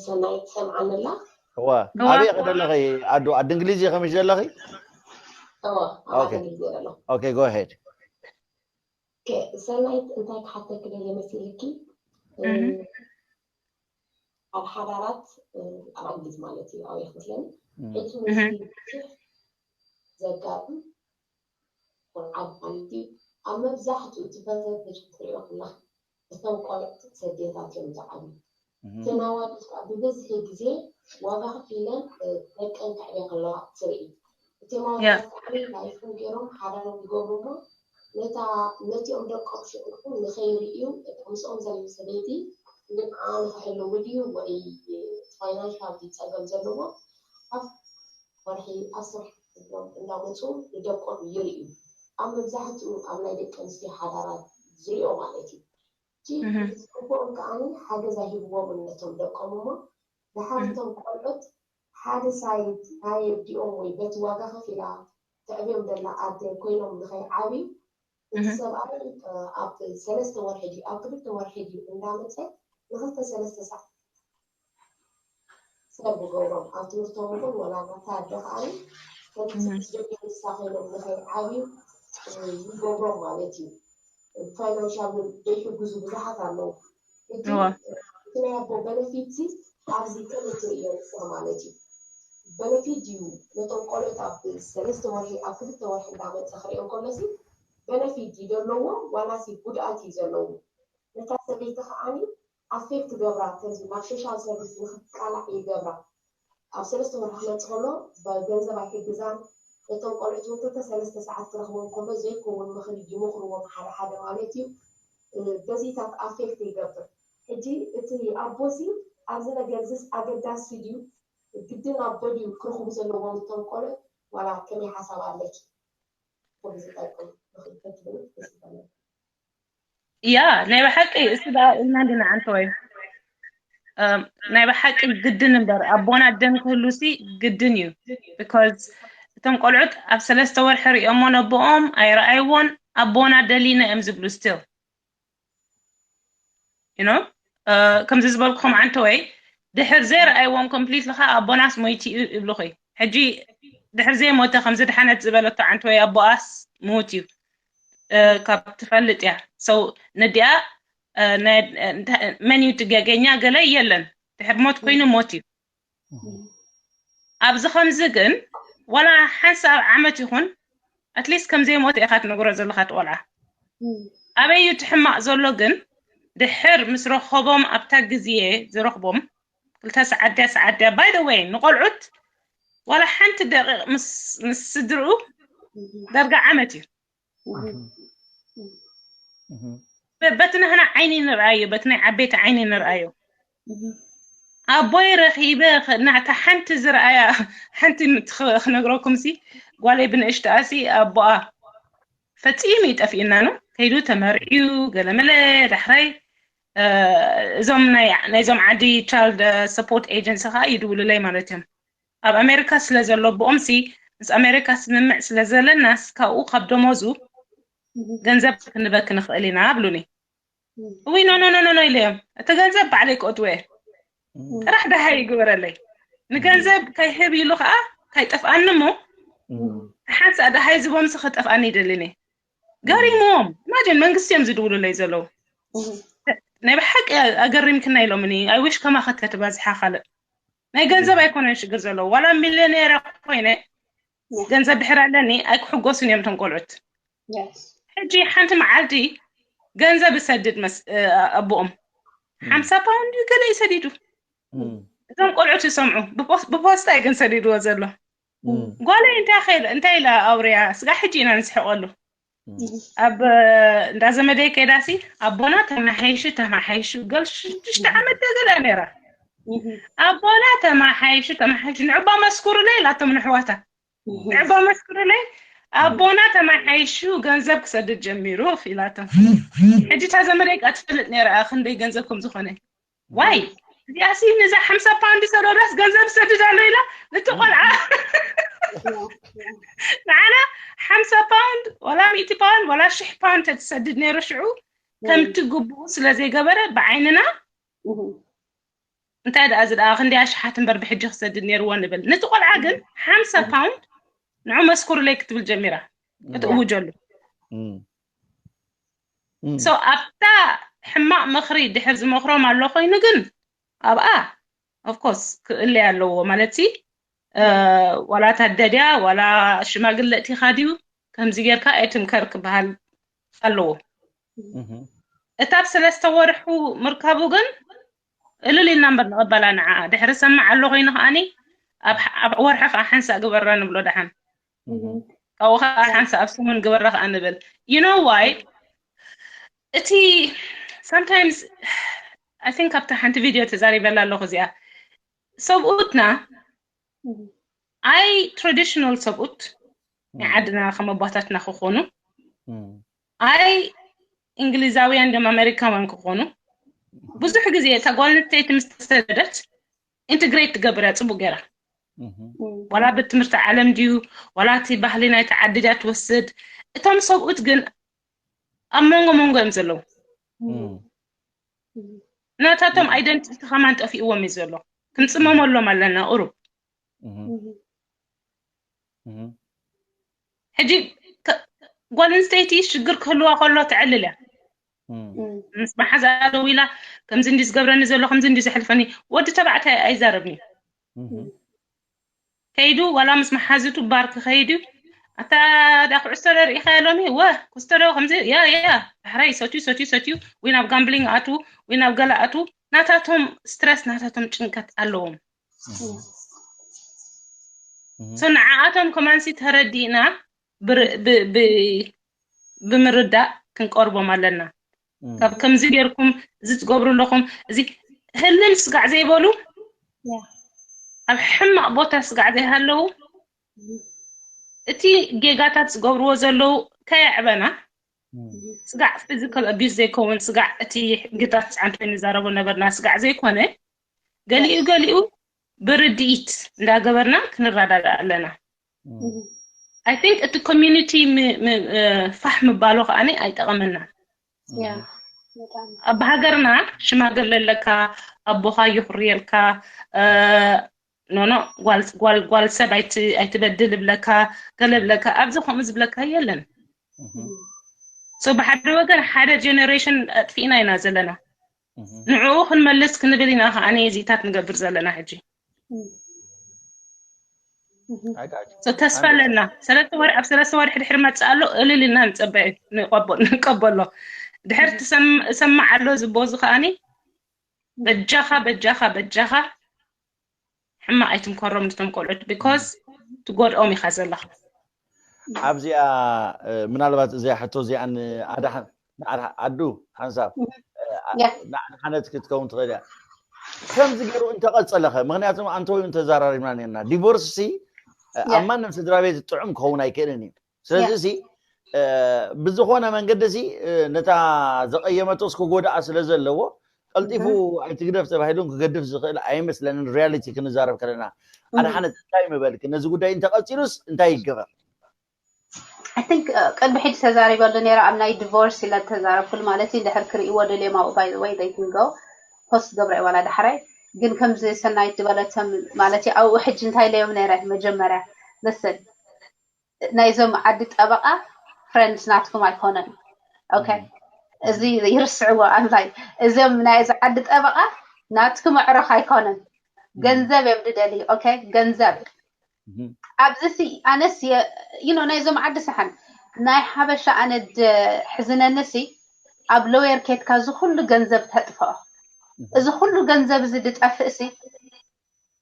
ሰናይት ትሰምዓኒ ኣላ እዋ ኣበይ ከ ዘለኺ ኣዱ ኣዲ እንግሊዝ ኢኸ ምሽ ዘለኺ እዋ ኣብ እንግሊዝ እየ ዘሎ okay go ahead ሰናይት እንታይ ክሓተኪ ደልየ መሲልኪ ኣብ ሓዳራት ኣብ እንግሊዝ ማለት እዩ ኣብያ ክመስለኒ ሕጂ ምስ ብዙሕ ዘጋጥም ቆልዓት ማለት እዩ ኣብ መብዛሕትኡ እቲ ፈተነ ክትሪኦ ከለካ እቶም ቆልዑት ሰዴታት እዮም ዝዓብዩ እቲ ናዋልድ ከዓ ብብዝሒ ግዜ ዋጋ ከፊለን ደቀን ከዕብያ ከለዋ ትርኢ እቶም ኣወዳት ከዓኒ ላይፎም ገይሮም ሓዳሮም ይገብሩ እሞ ነታ ነቲኦም ደቆም ሽዑ ንኸይርእዩ እታ ምስኦም ዘላ ሰበይቲ ንዓ ንኽሕልው ድዩ ወይ ፋይናንሻል ድዩ ፀገም ዘለዎ ኣብ ወርሒ ኣብ ስራሕ ክብሎም እንዳመፁ ንደቆም ይርእዩ ኣብ መብዛሕትኡ ኣብ ናይ ደቂ ኣንስትዮ ሓዳራት ዝሪኦ ማለት እዩ እቲ ዝፅቡኦም ከዓኒ ሓገዝ ኣይህብዎምን ነቶም ደቆም እሞ ድሓር እቶም ቆልዑት ሓደ ሳይድ ናይ ኣዲኦም ወይ በቲ ዋጋ ከፊላ ተዕብዮም ዘላ ኣደ ኮይኖም ንኸይዓብዩ እቲ ሰብኣይ ኣብ ሰለስተ ወርሒ ድዩ ኣብ ክልተ ወርሒ ድዩ እንዳመፀ ንክልተ ሰለስተ ሰዓት ሰብ ብገብሮም ኣብ ትምህርቶም እውን ወላ ናታ ኣደ ከዓኒ ከምቲ ምስ ደቂ ንሳ ኮይኖም ንኸይዓብዩ ይገብሮም ማለት እዩ። ፋይናንሻል እውን ዘይሕግዙ ብዙሓት ኣለዉ። ሕጂ እቲ ናይ ኣቦ በነፊት ሲ ኣብዚ ከመይ ትርእዮ ንስኺ ማለት እዩ። በነፊት ድዩ ነቶም ቆልዑት ኣብ ሰለስተ ወርሒ ኣብ ክልተ ወርሒ እንዳመፀ ክርእዮም ከሎ ሲ በነፊት ድዩ ዘለዎ ዋላ ሲ ጉድኣት እዩ ዘለዎ። ነታ ሰበይቲ ከዓኒ ኣፌክት ገብራ ከምዚ ናብ ሶሻል ሰርቪስ ንክትቃላዕ ይገብራ ኣብ ሰለስተ ወርሒ ክመፅእ ከሎ ብገንዘብ ኣይሕግዛን። እቶም ቆልዑት እውን ክልተ ሰለስተ ሰዓት ክረኽቦም ከሎ ዘይከውን ምኽሪ ይመኽርዎም ሓደ ሓደ ማለት እዩ። በዚታት ኣፌክት ይገብር። ሕጂ እቲ ኣቦሲ ኣብዚ ነገር ዝስ ኣገዳሲ ድዩ? ግድን ኣቦ ድዩ ክረኽቡ ዘለዎም እቶም ቆልዑት? ዋላ ከመይ ሓሳብ ኣለኪ? ኩሉ ዝጠቅም ምኽሪ ከትብል ደስ ይበለኒ። ያ ናይ ብሓቂ እሱ ደኣ ኢልና እንዲና ዓንተወይ ናይ ብሓቂ ግድን እምበር ኣቦና ደን ክህሉ ሲ ግድን እዩ። Because እቶም ቆልዑት ኣብ ሰለስተ ወርሒ ሪኦሞ ነቦኦም ኣይረኣይዎን ኣቦና ደሊና እዮም ዝብሉ still you know ከምዚ ዝበልኩኹም ዓንተወይ ድሕር ዘይረኣይዎም ኮምፕሊትሊ ከዓ ኣቦናስ ሞይቲ እዩ ይብሉኺ። ሕጂ ድሕር ዘይሞተ ከምዚ ድሓነት ዝበለቶ ዓንተወይ ኣቦኣስ ምዉት እዩ ካብ ትፈልጥ እያ። ሰው ነዲኣ መን እዩ ትገገኛ ገለ የለን። ድሕር ሞት ኮይኑ ሞት እዩ። ኣብዚ ከምዚ ግን ዋላ ሓንሳብ ዓመት ይኹን ኣትሊስት ከምዘይሞተ ኢኻ ትነግሮ ዘለኻ ትቆልዓ ኣበይ እዩ ትሕማቕ ዘሎ ግን ድሕር ምስ ረኸቦም ኣብታ ግዜ ዝረኽቦም ክልተ ሰዓት ድያ ሰዓት ድያ by the way ንቆልዑት ዋላ ሓንቲ ደቂቕ ምስ ስድርኡ ዳርጋ ዓመት እዩ በቲ ናህና ዓይኒ ንርኣዮ በቲ ናይ ዓበይቲ ዓይኒ ንርኣዮ ኣቦይ ረኺበ ናታ ሓንቲ ዝረኣያ ሓንቲ ክነግረኩም ሲ ጓለይ ብንእሽተኣሲ ኣቦኣ ፈፂሙ ይጠፍእና ነው ከይዱ ተመርዕዩ ገለመለ ዳሕራይ እዞም ናይዞም ዓዲ child support agency ከዓ ይድውሉለይ ማለት እዮም ኣብ ኣሜሪካ ስለ ዘሎ ብኦም ሲ ምስ ኣሜሪካ ስምምዕ ስለ ዘለናስ ካብኡ ካብ ደሞዙ ገንዘብ ክንበክ ንኽእል ኢና ኣብሉኒ እውይ ኖ ኖ ኖ ኢለዮም እቲ ገንዘብ ባዕለይ ክእትወ ጥራሕ ደሃይ ይግበረለይ ንገንዘብ ከይህብ ኢሉ ከዓ ከይጠፍኣኒ እሞ ሓንሳ ደሃይ ዝቦምሲ ክጠፍኣኒ ይደልኒ ገሪሞም imagine መንግስቲ እዮም ዝድውሉለይ ዘለዉ ናይ ብሓቂ ኣገሪምክና ኢሎምኒ I wish ከማኸ ተትበዝሓ ካልእ ናይ ገንዘብ ኣይኮነን ሽግር ዘለዎ ዋላ ሚልዮኔር ኮይነ ገንዘብ ድሕር ኣለኒ ኣይክሕጎሱን እዮም እቶም ቆልዑት ሕጂ ሓንቲ መዓልቲ ገንዘብ እሰድድ ኣቦኦም ሓምሳ ፓውንድ ገለ ይሰዲዱ እዞም ቆልዑት ይሰምዑ ብፖስታ እዩ ግን ሰዲድዎ ዘሎ ጓለይ እንታይ ኸይለ እንታይ ኢላ ኣውርያ ስጋ ሕጂ ኢና ንስሕቀሉ ኣብ እንዳ ዘመደይ ከይዳሲ ኣቦና ተማሓይሹ ተማሓይሹ ገል ሽዱሽተ ዓመት ገለ ነራ ኣቦና ተማሓይሹ ተማሓይሹ ንዕባ መስኩሩለይ ኢላቶም ንሕዋታ ንዕባ መስኩሩለይ ኣቦና ተማሓይሹ ገንዘብ ክሰድድ ጀሚሩ ኢላቶም ሕጂ እታ ዘመደይ ቃ ትፈልጥ ነራ ክንደይ ገንዘብ ከም ዝኾነ ዋይ እዚኣሲ ነዛ ሓምሳ ፓውንድ ሰሎዳስ ገንዘብ ሰድድ ኣሎ ኢላ ነቲ ቆልዓ ንዓና ሓምሳ ፓውንድ ወላ ሚእቲ ፓውንድ ወላ ሽሕ ፓውንድ ተትሰድድ ነይሩ ሽዑ ከምቲ ግቡኡ ስለ ዘይገበረ ብዓይንና እንታይ ደኣ እዚ ደኣ ክንደይ ኣሽሓት እምበር ብሕጂ ክሰድድ ነይርዎ ንብል ነቲ ቆልዓ ግን ሓምሳ ፓውንድ ንዑ መስኩርለይ ክትብል ጀሚራ ክትእውጀሉ so ኣብታ ሕማቕ ምኽሪ ድሕር ዝመኽሮም ኣሎ ኮይኑ ግን ኣብኣ of course ክእለይ ኣለዎ ማለት ሲ ዋላ ታደድያ ዋላ ሽማግለ እቲኻ ድዩ ከምዚ ጌርካ ኣይትምከር ክበሃል ኣለዎ እታ ኣብ ሰለስተ ወርሑ ምርካቡ ግን እልል ኢልና እምበር ንቐበላ ንዓ ድሕሪ ሰማዕ ኣሎ ኮይኑ ከዓኒ ኣብ ወርሒ ከዓ ሓንሳእ ግበራ ንብሎ ደሓን ካብኡ ከዓ ሓንሳእ ኣብ ሰሙን ግበራ ከዓ ንብል you know why እቲ sometimes I think ኣብታ ሓንቲ ቪድዮ ተዛሪበላ ኣለኹ እዚኣ ሰብኡትና ኣይ traditional ሰብኡት ናይ ዓድና ከም ኣባታትና ክኾኑ ኣይ እንግሊዛውያን ድም ኣሜሪካውያን ክኾኑ ብዙሕ ግዜ እታ ጓል ኣንስተይቲ ምስ ተሰደደት ኢንትግሬት ትገብር እያ ፅቡቅ ገይራ ዋላ ብትምህርቲ ዓለም ድዩ ዋላ እቲ ባህሊ ናይቲ ዓዲ ድያ ትወስድ እቶም ሰብኡት ግን ኣብ መንጎ መንጎ እዮም ዘለዉ ናታቶም ኣይደንቲቲ ከማን ጠፊእዎም እዩ ዘሎ ክንፅመመሎም ኣለና ቁሩብ ሕጂ ጓል ኣንስተይቲ ሽግር ክህልዋ ከሎ ተዕልል እያ ምስ መሓዛ ደው ኢላ ከምዚ እንዲ ዝገብረኒ ዘሎ ከምዚ እንዲ ዘሕልፈኒ ወዲ ተባዕታይ ኣይዛረብን እዩ ከይዱ ዋላ ምስ መሓዝቱ ባር ክኸይድ እዩ ኣታ ዳ ኩዕስቶ ዶ ርኢኻዮ ሎሚ ወ ኩስቶ ዶ ከምዚ ያ ያ ዳሕራይ ሰትዩ ሰትዩ ሰትዩ ወይ ናብ ጋምብሊንግ ኣትዉ ወይ ናብ ገለ ኣትዉ ናታቶም ስትረስ ናታቶም ጭንቀት ኣለዎም so ንዓኣቶም ከማንሲ ተረዲእና ብምርዳእ ክንቀርቦም ኣለና። ካብ ከምዚ ጌርኩም እዚ ትገብሩ ኣለኹም፣ እዚ ህልም ስጋዕ ዘይበሉ፣ ኣብ ሕማቕ ቦታ ስጋዕ ዘይሃለዉ፣ እቲ ጌጋታት ዝገብርዎ ዘለዉ ከየዕበና፣ ስጋዕ ፊዚካል ኣቢዩዝ ዘይከውን፣ ስጋዕ እቲ ግታት ፃንቶ ንዛረቦ ነበርና ስጋዕ ዘይኮነ፣ ገሊኡ ገሊኡ ብርድኢት እንዳገበርና ክንረዳዳእ ኣለና። I think እቲ ኮሚኒቲ ፋሕ ምባሉ ከዓኒ ኣይጠቐመና። ኣብ ሃገርና ሽማግለ ኣለካ፣ ኣቦኻ ይኹርየልካ፣ ኖኖ ጓል ሰብ ኣይትበድል ይብለካ፣ ገለ ይብለካ። ኣብዚ ከምኡ ዝብለካ የለን። So ብሓደ ወገን ሓደ ጀነሬሽን ኣጥፊእና ኢና ዘለና። ንዕኡ ክንመልስ ክንብል ኢና ከዓኒ እዚታት ንገብር ዘለና ሕጂ። ተስፋ ኣለና። ሰለስተ ወርሒ፣ ኣብ ሰለስተ ወርሒ ድሕሪ መፅእ ኣሎ፣ እልል ኢልና ንፀበ ንቀበሎ። ድሕር ትሰማዕ ኣሎ ዝቦ እዚ ከዓኒ በጃኻ በጃኻ በጃኻ ሕማቕ ኣይትምከሮም ነቶም ቆልዑት፣ because ትጎድኦም ኢኻ ዘለኻ። ኣብዚኣ ምናልባት እዚኣ ሕቶ እዚኣ ንኣድሓን ኣዱ ሓንሳብ ንሓነት ክትከውን ትኽእል እያ። ከምዚ ገይሩ እንተቐፀለኸ? ምክንያቱ ኣንተወዩ እንተዘራሪብና ነርና። ዲቮርስ ሲ ኣብ ማንም ስድራ ቤት ጥዑም ክኸውን ኣይክእልን እዩ። ስለዚ ሲ ብዝኾነ መንገዲ ሲ ነታ ዘቐየመቶስ ክጎድኣ ስለ ዘለዎ ቀልጢፉ ኣይትግደፍ ተባሂሉን ክገድፍ ዝኽእል ኣይመስለንን። ሪያሊቲ ክንዛረብ ከለና ኣድሓነት እንታይ ምበልክ? ነዚ ጉዳይ እንተቐፂሉስ እንታይ ይገበር? I think ቅድሚ ሕጂ ተዛሪበሉ ነይረ ኣብ ናይ ዲቮርስ ኢለ ተዛረብኩሉ ማለት እዩ። ድሕር ክርእይዎ ደልዮም ኣብኡ by the way they can go post ገብረ ዋላ ዳሕራይ ግን ከምዚ ሰናይት ዝበለቶም ማለት እዩ። ኣብኡ ሕጂ እንታይ ኢለዮም ነይረ መጀመርያ listen ናይዞም ዓዲ ጠበቃ friends ናትኩም ኣይኮነን። Okay እዚ ይርስዕዎ ኣምላይ እዞም ናይዚ ዓዲ ጠበቃ ናትኩም ኣዕሩኽ ኣይኮነን። ገንዘብ እዮም ድደልዩ። Okay ገንዘብ ኣብዚ ሲ ኣነስ you know ናይዞም ዓዲ ሰሓን ናይ ሓበሻ ኣነ ሕዝነኒ ሲ ኣብ ሎየር ኬድካ እዚ ኩሉ ገንዘብ ተጥፍኦ። እዚ ኩሉ ገንዘብ እዚ ድጠፍእ ሲ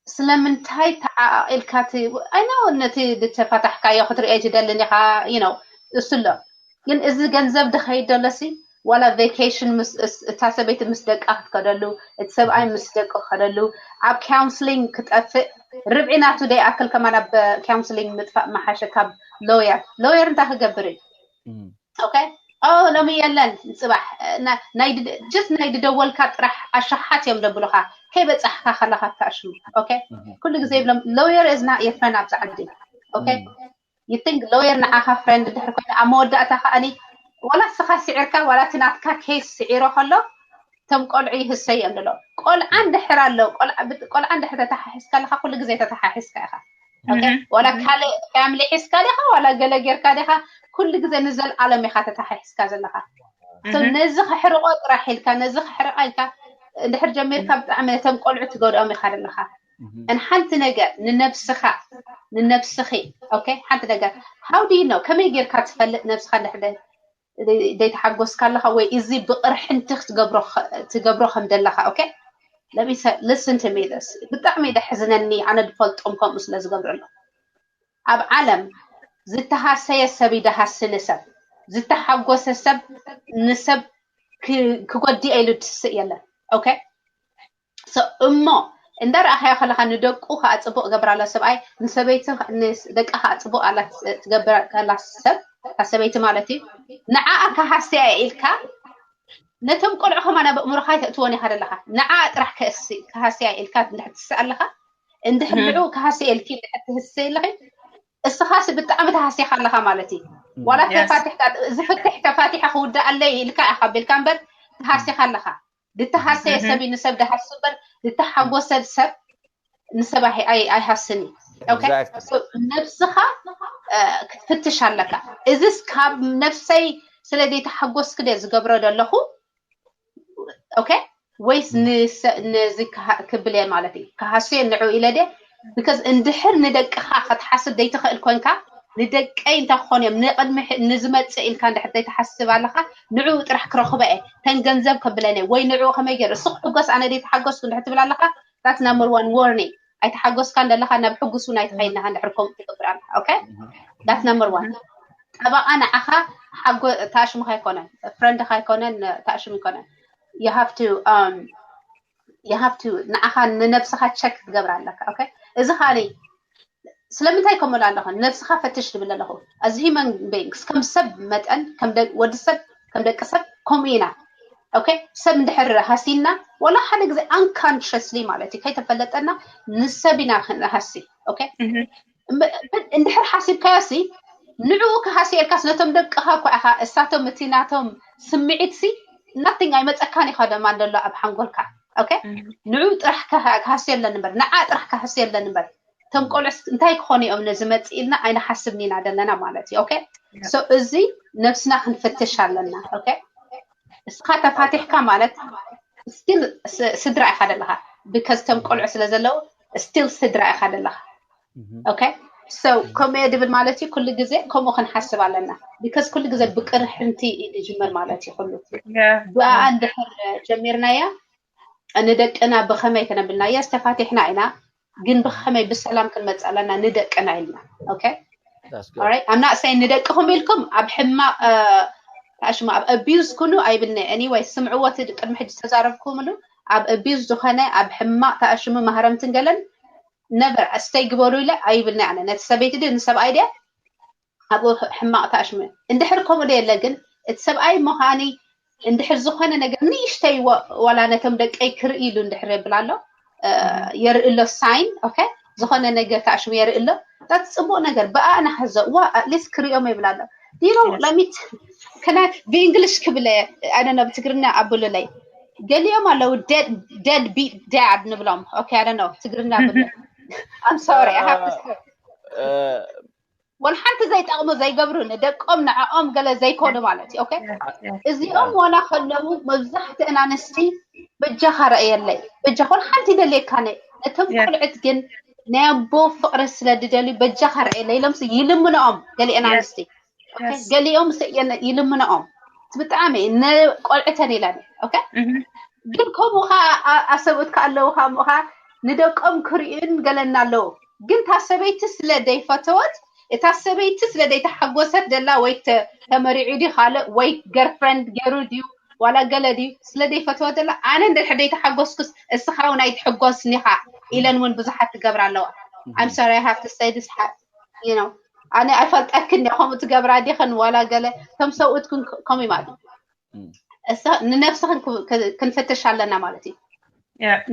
ስለምንታይ ተዓቃቂልካ I know ነቲ ድተፋታሕካዮ ክትርእዮ ትደልን ኢኻ you know እሱ ኣሎ ግን እዚ ገንዘብ ድኸይድ ደሎ ሲ ዋላ ቬኬሽን እታ ሰበይቲ ምስ ደቃ ክትከደሉ እቲ ሰብኣይ ምስ ደቁ ክከደሉ ኣብ ካውንስሊንግ ክጠፍእ ርብዒ ናቱ ደይኣክል ከማን ኣብ ካውንስሊንግ ምጥፋእ መሓሸ ካብ ሎየር ሎየር እንታይ ክገብር እዩ okay ኦ ሎሚ የለን ፅባሕ just ናይ ድደወልካ ጥራሕ ኣሻሓት እዮም ደብሉካ ከይበፃሕካ ከለካ ተኣሽሙ okay ኩሉ ግዜ ይብሎም lawyer is not your friend ኣብዚ ዓዲ okay you think lawyer ንዓኻ friend ድሕር ኮይኑ ኣብ መወዳእታ ከዓኒ ዋላ ስኻ ስዒርካ ዋላ እቲ ናትካ ኬስ ስዒሮ ከሎ እቶም ቆልዑ ይህሰዮም ድሎ ቆልዓ እንድሕር ኣሎ ቆልዓ እንድሕር ተተሓሒዝካ ኣለካ ኩሉ ግዜ ተተሓሒዝካ ኢኻ ዋላ ካልእ family ሒዝካ ዲኻ ዋላ ገለ ጌርካ ዲኻ ኩሉ ግዜ ንዘልኣለም ኢኻ ተተሓሒዝካ ዘለኻ ነዚ ክሕርቆ ጥራሕ ኢልካ ነዚ ክሕርቃ ኢልካ እንድሕር ጀሚርካ ብጣዕሚ ነቶም ቆልዑ ትጎድኦም ኢኻ ዘለኻ ሓንቲ ነገር ንነብስኻ ንነብስኺ okay ሓንቲ ነገር how do you know ከመይ ጌርካ ትፈልጥ ነብስኻ እንድሕር ዘይተሓጎስካ ኣለኻ ወይ እዚ ብቕርሕንቲ ክትገብሮ ከም ደለኻ okay let me say listen to me this ብጣዕሚ ደሕዝነኒ ኣነ ድፈልጦም ከምኡ ስለ ዝገብሩ ኣሎ ኣብ ዓለም ዝተሃሰየ ሰብ ይደሃሲ ንሰብ ዝተሓጎሰ ሰብ ንሰብ ክጎድእ ኢሉ ትስእ የለን okay እሞ እንዳረኣኻዮ ከለካ ንደቁ ከዓ ፅቡቅ ገብራላ ሰብኣይ ንሰበይቲ ደቃ ከዓ ፅቡቅ ኣላ ትገብረላ ሰብ ሰበይቲ ማለት እዩ ንዓኣ ካሃስያ ኢልካ ነቶም ቆልዑ ከማን ኣብ ኣእምሮኻ ኣይተእትዎን ኢኻ ዘለኻ ንዓኣ ጥራሕ ክሃስያ ኢልካ እንድሕር ትስእ ኣለኻ እንድሕር ንዑ ክሃስየ ኢልኪ እንድሕር ትህስይ ኣለኺ እስኻሲ ብጣዕሚ ተሃሲኻ ኣለኻ ማለት እዩ ዋላ ተፋቲሕካ ዝፍትሕ ተፋቲሐ ክውዳእ ኣለይ ኢልካ ኢኻ ቢልካ እምበር ተሃሲኻ ኣለኻ ዝተሃሰየ ሰብ እዩ ንሰብ ድሃሱ እምበር ዝተሓጎሰ ሰብ ንሰብ ኣይሃስን እዩ ነብስኻ ክትፍትሽ ኣለካ እዚስ ካብ ነብሰይ ስለ ዘይተሓጎስክ ደ ዝገብሮ ዘለኹ okay ወይስ ነዚ ክብል እየ ማለት እዩ ክሃስዮ ንዑ ኢለ ደ because እንድሕር ንደቅኻ ክትሓስብ ዘይትኽእል ኮንካ ንደቀይ እንታይ ክኾን እዮም ንቅድሚ ንዝመፅእ ኢልካ እንድሕር ዘይትሓስብ ኣለኻ ንዑ ጥራሕ ክረኽቦ እየ ተን ገንዘብ ከብለነ ወይ ንዑ ከመይ ገይሩ እሱ ክሕጎስ ኣነ ዘይተሓጎስኩ እንድሕር ትብል ኣለኻ that's number one warning ኣይተሓጎስካን ዘለኻ ናብ ሕጉስ እውን ኣይትኸይድናኻ እንድሕር ከምኡ ትገብር ኣለኻ። Okay? That's number one. ጠበቓ ንዓኻ ሓጎ ታሽምኻ ኣይኮነን፣ ፍረንድኻ ኣይኮነን፣ ታሽም ኣይኮነን። You have to um, you have to ንዓኻ ንነብስኻ ቸክ ክትገብር ኣለካ። Okay? እዚ ኻሊ ስለምንታይ ከምኡ ኣለኹ? ነብስኻ ፈትሽ ዝብል ኣለኹ። As human beings ከም ሰብ መጠን ከም ወዲ ሰብ ከም ደቂ ሰብ ከምኡ ኢና። Okay? ሰብ እንድሕር ሃሲና ወላ ሓደ ግዜ unconsciously ማለት እዩ ከይተፈለጠና ንሰብ ኢና ክንሃሲ። Okay? እንድሕር ሓሲብካዮ ሲ ንዕኡ ክሃስየልካስ ነቶም ደቅኻ እኳ ኢኻ እሳቶም እቲ ናቶም ስምዒት ሲ nothing ኣይመፀካን ኢኻ ደማ ዘሎ ኣብ ሓንጎልካ። Okay? ንዕኡ ጥራሕ ክሃስየለን እምበር ንዓ ጥራሕ ክሃስየለን እምበር እቶም ቆልዑስ እንታይ ክኾኑ እዮም ነዚ መፅእ ኢልና ኣይንሓስብን ኢና ዘለና ማለት እዩ። Okay? So እዚ ነብስና ክንፍትሽ ኣለና። Okay? እስኻ ተፋቲሕካ ማለት still ስድራ ኢኻ ዘለኻ because እቶም ቆልዑ ስለ ዘለዉ still ስድራ ኢኻ ዘለኻ። Okay? So ከምኡ እየ ድብል ማለት እዩ። ኩሉ ግዜ ከምኡ ክንሓስብ ኣለና because ኩሉ ግዜ ብቅርሕንቲ እዩ ዝጅምር ማለት እዩ። ኩሉ ብኣ እንድሕር ጀሚርናያ ንደቅና ብኸመይ ክነብልና yes ተፋቲሕና ኢና ግን ብኸመይ ብሰላም ክንመፅእ ኣለና ንደቅና ኢልና። Okay? Alright? I'm not saying ንደቅኹም ኢልኩም ኣብ ሕማቕ ታሽሙ ኣብ abuse ኩኑ ኣይብልኒ። Anyway ስምዕዎ እቲ ቅድሚ ሕጂ ዝተዛረብኩምሉ ኣብ abuse ዝኾነ ኣብ ሕማቕ ታሽሙ ማህረምትን ገለን never stay ግበሩ ኢለ ኣይብልኒ። ኣነ ነቲ ሰበይቲ ድዩ ንሰብኣይ ድያ ኣብኡ ሕማቕ ታሽሙ እንድሕር ከምኡ ዶ የለ ግን እቲ ሰብኣይ ምዃኒ እንድሕር ዝኾነ ነገር ንእሽተይ ዋላ ነቶም ደቀይ ክርኢ ኢሉ እንድሕር የብል ኣሎ የርኢ ኣሎ sign። Okay? ዝኾነ ነገር ታሽሙ የርኢ ኣሎ that's ፅቡቕ ነገር ብኣ ንሓዞ እዋ at least ክሪኦም የብል ኣሎ you know let me can I ብእንግሊሽ ክብለ ኣነ ብትግርኛ ኣብሉለይ ገሊኦም ኣለዉ dead beat dad ንብሎም። Okay? ኣነ ትግርኛ ብለ I'm sorry I have to say ወላ ሓንቲ ዘይጠቕሙ ዘይገብሩ ንደቆም ንዕኦም ገለ ዘይኮኑ ማለት እዩ። Okay? እዚኦም ዋላ ከለዉ መብዛሕትአን ኣንስቲ በጃኻ ረእየለይ በጃኻ ወላ ሓንቲ ይደልየካነ ነቶም ቆልዕት ግን ናይ ኣቦ ፍቕሪ ስለ ድደልዩ በጃኻ ረእየለይ ኢሎም ይልምንኦም ገሊአን ኣንስቲ ገሊኦም ይልምንኦም ብጣዕሚ ንቆልዕተን ኢለን። Okay? ግን ከምኡ ኸዓ ኣሰብኡት ከ ኣለዉ ከምኡ ኸዓ ንደቆም ክርእዩን ገለና ኣለዉ ግን እታ ሰበይቲ ስለ ደይፈተወት እታ ሰበይቲ ስለ ደይተሓጎሰት ደላ ወይ ተመሪዑ ድዩ ካልእ ወይ ገርፍረንድ ገይሩ ድዩ ዋላ ገለ ድዩ ስለ ደይፈተወት ደላ ኣነ እንድሕር ደይተሓጎስኩስ እስኻ እውን ኣይትሕጎስን ኢኻ ኢለን እውን ብዙሓት ትገብራ ኣለዋ። I'm sorry I have to say this you know ኣነ ኣይፈልጠክን ከምኡ ትገብራ ዲኽን ዋላ ገለ ከም ሰብኡትክን ከምኡ ማለት ንነብስኽን ክንፍትሽ ኣለና ማለት እዩ።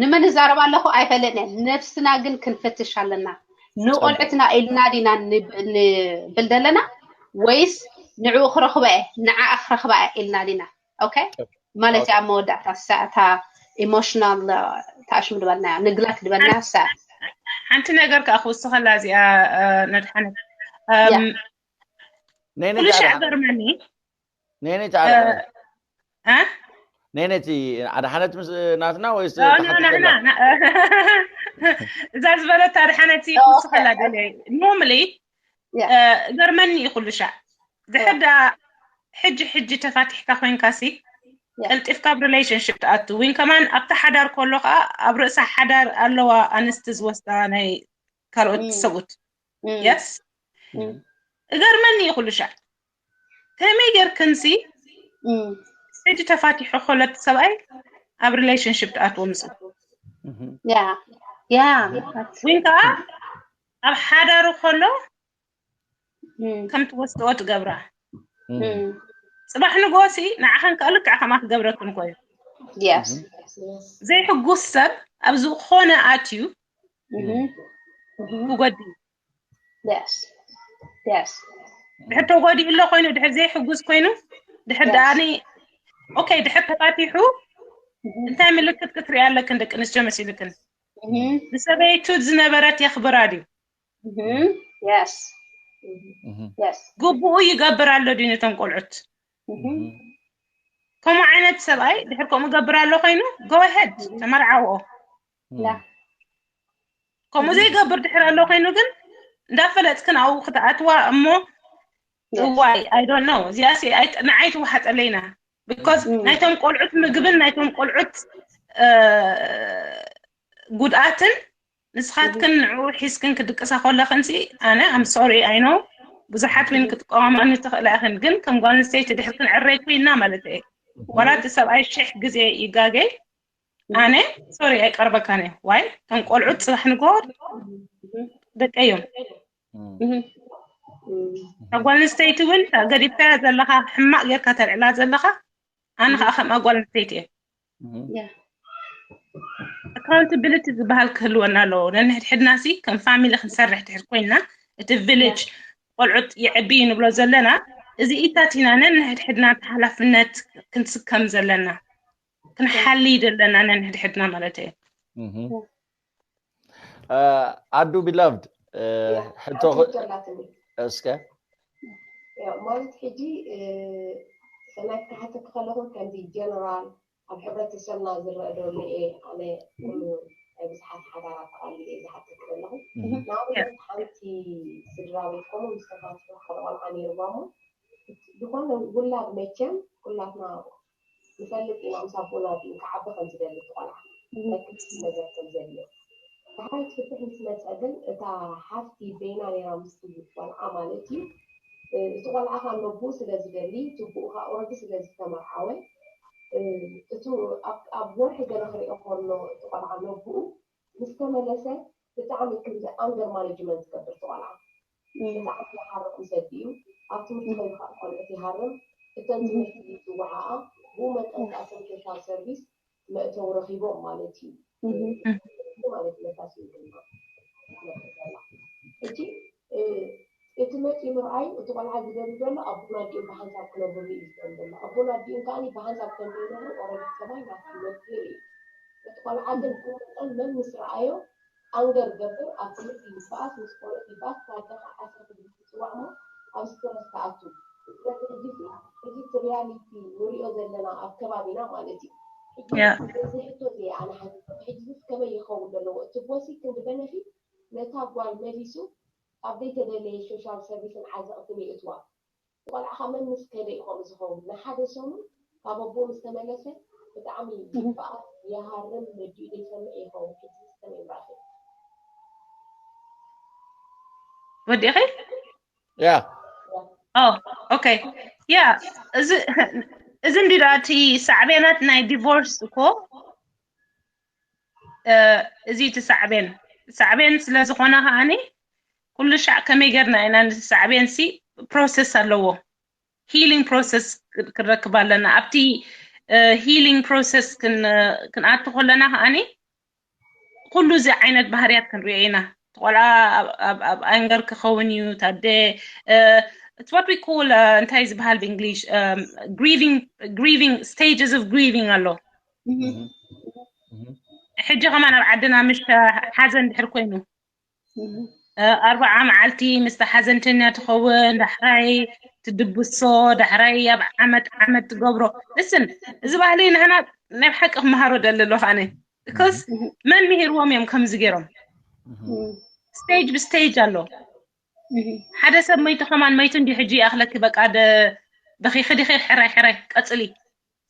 ንመን እዛረብ ኣለኹ ኣይፈልጥን እየ ነብስና ግን ክንፍትሽ ኣለና። ንቆልዕትና ኢልና ዲና ንብል ዘለና ወይስ ንዕኡ ክረኽቦ እየ ንዓኣ ክረኽባ እየ ኢልና ዲና? Okay ማለት ኣብ መወዳእታ ሳእታ ኢሞሽናል ታሽሙ ድበልናዮ ንግለክት ድበልናዮ ሳእ ሓንቲ ነገር ከዓ ክውስኸላ እዚኣ ነድሓነት ኩሉ ሻዕ ገርመኒ ነይነይቲ ኣድሓነት ምስ ናትና ወይስ እዛ ዝበለት ኣድሓነት ክውስኸላ ደለ normally ገርመኒ እዩ ኩሉ ሻዕ ድሕር ደኣ ሕጂ ሕጂ ተፋቲሕካ ኮይንካ ሲ ቀልጢፍካ ኣብ relationship ትኣቱ ወይን ከማን ኣብቲ ሓዳር ከሎ ከዓ ኣብ ርእሳ ሓዳር ኣለዋ ኣንስቲ ዝወስዳ ናይ ካልኦት ሰብኡት yes እገርመኒ እዩ ኩሉ ሻዕ ከመይ ጌርክንሲ ሕጂ ተፋቲሑ ከሎ እቲ ሰብኣይ ኣብ relationship ትኣትዎ ምስ ያ ያ ወይን ከዓ ኣብ ሓዳሩ ከሎ ከም ትወስድኦ ትገብራ ፅባሕ ንግሆ ሲ ንዓኸን ከዓ ልክዕ ከምኣ ክገብረክን ኮዩ yes ዘይሕጉስ ሰብ ኣብ ዝኾነ ኣትዩ ክጎዲ yes yes ድሕር ተጎዲኡ ኣሎ ኮይኑ ድሕር ዘይሕጉስ ኮይኑ ድሕር ደኣኒ okay ድሕር ተፋቲሑ እንታይ ምልክት ክትሪኢ ኣለክን ደቂ ኣንስትዮ መሲልክን ንሰበይቱ ዝነበረት የኽብራ ድዩ yes yes ግቡኡ ይገብር ኣሎ ድዩ ነቶም ቆልዑት ከምኡ ዓይነት ሰብኣይ ድሕር ከምኡ ገብር ኣሎ ኮይኑ go ahead ተመርዓውኦ ከምኡ ዘይገብር ድሕር ኣሎ ኮይኑ ግን እንዳፈለጥክን ኣብኡ ክትኣትዋ እሞ እዋይ I don't know እዚኣ ንዓይ ትወሓጠለይና because ናይቶም ቆልዑት ምግብን ናይቶም ቆልዑት ጉድኣትን ንስኻትክን ንዕኡ ሒዝክን ክድቅሳ ከለኽን ሲ ኣነ I'm sorry I know ብዙሓት ዊን ክትቃወማኒ ትኽእላ ኢኽን፣ ግን ከም ጓል ኣንስተይቲ ድሕር ክንዕረይ ኮይና ማለት እየ። ዋላ እቲ ሰብኣይ ሽሕ ግዜ ይጋገይ ኣነ ሶሪ ኣይቀርበካን እየ። ዋይ ከም ቆልዑት ጽባሕ ንግሆ ደቀዮም ካብ ጓል ኣንስተይቲ እውን ገዲፍካያ ዘለኻ ሕማቕ ጌርካ ተልዕላ ዘለኻ ኣነ ከዓ ከም ጓል ኣንስተይቲ እየ። ኣካውንታብሊቲ ዝበሃል ክህልወና ኣለዎ። ነንሕድሕድና ሲ ከም ፋሚሊ ክንሰርሕ ድሕር ኮይና እቲ ቪሌጅ ቆልዑት ይዕብዩ ንብሎ ዘለና እዚ ኢታት ኢና ነንሕድሕድና ሓላፍነት ክንስከም ዘለና ክንሓሊ ዘለና ነንሕድሕድና ማለት እየ። ኣዱ ቢላቭድ ሕቶ እስከ ማለት ሕጂ ሰናይ ክሓተክ ከለኹ ከምዚ ጀነራል ኣብ ሕብረተሰብና ዝረአ ዶ እየ ኣነ ኩሉ ናይ ብዙሓት ሓዳራ ተቓሊለ እየ ዝሓተክ ዘለኹ። ንኣብነት ሓንቲ ስድራ ቤት ከምኡ ምስ ተፋትሑ ሓደ ቆልዓ ነይርዋ እሞ ዝኾነ ውላድ መቸም ኩላትና ንፈልጥ ኢና ምስ ኣቦና ኣዲኡ ክዓቢ ከም ዝደሊ እቲ ቆልዓ መክልቲ ነገር ከም ዘድልዮ። ዳሕራይ እቲ ፍትሕ ምስ መፀ ግን እታ ሓፍቲ በይና ነይራ ምስቲ ቆልዓ ማለት እዩ እቲ ቆልዓ ከዓ ነብኡ ስለ ዝደሊ ትብኡ ከዓ ኦረዲ ስለ ዝተመርዓወ እቲ ኣብ ወርሒ ገለ ክሪኦ ከሎ እቲ ቆልዓ ነብኡ ምስ ተመለሰ ብጣዕሚ ከምዚ ኣንገር ማኔጅመንት ዝገብር እቲ ቆልዓ ብጣዕሚ ይሓርቕ ምስ ኣዲኡ ኣብ ትምህርቲ ከይዱ ከዓ ቆልዑት ይሃርም እተን ትምህርቲ ዝወዓኣ ብኡ መጠን ከዓ እተን ሶሻል ሰርቪስ መእተዊ ረኺቦም ማለት እዩ ማለት ነታ ስንግልና ትነብር ዘላ ሕጂ እቲ መፂኡ ምርኣዩ እቲ ቆልዓ ዝደሊ ዘሎ ኣቦን ኣዲኡን ብሓንሳብ ክነብርሉ እዩ ዝደሊ ዘሎ ኣቦን ኣዲኡን ከዓ ብሓንሳብ ከም ዘይነብሩ ኦረዲ ሰማይ ናብቲ መፅኡ እዩ እቲ ቆልዓ ግን ብኡ መጠን መን ምስ ረኣዮ ኣንገር ገብር ኣብ ትምህርቲ ይበኣስ ምስ ቆልዑት ይበኣስ ታደኻ ዓሰርተ ክልተ ትፅዋዕ እሞ ኣብ ስትረስ ትኣቱ ስለዚ ሕጂ ሕጂ እቲ ሪያሊቲ ንሪኦ ዘለና ኣብ ከባቢና ማለት እዩ ሕጂ እዚ ሕቶ እዚ ኣነ ሓቲቶ ሕጂ ከመይ ይኸውን ዘለዎ እቲ ቦሲ ክንዲ በነፊት ነታ ጓል መሊሱ ኣብ ዘይተደለየ ሶሻል ሰርቪስን ዓዘቕትን የእትዋ ቆልዓ ካብ መምስ ከደ ይኾም ዝኸውን ንሓደ ሰሙን ካብ ኣቦ ምስ ተመለሰ ብጣዕሚ ይበኣስ ይሃርም ነዲኡ ዘይሰምዕ ይኸውን ሕጂ ዝተመይ ምራኺ ወዲኺ ያ ኦኬ ያ እዚ እዚ እንዲ እቲ ሳዕቤናት ናይ ዲቮርስ እኮ እዚ እቲ ሳዕቤን ሳዕቤን ስለ ዝኾነ ከዓኒ ኩሉ ሻዕ ከመይ ገርና ኢና ሳዕቤን ሲ ፕሮሰስ ኣለዎ ሂሊንግ ፕሮሰስ ክንረክብ ኣለና ኣብቲ ሂሊንግ ፕሮሰስ ክንኣቱ ከለና ከዓኒ ኩሉ እዚ ዓይነት ባህርያት ክንሪኦ ኢና ቆልዓ ኣብ ኣንገር ክኸውን እዩ ታደ it's what we call እንታይ ዝበሃል ብእንግሊሽ grieving grieving stages of grieving ኣሎ ሕጂ ከማን ኣብ ዓድና ምሽ ሓዘን ድሕር ኮይኑ ኣርባዓ መዓልቲ ምስታ ሓዘንተኛ ትኸውን ዳሕራይ ትድብሶ ዳሕራይ ኣብ ዓመት ዓመት ትገብሮ እስን እዚ ባህሊ ንሕና ናይ ሓቂ ክመሃሮ ደሊ ኣለኹ ኣነ because መን ምሂርዎም እዮም ከምዚ ገይሮም ስቴጅ ብስቴጅ ኣሎ ሓደ ሰብ መይቱ ከማን መይቱ እንዲ ሕጂ ይኣኽለኪ በቃ በኺኺ ዲኺ ሕራይ ሕራይ ቀፅሊ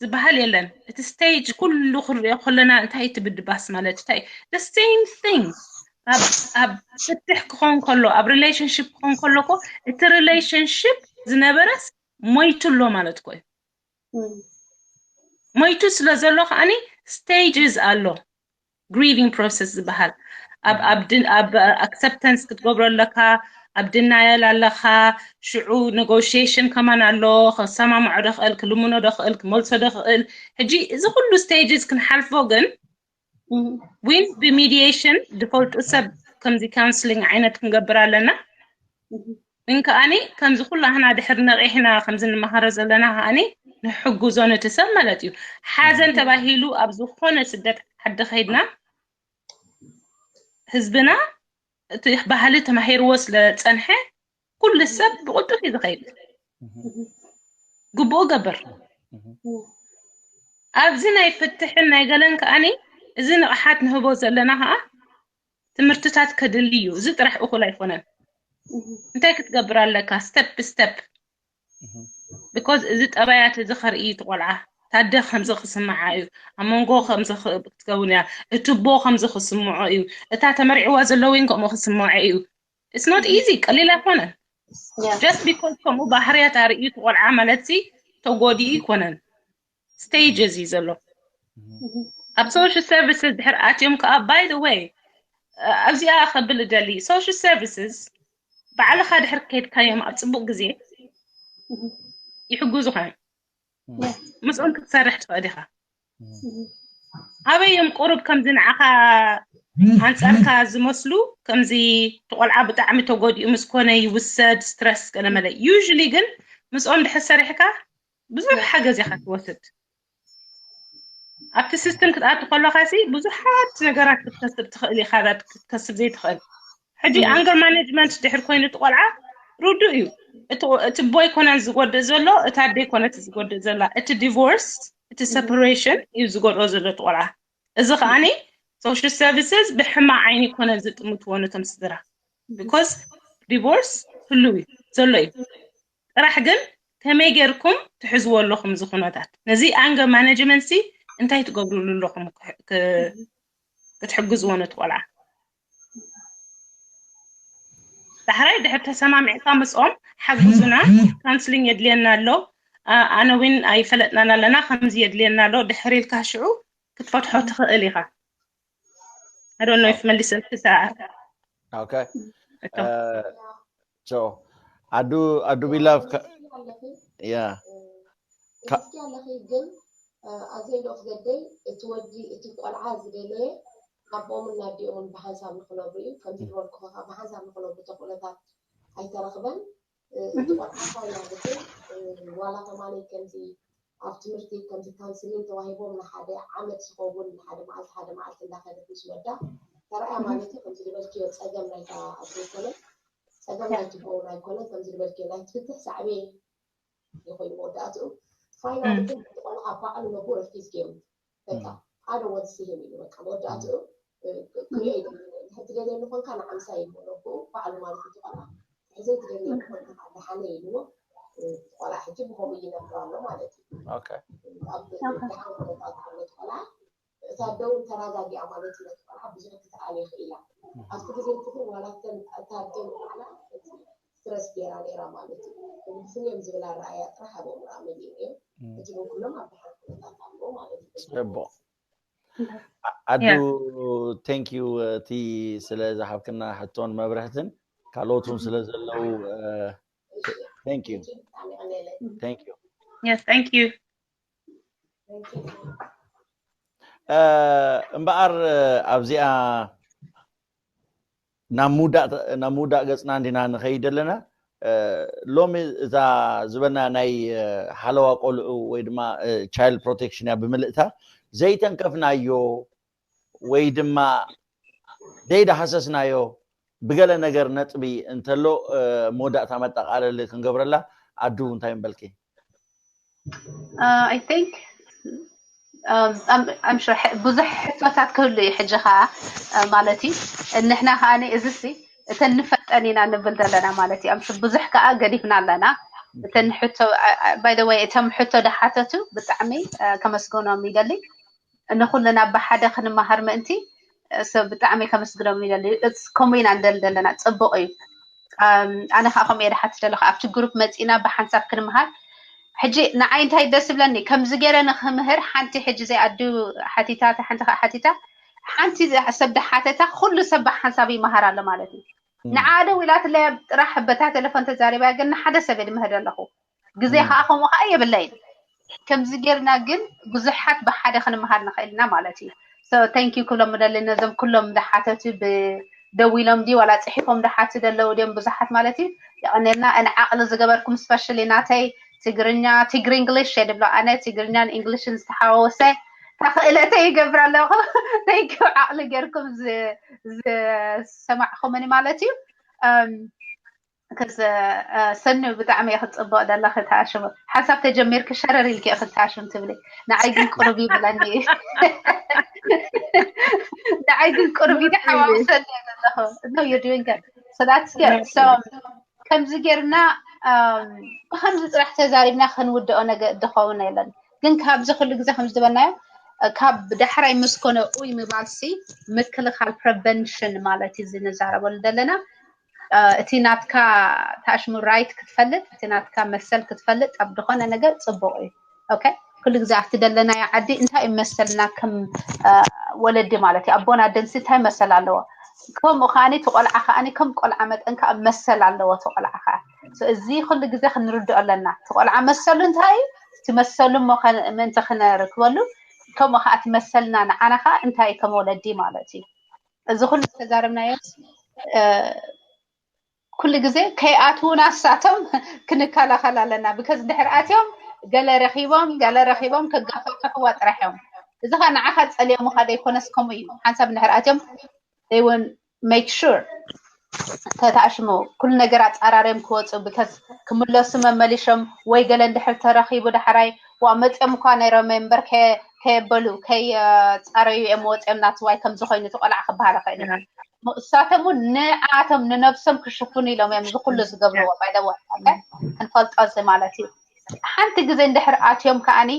ዝበሃል የለን እቲ ስቴጅ ኩሉ ክንሪኦ ከለና እንታይ ትብድባስ ማለት እንታይ the same thing ኣብ ፍትሕ ክኾን ከሎ ኣብ relationship ክኾን ከሎ እኮ እቲ relationship ዝነበረስ ሞይቱ ኣሎ ማለት እኮ እዩ ሞይቱ ስለ ዘሎ ከዓኒ stages ኣሎ grieving process ዝበሃል ኣብ ኣብ acceptance ክትገብሮ ኣለካ ኣብ denial ኣለካ ሽዑ negotiation ከማን ኣሎ ከሰማምዖ ደኽእል ክልምኖ ደኽእል ክመልሶ ደኽእል ሕጂ እዚ ኩሉ stages ክንሓልፎ ግን ዊን ብሚዲሽን ዝፈልጡ ሰብ ከምዚ counselling ዓይነት ክንገብር ኣለና ግን ከዓኒ ከምዚ ኩላህና ድሕር ነቒሕና ከምዚ ንመሃሮ ዘለና ከዓኒ ንሕግዞ ነቲ ሰብ ማለት እዩ ሓዘን ተባሂሉ ኣብ ዝኾነ ስደት ዓዲ ከይድና ህዝብና እቲ ባህሊ ተማሂርዎ ስለ ፀንሐ ኩሉ ሰብ ብቕልጡፍ እዩ ዝኸይድ ግቡኡ ገብር ኣብዚ ናይ ፍትሕን ናይ ገለን ከዓኒ እዚ ንቕሓት ንህቦ ዘለና ከዓ ትምህርትታት ከድሊ እዩ እዚ ጥራሕ እኹል ኣይኮነን እንታይ ክትገብር ኣለካ step step because እዚ ጠባያት እዚ ከርኢ ትቆልዓ ታደ ከምዚ ክስምዓ እዩ፣ ኣብ መንጎ ከምዚ ክትከውን እያ፣ እትቦ ከምዚ ክስምዖ እዩ፣ እታ ተመርዕዋ ዘሎ ወይን ከምኡ ክስምዖ እዩ። It's not easy፣ ቀሊል ኣይኮነን። Just because ከምኡ ባህርያት ኣርእዩ ትቆልዓ ማለት ሲ ተጎዲኡ ይኮነን። Stages እዩ ዘሎ። ኣብ social services ድሕር ኣትዮም ከዓ፣ by the way ኣብዚኣ ከብል እደሊ፣ social services ባዕልኻ ድሕር ከይድካዮም ኣብ ፅቡቅ ግዜ ይሕግዙኻ እዮም። ምስኦም ክትሰርሕ ትኽእል ኢኻ። ኣበይ እዮም ቁሩብ ከምዚ ንዓኻ ኣንጻርካ ዝመስሉ፣ ከምዚ እቲ ቆልዓ ብጣዕሚ ተጎዲኡ ምስ ኮነ ይውሰድ ስትረስ ገለመለ። Usually ግን ምስኦም ድሕር ሰሪሕካ ብዙሕ ሓገዝ ኢኻ ትወስድ። ኣብቲ system ክትኣቱ ከለኻ ሲ ብዙሓት ነገራት ክትከስብ ትኽእል ኢኻ ክትከስብ ዘይትኽእል። ሕጂ anger management ድሕር ኮይኑ እቲ ቆልዓ ርዱእ እዩ። እቲ ቦይ ኮነን ዝጎድእ ዘሎ፣ እታ ኣደይ ኮነት ዝጎድእ ዘላ። እቲ divorce፣ እቲ separation እዩ ዝጎድኦ ዘሎ እቲ ቆልዓ። እዚ ከዓኒ social services ብሕማቕ ዓይኒ ኮነን ዝጥምትዎ ነቶም ስድራ። Because divorce ህልው እዩ ዘሎ እዩ። ጥራሕ ግን ከመይ ጌርኩም ትሕዝዎ ኣለኹም እዚ ኩነታት? ነዚ anger management ሲ እንታይ ትገብሩሉ ኣለኹም ክትሕግዝዎ ነቲ ቆልዓ? ዳሕራይ ድሕር ተሰማሚዕካ ምስኦም ሓግዙና፣ counselling የድልየና ኣሎ፣ ኣነ ዊን ኣይፈለጥናን ኣለና፣ ከምዚ የድልየና ኣሎ ድሕር ኢልካ ሽዑ ክትፈትሖ ትኽእል ኢኻ። I don't know if መሊሰልኪ ሰዓት። Okay. So ኣዱ ኣዱ ቢላቭ yeah እስኪ ኣለኺ ግን ኣዘይ ዶ ክገደይ እቲ ወዲ እቲ ቆልዓ ዝደለየ ኣቦኦምን ናዲኦምን ብሓንሳብ ንክነብሩ እዩ። ከምዚ ዝበልኩ ከዓ ብሓንሳብ ንክነብሩ ተኽእሎታት ኣይተረኽበን። እቲ ቆልዓ ፋይናል ግን ዋላ ከማኒ ከምዚ ኣብ ትምህርቲ ከምዚ ካውንስሊንግ ተዋሂቦም ንሓደ ዓመት ዝኸውን ንሓደ መዓልቲ ሓደ መዓልቲ እንዳኸደት ምስ ወዳ ተረኣያ ማለት እዩ። ከምዚ ዝበልክዮ ፀገም ናይታ ኣቦ ኣይኮነን፣ ፀገም ናይቲ ቦውን ኣይኮነን። ከምዚ ዝበልክዮ ናይ ትፍትሕ ሳዕቤ ይኾይኑ መወዳእትኡ ፋይናል ግን እቲ ቆልዓ ባዕሉ ነቦ ሪፊዝ ገይሩ በቃ ሓደ ወንስ ይህብ እዩ በቃ መወዳእትኡ ክሪኦ ይደሊ። ሕጂ ደልየኒ ኮንካ ንዓምሳ ይብሎ ነቦኡ ባዕሉ ማለት እዩ። ቆልዓ ሕዘይ ትደልየኒ ኮንካ ደሓነ ይልዎ። ቆልዓ ሕጂ ብኸምኡ ይነብር ኣሎ ማለት እዩ። ኣብ ደሓን ኩነታት ኣሎ ቆልዓ። እታ ደውን ተራጋጊኣ ማለት እዩ። ነቲ ቆልዓ ብዙሕ ክትኣል ይኽእላ ኣብቲ ግዜ እቲ ግን ዋላ እተን እታ ደው ባዕላ ስትረስ ገይራ ነይራ ማለት እዩ። ብፍልዮም ዝብል ኣረኣያ ጥራሕ ኣብ ኣእምሮኣ መሊኡ ነይሩ። ሕጂ ግን ኩሎም ኣብ ደሓን ኩነታት ኣለዉ ማለት እዩ። ጽቡቕ ኣዱ thank you እቲ ስለ ዝሃብክና ሕቶን መብርህትን ካልኦት እውን ስለ ዘለዉ thank you Yes, thank you. እምበኣር ኣብዚኣ ናብ ምውዳእ ገፅና እንዲና ንኸይድ ኣለና። ሎሚ እዛ ዝበልና ናይ ሓለዋ ቆልዑ ወይ ድማ child protection እያ ብምልእታ ዘይተንከፍናዮ ወይ ድማ ዘይዳሃሰስናዮ ብገለ ነገር ነጥቢ እንተሎ መወዳእታ መጠቃለሊ ክንገብረላ። ኣዱ እንታይ ምበልኪ? I think ብዙሕ ሕቶታት ክህሉ እዩ ሕጂ ከዓ ማለት እዩ። ንሕና ከዓ እዚ ሲ እተን ንፈልጠን ኢና ንብል ዘለና ማለት እዩ። ኣምሽ ብዙሕ ከዓ ገዲፍና ኣለና። እተን ሕቶ by the way እቶም ሕቶ ድሓተቱ ብጣዕሚ ከመስገኖም ይደሊ። ንኩልና ብሓደ ክንመሃር ምእንቲ ሰብ ብጣዕሚ ከመስግኖም ይደሊ። ከምኡ ኢና ንደሊ ዘለና ፅቡቅ እዩ። ኣነ ከዓ ከምኡ እየ ድሓትት ዘለኹ ኣብቲ ግሩፕ መፂና ብሓንሳብ ክንመሃር። ሕጂ ንዓይ እንታይ ደስ ይብለኒ ከምዚ ገይረ ንክምህር ሓንቲ ሕጂ ዘይ ኣዱ ሓቲታ እታ ሓንቲ ከዓ ሓቲታ ሓንቲ ሰብ ድሓተታ ኩሉ ሰብ ብሓንሳብ ይመሃር ኣሎ ማለት እዩ። ንዓ ደው ኢላትለይ ጥራሕ በታ ቴሌፎን ተዛሪባ ግን ንሓደ ሰብ እየ ድምህር ዘለኹ። ግዜ ከዓ ከምኡ ከዓ የብለይን። ከምዚ ጌርና ግን ብዙሓት ብሓደ ክንመሃር ንኽእል ኢና ማለት እዩ። So thank you ክብሎም ምደሊ ነዞም ኩሎም ዝሓተቱ ብደዊሎም ድዩ ዋላ ፅሒፎም ድሓቱ ደለዉ ድዮም ብዙሓት ማለት እዩ። የቐኔልና እን ዓቕሊ ዝገበርኩም ስፐሽሊ ናተይ ትግርኛ ትግሪ እንግሊሽ እየ ድብሎ ኣነ ትግርኛን እንግሊሽን ዝተሓዋወሰ ተኽእለተይ ይገብር ኣለኹ። Thank you ዓቕሊ ጌርኩም ዝሰማዕኹምኒ ማለት እዩ። ከዚ ሰኒ ብጣዕሚ እየ ክትፅብቕ ደለኺ ተኣሽሙ ሓንሳብ ተጀሚርኪ ሸረር ኢልኪ እየ ክትኣሽም ትብሊ። ንዓይ ግን ቅሩብ ይብለኒ። ንዓይ ግን ቅሩብ እዩ ተሓዋውሰኒ እየ ዘለኹ። No, you're doing good. So that's good. So ከምዚ ጌርና ብከምዚ ጥራሕ ተዛሪብና ክንውድኦ ነገር ድኸውን የለን። ግን ካብዚ ኩሉ ግዜ ከም ዝበልናዮ ካብ ዳሕራይ ምስ ኮነ ኡይ ምባልሲ ምክልኻል፣ ፕሪቨንሽን ማለት እዩ እዚ ንዛረበሉ ዘለና። እቲ ናትካ ታሽሙ ራይት ክትፈልጥ፣ እቲ ናትካ መሰል ክትፈልጥ ኣብ ዝኾነ ነገር ፅቡቕ እዩ። ኦኬ፣ ኩሉ ግዜ ኣብቲ ደለናዮ ዓዲ እንታይ እዩ መሰልና ከም ወለዲ ማለት እዩ፣ ኣቦን ኣደንሲ እንታይ መሰል ኣለዎ፣ ከምኡ ከዓኒ እቲ ቆልዓ ከዓኒ ከም ቆልዓ መጠን ከዓ መሰል ኣለዎ እቲ ቆልዓ ከዓ። እዚ ኩሉ ግዜ ክንርድኦ ኣለና። እቲ ቆልዓ መሰሉ እንታይ እዩ፣ እቲ መሰሉ እሞ ምእንቲ ክነርክበሉ፣ ከምኡ ከዓ እቲ መሰልና ንዓና ከዓ እንታይ እዩ ከም ወለዲ ማለት እዩ። እዚ ኩሉ ዝተዛረብናዮ ኩሉ ግዜ ከይኣትዉና እሳቶም ክንከላኸል ኣለና። ብከዚ ድሕር ኣትዮም ገለ ረኺቦም ገለ ረኺቦም ከጋፋፍሕዋ ጥራሕ እዮም። እዚ ኸ ንዓኻ ጸልዮምኻ ደይኮነስ ከምኡ እዩ። ሓንሳብ እንድሕር ኣትዮም they will make sure ተታሽሙ ኩሉ ነገር ኣጻራርዮም ክወፁ ብከስ ክምለሱ መመሊሾም ወይ ገለ እንድሕር ተረኺቡ ዳሕራይ ዋ መፅኦም እኳ ነይሮም እምበር ከየበሉ ከየፃረዩ እዮም ወፅኦም ናትዋይ ከምዚ ኮይኑ እቲ ቆልዓ ክበሃል ይኽእል እዩ። እሳቶም እውን ንዓቶም ንነብሶም ክሽፍኑ ኢሎም እዮም እዚ ኩሉ ዝገብርዎ። ባይደወ ክንፈልጦ እዚ ማለት እዩ። ሓንቲ ግዜ እንድሕር ኣትዮም ከዓኒ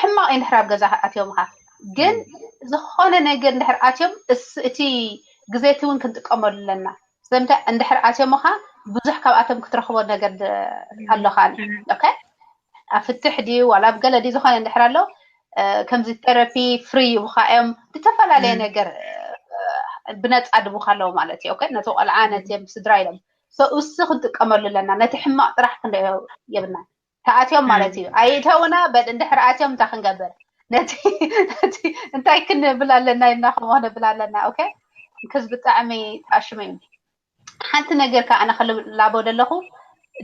ሕማቕ እዩ እንድሕር ኣብ ገዛ ኣትዮም ኻ ግን ዝኾነ ነገር እንድሕር ኣትዮም እቲ ግዜ እቲ እውን ክንጥቀመሉ ኣለና። ስለምንታይ እንድሕር ኣትዮም ኻ ብዙሕ ካብኣቶም ክትረኽቦ ነገር ኣሎ ኻ። ኣብ ፍትሕ ድዩ ዋላ ኣብ ገለ ድዩ ዝኾነ እንድሕር ኣሎ ከምዚ ቴራፒ ፍሪ ይቡኻ እዮም። ዝተፈላለየ ነገር ብነፃ ድቡኻ ኣለዉ ማለት እዩ። ነቲ ቆልዓ ነቲ ስድራ ኢሎም እሱ ክንጥቀመሉ ኣለና። ነቲ ሕማቕ ጥራሕ ክንሪኦ የብልና። ተኣትዮም ማለት እዩ። ኣይእተውና በል እንድሕር ኣትዮም እንታይ ክንገብር ነቲ እንታይ ክንብል ኣለና ኢልና ከምኡ ክንብል ኣለና። ኦኬ፣ ክዝ ብጣዕሚ ተኣሽሙ እዩ። ሓንቲ ነገር ከዓ ኣነ ክላቦ ደለኹ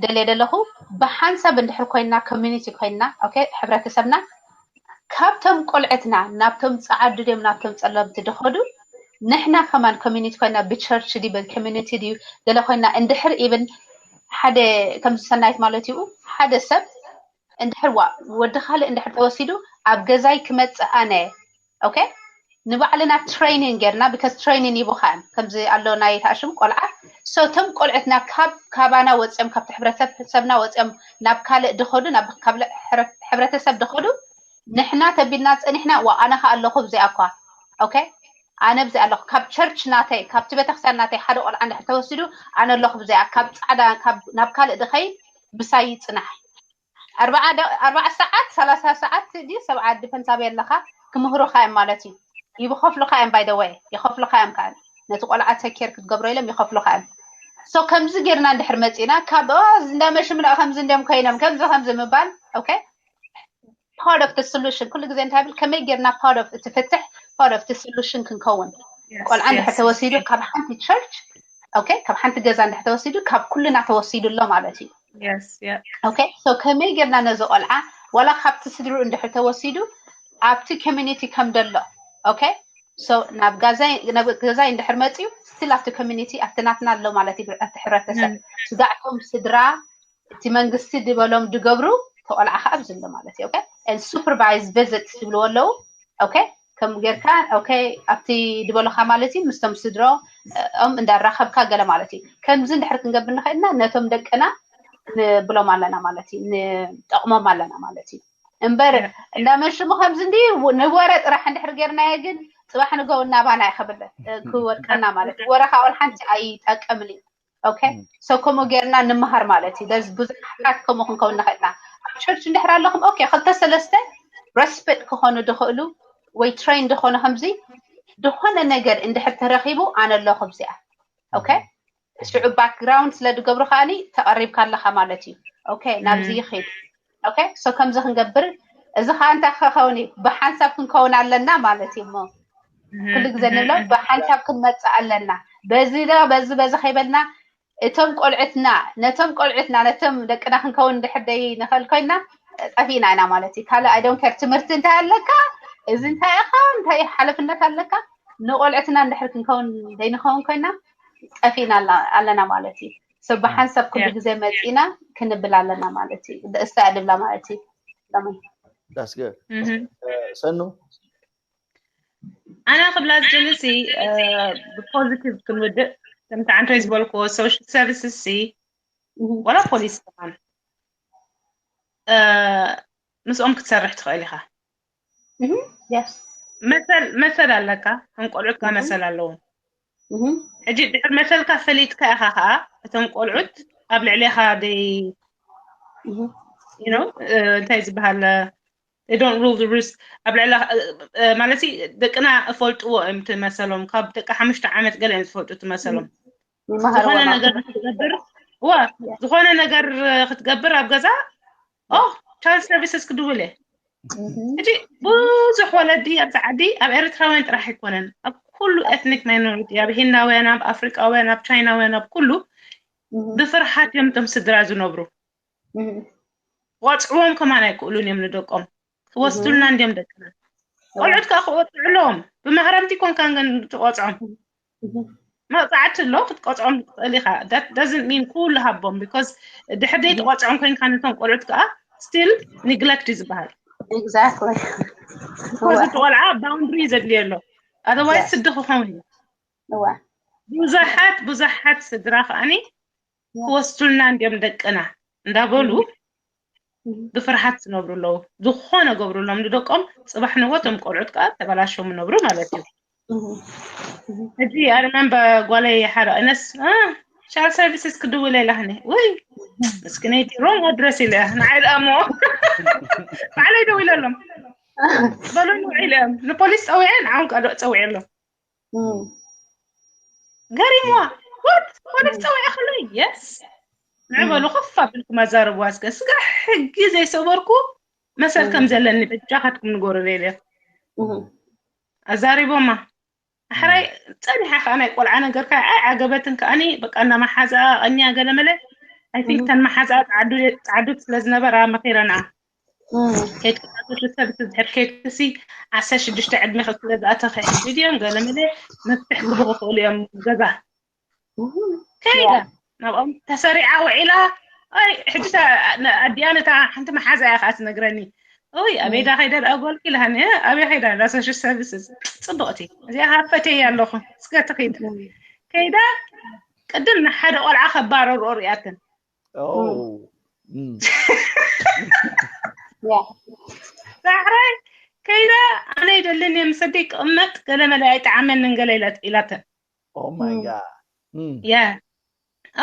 ደልየ ደለኹ ብሓንሳብ እንድሕር ኮይና ኮሚኒቲ ኮይና ኦኬ፣ ሕብረተሰብና ካብቶም ቆልዕትና ናብቶም ፃዓዱ ድዮም ናብቶም ፀለምቲ ድኸዱ ንሕና ከማን ኮሚኒቲ ኮይና ብቸርች ድዩ ብኮሚኒቲ ድዩ ገለ ኮይና እንድሕር ኢብን ሓደ ከምዚ ሰናይት ማለት እዩ ሓደ ሰብ እንድሕር ዋ ወዲ ካልእ እንድሕር ተወሲዱ ኣብ ገዛይ ክመፅእ ኣነ ኦኬ ንባዕልና ትሬኒን ጌርና ብከስ ትሬኒን ይቡኻን ከምዚ ኣሎ ናይ ታሽም ቆልዓ ሰቶም ቆልዕትና ካብ ካባና ወፅኦም ካብቲ ሕብረተሰብና ወፅኦም ናብ ካልእ ድኸዱ ናብ ካልእ ሕብረተሰብ ድኸዱ ንሕና ተቢልና ፀኒሕና ዋ ኣነ ከ ኣለኹ ብዚኣ እኳ ኦኬ ኣነ ብዚኣ ኣለኹ ካብ ቸርች ናተይ ካብቲ ቤተክርስትያን ናተይ ሓደ ቆልዓ እንድሕር ተወሲዱ ኣነ ኣለኹ ብዚኣ ካብ ፃዕዳ ናብ ካልእ ድኸይድ ምሳይ ይፅናሕ ኣርባዓ ሰዓት ሰላሳ ሰዓት ድዩ ሰብዓ ድፈንሳብ ኣለኻ ክምህሩኻ እዮም ማለት እዩ ይብኸፍሉኻ እዮም ባይደወይ ይኸፍሉኻ እዮም ከዓ ነቲ ቆልዓ ተኬር ክትገብሮ ኢሎም ይኸፍሉኻ እዮም ሶ ከምዚ ጌርና እንድሕር መፂና ካብ እንዳመሽምና ከምዚ እንዲም ኮይኖም ከምዚ ከምዚ ምባል ኦኬ part of the solution ኩሉ ግዜ እንታይ ብል ከመይ ጌርና part of እቲ ፍትሕ part of the solution ክንከውን ቆልዓ እንድሕር ተወሲዱ ካብ ሓንቲ ቸርች ኦኬ ካብ ሓንቲ ገዛ እንድሕር ተወሲዱ ካብ ኩልና ተወሲዱ ኣሎ ማለት እዩ ኦኬ so ከመይ ጌርና ነዚ ቆልዓ ዋላ ካብቲ ስድሩ እንድሕር ተወሲዱ ኣብቲ ኮሚኒቲ ከም ደሎ ኦኬ so ናብ ገዛይ እንድሕር መፅዩ ስቲል ኣብቲ ኮሚኒቲ ኣብቲ ናትና ኣሎ ማለት እዩ ኣብቲ ሕብረተሰብ ስጋዕቶም ስድራ እቲ መንግስቲ ድበሎም ድገብሩ ተቆልዓ ከዓ ኣብዚ ኣሎ ማለት እዩ ኦኬ supervise visit ዝብልዎ ኣለዉ ኦኬ ከም ጌርካ ኦኬ ኣብቲ ድበሎካ ማለት እዩ ምስቶም ስድሮ ኦም እንዳራኸብካ ገለ ማለት እዩ ከምዚ እንድሕር ክንገብር ንኽእልና ነቶም ደቅና ንብሎም ኣለና ማለት እዩ ንጠቕሞም ኣለና ማለት እዩ እምበር እንዳመሽሙ ከምዚ እንዲ ንወረ ጥራሕ እንድሕር ጌርናዮ ግን ፅባሕ ንገው እናባና ይኸብል ክወድቀና ማለት እዩ ወረ ከዓ ሓንቲ ኣይጠቅምን እዩ ኦኬ so ከምኡ ጌርና ንምሃር ማለት እዩ ደዚ ብዙሓት ከምኡ ክንከውን ንኽእልና ኣብ ቸርች እንድሕር ኣለኹም ኦኬ ክልተ ሰለስተ ሬስፔክት ክኾኑ ድኽእሉ ወይ ትሬን ድኾኑ ከምዚ ዝኾነ ነገር እንድሕር ተረኺቡ ኣነ ኣለኹ ኣብዚኣ ኦኬ ሽዑ ባክግራውንድ ስለ ድገብሩ ከዓኒ ተቐሪብካ ኣለኻ ማለት እዩ ኦኬ ናብዚ ይኽድ ኦኬ so ከምዚ ክንገብር እዚ ከዓ እንታይ ክኸውን እዩ ብሓንሳብ ክንከውን ኣለና ማለት እዩ እሞ ኩሉ ግዜ ንብሎ ብሓንሳብ ክንመፅእ ኣለና በዚ ዶ በዚ በዚ ከይበልና እቶም ቆልዕትና ነቶም ቆልዕትና ነቶም ደቅና ክንከውን እንድሕር ደይ ንኽእል ኮይና ጠፊእና ኢና ማለት እዩ ካልእ ኣይዶን ኬር ትምህርቲ እንታይ ኣለካ እዚ እንታይ ኢኻ እንታይ ሓለፍነት ኣለካ ንቆልዕትና እንድሕር ክንከውን ደይ ንኸውን ኮይና ጠፊእና ኣለና ማለት እዩ ሰብ ብሓንሳብ ኩሉ ግዜ መፂና ክንብል ኣለና ማለት እዩ ደስታ እያ ድብላ ማለት እዩ ሰኑ ኣነ ክብላ ዝደሊ ሲ ብፖዚቲቭ ክንውድእ ከምቲ ዓንተይ ዝበልክዎ ሶሻል ሰርቪስስ ሲ ወላ ፖሊስ ከማን ምስኦም ክትሰርሕ ትኽእል ኢኻ። Mhm. Yes. መሰል መሰል ኣለካ፣ ከም ቆልዑትካ መሰል ኣለዎም። Mhm. ሕጂ ድሕር መሰልካ ፈሊጥካ ኢኻ ከዓ እቶም ቆልዑት ኣብ ልዕሌኻ ደይ Mhm. you know እንታይ ዝበሃል they don't rule the roost ኣብ ልዕላ ማለት ደቅና እፈልጥዎ እዮም ትመሰሎም። ካብ ደቂ ሓሙሽተ ዓመት ገለ እዮም ዝፈልጡ ትመሰሎም። ዝኾነ ነገር ክትገብር ዋ ዝኾነ ነገር ክትገብር ኣብ ገዛ ኦ child services ክድውል እየ። Mhm. እቲ ብዙሕ ወለዲ ኣብዚ ዓዲ ኣብ ኤርትራውያን ጥራሕ ኣይኮነን፣ ኣብ ኩሉ ethnic minority፣ ኣብ ሂንዳውያን፣ ኣብ ኣፍሪቃውያን፣ ኣብ ቻይናውያን፣ ኣብ ኩሉ Mhm. ብፍርሓት እዮም እቶም ስድራ ዝነብሩ። Mhm. ክቆፅዕዎም ከማን ኣይክእሉን እዮም ንደቆም። ክወስዱልና እንዲዮም ደቅና። ቆልዑት ከዓ ክቆፅዑ ኣለዎም። ብማህረምቲ ኮንካን ግን ትቆፅዖም። Mhm. መቕፃዕቲ ኣሎ ክትቆፅዖም ትኽእል ኢኻ። That doesn't mean ኩሉ ሃቦም because ድሕር ደይ ትቆፅዖም ኮይንካ ነቶም ቆልዑት ከዓ still neglect እዩ ዝበሃል። Exactly. Because እቲ ቆልዓ boundary ዘድልዮ ኣሎ። Otherwise Yes. ስዲ ክኸውን እዩ። እዋ ብዙሓት ብዙሓት ስድራ ከዓኒ ክወስዱልና እንዲዮም ደቅና እንዳበሉ ብፍርሓት ዝነብሩ ኣለዉ። ዝኾነ ገብሩሎም ንደቆም ፅባሕ ንጎ እቶም ቆልዑት ከዓ ተበላሾም ይነብሩ ማለት እዩ። ሕጂ ኣርመን በጓለይ ሓደ እነስ child services ክድውል ኢላህኒ ወይ ምስኪነይቲ wrong address ኢለ ንዓይ ደኣ እሞ ባዕለይ ደው ኢለሎም በሉኒ ውዒለ እዮም ንፖሊስ ፀዊዐ ንዓውን ከዓ ጸዊዐሎም ገሪምዋ ወርድ ፖሊስ ፀዊዐ ከለይ የስ ንዕበሉ ከፍ ኣቢልኩም ኣዛረብዋ እስከ ስጋ ሕጊ ዘይሰበርኩ መሰል ከም ዘለኒ በጃኻትኩም ንገሩለይ ኢለ ኣዛሪቦማ ኣሕራይ ፀኒሓ ከዓ ናይ ቆልዓ ነገር ከዓ ኣይ ዓገበትን ከዓኒ በቃ እንዳ መሓዝኣ ቀንያ ገለመለ ኣይ ቲንክ ተን መሓዝኣ ፃዓዱት ስለ ዝነበራ መኺረንኣ ከይትከታተል ሰብ ድሕር ከይትሲ ዓሰርተ ሽዱሽተ ዕድሜ ስለ ዝኣተኺ ሕጂ ድዮም ገለመለ መፍትሕ ክህቡ ክኽእሉ እዮም ገዛ ከይዳ ናብኦም ተሰሪዓ ውዒላ ኣይ ሕጂ ኣዲኣ ነታ ሓንቲ መሓዛ እያ ከዓ ትነግረኒ ኦይ ኣበይ ዳ ከይደ ደኣ ጓልኪ ኢላሃኒ ኣበይ ከይዳ ዳ social services ፅብቕቲ እዚኣ ከዓ ፈትየያ ኣለኹ እስከ ትኺድ ከይዳ ቅድም ንሓደ ቆልዓ ከባረርኦ ሪኣተን ዳሕራይ ከይዳ ኣነ ይደልን እየ ምስ ኣደይ ክቕመጥ ገለ መለ ኣይጠዓመንን ገለ ኢላተን Oh my god. Mm. Yeah.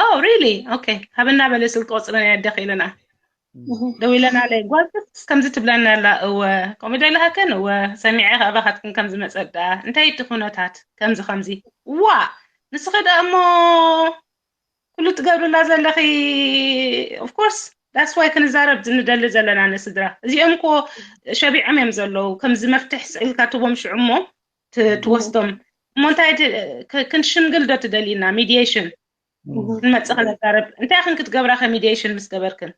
Oh, really? Okay. ሃብና በለ ስልክ ቁፅሪ ናይ ኣደኺ ኢለና ደው ኢለና ኣለ ጓልክስ ከምዚ ትብለና ኣላ እወ ከምኡ ዶ ኢልሃክን እወ ሰሚዐ ካባኻትክን ከም ዝመፀ ዳ እንታይ እቲ ኩነታት ከምዚ ከምዚ ዋ ንስኺ ዳ እሞ ኩሉ ትገብርላ ዘለኺ of course that's why ክንዛረብ ዝንደሊ ዘለና ንስድራ እዚኦም እኮ ሸቢዖም እዮም ዘለዉ ከምዚ መፍትሕ ስዒልካ ትቦም ሽዑ እሞ ትወስዶም እሞ እንታይ ክንሽምግል ዶ ትደሊና ሚዲሽን ክንመፅ ክነዛረብ እንታይ ክን ክትገብራ ከ ሚዲሽን ምስ ገበርክን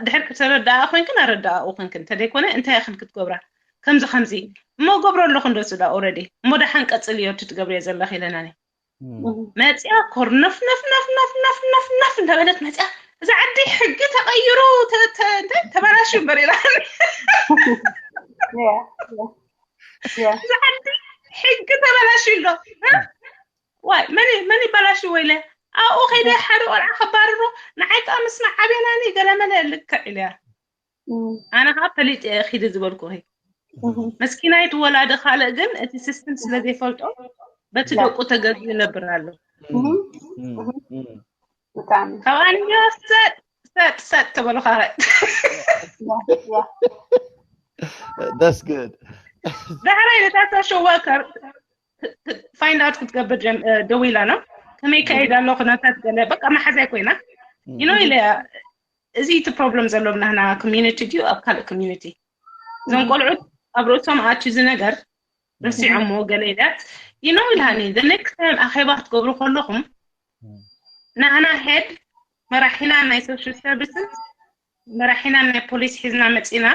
ድሕር ክተረዳኣ ኮይንክን ኣረዳኣኡ ኮይንክን እንተደይኮነ እንታይ ክን ክትገብራ ከምዚ ከምዚ እሞ ገብሮ ኣለኹ እንዶ ስዳ ኦረዲ እሞ ደሓን ቀፅል እዮ ትትገብርዮ ዘለኽ ኢለና መፅያ ኮርነፍ ነፍ ነፍ ነፍ ነፍ ነፍ ነፍ እንዳበለት መፅያ እዚ ዓዲ ሕጊ ተቐይሩ ተበላሹ እምበር ኢላ እዚ ዓዲ ሕጊ ተበላሹ ኣሎ ዋይ መን መን ይበላሹ ወይለ ኣብኡ ከይደ ሓደ ቆልዓ ከባርሮ ንዓይ ከዓ ምስ መዓብየናኒ ገለመለ ልክዕ ኢለያ ኣነ ከዓ ፈሊጥ እየ ኪዲ ዝበልኩኺ መስኪናይት ወላዲ ካልእ ግን እቲ ሲስተም ስለ ዘይፈልጦ በቲ ደቁ ተገዙ ይነብር ኣሎ ብጣዕሚ ካብ ኣንዮ ሰጥ ሰጥ ሰጥ ተበሉ ካልእ That's good. ዳሕራይ ነታ social worker find out ክትገብር ደው ኢላ ነው ከመይ ካይድ ኣሎ ኩነታት ገለ በቃ መሓዛይ ኮይና you know ኢለ እዚ እቲ problem ዘሎ ናህና community ድዩ ኣብ ካልእ community እዞም ቆልዑት ኣብ ርእሶም ኣትዩ እዚ ነገር ረሲዖሞ ገለ ኢላት you know ኢልሃኒ the next time ኣኼባ ክትገብሩ ከለኹም ንዓና head መራሒና ናይ social services መራሒና ናይ ፖሊስ ሒዝና መፂና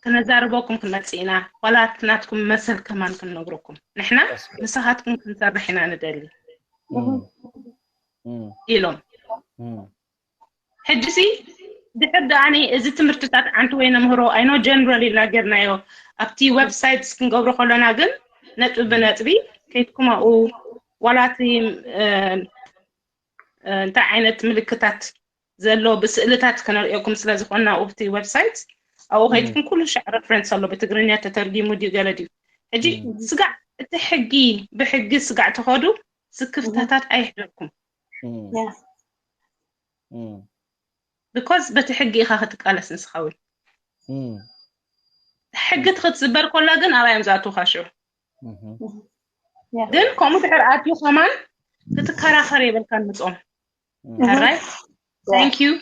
ክነዛርበኩም ክንመፅእ ኢና ዋላ ናትኩም መሰል ከማን ክንነግረኩም ንሕና ንስኻትኩም ክንሰርሕ ኢና ንደሊ ኢሎም ሕጂ ሲ ድሕር ደኣኒ እዚ ትምህርትታት ዓንቲ ወይ ነምህሮ ኣይኖ ጀነራል ኢልና ጌርናዮ ኣብቲ websites ክንገብሮ ከሎና ግን ነጥቢ ብነጥቢ ከይትኩም ኣብኡ ዋላ እቲ እንታይ ዓይነት ምልክታት ዘሎ ብስእልታት ከነርእየኩም ስለ ዝኾንና ኣብቲ ዌብሳይት ኣብኡ ከይድኩም ኩሉ ሻዕ ሬፈረንስ ኣሎ ብትግርኛ ተተርጊሙ ድዩ ገለ ድዩ ሕጂ ስጋዕ እቲ ሕጊ ብሕጊ ስጋዕ ተኸዱ ስክፍታታት ኣይሕደርኩም because በቲ ሕጊ ኢኻ ክትቃለስ ንስኻ እውን ሕጊ ክትዝበር ኮላ ግን ኣባዮም ዝኣትውካ ሽዑ ግን ከምኡ ድሕር ኣትዩ ከማን ክትከራኸር የበልካን ምፅኦም ራይ thank you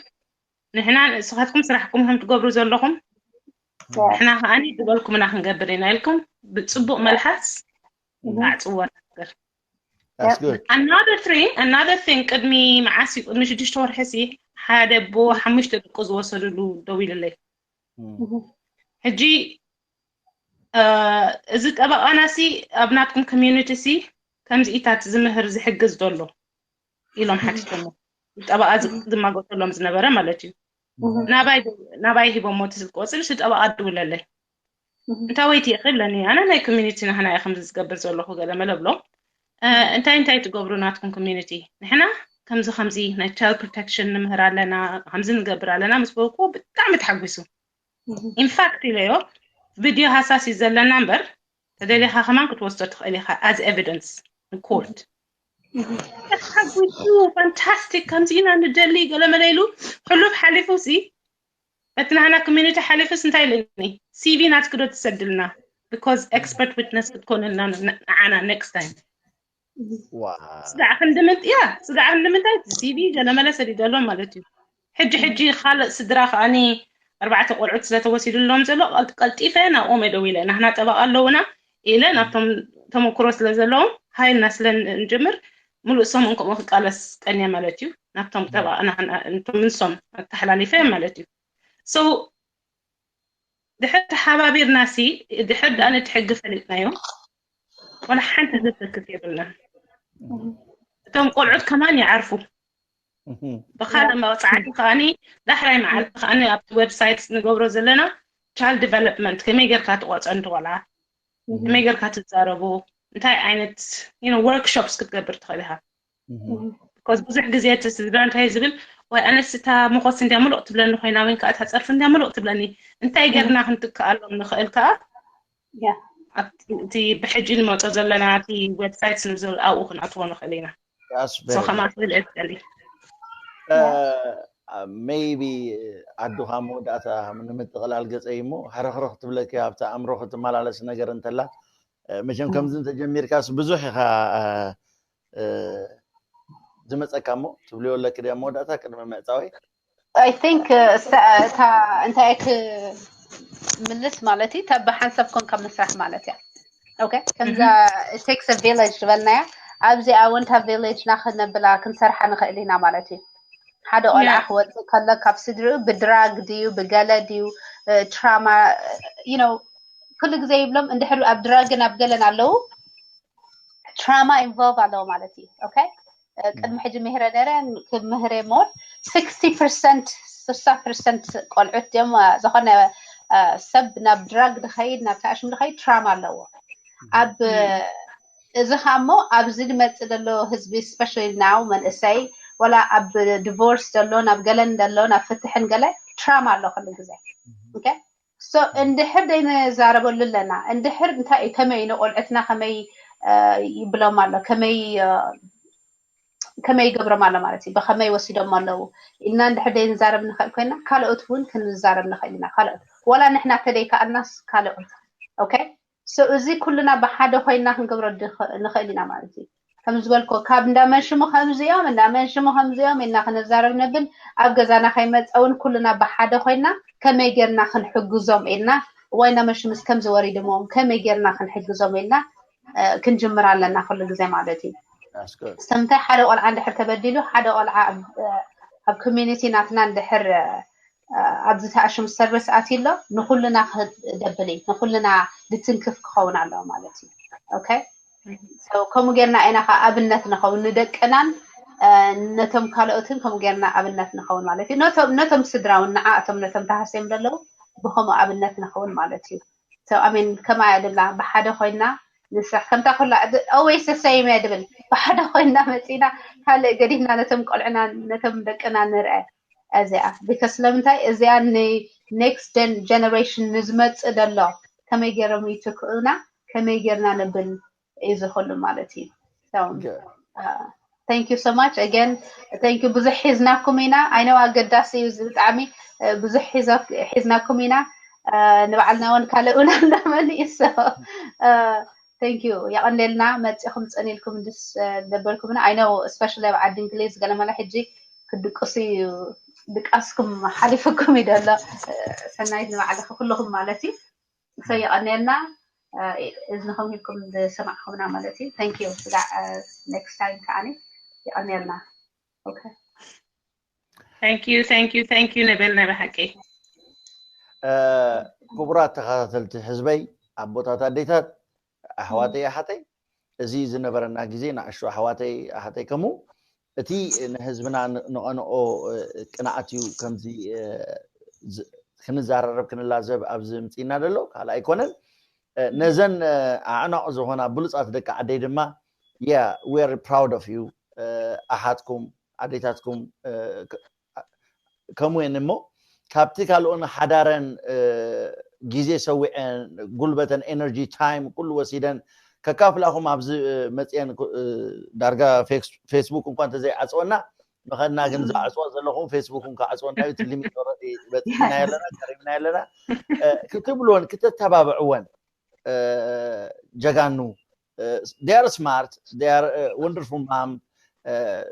ንሕና ንስኻትኩም ስራሕኩም ከም ትገብሩ ዘለኹም ንሕና ከዓኒ ዝበልኩምና ክንገብር ኢና ኢልኩም ብፅቡቅ መልሓስ ኣዕፅዎ ነገር That's good. Another thing, another thing ቅድሚ መዓስ እዩ ቅድሚ ሽዱሽተ ወርሒ ሲ ሓደ ኣቦ ሓሙሽተ ደቁ ዝወሰድሉ ደው ኢሉለይ ሕጂ እዚ ጠበቃና ሲ ኣብ ናትኩም ኮሚዩኒቲ ሲ ከምዚ ኢታት ዝምህር ዝሕግዝ ዘሎ ኢሎም ሓቲቶሞ ጠበቃ ዝማገጠሎም ዝነበረ ማለት እዩ ናባይ ሂቦሞ እቲ ስልክ ቆፅሪ ሲ ጠበቃ ደውለለይ እንታይ ወይቲ ይኽእለኒ ኣነ ናይ ኮሚኒቲ ናህና እየ ከምዚ ዝገብር ዘለኹ ገለ መለ ብሎ እንታይ እንታይ ትገብሩ ናትኩም ኮሚኒቲ ንሕና ከምዚ ከምዚ ናይ ቻይልድ ፕሮቴክሽን ንምህር ኣለና ከምዚ ንገብር ኣለና ምስ በልኩ ብጣዕሚ ተሓጒሱ ኢንፋክት ኢለዮ ቪድዮ ሃሳስ እዩ ዘለና እምበር ተደሊኻ ከማን ክትወስዶ ትኽእል ኢኻ as evidence in court ተሓጒሱ fantastic ከምዚ ኢና ንደሊ ገለ መለ ኢሉ ሕሉፍ ሓሊፉ ሲ በቲ ናህና ኮሚኒቲ ሓሊፉስ እንታይ ኢልኒ ሲቪ ናትኪ ዶ ትሰድልና because expert witness ክትኮንልና ንዓና next time ስጋዕ ክንዲ ምንታይ ያ ስጋዕ ክንዲ ምንታይ ሲቪ ገለ መለ ሰዲደሎም ማለት እዩ ሕጂ ሕጂ ካልእ ስድራ ከዓኒ ኣርባዕተ ቆልዑት ስለተወሲድሎም ዘሎ ቀልጢፈ ናብኦም እየ ደው ኢለ ናህና ጠበቃ ኣለውና ኢለ ናብቶም ተመክሮ ስለ ዘለዎም ሃይልና ስለ እንጅምር ሙሉእ ሰሙን ከምኡ ክቃለስ ቀንየ ማለት እዩ ናብቶም ጠበቃ ንሶም ኣተሓላሊፈ ማለት እዩ so ድሕር ተሓባቢርና ሲ ድሕር ዳኣ ነቲ ሕጊ ፈሊጥናዮ ወላ ሓንቲ ዘሰክፍ የብልና እቶም ቆልዑት ከማን ይዓርፉ ብካልእ መቕፃዕቲ ከዓኒ ዳሕራይ መዓልቲ ከዓኒ ኣብቲ ዌብሳይት ንገብሮ ዘለና child development ከመይ ጌርካ ትቆፀ እንተቆልዓ ከመይ ጌርካ ትዛረቡ እንታይ ዓይነት workshops ክትገብር ትኽእል ኢኻ because ብዙሕ ግዜ እቲ ስድራ እንታይ ዝብል ወይ ኣነስ እታ መኾስ እንዲያ ምሉቕ ትብለኒ ኮይና ወይ ከዓ እታ ፀርፊ እንዲያ ምሉቕ ትብለኒ እንታይ ጌርና ክንትክኣሎም ንኽእል ከዓ እቲ ብሕጂ ንመፆ ዘለና እቲ ዌብሳይት ንዝብል ኣብኡ ክንኣትዎ ንኽእል ኢና ከማት ዝልእል maybe ኣዱኻ መወዳእታ ንምጥቕላል ገፀይ እሞ ሃረኽረኽ ትብለኪ ኣብቲ ኣእምሮ ክትመላለስ ነገር እንተላ መቸም ከምዚ እንተጀሚርካስ ብዙሕ ኢኻ ዝመፀካ እሞ ትብልዮ ኣለኪ ድያ መወዳእታ ቅድሚ ምዕፃወይ I think እታ እንታይ ክምልስ ማለት እዩ ተብ ሓንሳብ ኮንካ ምስራሕ ማለት እያ okay ከምዛ takes a village ዝበልናያ ኣብዚኣ እውን እታ village ና ክነብላ ክንሰርሓ ንኽእል ኢና ማለት እዩ ሓደ ቆልዓ ክወፅእ ከሎ ካብ ስድሪኡ ብድራግ ድዩ ብገለ ድዩ ትራማ you know ኩሉ ግዜ ይብሎም እንድሕር ኣብ ድራግን ኣብ ገለን ኣለዉ ትራማ involve ኣለዎ ማለት እዩ okay ቅድሚ ሕጂ ምህረ ነረ ክምህረ more sixty percent ስሳ percent ቆልዑት እዮም ዝኾነ ሰብ ናብ ድራግ ድኸይድ ናብ ተኣሽም ድኸይድ ትራማ ኣለዎ ኣብ እዚ ከዓ እሞ ኣብዚ ዝመፅእ ዘሎ ህዝቢ especially now መንእሰይ ወላ ኣብ ዲቮርስ ዘሎ ናብ ገለን ዘሎ ናብ ፍትሕን ገለ ትራማ ኣሎ ኩሉ ግዜ okay so እንድሕር ደይንዛረበሉ ኣለና እንድሕር እንታይ እዩ ከመይ እዩ ንቆልዕትና ከመይ ይብሎም ኣሎ ከመይ ከመይ ይገብሮም ኣሎ ማለት እዩ ብከመይ ወሲዶም ኣለዉ ኢልና እንድሕር ደይንዛረብ ንኽእል ኮይና ካልኦት እውን ክንዛረብ ንኽእል ኢና ካልኦት ወላ ንሕና ተደይከኣልናስ ካልኦት okay so እዚ ኩልና ብሓደ ኮይና ክንገብሮ ንኽእል ኢና ማለት እዩ ከም ዝበልኮ ካብ እንዳ መንሽሙ ከምዚኦም እንዳ መንሽሙ ከምዚኦም ኢልና ክንዛረብ ነብል ኣብ ገዛና ከይመፀውን ኩልና ብሓደ ኮይና ከመይ ጌርና ክንሕግዞም ኢልና ወይ እንዳ መንሽምስ ከምዚ ወሪድሞም ከመይ ጌርና ክንሕግዞም ኢልና ክንጅምር ኣለና ኩሉ ግዜ ማለት እዩ ሰምታይ ሓደ ቆልዓ እንድሕር ተበዲሉ ሓደ ቆልዓ ኣብ ኮሚኒቲ ናትና እንድሕር ኣብዚ ተኣሽም ሰርቪስ ኣትዩ ኣሎ ንኩልና ክደብል እዩ ንኩልና ድትንክፍ ክኸውን ኣለዎ ማለት እዩ okay ከምኡ ጌርና ኢና ከዓ ኣብነት ንኸውን ንደቅናን ነቶም ካልኦትን ከምኡ ጌርና ኣብነት ንኸውን ማለት እዩ ነቶም ስድራውን ንዓእቶም ነቶም ተሃስዮም ዘለዉ ብከምኡ ኣብነት ንኸውን ማለት እዩ ኣሜን ከማያ ድብላ ብሓደ ኮይና ንስራሕ ከምታ ኩላ always ተሰይመ ድብል ብሓደ ኮይና መፂና ካልእ ገዲፍና ነቶም ቆልዕና ነቶም ደቅና ንርአ እዚኣ። Because ስለምንታይ እዚኣ ን next generation ንዝመጽእ ዘሎ ከመይ ገይሮም ይትክኡና፣ ከመይ ገይርና ንብል እዩ ዝኽሉ ማለት እዩ። Thank you so much again. Thank you. ብዙሕ ሒዝናኩም ኢና። I know ኣገዳሲ እዩ እዚ ብጣዕሚ ብዙሕ ሒዝናኩም ኢና። ንባዕልና እውን ካልእ እውን ኣለመን እዩ። Thank you. የቐንየልና መፂኹም ፀኒልኩም ድስ ደበልኩምና። I know especially ኣብ ዓዲ እንግሊዝ ገለመለ ሕጂ ክድቅሱ እዩ። ድቃስኩም ሓሊፍኩም እዩ ደሎ። ሰናይት ንባዕልኹ ኩልኹም ማለት እዩ። ሰ የቐንየልና እዝንኹም ሂብኩም ዝሰማዕኹምና ማለት እዩ። Thank you. ስጋዕ next time ከዓኒ የቐንየልና። Okay. Thank you, thank you, thank you ንብል ናይ ብሓቂ። ክቡራት ተኸታተልቲ ህዝበይ፣ ኣቦታት፣ ኣዴታት፣ ኣሕዋተይ፣ ኣሓተይ፣ እዚ ዝነበረና ግዜ ንኣሽቱ ኣሕዋተይ ኣሓተይ ከምኡ እቲ ንህዝብና ንቐንኦ ቅንዓት እዩ። ከምዚ ክንዛረረብ ክንላዘብ ኣብዚ ምፅና ዘሎ ካልእ ኣይኮነን። ነዘን ኣዕናቕ ዝኾና ብሉፃት ደቂ ዓደይ ድማ yeah, we are proud of you. ኣሓትኩም ኣዴታትኩም ከምኡ እየን እሞ ካብቲ ካልኦን ሓዳረን ግዜ ሰዊዐን ጉልበተን energy time ኩሉ ወሲደን ከካፍላኹም ኣብዚ መፅአን ዳርጋ ፌስቡክ እንኳ እንተዘይዓፅወና መኸድና ግን ዝዓፅዋ ዘለኹም ፌስቡክ እንኳ ዓፅወና እዩ ትልሚ በፅና ኣለና ቀሪብና ኣለና ክትብልወን ክተተባብዕወን ጀጋኑ they are smart they are wonderful mom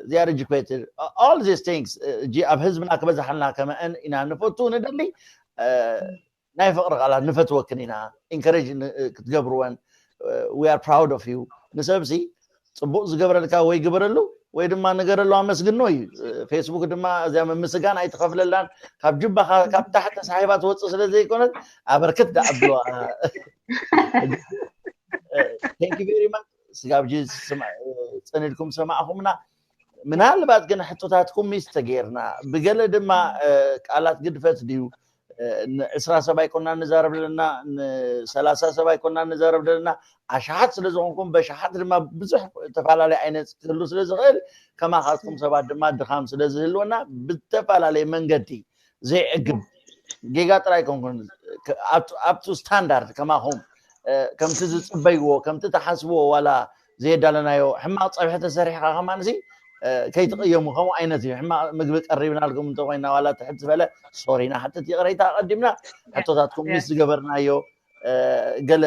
they are educated all these things እጂ ኣብ ህዝብና ክበዛሓልና ከመአን ኢና ንፈቱ ንደሊ ናይ ፍቕሪ ቃላት ንፈትወክን ኢና encourage ክትገብርወን we are proud of you ንሰብሲ ፅቡቕ ዝገበረልካ ወይ ግበረሉ ወይ ድማ ንገረሉ ኣመስግኖ እዩ ፌስቡክ ድማ እዚኣ ምምስጋን ኣይትኸፍለላን ካብ ጅባኻ ካብ ታሕቲ ሳሒባ ትወፅእ ስለ ዘይኮነት ኣበርክት ደኣ ኣብልዋ thank you very much ስጋብ ፀኒድኩም ሰማዕኹምና ምናልባት ግን ሕቶታትኩም ሚስ ተገይርና ብገለ ድማ ቃላት ግድፈት ድዩ ንዕስራ ሰብ ኣይኮና ንዛረብ ዘለና ንሰላሳ ሰብ ኣይኮና ንዛረብ ዘለና ኣሽሓት ስለ ዝኾንኩም በሽሓት ድማ ብዙሕ ተፈላለየ ዓይነት ክህሉ ስለ ዝኽእል ከማኻትኩም ሰባት ድማ ድኻም ስለ ዝህልወና ብተፈላለየ መንገዲ ዘይዕግብ ጌጋ ጥራይ ኣይኮንኩን ኣብቱ ስታንዳርድ ከማኹም ከምቲ ዝፅበይዎ ከምቲ ተሓስብዎ ዋላ ዘየዳለናዮ ሕማቕ ፀብሒ ተሰሪሕካ ከማንሲ ከይትቕየሙ ከምኡ ዓይነት እዩ ሕማቕ ምግቢ ቀሪብናልኩም እንተኮይና ዋላ ትሕት ዝበለ ሶሪና ሓትት ይቕረይታ ኣቐዲምና ሕቶታትኩም ምስ ዝገበርናዮ ገለ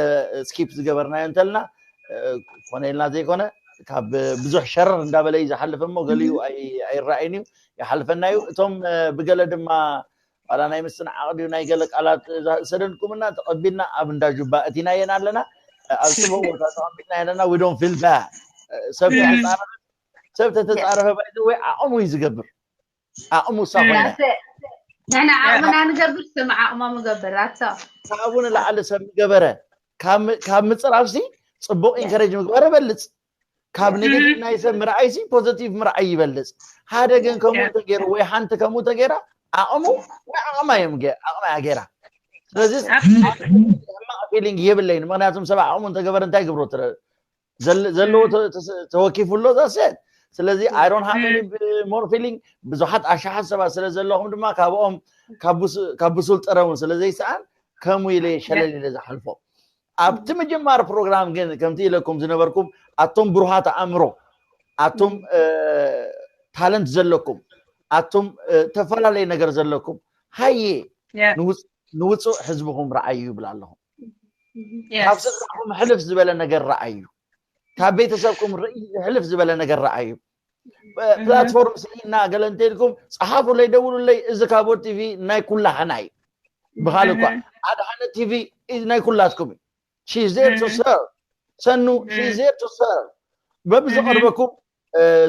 ስኪፕ ዝገበርናዮ እንተልና ኮነ ኢልና ዘይኮነ ካብ ብዙሕ ሸረር እንዳበለ እዩ ዝሓልፍ እሞ ገሊኡ ኣይረኣይን እዩ ይሓልፈና እዩ እቶም ብገለ ድማ ዋላ ናይ ምስትንዓቕ ድዩ ናይ ገለ ቃላት ዝሰደድኩምና ተቐቢልና ኣብ እንዳ ጁባ እቲናየን ኣለና ኣብ ፅቡቅ ቦታ ተቐቢልና ኣለና we don't feel bad ሰብ ተተፃረፈ ሰብ ተተፃረፈ ባይዘ ወይ ዓቕሙ እዩ ዝገብር ዓቕሙ እሳ ኮይና ንሕና ዓቕምና ንገብር ሰብ ዓቕሞም ይገብር ኣቶ ካብኡ ንላዕሊ ሰብ ምገበረ ካብ ምፅራፍሲ ፅቡቅ ኢንከሬጅ ምግባር ይበልፅ ካብ ኔጌቲቭ ናይ ሰብ ምርኣይሲ ፖዘቲቭ ምርኣይ ይበልፅ ሓደ ግን ከምኡ ተገይሩ ወይ ሓንቲ ከምኡ ተገይራ ዓቕሙ ወይ ዓቕማ እዮም ዓቕማ እያ ገይራ ስለዚ ሕማቕ ፊሊንግ የብለይን ምክንያቱም ሰብ ዓቕሙ እንተገበረ እንታይ ግብሮ ዘለዎ ተወኪፉ ኣሎ ዛሰት ስለዚ I don't have any more feeling ብዙሓት ኣሽሓት ሰባት ስለ ዘለኹም ድማ ካብኦም ካብ ብሱል ጥረ እውን ስለ ዘይሰኣን ከምኡ ኢለ ሸለል ኢለ ዝሓልፎ ኣብቲ ምጅማር ፕሮግራም ግን ከምቲ ኢለኩም ዝነበርኩም ኣቶም ብሩሃት ኣእምሮ ኣቶም ታለንት ዘለኩም ኣቶም ተፈላለየ ነገር ዘለኩም ሃየ ንውፁእ ህዝብኹም ረኣዩ ይብል ኣለኹም ካብ ስድራኹም ሕልፍ ዝበለ ነገር ረኣዩ ካብ ቤተሰብኩም ርኢ ሕልፍ ዝበለ ነገር ረኣዩ ፕላትፎርም ስኢና ገለ እንተኢልኩም ፀሓፉለይ ደውሉለይ እዚ ካቦ ቲቪ ናይ ኩላህና እዩ ብኻል እኳ ኣድሓነ ቲቪ ናይ ኩላትኩም እዩ she's there to serve ሰኑ she's there to serve በብዝቐርበኩም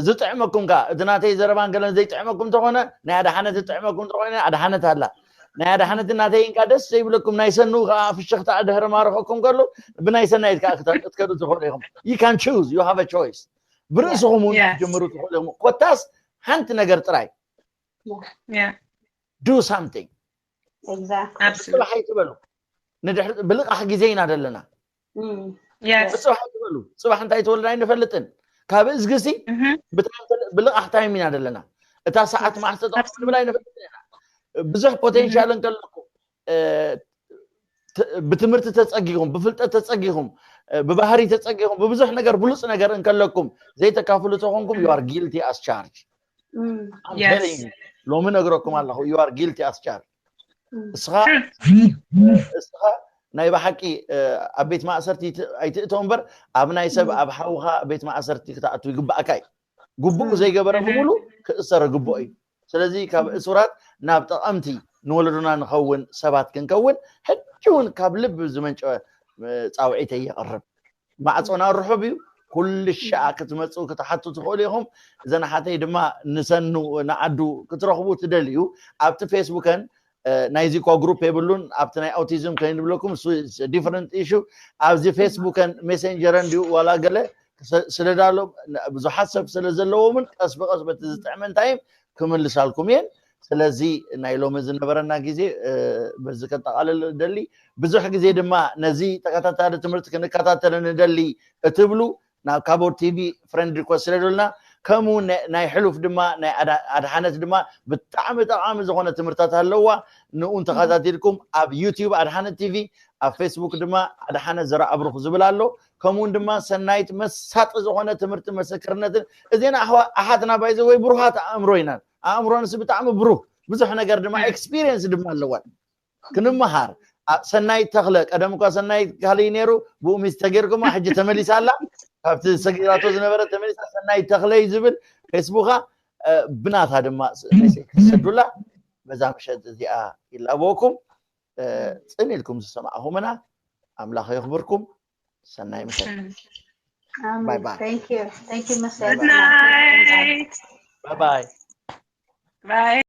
ዝጥዕመኩም ከዓ እቲ ናተይ ዘረባን ገለን ዘይጥዕመኩም እንተኾነ ናይ ኣድሓነ ዝጥዕመኩም እንተኾነ ኣድሓነት ኣላ ናይ ኣድሓነት ናተይን ከዓ ደስ ዘይብለኩም ናይ ሰኑ ከዓ ፍሽኽታ ድሕሪ ማረኸኩም ከሎ ብናይ ሰናይት ከዓ ክትከዱ ትኽእሉ ኢኹም you can choose you have a choice ብርእስኹም እውን ክትጅምሩ ትኽእሉ ኢኹም ኮታስ ሓንቲ ነገር ጥራይ do something ብፅባሕ ኣይትበሉ ብልቓሕ ግዜ ኢና ዘለና ብፅባሕ ኣይትበሉ ፅባሕ እንታይ ተወለድ ኣይንፈልጥን ካብ እዝግሲ ብልቓሕ ታይም ኢና ዘለና እታ ሰዓት መዓስ ተጠቕሙ ንብል ኣይንፈልጥን ኢና። ብዙሕ ፖቴንሻል እንከለኩም ብትምህርቲ ተፀጊኹም፣ ብፍልጠት ተፀጊኹም፣ ብባህሪ ተፀጊኹም፣ ብብዙሕ ነገር ብሉፅ ነገር እንከለኩም ዘይተካፍሉ ተኾንኩም you are guilty as charge። ሎሚ ነግረኩም ኣለኹ you are guilty as charge። እስኻ እስኻ ናይ ብሓቂ ኣብ ቤት ማእሰርቲ ኣይትእተው እምበር ኣብ ናይ ሰብ ኣብ ሓውኻ ቤት ማእሰርቲ ክትኣቱ ይግባእካ እዩ። ግቡእ ዘይገበረ ብምሉ ክእሰር ግቡእ እዩ። ስለዚ ካብ እሱራት ናብ ጠቐምቲ ንወለዶና ንኸውን ሰባት ክንከውን ሕጂ እውን ካብ ልቢ ዝመንጨወ ፃውዒተይ የቕርብ። ማዕፆና ርሑብ እዩ። ኩሉ ሻዓ ክትመፁ ክትሓቱ ትኽእሉ ኢኹም። እዘን ሓተይ ድማ ንሰኑ ንዓዱ ክትረኽቡ ትደልዩ ኣብቲ ፌስቡከን ናይዚ እኳ ግሩፕ የብሉን ኣብቲ ናይ ኣውቲዝም ከይንብለኩም እሱ ዲፍረንት ኢሹ ኣብዚ ፌስቡከን ሜሴንጀረን ድዩ ዋላ ገለ ስለዳሎ ብዙሓት ሰብ ስለ ዘለዎምን ቀስ ብቀስ በቲ ዝጥዕመን ታይም ክምልሳልኩም እየን። ስለዚ ናይ ሎሚ ዝነበረና ግዜ በዚ ከጠቓልል ደሊ። ብዙሕ ግዜ ድማ ነዚ ተከታታሊ ትምህርቲ ክንከታተል ንደሊ እትብሉ ናብ ካቦር ቲቪ ፍሬንድ ሪኮስት ስለደሉና ከምኡ ናይ ሕሉፍ ድማ ናይ ኣድሓነት ድማ ብጣዕሚ ጠቃሚ ዝኾነ ትምህርታት ኣለዋ። ንኡን ተኸታቲልኩም ኣብ ዩቲዩብ ኣድሓነት ቲቪ ኣብ ፌስቡክ ድማ ኣድሓነት ዘረኣብሩኽ ዝብል ኣሎ። ከምኡውን ድማ ሰናይት መሳጢ ዝኾነ ትምህርቲ ምስክርነትን እዚና ኣሓትና ባይዘ ወይ ብሩሃት ኣእምሮ ኢና። ኣእምሮ ንስ ብጣዕሚ ብሩህ ብዙሕ ነገር ድማ ኤክስፒሪየንስ ድማ ኣለዋን ክንመሃር ሰናይት ተኽለ ቀደም እኳ ሰናይት ካልእ ነይሩ ብኡ ሚስ ተገይርኩማ ሕጂ ተመሊሳ ኣላ። ካብቲ ሰጊራቶ ዝነበረ ተመሊሳ ሰናይት ተኽለ እዩ ዝብል ፌስቡካ ብናታ ድማ ሰዱላ በዛ ምሸት እዚኣ ይላበወኩም። ፅን ኢልኩም ዝሰማዕኹምና ኣምላኽ የኽብርኩም። ሰናይ ምሸት። Bye bye. Thank you. Thank you, Mister. Good night. Bye bye. Bye.